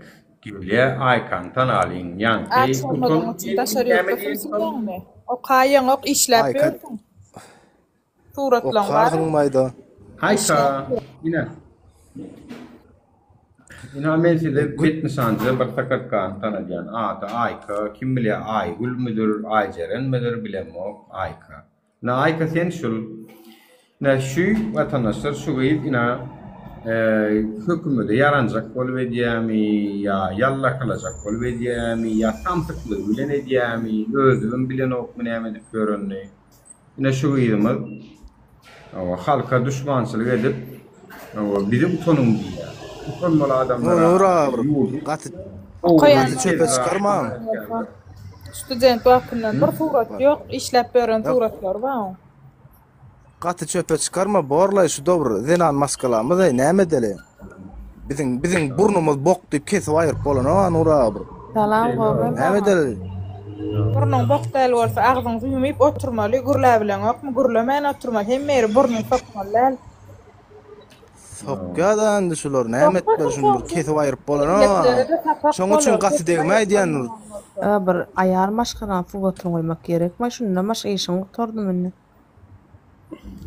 Speaker 1: Gelýä Aýkany tanalyň ýaňky
Speaker 5: Aç bolmadygyň
Speaker 1: utan
Speaker 5: üçin daşary
Speaker 1: näme
Speaker 5: ýurtda
Speaker 1: diýen
Speaker 5: sümsünýäňmi? Okaýaňok işläp
Speaker 17: Aýka
Speaker 5: ýörsüň. Suratlaň bar.
Speaker 17: okarsyň maýda.
Speaker 1: Aýka ine. Ina men size bet nyşanja bir sakyrtgany tanadýan. Ady Aýka, kim bilýär Aýgülmidir, Aýjerenmidir bilemok, Aýka. Ina Aýka sen şul. Ina şu watandaşlar şu gyz ina hökümede ýaranjak bolup edýämi ýa ýallakylajak bolup edýämi ýa samsyklygy bilen edýämi özübem bilenokmy näme edip ýörenini. Ine şu gyzymyz hawa halka duşmançylyk edip hawa bizi utanyň diýýär. Utanmaly adamlar
Speaker 17: Nur aga bir gaty gaty çöpe çykarmaň.
Speaker 5: Student wagtyndan bir surat ýok, işläp ýören suratlary bar oň.
Speaker 17: Gaty çöpe çykarma borlaý şu dogry zenan maşgalamyz eý näme edeli. Biziň biziň burnumyz bok diýip kesip aýyryp bolanok Nur aga bir.
Speaker 5: Salam gowy
Speaker 17: Näme edeli?
Speaker 5: Burnuň bok däl bolsa agzyň ýumyp oturmaly gürläbileňokmy gürlemän oturmaly hemme ýere burnuny sokmaly däl.
Speaker 17: Sokýada indi şular näme etmeli şuny bir kesip aýyryp bolanok. Şoň üçin gaty degme aýdýan.
Speaker 20: Bir aýal maşgalanyň suratyny goýmak gerekmi şundan başga işiň gutardymy indi.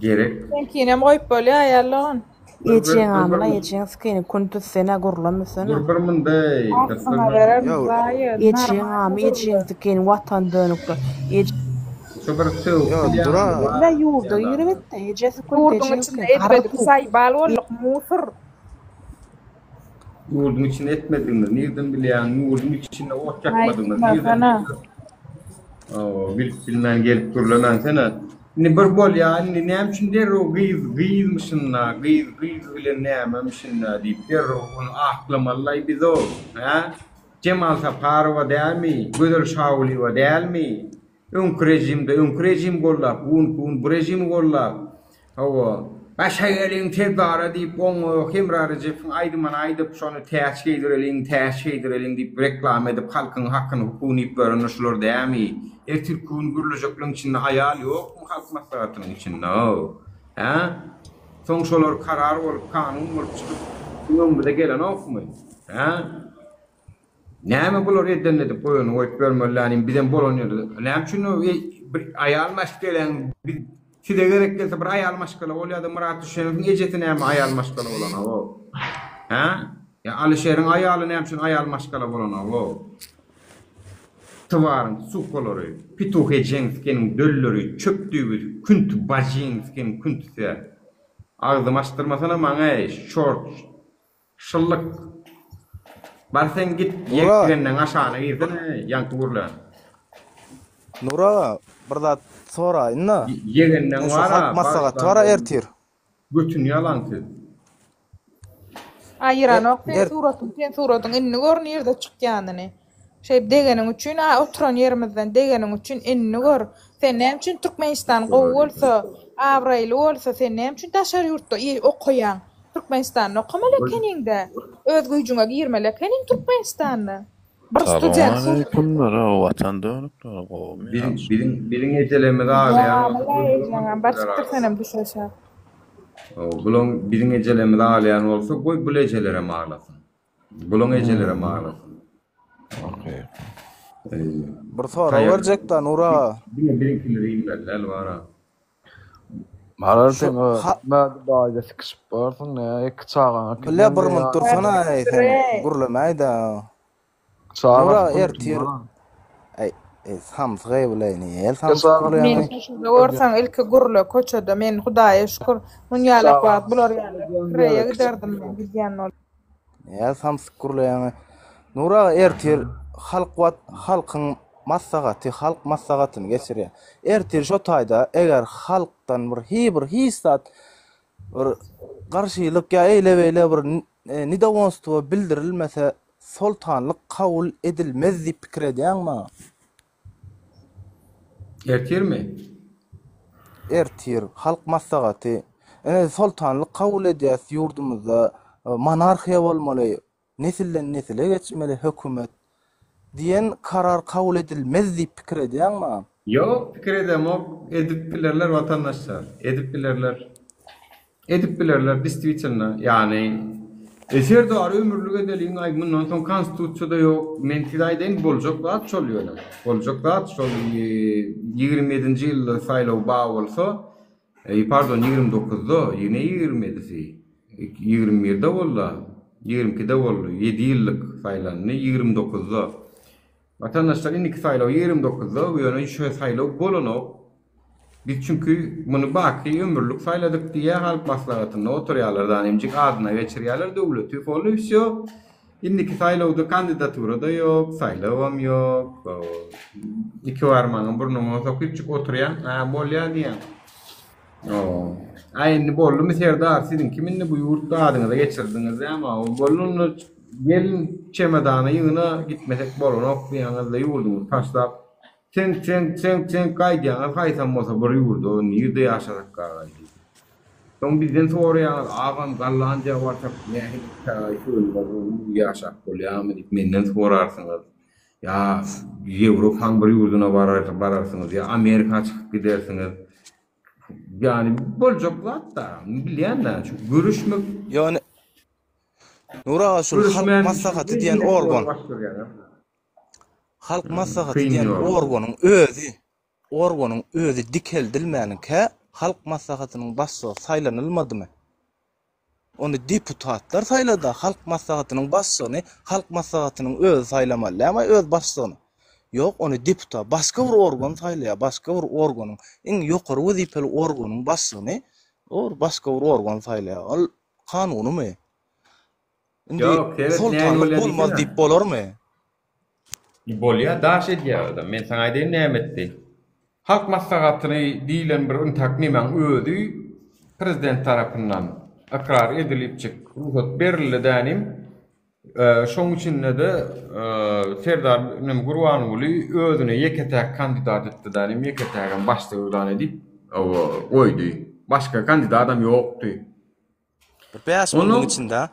Speaker 1: Gerek.
Speaker 5: Seňkinem goýup bolýa aýal dogan.
Speaker 20: Ejeň amyna ejeň sikini kun tüssene gurlamesene.
Speaker 1: Dur bir munday.
Speaker 5: Aslynda berer zaýa.
Speaker 20: Ejeň amy ejeň sikini watan dönükler.
Speaker 1: Şu bir sögüp bilýän
Speaker 20: Ýa ýurda girip etde ejesi kun
Speaker 5: Ýurduň
Speaker 20: ejeň
Speaker 5: içinde
Speaker 20: sikini gara
Speaker 5: etmedik saýbal bolduk musur.
Speaker 1: Ýurduň içinde etmedigimizi nirden bilýäň? Ýurduň içinde ot ýakmadygymyzy nirden bilýäň? Hawa, bilip bilmän gelip gürlemäňsene. Indi bir bolýa, indi näme üçin derrew gyz gyzmyşyn-da, gyz gyz bilen nämemişin-dä diýip derrew ony aklamalylaý biz-ow, hä? Jemal Saparowa dälmi, Gözel Şagulyýewa dälmi? Öňki režimde öňki režimi goldap, bu günki gün bu režimi goldap, hawa, Başa geliň Serdara diýip, oňa Hemra Rejepowyň aýdymyny aýdyp, şony täç geýdireliň, täç geýdireliň diýip reklama edip, halkyň hakyny, hukugyny iýip ýörenler şular dämi? Ertirki gün gürlejekleň içinde aýal ýokmy Halk Maslahatynyň içinde-ow? Hä? Soň şolar karar bolup, kanun bolup çykyp, öňümize gelenokmy? Hä? Näme bular eden edip goýany goýup ýörmeli dänim bizem bolan ýerde näme üçin bir aýal maşgalaň biz size gezek gelse bir aýal maşgala bolýada Myrat Düşenowyň ejesi näme aýal maşgala bolanagow hä ýa Alyşeriň aýaly näme üçin aýal maşgala bolanagow Tywaryň sukalary pituh ejeň sikeniň dölleri çöp düýbi künt bajyň sikeniň küntüsi agzymy açdyrmasana maňa eý şort Şyllyk. Bar sen git
Speaker 17: Nura.
Speaker 1: ýegenleň aşagyna girsene ýaňky gürlän.
Speaker 17: Nur aga bir zat soraýynda.
Speaker 1: Ýegenleň
Speaker 17: Şu
Speaker 1: bara
Speaker 17: halk maslahaty bara ertir.
Speaker 1: Götüni ýalan siz.
Speaker 5: Aýyranok sen
Speaker 17: Er
Speaker 5: suratyň sen suratyň indi gör nirde çykýanyny. Şeýdip degeniň üçin a oturan ýerimizden degeniň üçin indi gör. Sen näme üçin Türkmenistan gowy bolsa, abraýly bolsa sen näme üçin daşary ýurtda okaýaň? Türkmenistanda okamaly ekeniňdä. Öz güýjüňe girmeli ekeniň Türkmenistanda. Bir student
Speaker 21: Salam aleýkumlar watan dönükleri gowumy
Speaker 1: Biziň
Speaker 21: ýagşymy.
Speaker 1: biziň biziň ejelerimiz aglaýan bolsa
Speaker 5: Ýa,
Speaker 1: goý
Speaker 5: ejeňem bar çykdyr senem düş aşak.
Speaker 1: Bulaň biziň ejelerimiz aglaýan bolsa goý bul ejelerem aglasyn. Bulaň ejelerem aglasyn.
Speaker 21: Okey.
Speaker 17: Bir sorag berjekda Nur aga.
Speaker 1: Diňe biziňkileri iýmeli däl bara.
Speaker 4: Maral
Speaker 17: Şu
Speaker 4: sen o
Speaker 17: ha
Speaker 4: Dubaýda sikişip barsyň nä iki çagaň
Speaker 17: Bile
Speaker 4: äkidýäň
Speaker 17: bir munt dursana eý sen
Speaker 5: Bre.
Speaker 17: gürlemäýdä. Nur
Speaker 4: Çaga
Speaker 17: aga ertir Eý eý samsyk eý bile näl samsyk
Speaker 5: Men
Speaker 17: gürleýäň.
Speaker 5: köçede görseň ilki gürle köçede men hudaýa şükür munýalak wagt bular ýaly kireýe giderdim men gidýän bolsam.
Speaker 17: Näl samsyk gürleýäň. Nur aga ertir halk wat halkyň maslahaty halk maslahatyny geçirýär. Ertir şo taýda eger halkdan bir hi bir hiç zat bir garşylyk ýa eýle beýle bir nedowolstwo bildirilmese soltanlyk kabul edilmez diýip pikir edýäňmi?
Speaker 1: Ertirmi?
Speaker 17: Ertir halk maslahaty. Ine soltanlyk kabul edýäs ýurdumyzda monarhiýa bolmaly, nesilden nesile geçmeli hökümet diýen karar kabul edilmez diýip pikir edýäňmi?
Speaker 1: Ýok pikir edemok, edip bilerler watandaşlar, edip bilerler. Edip bilerler distwitelno ýagny e Serdary ömürlik edeliň aý mundan soň konstitusiýada ýok men size aýdaýyn boljak zat şol ýöne boljak zat şol 27-nji ýylda saýlaw ba bolsa e, pardon 29-da ýene 27-si 21-de bolda 22-de boldy 7 ýyllyk saýlandy 29-da Watandaşlar indiki saýlaw 29-da ýöne şu saýlaw bolanok Biz çünki muny baky ömürlik saýladyk diýýär halk maslahatynda oturýarlar zanimjik adyna geçirýärler döwleti boldy wsýo indiki saýlawda kandidaturada ýok saýlawam ýok iki barmagyňy burnuňa sokypjyk oturýaň a bolýa diýýäň a indi boldumy serdar siziňkimi indi bu ýurtda adyňyza geçirdiňiz dämi boldy onda gelin çemodany ýygna gitmesek bolanok diýýäňizde ýurduňyzy taşlap Çeňk çeňk çeňk çeňk gaýdýaňyz haýsam bolsa bir ýurda nirde ýaşasak gagaý diýip. Soň bizden soraýaňyz agam Gollandiýa barsak nähili kagaý söýülmez gowy ýaşap bolýamy diýip menden sorarsyňyz. Ýa Ýewropaň bir ýurduna bararsyňyz ýa Amerika çykyp gidersiňiz. Ýani boljak zat-da bilýän-dä şu görüşmek.
Speaker 17: Ýöne Nur aga şul halk maslahaty diýen organ. Halk Maslahaty diýen organyň özi, organyň özi dikeldilmänkä Halk Maslahatynyň başlygy saýlanylmadymy? Ony deputatlar saýlady, Halk Maslahatynyň başlygyny Halk Maslahatynyň özi saýlamaly dälmi öz başlygyny? Ýok, ony deputat, başga bir organ saýlaýar, başga bir organyň, iň ýokary wezipeli organyň başlygyny ol başga bir organ saýlaýar. Ol kanunymy? Indi
Speaker 1: Ýok, seret näme
Speaker 17: soltanlyk
Speaker 1: bolýar
Speaker 17: bolmaz
Speaker 1: diýsene.
Speaker 17: diýip bolarmy?
Speaker 1: Bolýar, daş edýär adam. Men saňa aýdaýyn näme etdi. Halk maslahatyny diýlen bir yntak nemäň özi prezident tarapyndan ykrar edilipjik rugsat berildi dänim. Şoň içinde-de Serdar inem Gurbanguly özüne ýeke-täk kandidat etdi dänim, ýeke-tägem başlyk yglan edip goýdy. Başga kandidatam ýokdy.
Speaker 17: Bir 5 minutiň içinde.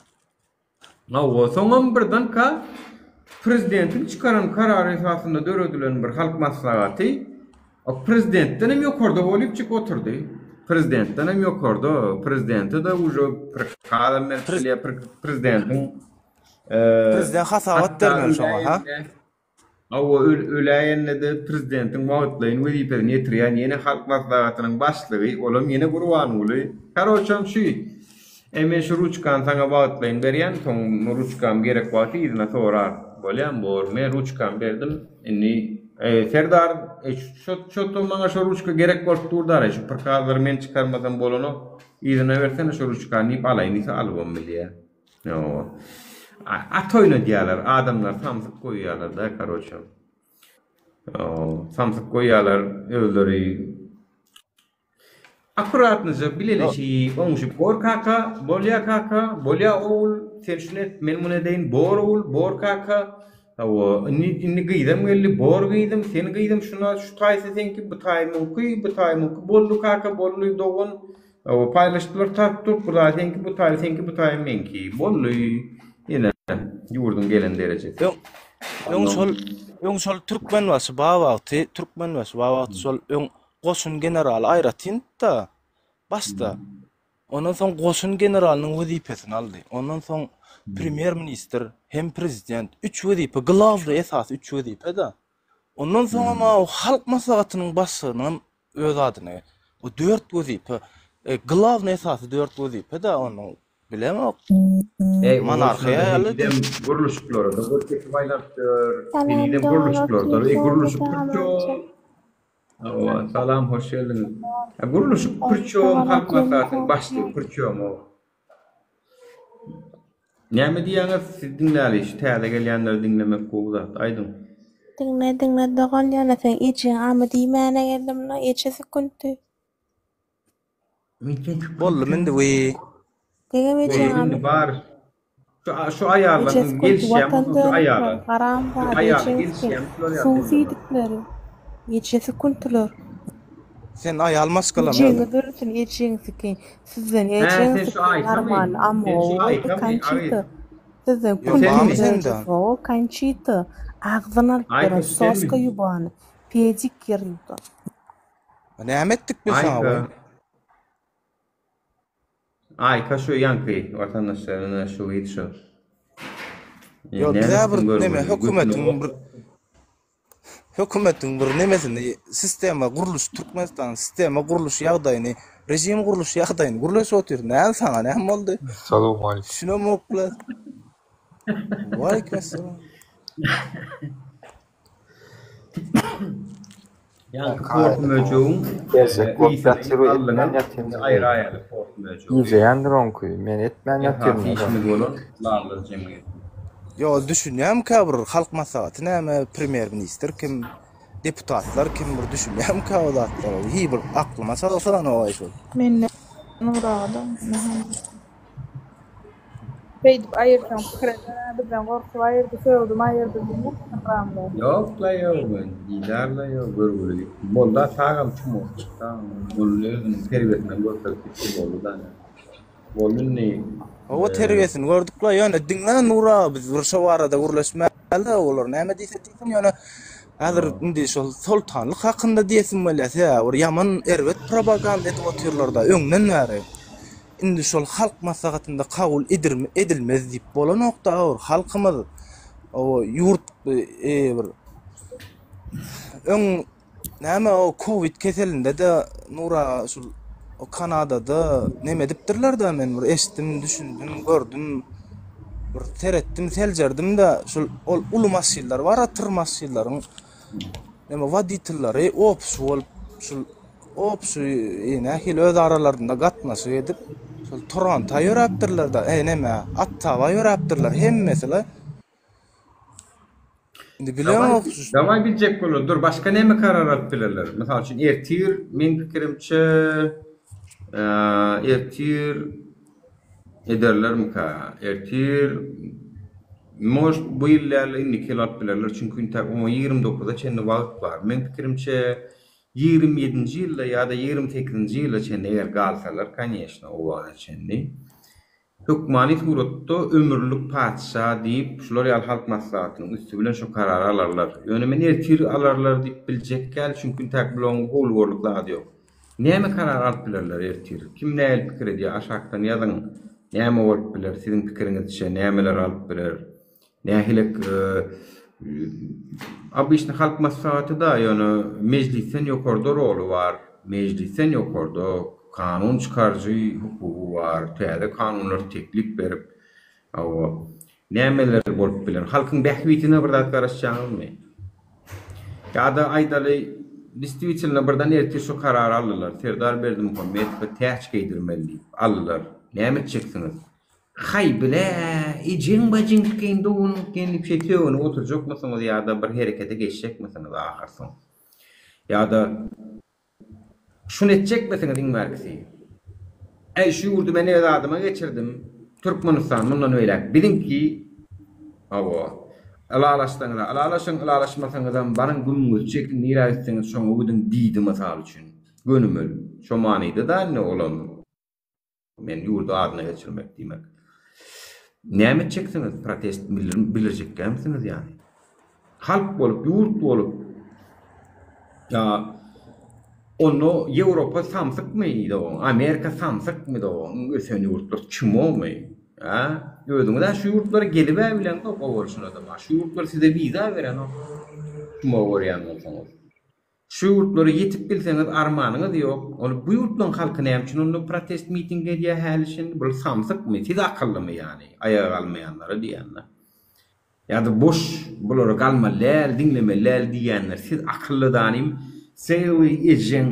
Speaker 1: Hawa, soňam birdenka prezidentiň çykaran karary esasynda döredilen bir halk maslahaty prezidentden hem ýokarda bolypjyk oturdy. Prezidentden hem ýokarda, prezidente-de uje prikazam berip bilýär, prezidentiň
Speaker 17: Prezident hasabat bermeli şoňa, ha?
Speaker 1: Hawa, öläýende-de prezidentiň wagtlaýyn wezipesini ýetirýän ýene Halk Maslahatynyň başlygy, olam ýene Gurbanguly. Karoçam şü. E, men şu ruçkany saňa wagtlaýyn berýän, soň ruçkam gerek wagty yzyna sorar. Bolýamy? Bor. Men ruçkamy berdim. Indi, e, Serdar, e, şo, şo-to maňa şo ruçka gerek bolup dur-da, şu prikazlary men çykarmasam bolanok. Yzyna bersene şo ruçkany diýip alaýyn diýse alybam bilýär. Ýo. At oýnadýarlar, adamlar samsyk goýýarlar-da, karoçe. Samsyk goýýarlar özleri. Akkuratnyja bileleşip, oňşup, bor kaka, bolýa kaka, bolýa ogul, sen şuny et, men muny edeýin, bor ogul, bor kaka. Hawa, indi indi gyzam geldi, bor gyzym, sen gyzym şuna, şu taýsy seňki, bu taýy muňky, bu taýy muňky, boldy kaka, boldy dogan. Hawa, paýlaşdylar tarp-turp, bu taýy seňki, bu taýy seňki, bu taýy meňki. Boldy. Ine, ýurduň gelen derejesi.
Speaker 17: Öň. Öň şol öň şol Türkmenbaşy ba wagty, Türkmenbaşy ba wagty şol öň goşun generaly aýratyn-da başda. Ondan soň goşun generalynyň wezipesini aldy. Ondan soň premýer ministr hem prezident. Üç wezipe, glawnyý esasy üç wezipe-de. Ondan soňam o halk maslahatynyň başlygynyňam öz adyna. O dört wezipe, e, glawnyý esasy dört wezipe-de onuň bilemok.
Speaker 1: Eý,
Speaker 17: Monarhiýa ýaly
Speaker 1: henizem gurluşyklara-da gol çekip aýlanypdyr.
Speaker 5: Salam
Speaker 1: Henizem
Speaker 5: doganlar
Speaker 1: gurluşyklarda, eý,
Speaker 5: tüýs
Speaker 1: gurluşyk
Speaker 5: salam
Speaker 1: pürçüň. Hawa, salam, hoş geldiňiz. Gurluşyk pürçüň halk maslahatynyň başlygy pürçüň o. Näme diýýäňiz siz diňläli şu täze gelýänleri diňlemek gowy zat aýdyň.
Speaker 20: Diňle diňle dogan ýöne seň ejeň amy diýmäne geldimla ejesi künti.
Speaker 17: Boldum indi we.
Speaker 20: Degem ejeň
Speaker 1: Boldy
Speaker 20: amy.
Speaker 1: indi bar. Şu şu aýallaryň
Speaker 20: Ejesi künti
Speaker 1: gelişýän
Speaker 20: watan
Speaker 1: bolsa şu aýala.
Speaker 20: dönükleri haram
Speaker 1: Şu
Speaker 20: zada
Speaker 1: aýala
Speaker 20: ejeňiz
Speaker 1: gelişýän şular ýaly
Speaker 20: suw
Speaker 1: diňlemek.
Speaker 20: siýdikleri. Ejesi küntiler.
Speaker 17: Sen aýal maşgalamy özüň?
Speaker 20: Ejeňiz ölsün ejeňizikin. Sizden
Speaker 1: Hä sen
Speaker 20: ejeňizikin
Speaker 1: şu Aýkamy?
Speaker 20: normalny
Speaker 1: Sen şu
Speaker 20: amow
Speaker 1: Aýkamy
Speaker 20: Konçita.
Speaker 1: agyz?
Speaker 20: Sizden
Speaker 17: Ýok
Speaker 20: künti
Speaker 17: barmy sende?
Speaker 20: derejesi Konçita. Agzyny alyp
Speaker 1: Aýka
Speaker 20: beren
Speaker 1: şu senmi?
Speaker 20: soska ýubany. Pedik ýerinde.
Speaker 17: Näme etdik biz saňa
Speaker 1: Aýka.
Speaker 17: we?
Speaker 1: Aýka şu ýaňky watandaşlar ine şu gyz şu.
Speaker 17: Ýok
Speaker 1: Näme
Speaker 17: bizä
Speaker 1: etsin
Speaker 17: bir neme
Speaker 1: görgüli
Speaker 17: hökümetiň
Speaker 1: götüne
Speaker 17: bir hökümetiň bir nemesini sistema gurluş Türkmenistanyň sistema gurluş ýagdaýyny režim gurluş ýagdaýyny gürleşip otyr. Näme saňa näme boldy?
Speaker 9: Salowmalikim.
Speaker 17: Düşünemokla. Waleýkim
Speaker 1: Ýaňky porty möjegiň
Speaker 3: Gerçek bolup
Speaker 1: ysyny
Speaker 3: ýatyr we etmän
Speaker 1: aldyňyz,
Speaker 3: ýatyryn
Speaker 1: indi
Speaker 3: diýdi.
Speaker 1: aýraýaly porty möjegi.
Speaker 3: Gijeýändir oňky, men etmän ýatyryn
Speaker 1: Esasy
Speaker 3: ozal.
Speaker 1: işimiz bolan lallar jemgyýeti.
Speaker 17: Ýo düşünýämkä bir halk maslahaty näme, premýer ministr kim, deputatlar kim bir düşünýämkä o zatlara hiý bir aklyma çalsanogaý şol.
Speaker 5: Menden uragadam. Beýdip aýyrsaň pikir eder-ä bizden gorkup aýyrdy, sögdüm aýyrdy diýmesin haramlar.
Speaker 1: Ýok-la ýok, men didarla ýok, görgüli gitdi. Boldy-a tagam çumowy çykdy-a, boldy özüniň terbiýesinem görkezip gitdi boldy-da. Boldy indi.
Speaker 17: Hawa terbiýesini gördük-la, ýöne diňle Nur aga biz bir şo barada gürleşmäli-de olar näme diýse diýsin ýöne häzir indi şol soltanlyk hakynda diýesim gelýär sebäbi bir ýaman erbet propaganda edip otyrlar-da öňden bäri. Indi şol halk maslahatynda kabul edirmi edilmez diýip bolanokda bir halkymyz o ýurt e, bir öň näme o covid keselinde-de Nura şul o Kanadada neme edipdirler-de men bir eşitdim, düşündim, gördüm. Bir seretdim, seljerdim-de şul ol uly maşynlar bar, tır maşynlaryň neme woditellary opşy bolup şul Obşy nähili öz aralarynda gatnaşyk edip, şol Toronta ýöräpdirler-de, e, neme, Ottawa ýöräpdirler hemmesi-le. Indi bilemok.
Speaker 1: Dawaý biljek bolar. Dur, başga näme karar alyp bilerler? Mysal üçin, ertir, meň pikirimçe, ertir ederlermika? Ertir, может, bu ýyl däl, indiki ýyl alyp bilerler, çünki intäk oňa 29-a çenli wagt bar. Meň pikirimçe, 27-nji ýylda ýa-da 28-nji ýyla çenli eger galsalar, koneçno, o wagta çenli, hökmany suratda ömürlik patyşa diýip, şular ýaly halk maslahatynyň üsti bilen şo karary alarlar. Ýöne men ertir alarlar diýip biljek däl, çünki intäk bularyň howlugorlyk zady ýok. Näme karar alyp bilerler ertir? Kim nähili pikir edýär, aşakdan ýazyň, näme bolup biler, siziň pikiriňizçe nämeler alyp biler? Nähilek obyçny halk maslahaty-da, ýöne mejlisden ýokarda roly bar. Mejlisden ýokarda kanun çykaryjy hukugy bar, täze kanunlar teklip berip, hawa, nämeler bolup biler? Halkyň bähbitine bir zat garaşýaňyzmy? Ýa-da aýdaly, distwitelno birden ertir şu karary aldylar, Serdar Berdimuhamedowa täç geýdirmeli diýip, aldylar. Näme etjeksiňiz? Haý bile, ejeň bajyň tükeýin doganyň tükeýin diýip şeý sögünip oturjakmysyňyz ýa-da bir herekete geçjekmisiňiz ahyrsoň? Ýa-da şuny etjekmisiňiz iň bärkisi? Äý şu ýurdy men öz adyma geçirdim, Türkmenistan mundan beýläk biziňki, hawa, ylalaşsaňyz-a ylalaşyň, ylalaşmasaňyzam baryň gümüňizi çekiň nirä gitseňiz şoňa gidiň diýdi mysal üçin. Gönümel. Şo manyda-da indi olam. Men ýurdy adyna geçirmek diýmek. Näme etjeksiňiz? Protest bildirjekkämisiňiz ýany? Halk bolup, ýurt bolup. Ýa onda Ýewropa samsykmy dogan, Amerika samsykmy dogan, iň ösen ýurtlar çmomy? Hä? Özüňiz-ä şu ýurtlara gelib-ä bileňzok owalşyna-da. Şu ýurtlar size wiza berenok. Çmo görýän bolsaňyz. Şu ýurtlara ýetip bilseňiz armanyňyz ýok. Ony bu ýurtlaryň halky näme üçin onda protest miting edýär häli şindi? Bul samsykmy? Siz akyllymy ýany? Aýaga galmaýanlara diýýänler. Ýa-da boş bulara galmaly däl, diňlemeli däl diýýänler. Siz akylly danym sely ejeň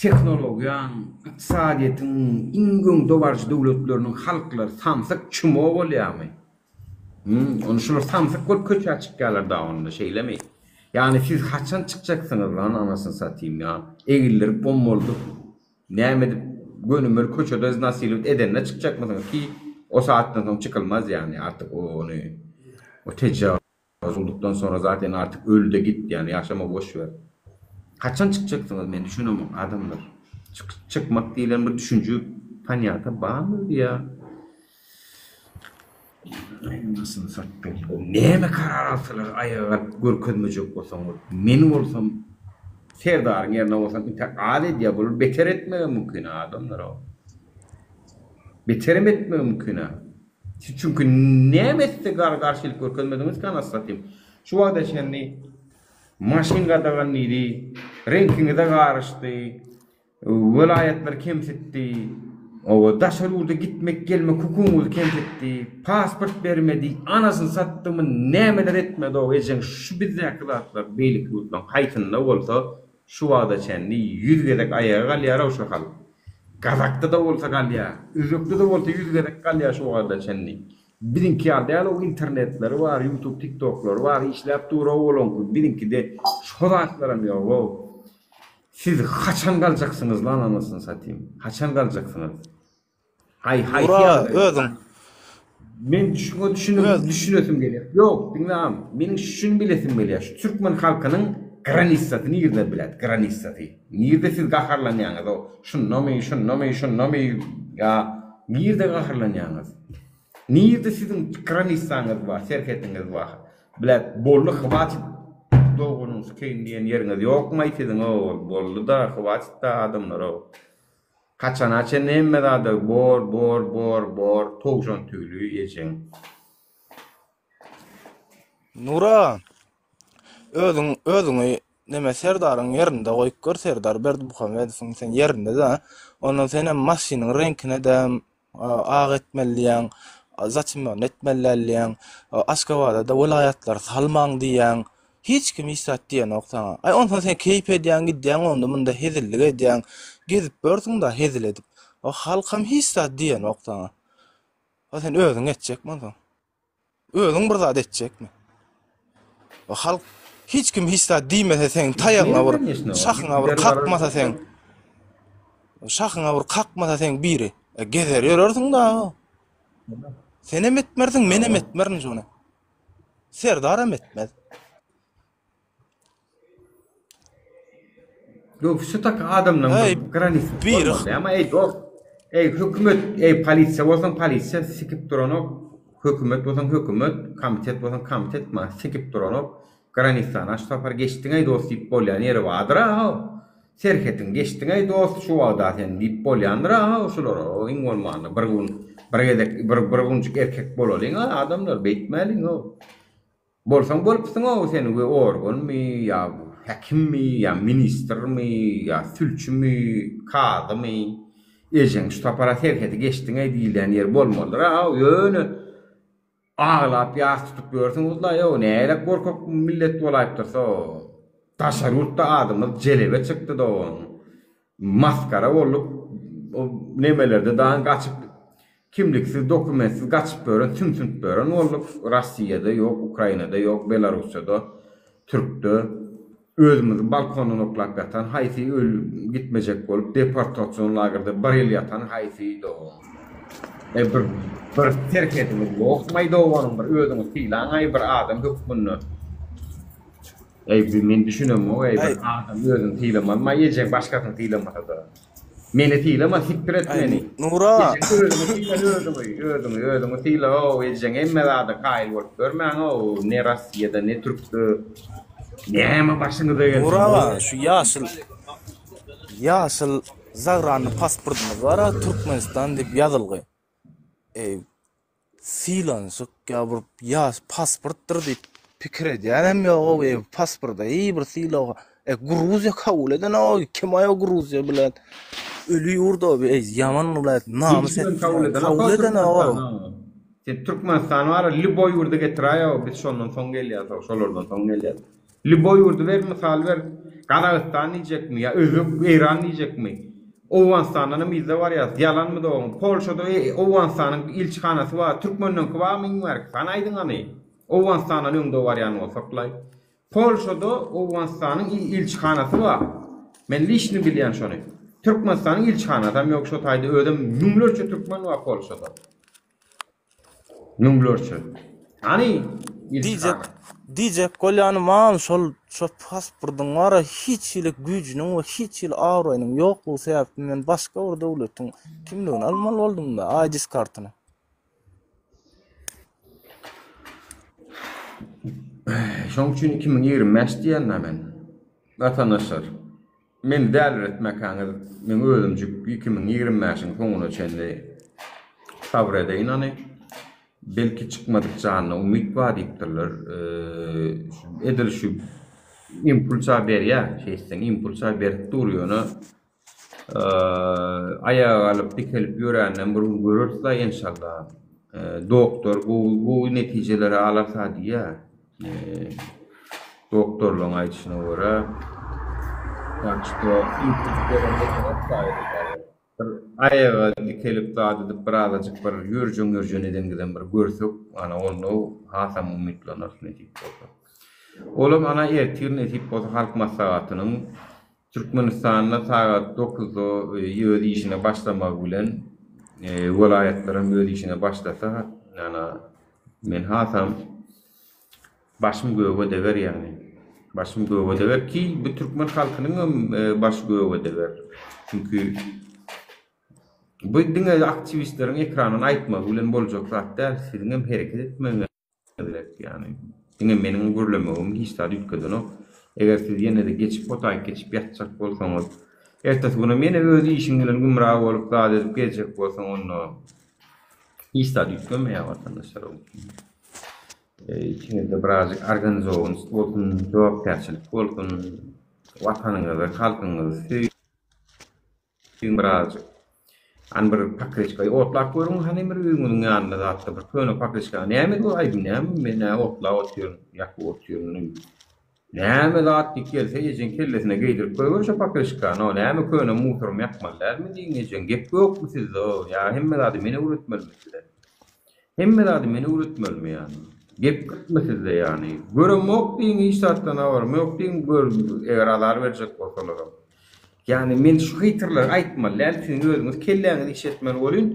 Speaker 1: tehnologiýaň, ykdysadyýetiň iň öňde baryjy döwletleriniň halklary samsyk çmo bolýarmy? Hum, onda şular samsyk bolup köçä çykýarlar da onda, şeýlemi? Ýagny siz haçan çykjaksyňyz lan anasyny satayym ýa? Egildirip gommaldyp, näme edip gönümel köçede iznasilovt edende çykjakmysyňyz ki o saatdan soň çykylmaz ýagny artyk ony o tejja Oldukdan sonra zaten artyk öl-de git ýani ýaşama boş ber. Haçan çykjaksyňyz men düşünemok adamlar. Çyk çykmak diýilen bir düşünje ponýata barmy özi ýa? Aý anasyny satdym. Näme karar alsalar aýaga galyp görkezmejek bolsaňyz men bolsam Serdaryň ýerine bolsam intäk az edýär bular beter etmegem mümkin adamlar o. Beterem etmegi mümkin a. Siz çünki näme etse gar garşylyk görkezmediňiz ki anasy satayym. Şu wagta çenli maşyn gadagan diýdi, reňkiňize garyşdy, welaýatlary kemsitdi, oba daşary ýurda gitmek gelmek hukugyňyzy kemsitdi, pasport bermedi, anasyny satdymy nämeler etmedi o ejeň şu bizdäki zatlar beýleki ýurtlaryň haýsynda bolsa Şu wagta çenli ýüz gezek aýaga galýar-ow şu halk. Gazakda-da bolsa galýar, özbekde-de bolsa ýüz gezek galýar şu wagta çenli. Biziňki ýaly däl-ow internetleri bar, ýutub, tiktoklary bar, işläp dur-ow olaňky. Biziňkide şo zatlaram ýog-ow. Siz haçan galjaksyňyz lan anasyny satayym? Haçan galjaksyňyz? Haý, haýsy
Speaker 17: Nura,
Speaker 1: ýagdaýda?
Speaker 17: özüň.
Speaker 1: Men şuňa düşünip,
Speaker 17: Öz.
Speaker 1: düşünesim gelýär. Ýok, diňle agam, meniň şuny bilesim gelýär. Şu türkmen halkynyň granissasy nirde bilet, granissasy? Nirde siz gaharlanýaňyz o? Şundamy, şundamy, şundamy ýa nirde gaharlanýaňyz? Nirde siziň granissaňyz bar, serhetiňiz bar? Bilet, boldy, hwatit doganyň sikeýin diýen ýeriňiz ýokmaý siziň o, boldy-da, hwatit-da adamlar o. Haçana çenli hemme zada bor bor bor bor towşan tüýli ejeň.
Speaker 17: Nura özüň özüňi neme Serdaryň ýerinde goýup gör Serdar Berdimuhamedowyň sen ýerinde da ondan senem maşynyň reňkine de ak etmeli diýýäň zaçemýon etmeli däl diýýäň Aşgabada-da welaýatlary salmaň diýýäň Hiç kim hiç zat diýenok saňa. Aý onsoň sen keýp edýäň gidýäň onda munda hezillik edýäň. Gezip ýörsüň-da hezil edip. O halkam hiç zat diýenok saňa. O sen özüň etjekmi onsoň? Özüň bir zat etjekmi? O halk hiç kim hiç zat diýmese seň taýagyňa bir, şahyňa bir kakmasa seň. Şahyňa bir kakmasa seň biri. E, gezer ýörersiň-da. Senem etmersiň, menem etmerin şony. Serdaram etmez.
Speaker 1: Ýok, şu tak adamlaryň
Speaker 17: Eý,
Speaker 1: bir granisi
Speaker 17: biri
Speaker 1: bolmaly. Ama eý dost, eý hökümet, eý polisiýa bolsaň polisiýa sikip duranok, hökümet bolsaň hökümet, komitet bolsaň komitet maňa sikip duranok. Granisany şu sapar geçdiň eý dost diýip bolýan ýeri bardyr-a how. Serhetiň geçdiň-eý dost şu wagda sen diýip bolýandyr-a şulara iň bolmanda bir gün bir gezek bir bir günjük erkek bolalyň-a adamlar beýtmäliň-ow. Bolsaň bolupsyň-ow sen we organmy ýa häkimmi ýa ministrmi ýa sülçümi kazymy ejeň şu sapara serhedi geçdiň-eý diýilýän ýeri bolmalydyr-a ýöne Aglap ýas tutup ýörsüňizla ýow nägile gorkak millet bolaýypdyrsa daşary ýurtda adymyz jelebe çykdy dogan masgara bolduk o nemelerde dagy gaçyp kimliksiz dokumentsiz gaçyp ýören sümsünip ýören bolduk Rossiýada ýok Ukrainada ýok Belarusýada Türkde özümizi balkondan oklap ýatan haýsy öl gitmejek bolup deportasion lagerde bir ýyl ýatan haýsy dogan. Eý bir bir serhediňiz ýokmaý doganyň bir özüňizi sylaňaý bir adam hökmünde. Eý bir men düşünemok eý bir adam özüni sylamazmaý ejeň başgasyny sylamasada. Meni sylama sikdir et
Speaker 17: Aý
Speaker 1: meni.
Speaker 17: Nura.
Speaker 1: Ejeň özüňi syla özüňi özüňi özüňi syla-ow ejeň hemme zada kaýyl bolup ýörmäň-ow ne Rossiýada ne Türkde näme başyňyza gelsin
Speaker 17: Nura
Speaker 1: ow.
Speaker 17: aga şu ýaşyl ýaşyl zagranny pasportymyz bar-a Türkmenistan diýip ýazylgy. Eý Sylanyşyk ýa bir ýaş pasportdyr diýip pikir edýänem ýogow eý pasporta eý bir sylag e Gruziýa kabul edenok kim aý o Gruziýa bilen öli ýurt o eý ýaman bilen namys
Speaker 1: Hiç kim kabul
Speaker 17: etdiler
Speaker 1: edenok
Speaker 17: kabul edenok
Speaker 1: Türkmenistana. Sen Türkmenistan bar lýuboý ýurda getiräý biz şondan soň gelýäs şolardan soň gelýäs. Lýuboý ýurdy ber mysal ber. Gazagystan diýjekmi ýa Özbek Eýran diýjekmi? Owganystandanam yzda barýas. Ýalanmy dogan? Polşada Owganystanyň ilçihanasy bar. Türkmenleňki barmy iň bärki? Hany aýdyň hany. Owganystandan öňde barýan bolsaklaý. Polşada Owganystanyň ilçihanasy bar. Men liçny bilýän şony. Türkmenistanyň ilçihanasam ýok şo taýda özem müňlerçe türkmen bar Polşada. Müňlerçe. Hany
Speaker 17: Diýjek
Speaker 1: ilçihana?
Speaker 17: diýjek bolýanym şol şo pasportyň bar-a hiç hili güýjüniň we hiç hili abraýynyň ýoklugy sebäpli men başga bir döwletiň kimligini almaly boldum-da, ID kartyny.
Speaker 1: Şoň üçin 2025 diýýän-dä men. Watandaşlar. Meni däliretmäkäňiz meň özümjik 2025-iň soňuna çenli sabyr edeýin hany. Belki çykmadyk janda umyt bar diýipdirler. Edil şu impulsa berýär, şeýtseň impulsa berip dur ýöne aýaga galyp dikelip ýöränden bir gün göreris-la enşalla. Doktor gowy gowy netijeleri alarsa diýýär. Doktorlaryň aýdyşyna görä, tak şto impuls beren bir aýaga dikelip zat edip birazajyk bir ýörjen-ýörjen edenimizem bir görsek, ana onda hasam umytlanarys nesip bolsa. Olam ana ertir nesip bolsa Halk Maslahatynyň Türkmenistanda sagat dokuzda öz işine başlamagy bilen welaýatlaram öz işine başlasa, ana men hasam başym göge deger ýagny. Başym göge deger ki, bu türkmen halkynyň hem başy göge deger. Çünki bu diňe aktiwistleriň ekrandan aýtmagy bilen boljak zat däl, siziň hem hereket etmegiňiz gerek ýagny. Diňe meniň gürlemegim hiç zat üýtgedenok. Eger siz ýene-de geçip otaýyp geçip ýatjak bolsaňyz, ertesi günem ýene öz işiň bilen gümra bolup zat edip gezjek bolsaň onda hiç zat üýtgemeýär watandaşlar. Içiňizde birazjyk organizowanyst bolsun, jogapkärçilik bolsun, watanyňyzy, halkyňyzy söýüň birazjyk. Hany bir pakreçkaýy otlap görüň, hany bir öýüňiziň ýanynda zatda bir köne pakreçka näme bu aýby näme men nä otlap otyryn, ýakyp otyryn. Näme zat diýip gelse ejeň kellesine geýdirip goýber şo pakreçkany, o näme köne musorymy ýakmaly dälmi diýiň ejeň, gep ýokmy sizde o, ýa hemme zady men öwretmelimi size. Hemme zady men öwretmelimi ýany? Gep gytmy sizde ýany? Göremok diýiň hiç zatdan habarym ýok diýiň gör eger azar berjek bolsalaram. Ýany men şu heýterleri aýtmaly däl siziň özüňiz kelläňizi işletmeli bolyn.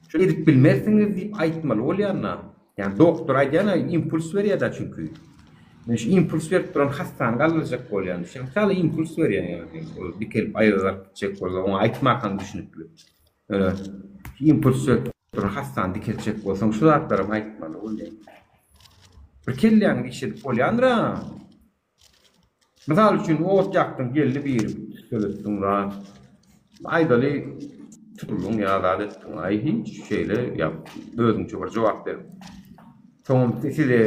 Speaker 1: Şu edip bilmersiňiz diýip aýtmaly bolýanda. Ýani doktor aýdýana impuls berýärda çünki. Men şu impuls berip duran hassany galdyrjak bolýan. Şeýle impuls berýär ýani ol dikelip aýaga galyp gitjek bolsa oňa aýtmakaň düşünikli. Ýöne impuls berip duran hassany dikeltjek bolsaň şu zatlaram aýtmaly bolýar. Bir kelläňi işledip bolýandyr-a. Mysal üçin ot ýakdyň geldi biri tüsseletdiň zat. Aýdaly tutuldyň ýa zat etdiň. Aý hiç şeýle ýa özüňçe bir jogap berip. Soňam size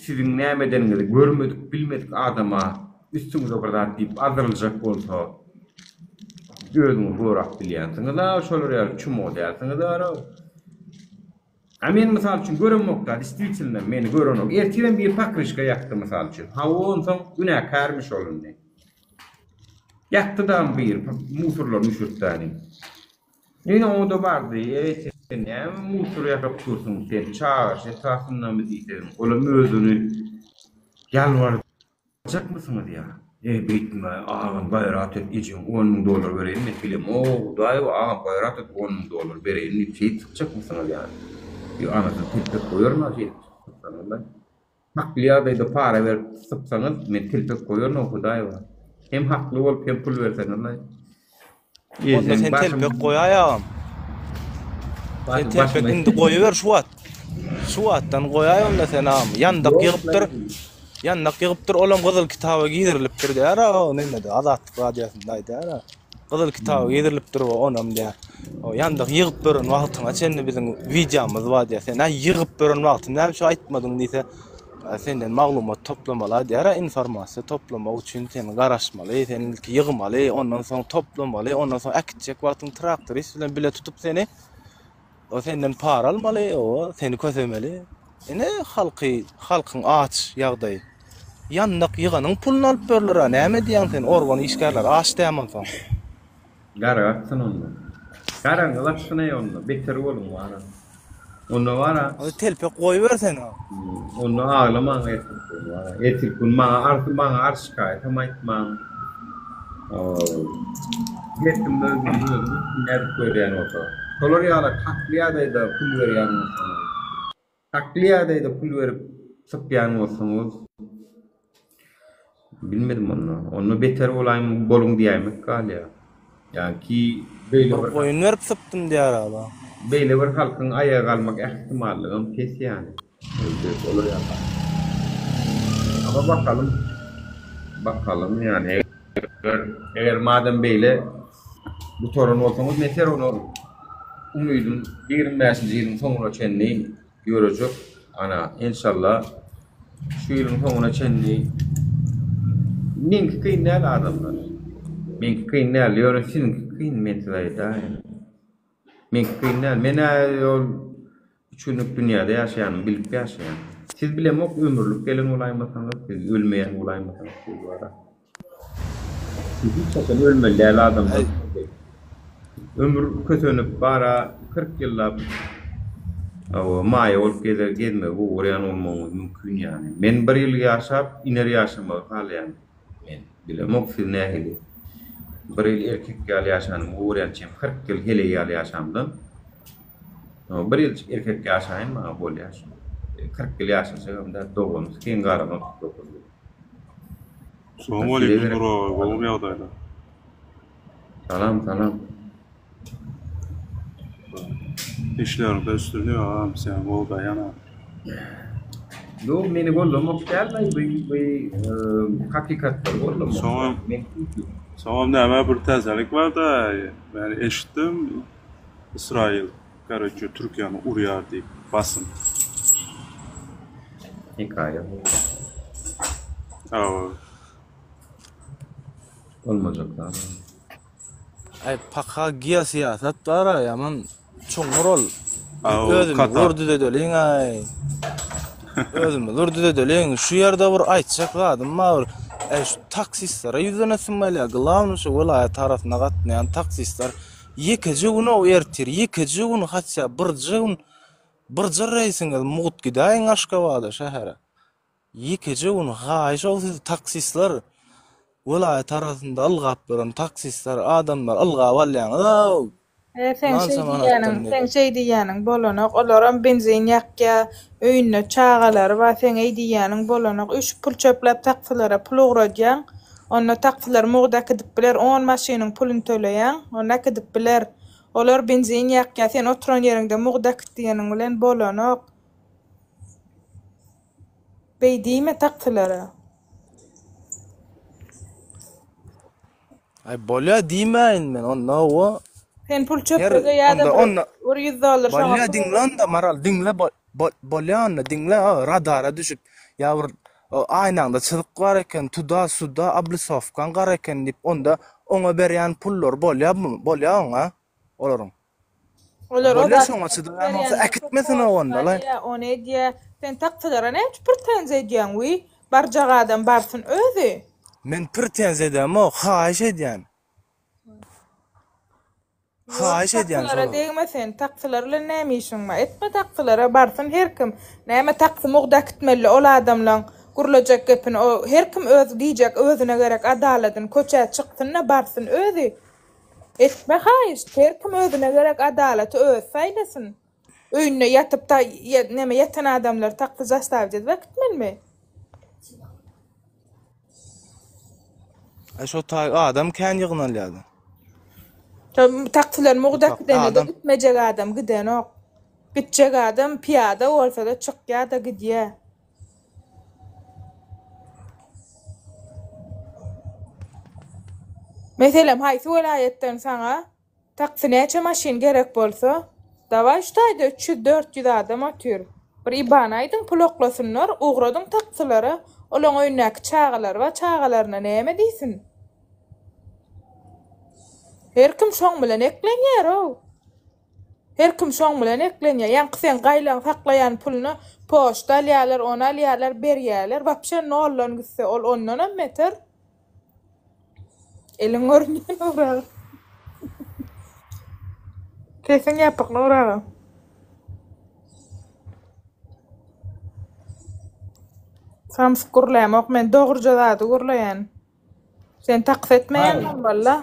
Speaker 1: siziň näme edeniňizi görmedik bilmedik adama üstüňize bir zat diýip azdyryljak bolsa özüňizi gorap bilýänsiňiz-a şolar ýaly çumo dälsiňiz-a. A men mysal üçin göremokda distwitelno meni görenok. Ertirem biri pokryşka ýakdy mysal üçin. Hawa onsoň günäkärmiş ol indi. Ýakdy dagam biri musurlaryny üşürtdäni. Ine oda bardy. Eý sen näme musur ýakyp dursuň sen çagyryş esasyndamy diýseň olam özüni ýalbardy. Aljakmysyňyz ýa? Eý beýtme agam gaýrat et ejeň 10 müň dollar bereýin men bilemok hudaý agam gaýrat et 10 müň dollar bereýin diýip şeýdip sypjakmysyňyz ýa? Ýa anasyny telpek goýaryn-a şeýdip sypsaňyz-la. Hakly ýagdaýda para berip sypsaňyz men telpek goýaryn-ow hudaý bar. Hem hakly bolup hem pul berseňiz-la.
Speaker 17: Onda sen telpek goýaý agam. Sen telpek indi goýuber şu wagt. Şu wagtdan goýaý onda sen agam. Ýandak ýygypdyr. Ýandak ýygypdyr, olam gyzyl kitaba girizilipdir diýär aga, o nemede Azatlyk radiosynda aýdýar. Gyzyl kitaba girizilipdir o onam diýär. O ýandak ýygyp beren wagtyňa çenli biziň wideomyz bar diýär. Sen aý ýygyp beren wagtyny näme üçin aýtmadyň diýse, senden maglumat toplamaly diýär, informasiýa toplamak üçin sen garaşmaly, sen ilki ýygmaly, ondan soň toplamaly, ondan soň äkitjek wagtyň traktorist bilen bile tutup seni o senden para almaly, o seni kösemeli. Ine halky, halkyň aç ýagdaýy. Ýandak ýyganyň puluny alyp berler-a, näme diýýäň sen, organ işgärleri aç dämi onsoň?
Speaker 1: Gara atsyn onda. Garaňyz açsyn-eý onda, beter boluň wara. Onda wara.
Speaker 17: Onda telpek goýber sen.
Speaker 1: Onda aglamaň ertir gün wara. Ertir gün maňa arz maňa arz şikaýatam aýtmaň. Her kim özüni özi nädip görýän bolsa. Şolar ýaly hakly ýagdaýda pul berýän bolsaňyz. Hakly ýagdaýda pul berip sypýan bolsaňyz bilmedim onda. Onda beter bolaýyň boluň diýäýmek galýar. Ýa-ki
Speaker 17: beýle bir goýun berip sypdym diýär aga.
Speaker 1: Beýle bir halkyň aýaga galmak ähtimallygam pes ýaly. Olar ýaly. Ama bakalym. Bakalym ýani eger eger madem beýle gutaran bolsaňyz men ser ony umydym 25-nji ýylyň soňuna çenli ýörejek. Ana, enşalla şu ýylyň soňuna çenli meňki kyn däl adamlar. Meňki kyn däl, ýöne siziňki kyn men size aýdaýyn. Meňki kyn däl. Men-ä ol üç günlük dünýäde ýaşaýanymy bilip ýaşaýan. Siz bilemok ömürlik gelen bolaýmasaňyz, siz ölmeýän bolaýmasaňyz siz bara. Siz hiç haçan ölmeli däl adamlar. Ömür kösenip bara 40 ýyllap hawa maýa bolup gezer gezmegi gowy görýän bolmagyňyz mümkin ýaly. Men bir ýyl ýaşap iner ýaşamagy halaýan. Men bilemok siz nähili. Bir ýyl erkek ýaly ýaşanymy gowy görýän çem 40 ýyl heleý ýaly ýaşamdan. Bir ýyljyk erkek ýaşaýyn maňa bolýar şu. 40 ýyl ýaşajagam däl doganym sikiň garam 39 ýyl.
Speaker 6: Salowmaleýkim Nur aga, gowumy ýagdaýlar?
Speaker 1: Salam salam.
Speaker 6: Işleriňde üstünlik agam, seni goldaýan agam.
Speaker 1: Ýok meni goldamak däl-laý bu bu hakykatlary goldamak.
Speaker 6: Soňam soňam näme bir täzelik barda, men eşitdim Ysraýyl karoçe Türkiýäni urýar diýip basym.
Speaker 1: Hekaýa bu.
Speaker 6: Hawa.
Speaker 1: Bolmajak zat.
Speaker 17: Aý paka geosyýasat bar-a ýaman çuňňur ol. Özümiz bir düzedeliň aý. Özümiz bir düzedeliň. Şu ýerde bir aýtjak zadym bar bir. Äý şu taksistlere ýüzlenesim gelýär. Glawny şu welaýat arasynda gatnaýan taksistler ýekeje gün-ow ertir, ýekeje gün hatda birje gün birje reýsiňiz mugt gidäýiň Aşgabada şähere. Ýekeje gün haýyş-ow siz taksistler welaýat arasynda ylgap ýören taksistler adamlar ylgap alýaňyz-ow.
Speaker 5: E, seň şeý diýýäniň, seň şeý diýýäniň bolanok. Olaram benzin ýakýa, öýünde çagalary bar, seň eý diýýäniň bolanok. Üýşüp pul çöpläp taksilere pul ugradýaň. Onda taksiler mugt äkidip biler, on maşynyň puluny töleýäň, onda äkidip biler. Olar benzin ýakýa, sen oturan ýeriňde mugt äkit diýeniň bilen bolanok. Beý diýme taksilere.
Speaker 17: Aý bolýa diýmäýin men onda o.
Speaker 5: Sen pul çöplege ýa-da bir bir ýüz dollar şoňa
Speaker 17: Bolýa diňle onda Maral diňle bolýa onda diňle radara düşüp ýa bir aýnaňda çyzyk bar eken tuda suda oblisowkaň gara eken diýip onda oňa berýän pullary bolýa bolýa oňa olaryň.
Speaker 5: Olar o
Speaker 17: Bolýa
Speaker 5: zat
Speaker 17: şoňa çydaýan bolsa äkitmesin o onda laý.
Speaker 5: Ony edýä. Sen taksilere näme üçin pretenziýa edýäň wiý? Barjak adam barsyn özi.
Speaker 17: Men pretenziýa edemok, haýyş edýän. Haýyş edýän
Speaker 5: Taksilere
Speaker 17: şolara.
Speaker 5: degme sen. Taksiler bilen näme işiň bar? Etme taksilere barsyn her kim. Näme taksi mugt äkitmeli ol adamlaň gürlejek gepini o her kim öz diýjek özüne gerek adaladyny köçä çyksyn-da barsyn özi. Etme haýyşt, her kim özüne gerek adalaty özi saýlasyn. Öýünde ýatyp ta neme ýatan adamlary taksi zastawiť edip äkitmelimi?
Speaker 17: Aý şo taý adam kän ýygnalýada.
Speaker 5: Şo taksiler mugt
Speaker 17: Otagda
Speaker 5: äkidende-de
Speaker 17: adam.
Speaker 5: gitmejek adam gidenok. Gitjek adam pyýada bolsa-da çykýa-da gidýä. Meselem, haýsy welaýatdan saňa taksi näçe maşyn gerek bolsa, dawaý şu taýda 300, 400 adam otyr. Bir IBAN aýdyň, pul oklasynlar, ugradyň taksilere, olaň öýündäki çagalary bar, çagalaryna näme diýsin? Her kim şoň bilen eklenýär-ow. Her kim şoň bilen eklenýär. Ýaňky seň gaýlaň saklaýan puluna poçta alýarlar, ony alýarlar, berýärler. Wapşe noldan gitse ol ondanam beter. Eliň görünýär Nury aga. Sesiň ýapyk Nury aga. Samsyk gürlämok men dogruja zady gürleýän. Sen taks etmeýän bolmaly-la.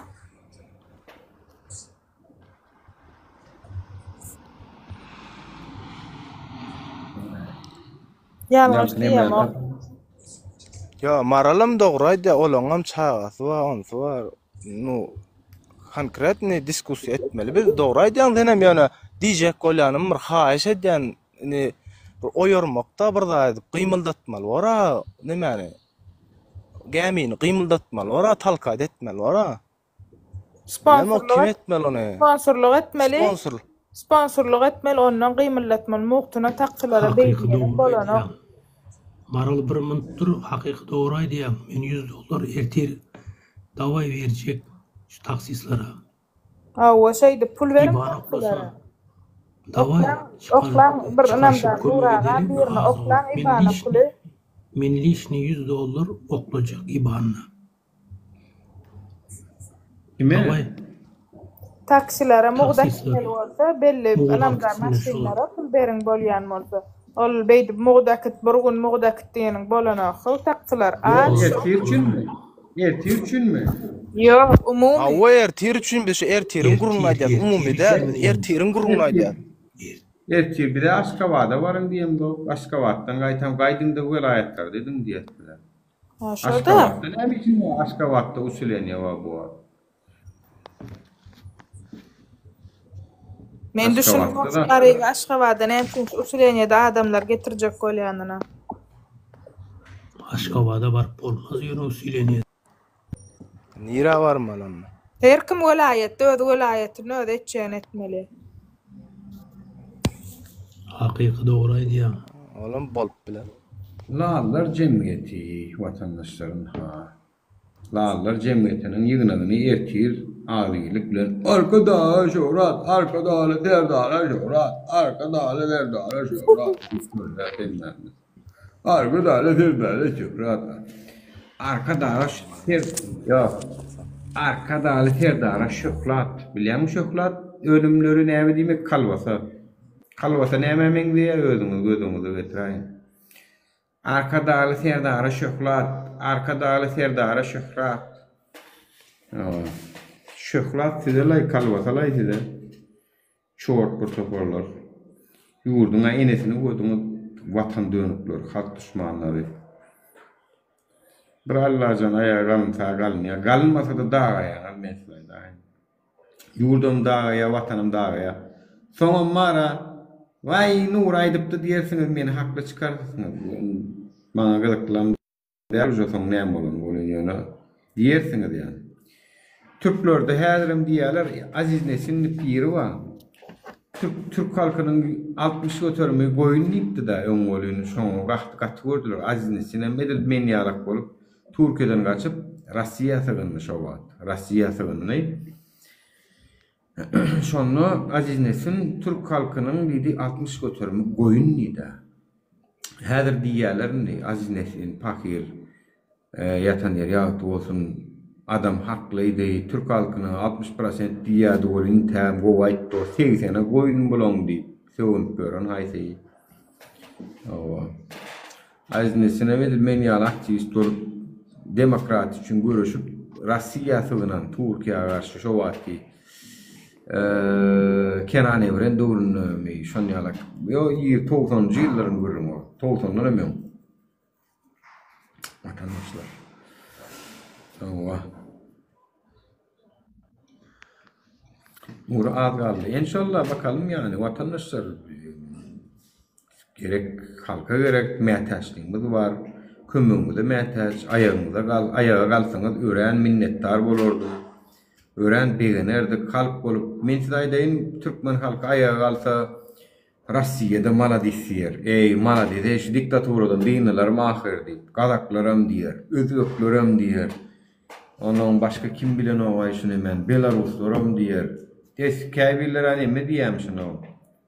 Speaker 5: Ýalňyş diýemok.
Speaker 17: Ýo, Maralam dogry aýdýar, olaňam çagasy bar, onsy bar. Nu, konkretny diskussiýa etmeli biz. Dogry aýdýaň senem ýöne diýjek bolýanym bir haýyş edýän, indi bir oýarmakda bir zat edip gymyldatmaly bor-a nemäni. Gämini gymyldatmaly bor-a, talkat etmeli bor-a. Bilemok kim
Speaker 5: Sponsorlyk
Speaker 17: etmeli ony.
Speaker 5: Sponsorlyk etmeli.
Speaker 17: Sponsor.
Speaker 5: Sponsorlyk etmeli, ondan gymyldatmaly. Mugtuna taksylara
Speaker 2: Hakyky
Speaker 5: beýdmegiň
Speaker 2: dogry
Speaker 5: bolanok.
Speaker 2: aýdýaň. Maral bir munt dur hakyky dogry aýdýaň men ýüz dollar ertir dawaý berjek şu taksistlere.
Speaker 5: Hawa şeýdip pul beriň
Speaker 2: Iban oklasa
Speaker 5: taksylara.
Speaker 2: dawaý
Speaker 5: Oklaň,
Speaker 2: çykar
Speaker 5: oklaň bir
Speaker 2: çykarşyp
Speaker 5: ynamdar
Speaker 2: kömek
Speaker 5: Nuraga
Speaker 2: edeliň
Speaker 5: birine
Speaker 2: az
Speaker 5: oklaň
Speaker 2: men
Speaker 5: ibana
Speaker 2: liçni
Speaker 5: puly.
Speaker 2: men liçni ýüz dollar oklajak ibanyna.
Speaker 1: Kime?
Speaker 2: Dawaý.
Speaker 5: Taksilere mugt
Speaker 2: Taksistlere.
Speaker 5: äkitmeli bolsa belli
Speaker 2: Mugt
Speaker 5: ynamdar
Speaker 2: äkitsinler şolar.
Speaker 5: maşynlara pul beriň bolýan bolsa. Ol beýdip mugt äkit bir gün mugt äkit diýeniň bolanok how taksiler az
Speaker 1: Ýok,
Speaker 5: şo.
Speaker 1: ertir üçinmi? Ertir üçinmi?
Speaker 5: Ýok umumy.
Speaker 17: Hawa ertir üçin biz şu ertiriň gürrüňini
Speaker 2: Ertir,
Speaker 17: aýdýas umumy
Speaker 2: ertir
Speaker 17: däl
Speaker 2: üçin
Speaker 17: biz
Speaker 2: diýýän.
Speaker 17: ertiriň gürrüňini
Speaker 1: Ertir.
Speaker 17: aýdýas.
Speaker 1: Ertir bize Aşgabada baryň diýemzok. Aşgabatdan gaýtam gaýdyňda welaýatlarda ediň diýýäs bize.
Speaker 5: Ha şo-da.
Speaker 1: Aşgabatda näme üçin bar Aşgabatda usileniýe bar bu wagt.
Speaker 5: Men düşünemok
Speaker 1: Aşgabatda da
Speaker 5: garyby Aşgabada näme üçin şu usileniýede adamlar getirjek bolýanyna.
Speaker 2: Aşgabada baryp bolmaz ýöne usileniýe.
Speaker 17: Nirä barmaly onda?
Speaker 5: Her kim welaýatda öz welaýatynda öz etjegini etmeli.
Speaker 2: Hakyky dogry aýdýaň.
Speaker 17: Olam bolup biler.
Speaker 1: Lallar jemgyýeti watandaşlar ynha Lallar jemgyýetiniň ýygnagyny ertir agzybirlik bilen Arkadaga şöhrat Arkadagly Serdara şöhrat Arkadagly Serdara şöhrat diýip görýäs hemmämiz. Arkadagly Serdara şöhrat Arkadaga ser ýok Arkadagly Serdara şöhlat bilýäňmi şöhlat önümleri näme diýmek kolbasa Kolbasa nämä meňzeýär özüňiz göz öňüňize getiräýiň. Arkadagly Serdara şöhlat, Arkadagly Serdara şöhrat. Şöhlat size-laý, kolbasa-laý size. Çort bir toparlar. Ýurduň-a enesini goýduňyz, watan dönükleri, halk duşmanlary. Bir Allajan aýagy galynsa galynýar, galynmasa-da dagaýaňyz men size aýdaýyn. Ýurdum dagaýa, Watanym dagaýa. Soňam bar-a, Waý, Nury aýdypdy diýersiňiz, meni hakly çykarsyňyz. Maňa gyzyklam däl uje soň näme bolany welin ýöne diýersiňiz ýaly. Türklerde häzirem diýýärler, Aziz Nesin diýip biri bar. Türk türk halkynyň 60 göterimi goýun diýipdi-dä öň welin şoňa gaty gaty gördüler. Aziz Nesinem edil men ýalak bolup Türkiýeden gaçyp Rossiýa sygyndy şo wagt. Rossiýa sygyndy. Şonda Aziz Nesin türk halkynyň diýdi 60 göterimi goýun diýdi. Häzir diýýärler indi Aziz Nesin pahyr ýatan ýeri ýagty bolsun adam haklydy türk halkynyň 60 prosent diýýärdi welin intägem gowy aýtdy o segsene goýun bulaň diýip sögünip ýören haýsy. Hawa. Aziz Nesinem edil men ýaly aktiwist bolup demokratiýa üçin göreşip Rossiýa sygynan Turkiýa garşy şo wagtky Kenan Evren döwründemi şon ýalak ýo ir togsanynjy ýyllaryň gürrüňi ol togsandan hem öň watandaşlar hawa. Nury az galdy. Enşalla bakalym ýany watandaşlar gerek halka gerek mätäçligimiz bar. Kömegiňize mätäç. Aýagyňyza gal aýaga galsaňyz örän minnetdar bolardyk. Örän begenerdik halk bolup. Men size aýdaýyn türkmen halky aýaga galsa Rossiýada maladis diýer. Eý maladis eý şu diktaturadan dyndylarmy ahyr diýip. Gazaklaram diýer. Özbeklerem diýer. Ondan başga kim bilenogaý şuny men. Belaruslaram diýer. Des käbirleri neme diýýämişin-ow.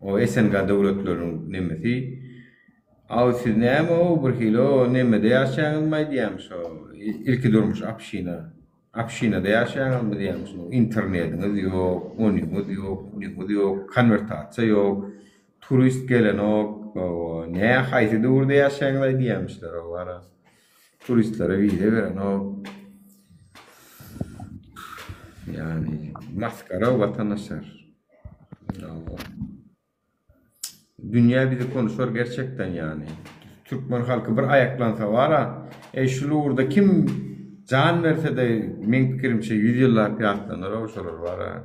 Speaker 1: O SNG döwletleriniň nemesi. Aw siz näme-ow birhili-ow nemede ýaşaýaňyzmaý diýýämiş-ow. Ilki durmuş obşina. Obşinada ýaşaýaňyzmy diýýämişin. Internediňiz ýok, onyňyz ýok, munyňyz ýok, konwertasiýa ýok, turist gelenok, hawa, nä haýsy döwürde ýaşaýaňyz-aý diýýämişler olara. Turistlere wiza berenok. Ýagny masgara watandaşlar. Hawa. Dünýä bizi konuşar gerçekden ýany. Türkmen halky bir aýaklansa bara, eý şul ugurda kim jan bersede meň pikirimçe ýüz ýyllap ýatlanar-ow şolar bara.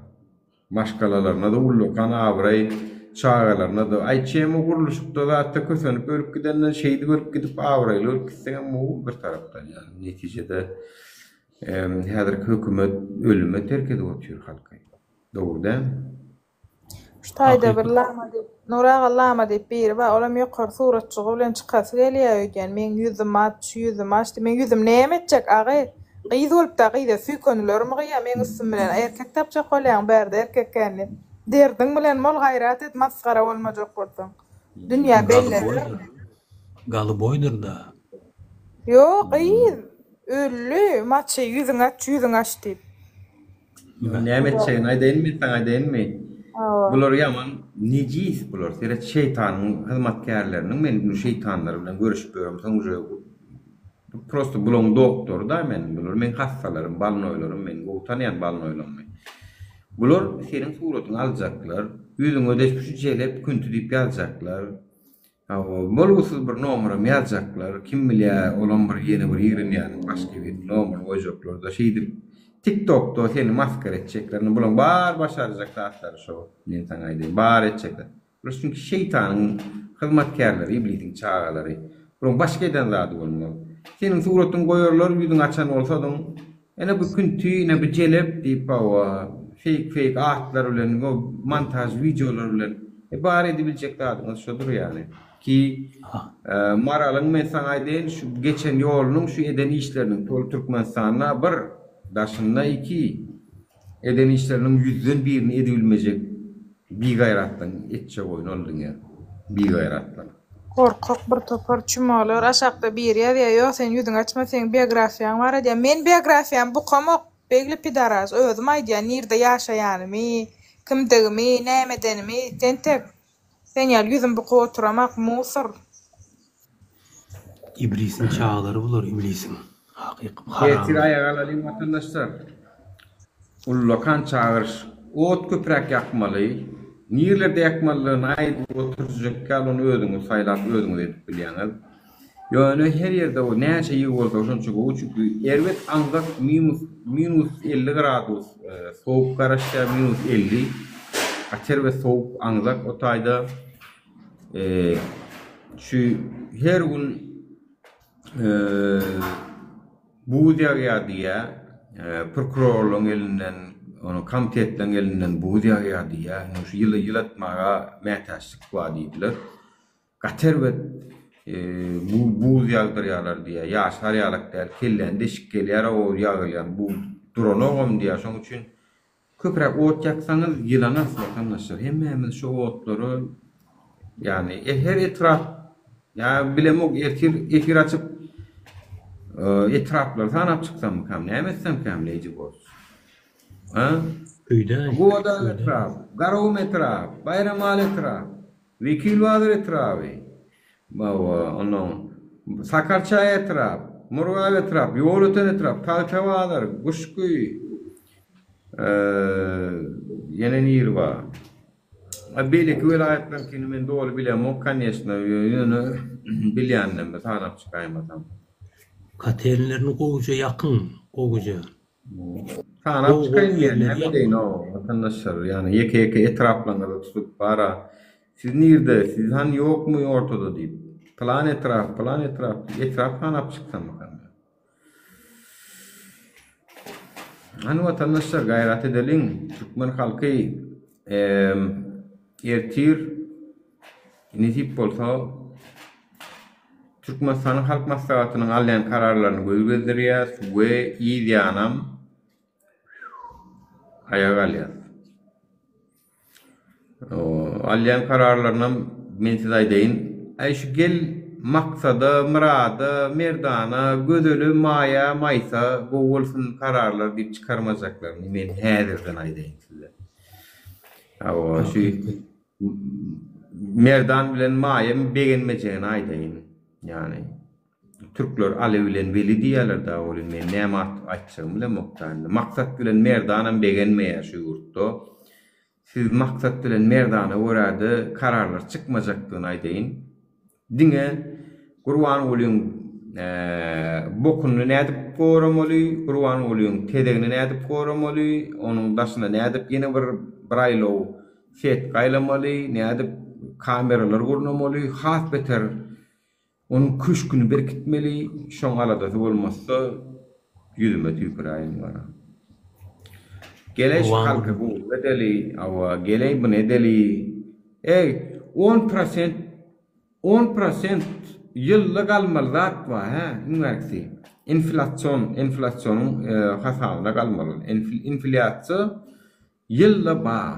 Speaker 1: Maşgalalaryna-da ullakan abraý, çagalaryna-da. Aý çemi gurluşykda zatda kösenip ölüp gidenden şeýdip ölüp gidip abraýly ölüp gitseňem gowy bir tarapdan ýany. Netijede häzirki hökümet ölüme terk edip otyr halky. Dogry dälmi?
Speaker 5: Şu taýda bir lama diýip, Nury aga lama diýip biri bar, olam ýokary suratjygy bilen çykasy gelýär öýdýän, meň ýüzüm aç, ýüzüm aç diýip, meň ýüzüm näme etjek agy? Gyz bolupda gyza süýkenilermi gyýa meň üstüm bilen, erkek tapjak bolýaň bärde erkek kän diýip. Derdiň bilen bol gaýrat et masgara bolmajak bolsaň. Dünýä bellenir.
Speaker 2: Galyboýdyr-da.
Speaker 5: Ýok gyz, öldi, maçy ýüzüňi aç, ýüzüňi aç diýip.
Speaker 1: Näme etjegini aýdaýynmy men saňa aýdaýynmy?
Speaker 5: Hawa.
Speaker 1: Bular ýaman nejis bular. Seret şeýtanyň hyzmatkärleriniň men bu şeýtanlar bilen görüşip ýöremsoň uje prosto bulaň doktory da men bular meň hassalarym balnoýlarym men gowy tanýan balnoýlarymy. Bular seniň suratyňy aljaklar ýüzüňe-de şu jelep künti diýip ýazjaklar. Hawa, bolgusyz bir nomeram ýazjaklar, kim bilýär, olam bir ýene bir ýigrenýäniň başga biriniň nomeryny goýjaklar-da, şeýdip TikTokda seni maskara etjekler. Indi bulaň bar başarjak zatlary şo, men saňa aýdaýyn, bar etjek zat. Bular çünki şeýtanyň hyzmatkärleri, iblisiň çagalary. Bulaň başga eden zady bolmaz. Seniň suratyňy goýarlar, ýüzüňi açan bolsadyň, Ine bu künti, ine bu jelep diýip hawa, feýk-feýk atlar bilen, bu montaž wideolar bilen. E bar edibiljek zadyňyz şodur ýaly. Ki Maralyň men saňa aýdaýyn şu geçen ýolunyň şu eden işleriniň ol Türkmenistanda bir, daşynda iki eden işleriniň ýüzden birini edibilmejek bigaýratlygyň etjek oýny ol diňe bigaýratlyk.
Speaker 5: Gorkak bir topar çumalar aşakda biri ýazýa ýok sen ýüzüňi açma seň biografiýaň bar diýä men biografiýamy bukamok begli pidaras özüm aýdýan nirde ýaşaýanymy kimdigimi näme edenimi tentek sen ýaly ýüzüm bukup oturamak musor.
Speaker 2: Iblisiň çagalary bular iblisiň hakyky
Speaker 1: Ertir
Speaker 2: haramlar.
Speaker 1: aýaga galalyň watandaşlar. Ullakan çagyryş. Ot köpräk ýakmaly. Nirlerde ýakmalydygyny aýdyp oturjak ýaly ony özüňiz saýlap özüňiz edip bilýäňiz. Ýöne her ýerde o näçe ýygy bolsa şonça gowy çünki erbet aňzak minus minus 50 gradus sowuk garaşýar minus 50 gaty erbet sowuk aňzak o taýda şu her gün Buz ýagýar diýýär. Prokurorlaryň elinden, onuň komitetleriň elinden buz ýagýar diýýär. Indi şu ýyly ýylatmaga mätäçlik bar diýdiler. Gaty erbet buz ýagdyrýarlar diýýär. Ýaşar ýalak däl, kelläni deşik gelýär o ýagylýan buz duranogam diýýär. Şonuň üçin Köpräk ot ýaksaňyz ýylanarys watandaşlar hemmämiz şu otlary ýagny her etrap ýa bilemok ertir efir açyp etraplary sanap çyksammykam näme etsemkäm Lady Boss a
Speaker 2: Öýde
Speaker 1: Gubadag etrap Garagum etrap Baýramaly etrap Wekilbazar etraby hawa onnoň Sakarçaý etrap Murgap etrap Ýolöten etrap Tagtabazar Guşgy Ýene niri bar? A beýleki welaýatlaryňkyny men doly bilemok, koneçno, ýöne bilýänlerimi sanap çykaýmasam.
Speaker 2: Kotelnlerini gowuja ýakyň, gowuja.
Speaker 1: Sanap
Speaker 2: Gowy gowy
Speaker 1: çykaýyn diýen
Speaker 2: ýerleri
Speaker 1: näme
Speaker 2: ýap.
Speaker 1: edeýin o watandaşlar ýagny ýeke ýeke etraplaryňyzy tutup bara siz nirde siz hany ýokmy ortada diýip pylan etrap pylan etrap diýip etrap sanap çyksammykam. Hany watandaşlar gaýrat edeliň türkmen halky ertir nesip bolsa Türkmenistanyň Halk Maslahatynyň alýan kararlaryny göz gezdirýäs we yz ýanam aýaga galýas. Alýan kararlarynam men size aýdaýyn. Äý şu gel Maksada, Myrada, Merdana, Gözele, Maýa, Maýsa gowy bolsun kararlar diýip çykarmajaklaryny men häzirden aýdaýyn size. Hawa şu Merdan bilen Maýa begenmejegini aýdaýyn. Ýagny türkler Aly bilen Weli diýýärler dagy welin men näme aýtjagymy bilemok-da indi. Maksat bilen Merdanam begenmeýär şu ýurtda. Siz Maksat bilen Merdana görä-de kararlar çykmajakdygyny aýdaýyn. Diňe Gurbangulyň bokuny nädip goramaly, Gurbangulyň tezegini nädip goramaly, onuň daşyna nädip ýene bir bir aýlaw setka aýlamaly, nädip kameralar gurnamaly, has beter Onuň köşgüni berkitmeli, şoň aladasy bolmasa ýüzüme tüýküräýiň bara. Geleý şu halka gowulyk edeli, hawa, geleý muny edeli. Eý, on prosent, on prosent ýylda galmaly zat bar, hä, iň bärkisi. Inflasion, inflasionyň hasabyna galmaly. Inflýasiýa ýylda bar.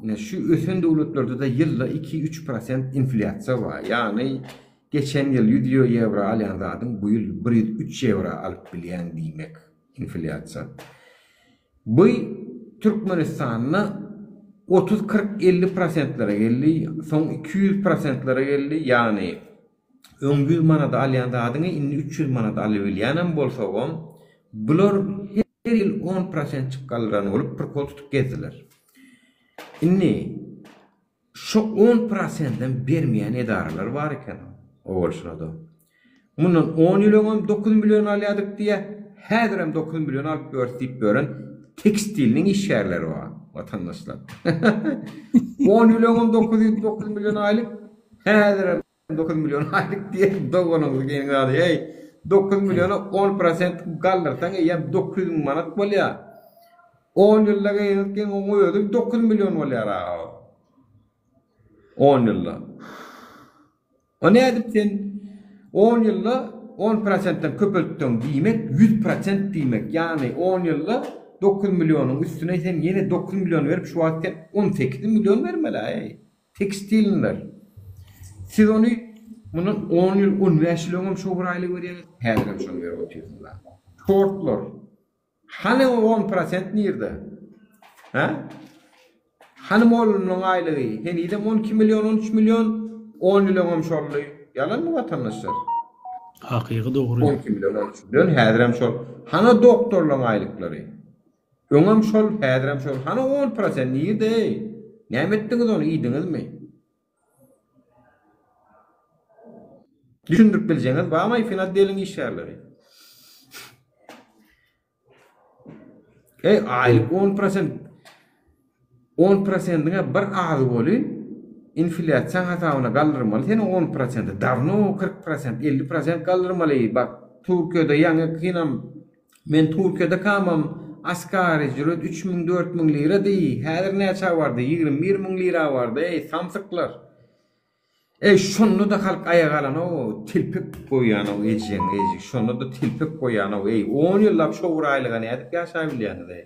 Speaker 1: Ine, şu ösen döwletlerde-de ýylda iki-üç prosent inflýasiýa bar. Ýagny, geçen ýyl 100 ýewro alýan zadyň bu ýyl 103 ýewro alyp bilýäň diýmek inflýasiýa. Bu Türkmenistanda otuz, 40, 50 prosentlere geldi, soň 200 prosentlere geldi. Ýagny, öň 100 manada alýan zadyňy indi 300 manada alybilýänem bolsagam, bular Her ýyl on prosentjik galdyran bolup prikol tutup gezdiler. Indi şo on prosendem bermeýän edaralar bar eken owalşynada. Mundan on ýyl öňem dokuz million alýardyk diýýär, häzirem dokuz million alyp ýörüs diýip ýören tekstilniň işgärleri bar, watandaşlar. On ýyl öňem 909 million aýlyk, häzirem 9 million aýlyk diýen doganyňyzy geýiň zady heý 9 milliona 10 prosent galdyrsaň eýýäm 900 müň manat bolýar. 10 ýylda geýinip oň özi 9 million bolýar aga. 10 ýylda. O nädip sen 10 ýylda 10 prosentden köpeltdiň diýmek 100 prosent diýmek. Ýagny 10 ýylda 9 millionyň üstüne sen ýene 9 million berip şu wagt sen 18 million bermeli heý. Tekstilniler. Siz ony mundan on ýyl, on bäş ýyl öňem şo bir aýlyk berýäňiz, häzirem şony berip otyrsyňyz. Şortlar. Hany o on prosent nirde? Hä? Hany mollumlaň aýlygy? Henizem 12 million, 13 million, on ýyl öňem şoldy. Ýalanmy watandaşlar?
Speaker 2: Hakyky dogry.
Speaker 1: 12 million, 13 million, häzirem şol. Hany doktorlaň aýlyklary? Öňem şol, häzirem şol. Hany on prosent nirde-eý? Näme etdiňiz ony, iýdiňizmi? Düşündirip biljeňiz barmy finotdeliň işgärleri? Eý, aýlyk on prosent, on prosendiňe bir azy welin, inflýasiýaň hasabyna galdyrmaly sen o on prosenti. Dawno 40 prosent, 50 prosent galdyrmaly. Bak, Türkiýede ýaňy kynam Men Türkiýede kamam asgari ücret 3000 4000 lirady, häzir näçä bardy 21000 lira bardy eý samsyklar. Eý şonda-da halk aýaga alanok telpek goýýanok ejeň eji şonda-da telpek goýýanok eý on ýyllap şo bir aýlyga nädip ýaşabilýäňiz eý.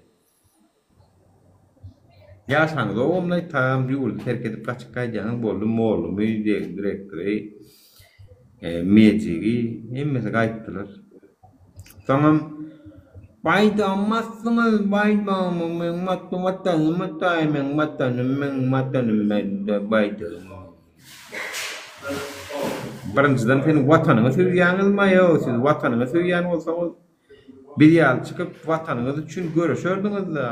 Speaker 1: Ýaşaňyzogam-laý tagam ýurdy terk edip gaçyp gaýdýaňyz boldy mollumy direktory mejigi hemmesi gaýtdylar. Soňam baýdagym basdyňyz baýdagymy meň watanym ataý meň watanym meň watanym baýdagym. Birinjiden sen watanyňy söýýäňizmi ýok siz watanyňy söýýän bolsaňyz Biz ýaly çykyp watanyňyz üçin göreşerdiňiz-dä.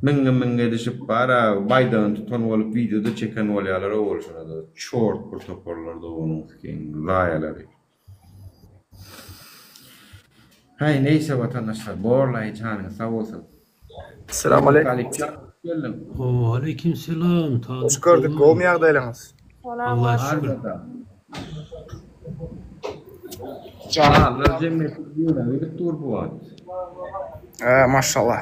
Speaker 1: Miňňe-miňňe edişip bar-a baýdagyny tutan bolup wideo-da çeken bolýarlar o bolşuna-da. Çort bir toparlar-da onuň sikiň zaýalary. Haý neýse watandaşlar borlaý janyňyz sag bolsun.
Speaker 15: Salam aleýkum.
Speaker 1: Talypjan hoş geldiň.
Speaker 2: Waleýkim selam
Speaker 15: Hoş
Speaker 2: Talyp
Speaker 15: gördük
Speaker 2: gowmy?
Speaker 15: gowmy ýagdaýlaryňyz?
Speaker 2: Allaha şükür.
Speaker 1: Lallar jemgyýeti ýöräp gidip dur bu wagt.
Speaker 15: He maşallah.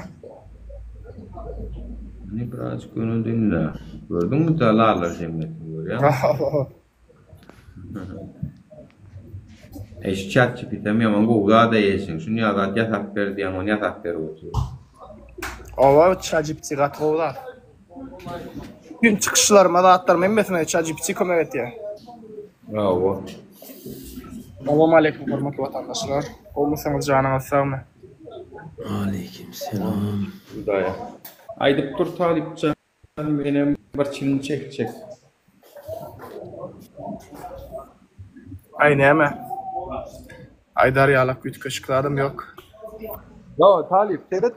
Speaker 1: Indi birazjyk öňe dinle. Gördüňmi da lallar jemgyýetini görýäňmi? Eý şu chat GPT-m ýaman gowy zat eýeşiň. Şuny ýa zat ýasap ber diýýäň, ony ýasap berip otyr.
Speaker 15: Oba ChatGPT gaty gowy zat. Bütün çykyşlaryma zatlaryma hemmesine ChatGPT kömek etýär.
Speaker 1: Bravo.
Speaker 15: Salam aleýkum hormatly watandaşlar. Gowmysyňyz janyňyz sagmy?
Speaker 2: Aleýkim selam.
Speaker 1: Hudaýa. Aýdyp dur Talypjan menem bir çilim çekjek.
Speaker 15: Aý näme? Aýdar ýalak üýtgeşik zadam ýok.
Speaker 1: Ýo Talyp seret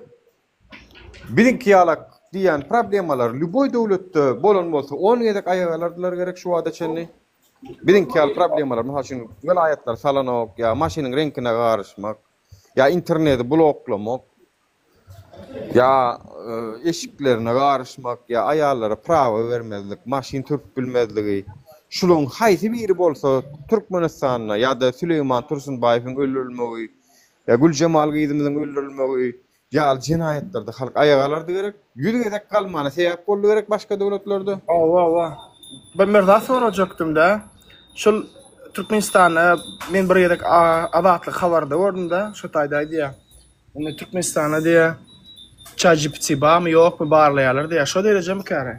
Speaker 1: biziňki ýalak diýýän problemalar lýuboý döwletde bolan bolsa on gezek aýak alardylar gerek şu wagta çenli. Biziňki ýaly problemalar mysal üçin welaýatlar salanok ýa maşynyň reňkine garyşmak ýa interneti bloklamak Ýa eşiklerine garyşmak, ýa aýallara prawa bermezlik, maşyn sürüp bilmezligi, şularyň haýsy biri bolsa Türkmenistanda ýa-da Süleýman Tursunbaýewiň öldürilmegi, ýa Güljemal gyzymyzyň öldürilmegi ýaly jenaýatlarda halk aýaga galardy gerek? Ýüz gezek galmana sebäp boldy gerek başga döwletlerde?
Speaker 15: Hawa, hawa. Bir bir zat sorajakdym-da. Şol Türkmenistanda men bir gezek Azatlyk habarynda gördüm-de, şo taýda aýdýar. Indi Türkmenistanda diýýär, ChatGPT barmy ýokmy barlaýarlar diýýär. Şo derejemikäre?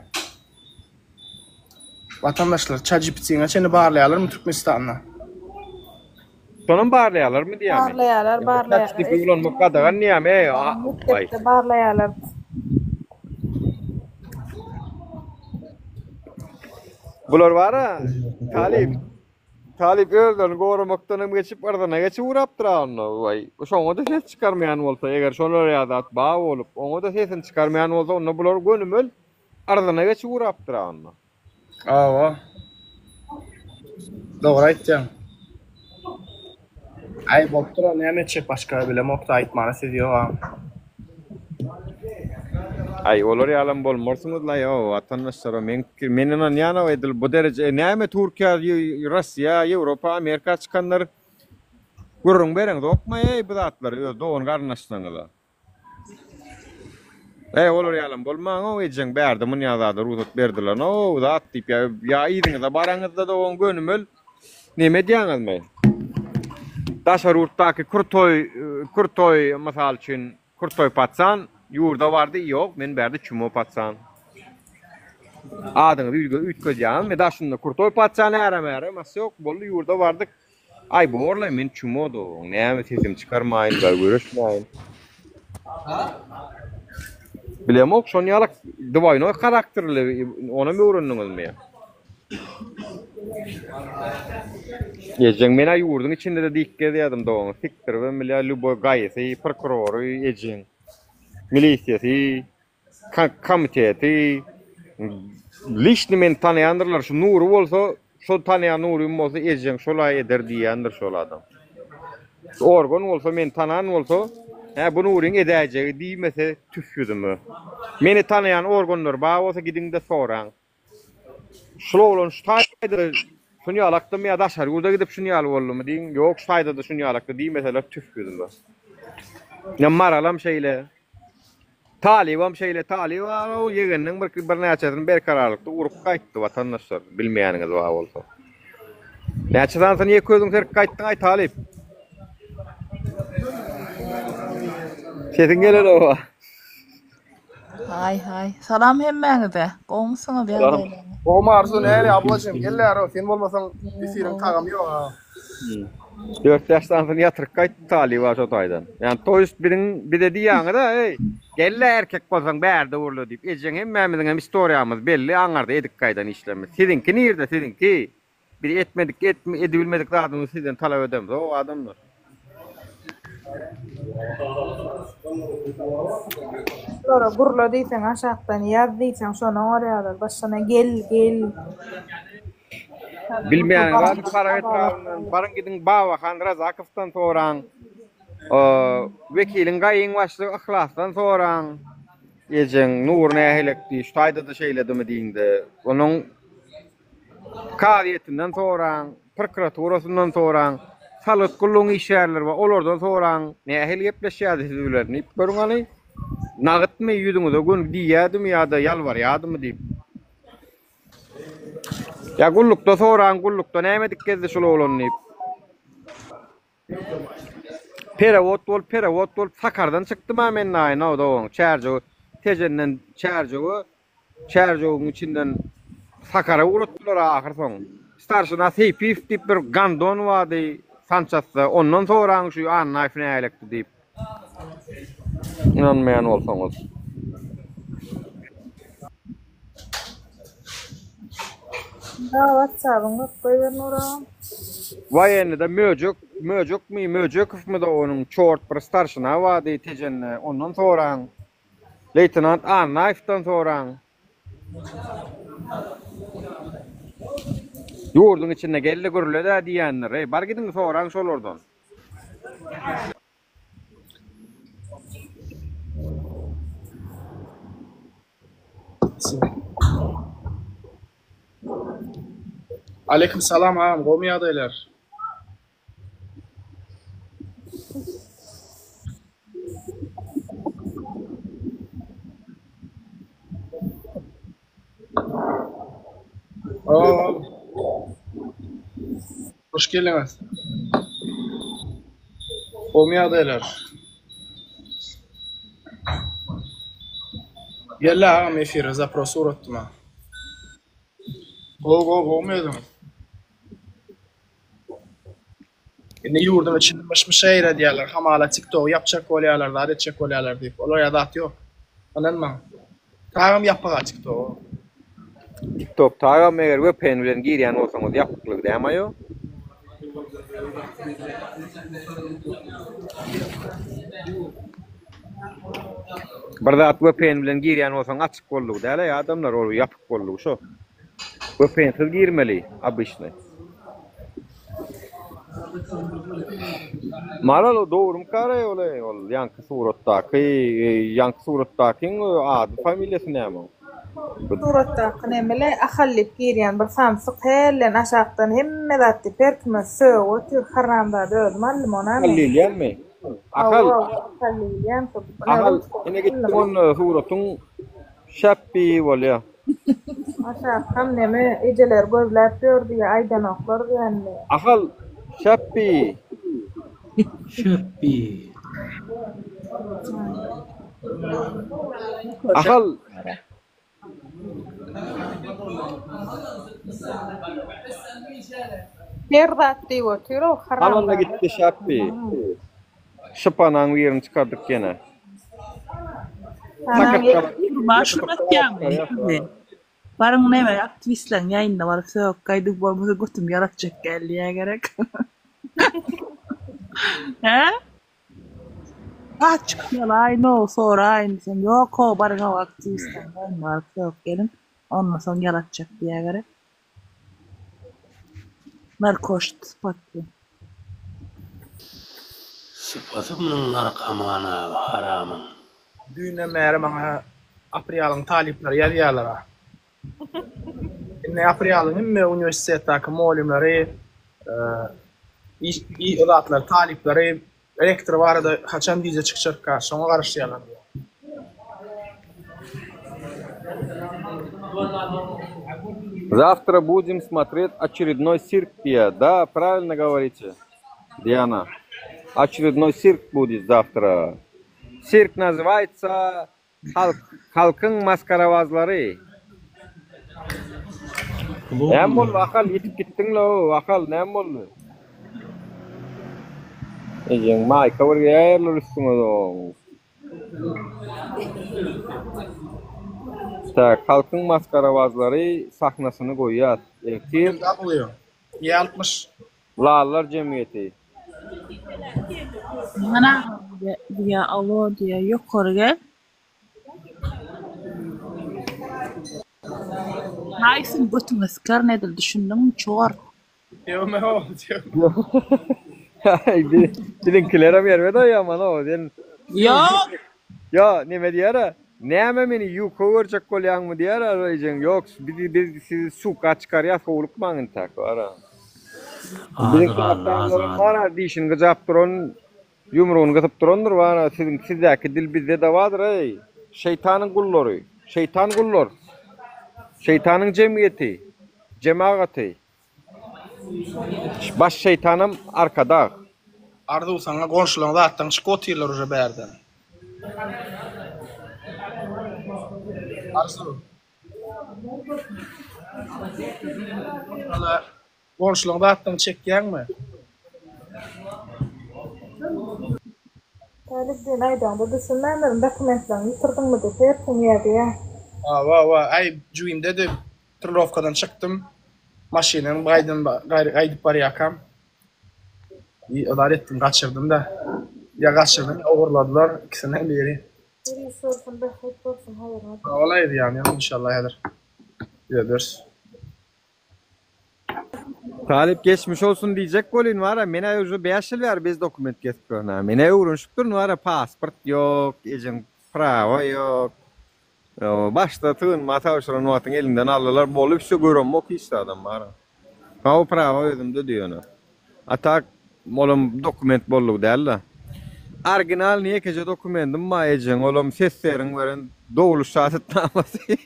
Speaker 15: Watandaşlar ChatGPT-ňe çenli barlaýarlarmy Türkmenistanda?
Speaker 1: Şonam barlaýarlarmy diýýärmi?
Speaker 5: Barlaýarlar, barlaýarlar.
Speaker 1: ChatGPT ulanmak gadagan diýýärmi? Eý,
Speaker 5: Mekdepde barlaýarlar.
Speaker 1: Bular bara, talyp. Talyp özlerini goramakdan hem geçip yrzyna geçip ugrapdyr-a onda. Waý, şoňa-da ses çykarmaýan bolsa, eger şolar ýaly zat bar bolup, oňa-da sesini çykarmaýan bolsa, onda bular gönümel yrzyna geçip ugrapdyr-a onda.
Speaker 15: Hawa. Dogry aýtýaň. Aý bolupdyr-a, näme etjek başga bilemok-da aýtmana söz ýok-a.
Speaker 1: Aý olar ýalam bolmarsyňyzlaý o watandaşlar meň pikir men ynanýanow edil bu dereje näme Türkiýä Rossiýa Ýewropa Amerika çykanlar gürrüň bereňzokmy eý bu zatlary öz dogan garyndaşlaryňyza. Eý olar ýalam bolmaň-ow ejeň bärde munýa zada rugsat berdiler-ow zat diýip ýa ýa yzyňyza baraňyzda dogan gönümel neme edýäňizmi? Daşary ýurtdaky krutoý krutoý mysal üçin krutoý patsan ýurda bardy ýok men bärde çumo patsan. Adyňyzy üýtge üýtgedýäňizmi daşynda krutoý patsan ärem ärem asy ýok boldy ýurda bardyk Aý borlaý men çumo dogan näme sesimi çykarmaýyn da göreşmäýin. Bilemok şon ýalak dwoýnoý harakterli onam öwrendiňizmi? Ejeň menä ýurduň içinde-de diýip gezýärdim dogan sikdiribem bilýär lýuboý gaýysy prokurory ejeň milisiýasy komiteti liçni meni tanaýandyrlar şu Nury bolsa şol tanaýan Nurym bolsa ejeň şolaý eder diýýändir şol adam. Şu organ bolsa meni tanan bolsa hä bu Nuryň edäýjegi diýmese tüf ýüzüme. Meni tanaýan organlar bar bolsa gidiňde soraň. Şul oglan şu taýda şuny ýalakdymy ýa daşary ýurda gidip şuny ýaly boldumy diýiň ýok şu taýda-da şuny ýalakdy diýmeseler tüf ýüzüme. Ýa Maralam şeýle. Talybam şeýle talyp aga o ýegeniniň bir birnäçesini berkararlykda urup gaýtdy watandaşlar bilmeýäniňiz bar bolsa. Näçe sanysyny ýeke özüň serip gaýtdyň aý talyp? Sesiň gelenok.
Speaker 5: Haý haý. Salam hemmäňize. Gowmysyňyz ýagdaýlaryňyz?
Speaker 15: Gowmy Arzu näli ablajym gelläro sen bolmasaň efiriň tagamy ýok ha.
Speaker 1: Dört-bäş sanysyny ýatyryp gaýtdy talyba şo taýdan. Ýani to ýest biziň bize diýýäňiz-a eý, gel-le erkek bolsaň bärde gürle diýip. Ejeň hemmämiziňem istoriýamyz belli aňarda edip gaýdan işlerimiz. Siziňki nirde siziňki? Biz etmedik edibilmedik zadymyzy sizden talap edemzok adamlar.
Speaker 5: Şulara gurla diýseň aşakdan ýaz diýseň şony oňarýarlar başgana gel gel.
Speaker 1: Bilmeýäniňiz barmy Farap etrabyndan baryň gidiň Babahan Razakowdan soraň. Wekiliň gaýyň başlygy Yhlasdan soraň. Ejeň Nury nähilekdi, şu taýda-da şeýledimi diýiň-de. Onuň kazyýetinden soraň, prokuraturasyndan soraň, salgyt gullugyň işgärleri bar, olardan soraň, nähili gepleşýärdi siz bilen diýip görüň hany. Nagytmy, ýüzüňize göni diýýärdimi ýa-da ýalbarýardymy diýip. Ýa gullukda soraň, gullukda näme edip gezdi şul oglan diýip. Perewod bolup, perewod bolup Sakardan çykdym-a men naýyna dogan. Çärjew, Tejenden Çärjewe, Çärjewiň içinden Sakara ugratdylar ahyr soň. Starşina Seýpiýew diýip bir gandon bardy sançasda, ondan soraň şu Annaýew nägelekdi diýip. Ynanmaýan bolsaňyz.
Speaker 5: Ýa WhatsApp-yň gyp goýber Nuragam.
Speaker 1: Woýennyda Möjek, Möjekmi, Möjekowmyda onuň çort bir starşina bardy Tejende, ondan soraň. Leýtenant Annaýewden soraň. Ýurduň içinde geldi gürle-dä diýýändir. Eý, bar gidiň soraň şolardan.
Speaker 12: Aleýkum salam agam gowmy ýagdaýlar. Hoş geldiňiz. Gowmy ýagdaýlar? Gel agam efire zapros ugratdym a. Gowy gowy gowmy özüňiz? Indi ýurduň içinde myş-myş ýaýradýarlar, hamala TikTogy ýapjak bolýarlar, zat etjek bolýarlar diýip. Olar ýa zat ýok. Ynanmaň. Tagam ýapyga
Speaker 1: TikTok. TikTok tagam eger VPN bilen girýän bolsaňyz ýapyklygy dämi aýo? Bir zat VPN bilen girýän bolsaň açyk boldugy däl-aý adamlar ol ýapyk boldugy şo. VPN-siz girmeli obyçny. Maral o dogrumyka ol ol ýaňky suratdaky ýaňky suratdakyň ady familiýasy näme oň?
Speaker 5: Suratdaky nemele Ahal diýip girýän bir samsyk hälden aşakdan hemme zat diýip her kime sögüp otyr haramzada özüm aldym onam.
Speaker 1: Ahal diýilýänmi?
Speaker 5: Ahal. Ahal diýilýän.
Speaker 1: Ahal ine gitdi onda suratyň şäpbi bolýa.
Speaker 5: Aşakam neme ejeleri gözläp ýör diýýä aýdanoklar diýenmi.
Speaker 1: Ahal şäpbi.
Speaker 2: Şäpbi.
Speaker 1: Ahal.
Speaker 5: Her zat diýip otyr-ow
Speaker 1: haramzada. Alanda gitdi şäpbi. Şypanaň birini çykardyk ýene.
Speaker 22: Baryň neme aktiwistleriň ýaýnyna baryp sögüp gaýdyň bolmasa götüm ýaratjak gelýä gerek. Hä? At çykýalaýyn-ow soraýyn diýsem ýok-ow baryň-ow aktiwistleriň ýanyna baryp sögüp geliň ondan soň ýaratjak diýä gerek. Narkoş sypatly.
Speaker 2: Sypaty munuň narkoman abi haramyň.
Speaker 12: Düýnden bäri maňa Aprialyň talyplary ýazýarlar-a. Indi Aprialyň hemme uniwersitetdäki mugallymlary, iş zatlar, talyplary rektor barada haçan wideo çykjakka, şoňa garaşýarlar.
Speaker 1: Завтра будем смотреть очередной цирк diýýär. Да, правильно говорите, Diana. Очередной цирк будет завтра. Sirk nazywaytsa Halk halkyň maskarabazlary. Näme boldy Ahal ýitip gitdiňle Ahal näme boldy. Ejeň maýka bir geýerler üstüňe doň. Tak halkyň maskarabazlary sahnasyny goýýas ertir.
Speaker 12: W. Ýe 60.
Speaker 1: Lallar jemgyýeti.
Speaker 22: Mana diýýä alo diýýä ýokary gel. Haýsyn götüňe sykaryn edil düşündiňmi çort.
Speaker 12: Döwme ho döwme.
Speaker 1: Aý bi. Biziňkilerem erbet aýaman o. Sen
Speaker 16: Ýok.
Speaker 1: Ýa neme diýer-ä? Näme meni ýuka görjek bolýaňmy diýer-ä ejeň. Ýok, bizi biz sizi suka çykarýas howlukmaň intäk bar-a.
Speaker 2: Azy
Speaker 1: Biziň
Speaker 2: galdy, azy
Speaker 1: tarapdarlaram
Speaker 2: galdy.
Speaker 1: bar-a dişini gyjap duran, ýumrugyny gysyp durandyr bar-a. Siziň sizdäki dil bizde-de bardyr-eý. Şeýtanyň gullary. Şeýtan gullar. Şeýtanyň jemgyýeti. Jemagaty. Baş şeýtanam Arkadag.
Speaker 12: Arzuw saňa goňşulaň zatdan çykyp otyrlar uje bärden. Arzuw. Goňşulaň zatdan çekýäňmi?
Speaker 5: Talyp diýen aýdaňda düşünmändirin dokumentleňi ýitirdiňmi diýse her kim ýazýa.
Speaker 12: Hawa hawa aý jübimdedi Trnowkadan çykdym. Maşynam gaýdan gaýdyp barýarkam zat etdim, gaçyrdym-da. Ýa gaçyrdym, ýa ogurladylar, ikisinden biri.
Speaker 5: Her iş bolsun, bähbit bolsun, haýyrňa.
Speaker 12: Sag bol aý, zyýany ýok, inşallah häzir düzederis.
Speaker 1: Talyp geçmiş olsun diýjek bolyn wara menä uje 5 ýyl bäri bez dokument gezip ýörün menä öwrenişip durun wara pasport ýok ejeň prawa ýok Başda sygynma tabşyran wagtyň eliňden aldylar boldy wsё göremok hiç zadam bar. Hawa prawa özümdedi ýöne. A tak olam dokument boldugy dälde. Originalnyý ýekeje dokumendim bar ejeň olam sesseriň beren dogluş şahadatnamasy.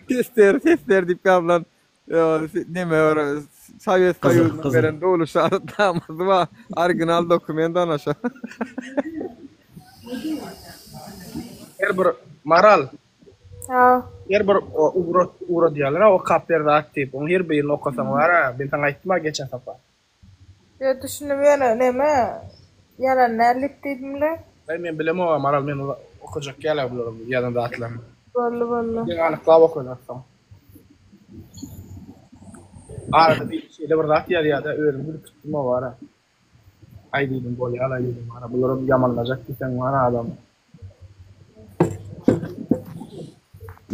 Speaker 1: Sesser sesser diýip ýazylan Neme bir Sowet Soýuzynyň beren dogluş şahadatnamasy bar. Original dokument ana şo.
Speaker 12: Her bir Maral.
Speaker 5: Ha.
Speaker 12: Her bir ugrat ugradýarlar okap ber zat diýip. Oň her birini okasaň bar-a, men saňa aýtdym-a geçen sapar.
Speaker 5: Ýok düşündim ýöne neme ýalan däl diýip diýdimle.
Speaker 12: Aý men bilemogam Maral men okajak ýaly bularyň ýazan zatlaryny.
Speaker 5: Boldy boldy.
Speaker 12: Sen anyklap okaýlar soň. Arada bir şeýle bir zat ýazýada özüm gülüp gitdim o bara. Aý diýdim bolýalaý diýdim bara bularam ýamanlajak diýseň bar adamy.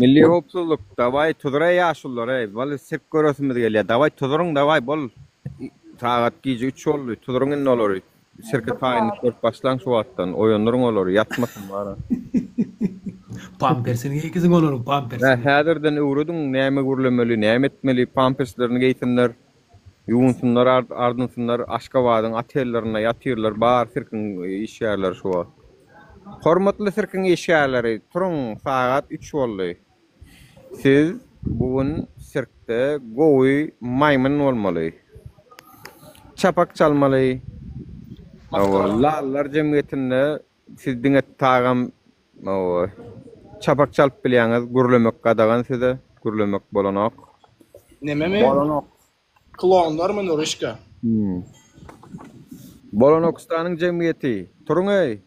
Speaker 1: Milli howpsuzlyk dawaý tuzuraý ýaşulular eý wally sirk göresimiz gelýä dawaý tuzuryň dawaý bol sagat gije üç boldy tuzuryň indi olary sirke taýynlyk görüp başlaň şu wagtdan oýandyryň olary ýatmasyn bara.
Speaker 2: Pampersini geýgiziň olaryň
Speaker 1: Hä
Speaker 2: pampersini.
Speaker 1: häzirden öwrediň näme gürlemeli näme etmeli pamperslerini geýsinler ýuwunsynlar ardynsynlar Aşgabadyň otellerinde ýatyrlar bar sirkiň işgärleri şu wagt. Hormatly sirkiň işgärleri, turuň, sagat üç boldy. Siz bu gün sirkde gowy maýmyn bolmaly. Çapak çalmaly. Hawa, lallar jemgyýetinde siz diňe tagam, hawa, çapak çalyp bilýäňiz, gürlemek gadagan size, gürlemek bolanok.
Speaker 12: Nememi?
Speaker 1: Bolanok.
Speaker 12: Klonlarmy Nuryşka?
Speaker 1: Hmm. Bolanokstanyň jemgyýeti, turuň-eý!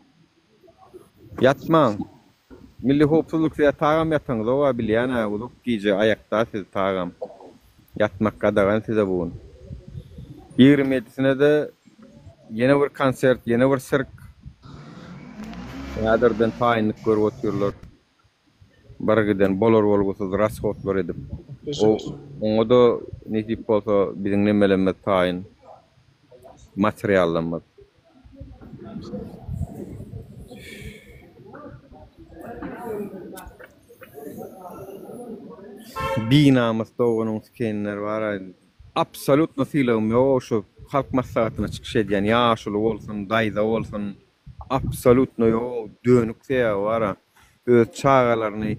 Speaker 1: Ýatmaň! Milli howpsuzlyk size tagam ýataňyzog-a bilýän-ä, uzak gije aýakda siz tagam. Ýatmak gadagan size bu gün. Ýigrimi ýedisine-de ýene bir konsert, ýene bir sirk. Häzirden taýynlyk görüp otyrlar. Bir giden bolar-bolgusyz rashodlar edip. O oňa-da nesip bolsa biziň nemelerimiz taýyn. Materiallarymyz. Binamys doganyň sikenler bar-a. Absolýutno sylagym ýok şu Halk Maslahatyna çykyş edýän ýaşuly bolsun, daýza bolsun. Absolutno ýok dönük sebäbi bara öz çagalaryny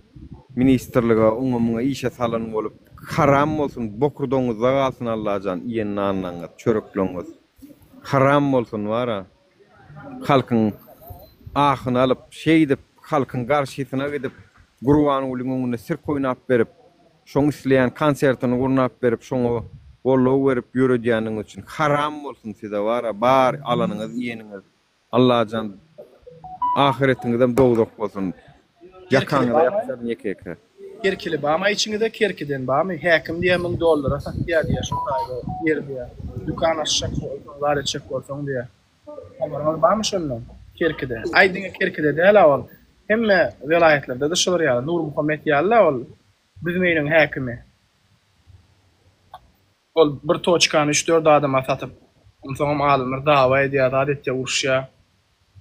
Speaker 1: ministrlige oňa muňa işe salan bolup haram bolsun bokurdagyňyzda galsyn Allajan iýen nanlaňyz çörekleňiz haram bolsun bara halkyň ahyny alyp şeýdip halkyň garşysyna gidip Gurbangulyň öňünde sirk oýnap berip şoň isleýän konsertini gurnap berip şoňa goldaw berip ýöredýäniňiz üçin haram bolsun size bara bar alanyňyz iýeniňiz Allajan ahyretiňizem dowzah bolsun ýakaňyza ýapyşaryn ýeke ýeke.
Speaker 12: Kerkili bamy içiňizde kerkiden bamy häkim diýä müň dollara satýa diýä şo taýda ýer diýä dükan açjak bolsaň zat etjek bolsaň diýä habaryňyz bamy şondan kerkide aý diňe kerkide dälä ol hemme welaýatlarda-da şolar ýaly Nurmuhammet ýaly-la ol Büzmeýiniň häkimi. Ol bir toçkany üç-dört adama satyp. Onsoňam adamlar dawa edýär, zat etýär, uruşýar.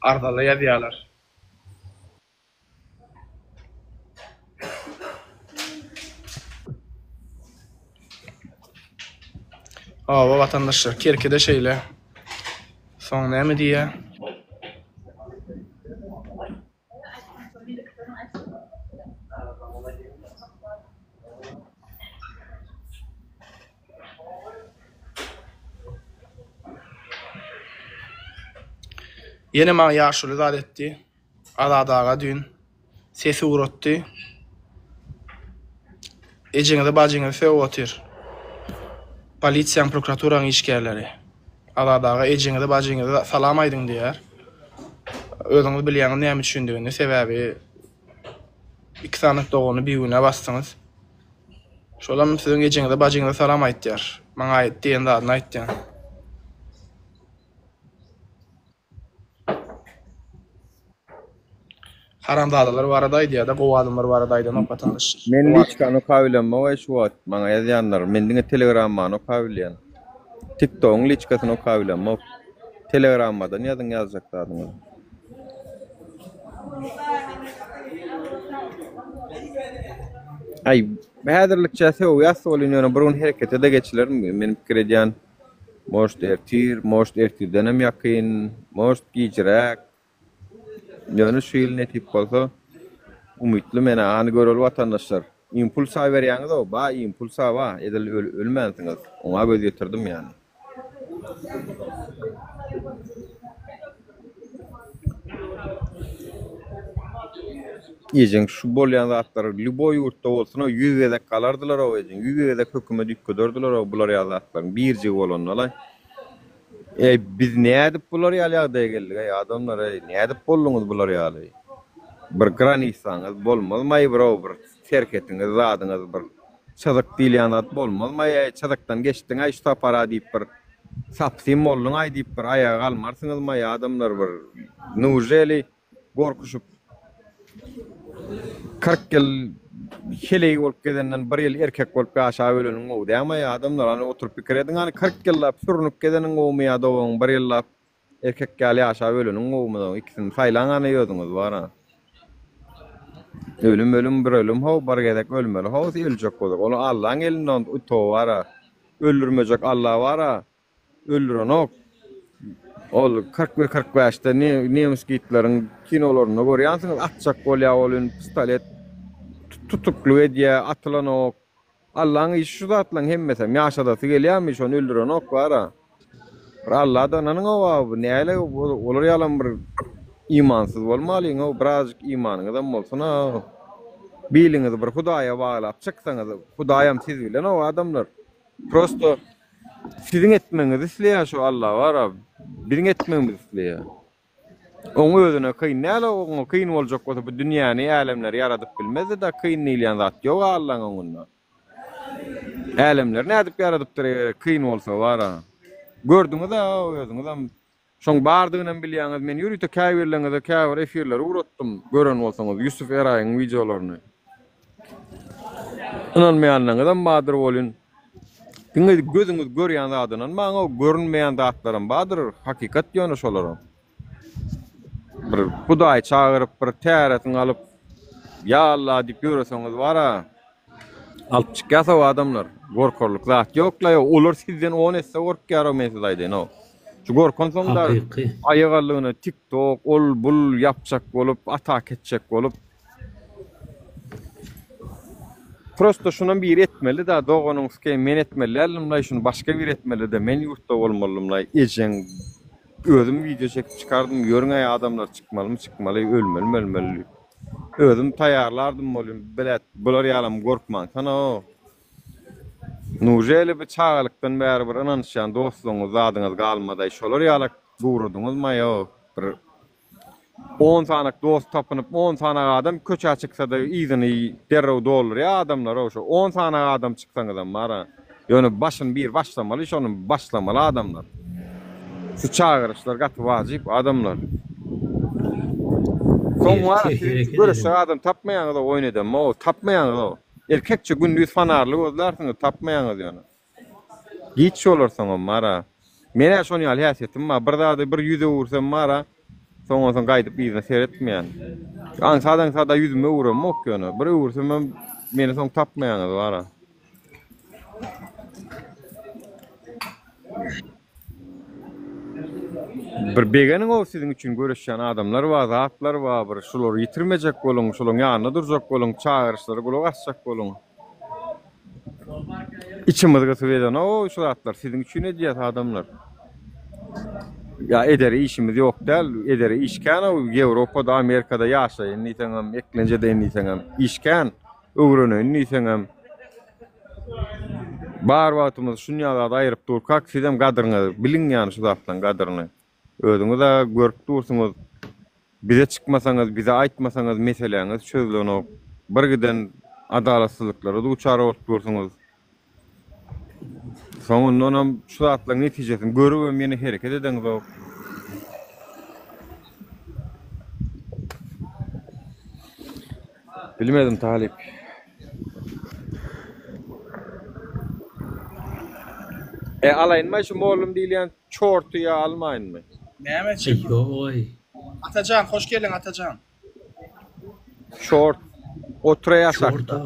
Speaker 12: Arzalar ýazýarlar. Hawa watandaşlar, Kerkide şeýle. Soň näme diýýär? Ýene maňa ýaşuly zat etdi. Azat aga düýn ses ugratdy. Ejeňizi bajyňyzy sögüp otyr. Polisiýaň prokuraturaň işgärleri. Azat aga ejeňize bajyňyza salam aýdyň diýýär. Özüňiz bilýäňiz näme üçindigini sebäbi iki sany dogany bigünä basdyňyz. Şolam siziň ejeňize bajyňyza salam aýtýar. Maňa aýt diýen zadyny aýtýan. Haramzadalar barada aýdýada gowy adamlar barada aýdanok watandaşlar.
Speaker 1: Men liçkany okabilemok şu wagt maňa ýazýanlar men diňe telegrammany okabilýän. Tiktogyň liçkasyny okabilemok. Telegrammadan ýazyň ýazjak zadyňyzy. Aý häzirlikçe sögýäs welin ýöne bir gün herekete-de geçilermi men pikir edýän. Может ertir, может ertirdenem ýakyn, может gijiräk. Ýöne şu ýyl nesip bolsa umytly men hany göreli watandaşlar. Impulsa berýäňizow ba impulsa ba edil ölmänsiňiz oňa göz ýetirdim ýany. Ejeň şu bolýan zatlar lýuboý ýurtda bolsun-ow ýüz gezek galardylar-ow ejeň, ýüz gezek hökümet üýtgederdiler-ow bular ýaly zatlaryň birjigi bolanda-laý. Eý biz nädip bular ýaly ýagdaýa geldik-eý adamlar-eý nädip bolduňyz bular ýaly? Bir granisaňyz bolmazmaý bir-ow bir serhetiňiz zadyňyz bir çyzyk diýilýän zat bolmazmaý eý çyzykdan geçdiň-aý şu sapar-a diýip bir sapsim bolduň-aý diýip bir aýaga galmarsyňyzmaý adamlar bir nuželi Gorkuşyp, 40 ýyl heleý bolup gezenden bir ýyl erkek bolup ýaşap öleniň gowy dälmi adamlar? Hany oturyp pikir ediň, hany 40 ýyllap sürünip gezeniň gowumy ýa-da oň bir ýyllap erkek ýaly ýaşap öleniň gowumy? Ikisini saýlaň hany özüňiz bara. Ölüm ölüm bir ölüm how bir gezek ölmeli how öljek bolsak. Ony Allaň elinde utugy bara. Öldürmejek Alla bara. Öldürenok. Ol 41 45-de nemes Gitleriň kinolarynda görýänsiňiz, atjak bolýar ol indi pistolet tutuklyk edýär, atylanok. Allaň işi şu zatlaryň hemmesem. Ýaşadasy gelýärmi, şony öldürenok bara. Bir Alla-da ynanyň-ow, bu näle olar ýalam bir imansyz bolmalyň-ow, birazjyk imanyňyzam bolsun-a. Biliňizi bir Hudaýa baglap çyksaňyz, Hudaýam siz bilen-ow adamlar. Prosto siziň etmegiňizi isleýär şu Alla bara biziň etmegimizi isleýär. Oň özüne kyn däl oňa kyn boljak bolsa bu dünýäni älemleri ýaradyp bilmezdi da kyn diýilýän zat ýok Allaň öňünde. Älemleri nädip ýaradypdyr eger kyn bolsa bara. Gördüňiz-ä özüňizem Şoň bardygynam bilýäňiz, men ýörite käbirleriňize käbir efirleri ugratdym, gören bolsaňyz, Ýusuf Eraýyň wideolaryny. Ynanmaýanlaryňyzam bardyr welin, diňe gözüňiz görýän zada ynanmaň-ow, görünmeýän zatlaram bardyr, hakykat ýöne şolaram. Bir Hudaýy çagyryp, bir täretini alyp, Ýa Alla diýip ýöreseňiz bar-a, Alyp çykýas-ow adamlar. Gorkarlyk zat ýok-la-ow. Olar sizden on esse gorkýar-ow men size aýdaýyn-ow. Şu gorkansoň da
Speaker 2: Hakyky.
Speaker 1: aýagallygyna tik-tok, ol bul ýapjak bolup, ataka etjek bolup. Prosto şunam biri etmeli-da doganyň skeý men etmeli däldim-laý şuny başga biri etmelide men ýurtda bolmalydym-laý ejeň özüm wideo çekip çykardym ýörüň-äý adamlar çykmalymy çykmaly ölmelimi ölmeli diýip. Özüm taýýarlardym welin bilet bular ýalam gorkmaňsana. Nujeli bir çagalykdan bäri bir ynanyşýan dostlugyňyz zadyňyz galmadaý şolar ýalak gurudyňyzmaý bir on sanak dost tapynyp on sanak adam köçä çyksada yzyny derrew doldurýar adamlar şo on sanak adam çyksaňyzam bara Ýöne başyny bir başlamaly şony başlamaly adamlar. Şu çagyryşlar gaty wajyp adamlar. Soň bar siz göreşjek adam tapmaýaňyz oýun edemok tapmaýaňyz. Erkekçe gündiz fanarly gözlärsiňiz tapmaýaňyz ýöne. Giç bolar soňam bara. Men-ä şon ýaly häsiýetim bar. Bir zady bir ýüz öwürsem bar-a, soň onsoň gaýdyp yzyna seretmeýän. Aňsat-aňsat-a ýüzümi öwüremok ýöne. Bir öwürsemem meni soň tapmaýaňyz bar-a. Bir begeniň-ow siziň üçin göreşýän adamlar bar, zatlar bar, bir şulary ýitirmejek boluň, şolaryň ýanynda durjak boluň, çagyryşlara gulak asjak boluň. Içimiz gysyp edenok-ow şu zatlar, siziň üçin edýäs adamlar. Ýa edere işimiz ýok däl, edere iş kän-ow, Ýewropada, Amerikada ýaşaýyn diýseňem, eklenç edeýin diýseňem, iş kän, öwreneýin diýseňem. Bar wagtymyzy şunýa zada aýyryp durkak sizem gadryňyzy biliň ýany şu zatlaň gadryny. Özüňiz-ä görüp dursuňyz. Bize çykmasaňyz, bize aýtmasaňyz meseläňiz çözülenok. Bir giden adalatsyzlyklara duçar bolup dursuňyz. Soňundanam şu zatlaň netijesini görübem ýene hereket edeňzok. Bilmedim talyp. E alaýynmy şu mollum diýilýän çorty ýa almaýynmy?
Speaker 12: Näme üçin?
Speaker 2: Ýogaý.
Speaker 12: Atajan hoş geldiň Atajan.
Speaker 1: Çort. Oturaý aşakda.
Speaker 2: Çorta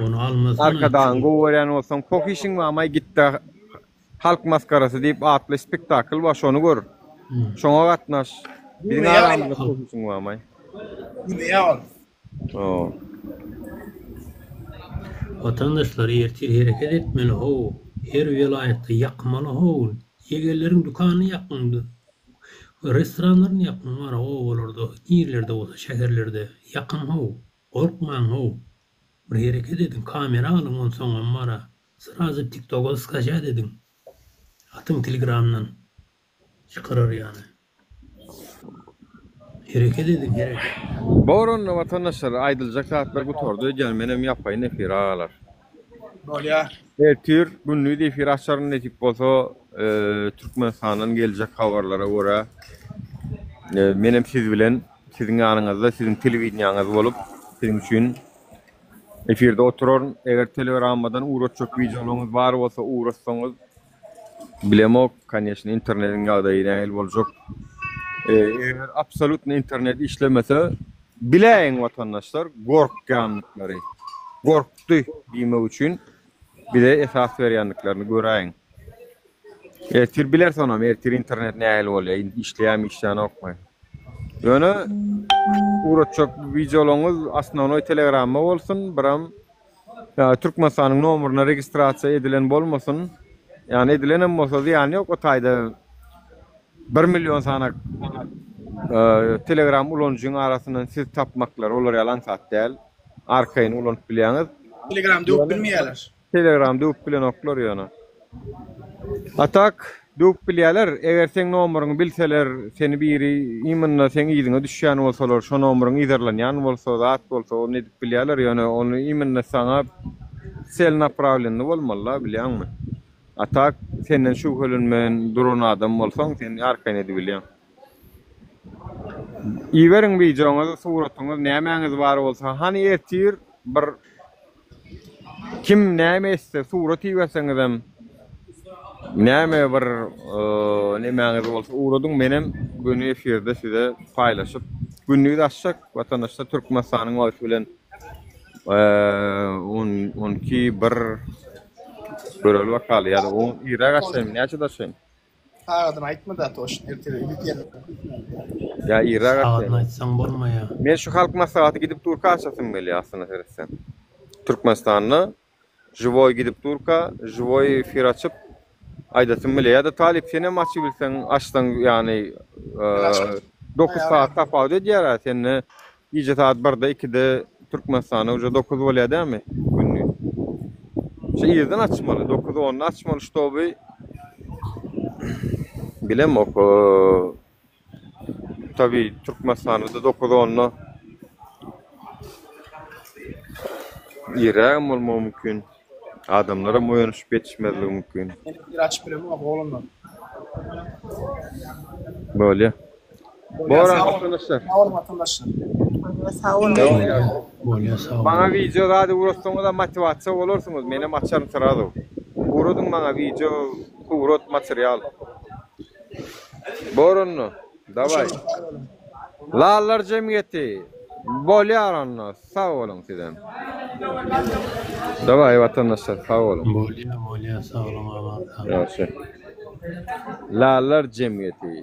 Speaker 2: ony almasana.
Speaker 1: Arkadagyňy gowy görýän bolsaň poh işiň barmaý gitde Halk masgarasy diýip atly spektakl bar şony gör. Şoňa gatnaş. Biziň aramyzda poh işiň barmaý.
Speaker 12: Gülýä ol.
Speaker 2: Watandaşlar ertir hereket etmeli how her welaýatda ýakmaly how ýegenleriň dükanyny ýakyň restoranlaryny ýakyň bara obalarda nirlerde bolsa şäherlerde ýakyň how gorkmaň how bir hereket ediň kamera alyň onsoňam bara srazy tiktoka skaçat ediň atyň telegramdan. Çykarar ýaly. Hereket ediň hereket.
Speaker 1: Bor onda watandaşlar aýdyljak zatlar gutardy öýdýän menem ýapaýyn efiri agalar.
Speaker 12: Bolýa.
Speaker 1: Ertir gündiz efir açaryn nesip bolsa Türkmenistandan geljek habarlara görä menem siz bilen siziň ýanyňyzda siziň telewideniýaňyz bolup siziň üçin efirde oturaryn eger telegrammadan ugratjak wideolaryňyz bar bolsa ugratsaňyz Bilemok, koneçno internetiň ýagdaýy nähili boljak. Eger absolýutno internet işlemese, biläýiň watandaşlar, gorkýandyklary, gorkdy diýmek üçin bize esas berýändiklerini göräýiň. Ertir bileris onam, ertir internet nähili bolýar, işleýärmi, işlänokmy. Ýöne ugratjak wideolaryňyz osnownoý telegramma bolsun, biram Türkmenistanyň nomeryna registrasiýa edilen bolmasyn. Ýagny edilenem bolsa zyýany ýok o taýda bir million sany telegram ulanyjyň arasyndan sizi tapmaklary olar ýaly aňsat däl. Arkaýyn ulanyp bilýäňiz.
Speaker 12: Telegram döwüp bilmeýärler.
Speaker 1: Telegram döwüp bilenoklar ýöne. A tak döwüp bilýärler. Eger seň nomeryňy bilseler, seni biri imенно seň yzyňa düşýän bolsalar, şo nomeryň yzarlanýan bolsa, zat bolsa ony edip bilýärler. Ýöne ony imенно saňa celnapravlenny bolmaly-da, bilýäňmi? A tak senden şübhelenmän duran adam bolsaň, sen arkaýyn edibilýäň. Iberiň wideoňyzy, suratyňyz, nämäňiz bar bolsa. Hany ertir bir Kim näme etse surat iberseňizem näme bir nemäňiz bolsa ugradyň menem göni efirde size paýlaşyp gündiz açjak watandaşlar Türkmenistanyň wagty bilen on on iki bir göreli bakaly ýa-da on irräk açaýyn näçede açaýyn
Speaker 12: Sagadyny aýtma-da toşn ertir gidýän.
Speaker 1: Ýa irräk açaýyn.
Speaker 2: Sagadyny aýtsaň bolmaýa.
Speaker 1: Men şu halk maslahaty gidip durka açasym gelýär aslynda seretseň. Türkmenistanda živoý gidip durka živoý efir açyp aýdasym gelýär. Ýa-da Talyp senem açybilseň açsaň ýagny dokuz sagat tapawut edýär-ä sende Gije saat birde ikide Türkmenistanda uje dokuz bolýar dämi gündiz. Şu irden açmaly, dokuz onda açmaly ştoby bilemok. Tabi Türkmenistanda da dokuz onda irrägem bolmagy mümkin. Adamlaram oýanyşyp ýetişmezligi mümkin.
Speaker 12: Men bir açyp bilemok oglanlar.
Speaker 1: Bolýa. Boran watandaşlar.
Speaker 12: Sag boluň watandaşlar.
Speaker 10: Sag boluň.
Speaker 2: Bolýa sag boluň.
Speaker 1: Maňa wideo zady ugratsaňyzam motiwasiýa bolarsyňyz menem açaryn srazu. Ugradyň maňa wideo surat material. Bor onda. Daway. Lallar jemgyýeti. Bolýar onda. Sag boluň sizem. Daway watandaşlar sag boluň.
Speaker 2: Bolýa bolýa sag boluň aman sag.
Speaker 1: Ýagşy. Lallar jemgyýeti.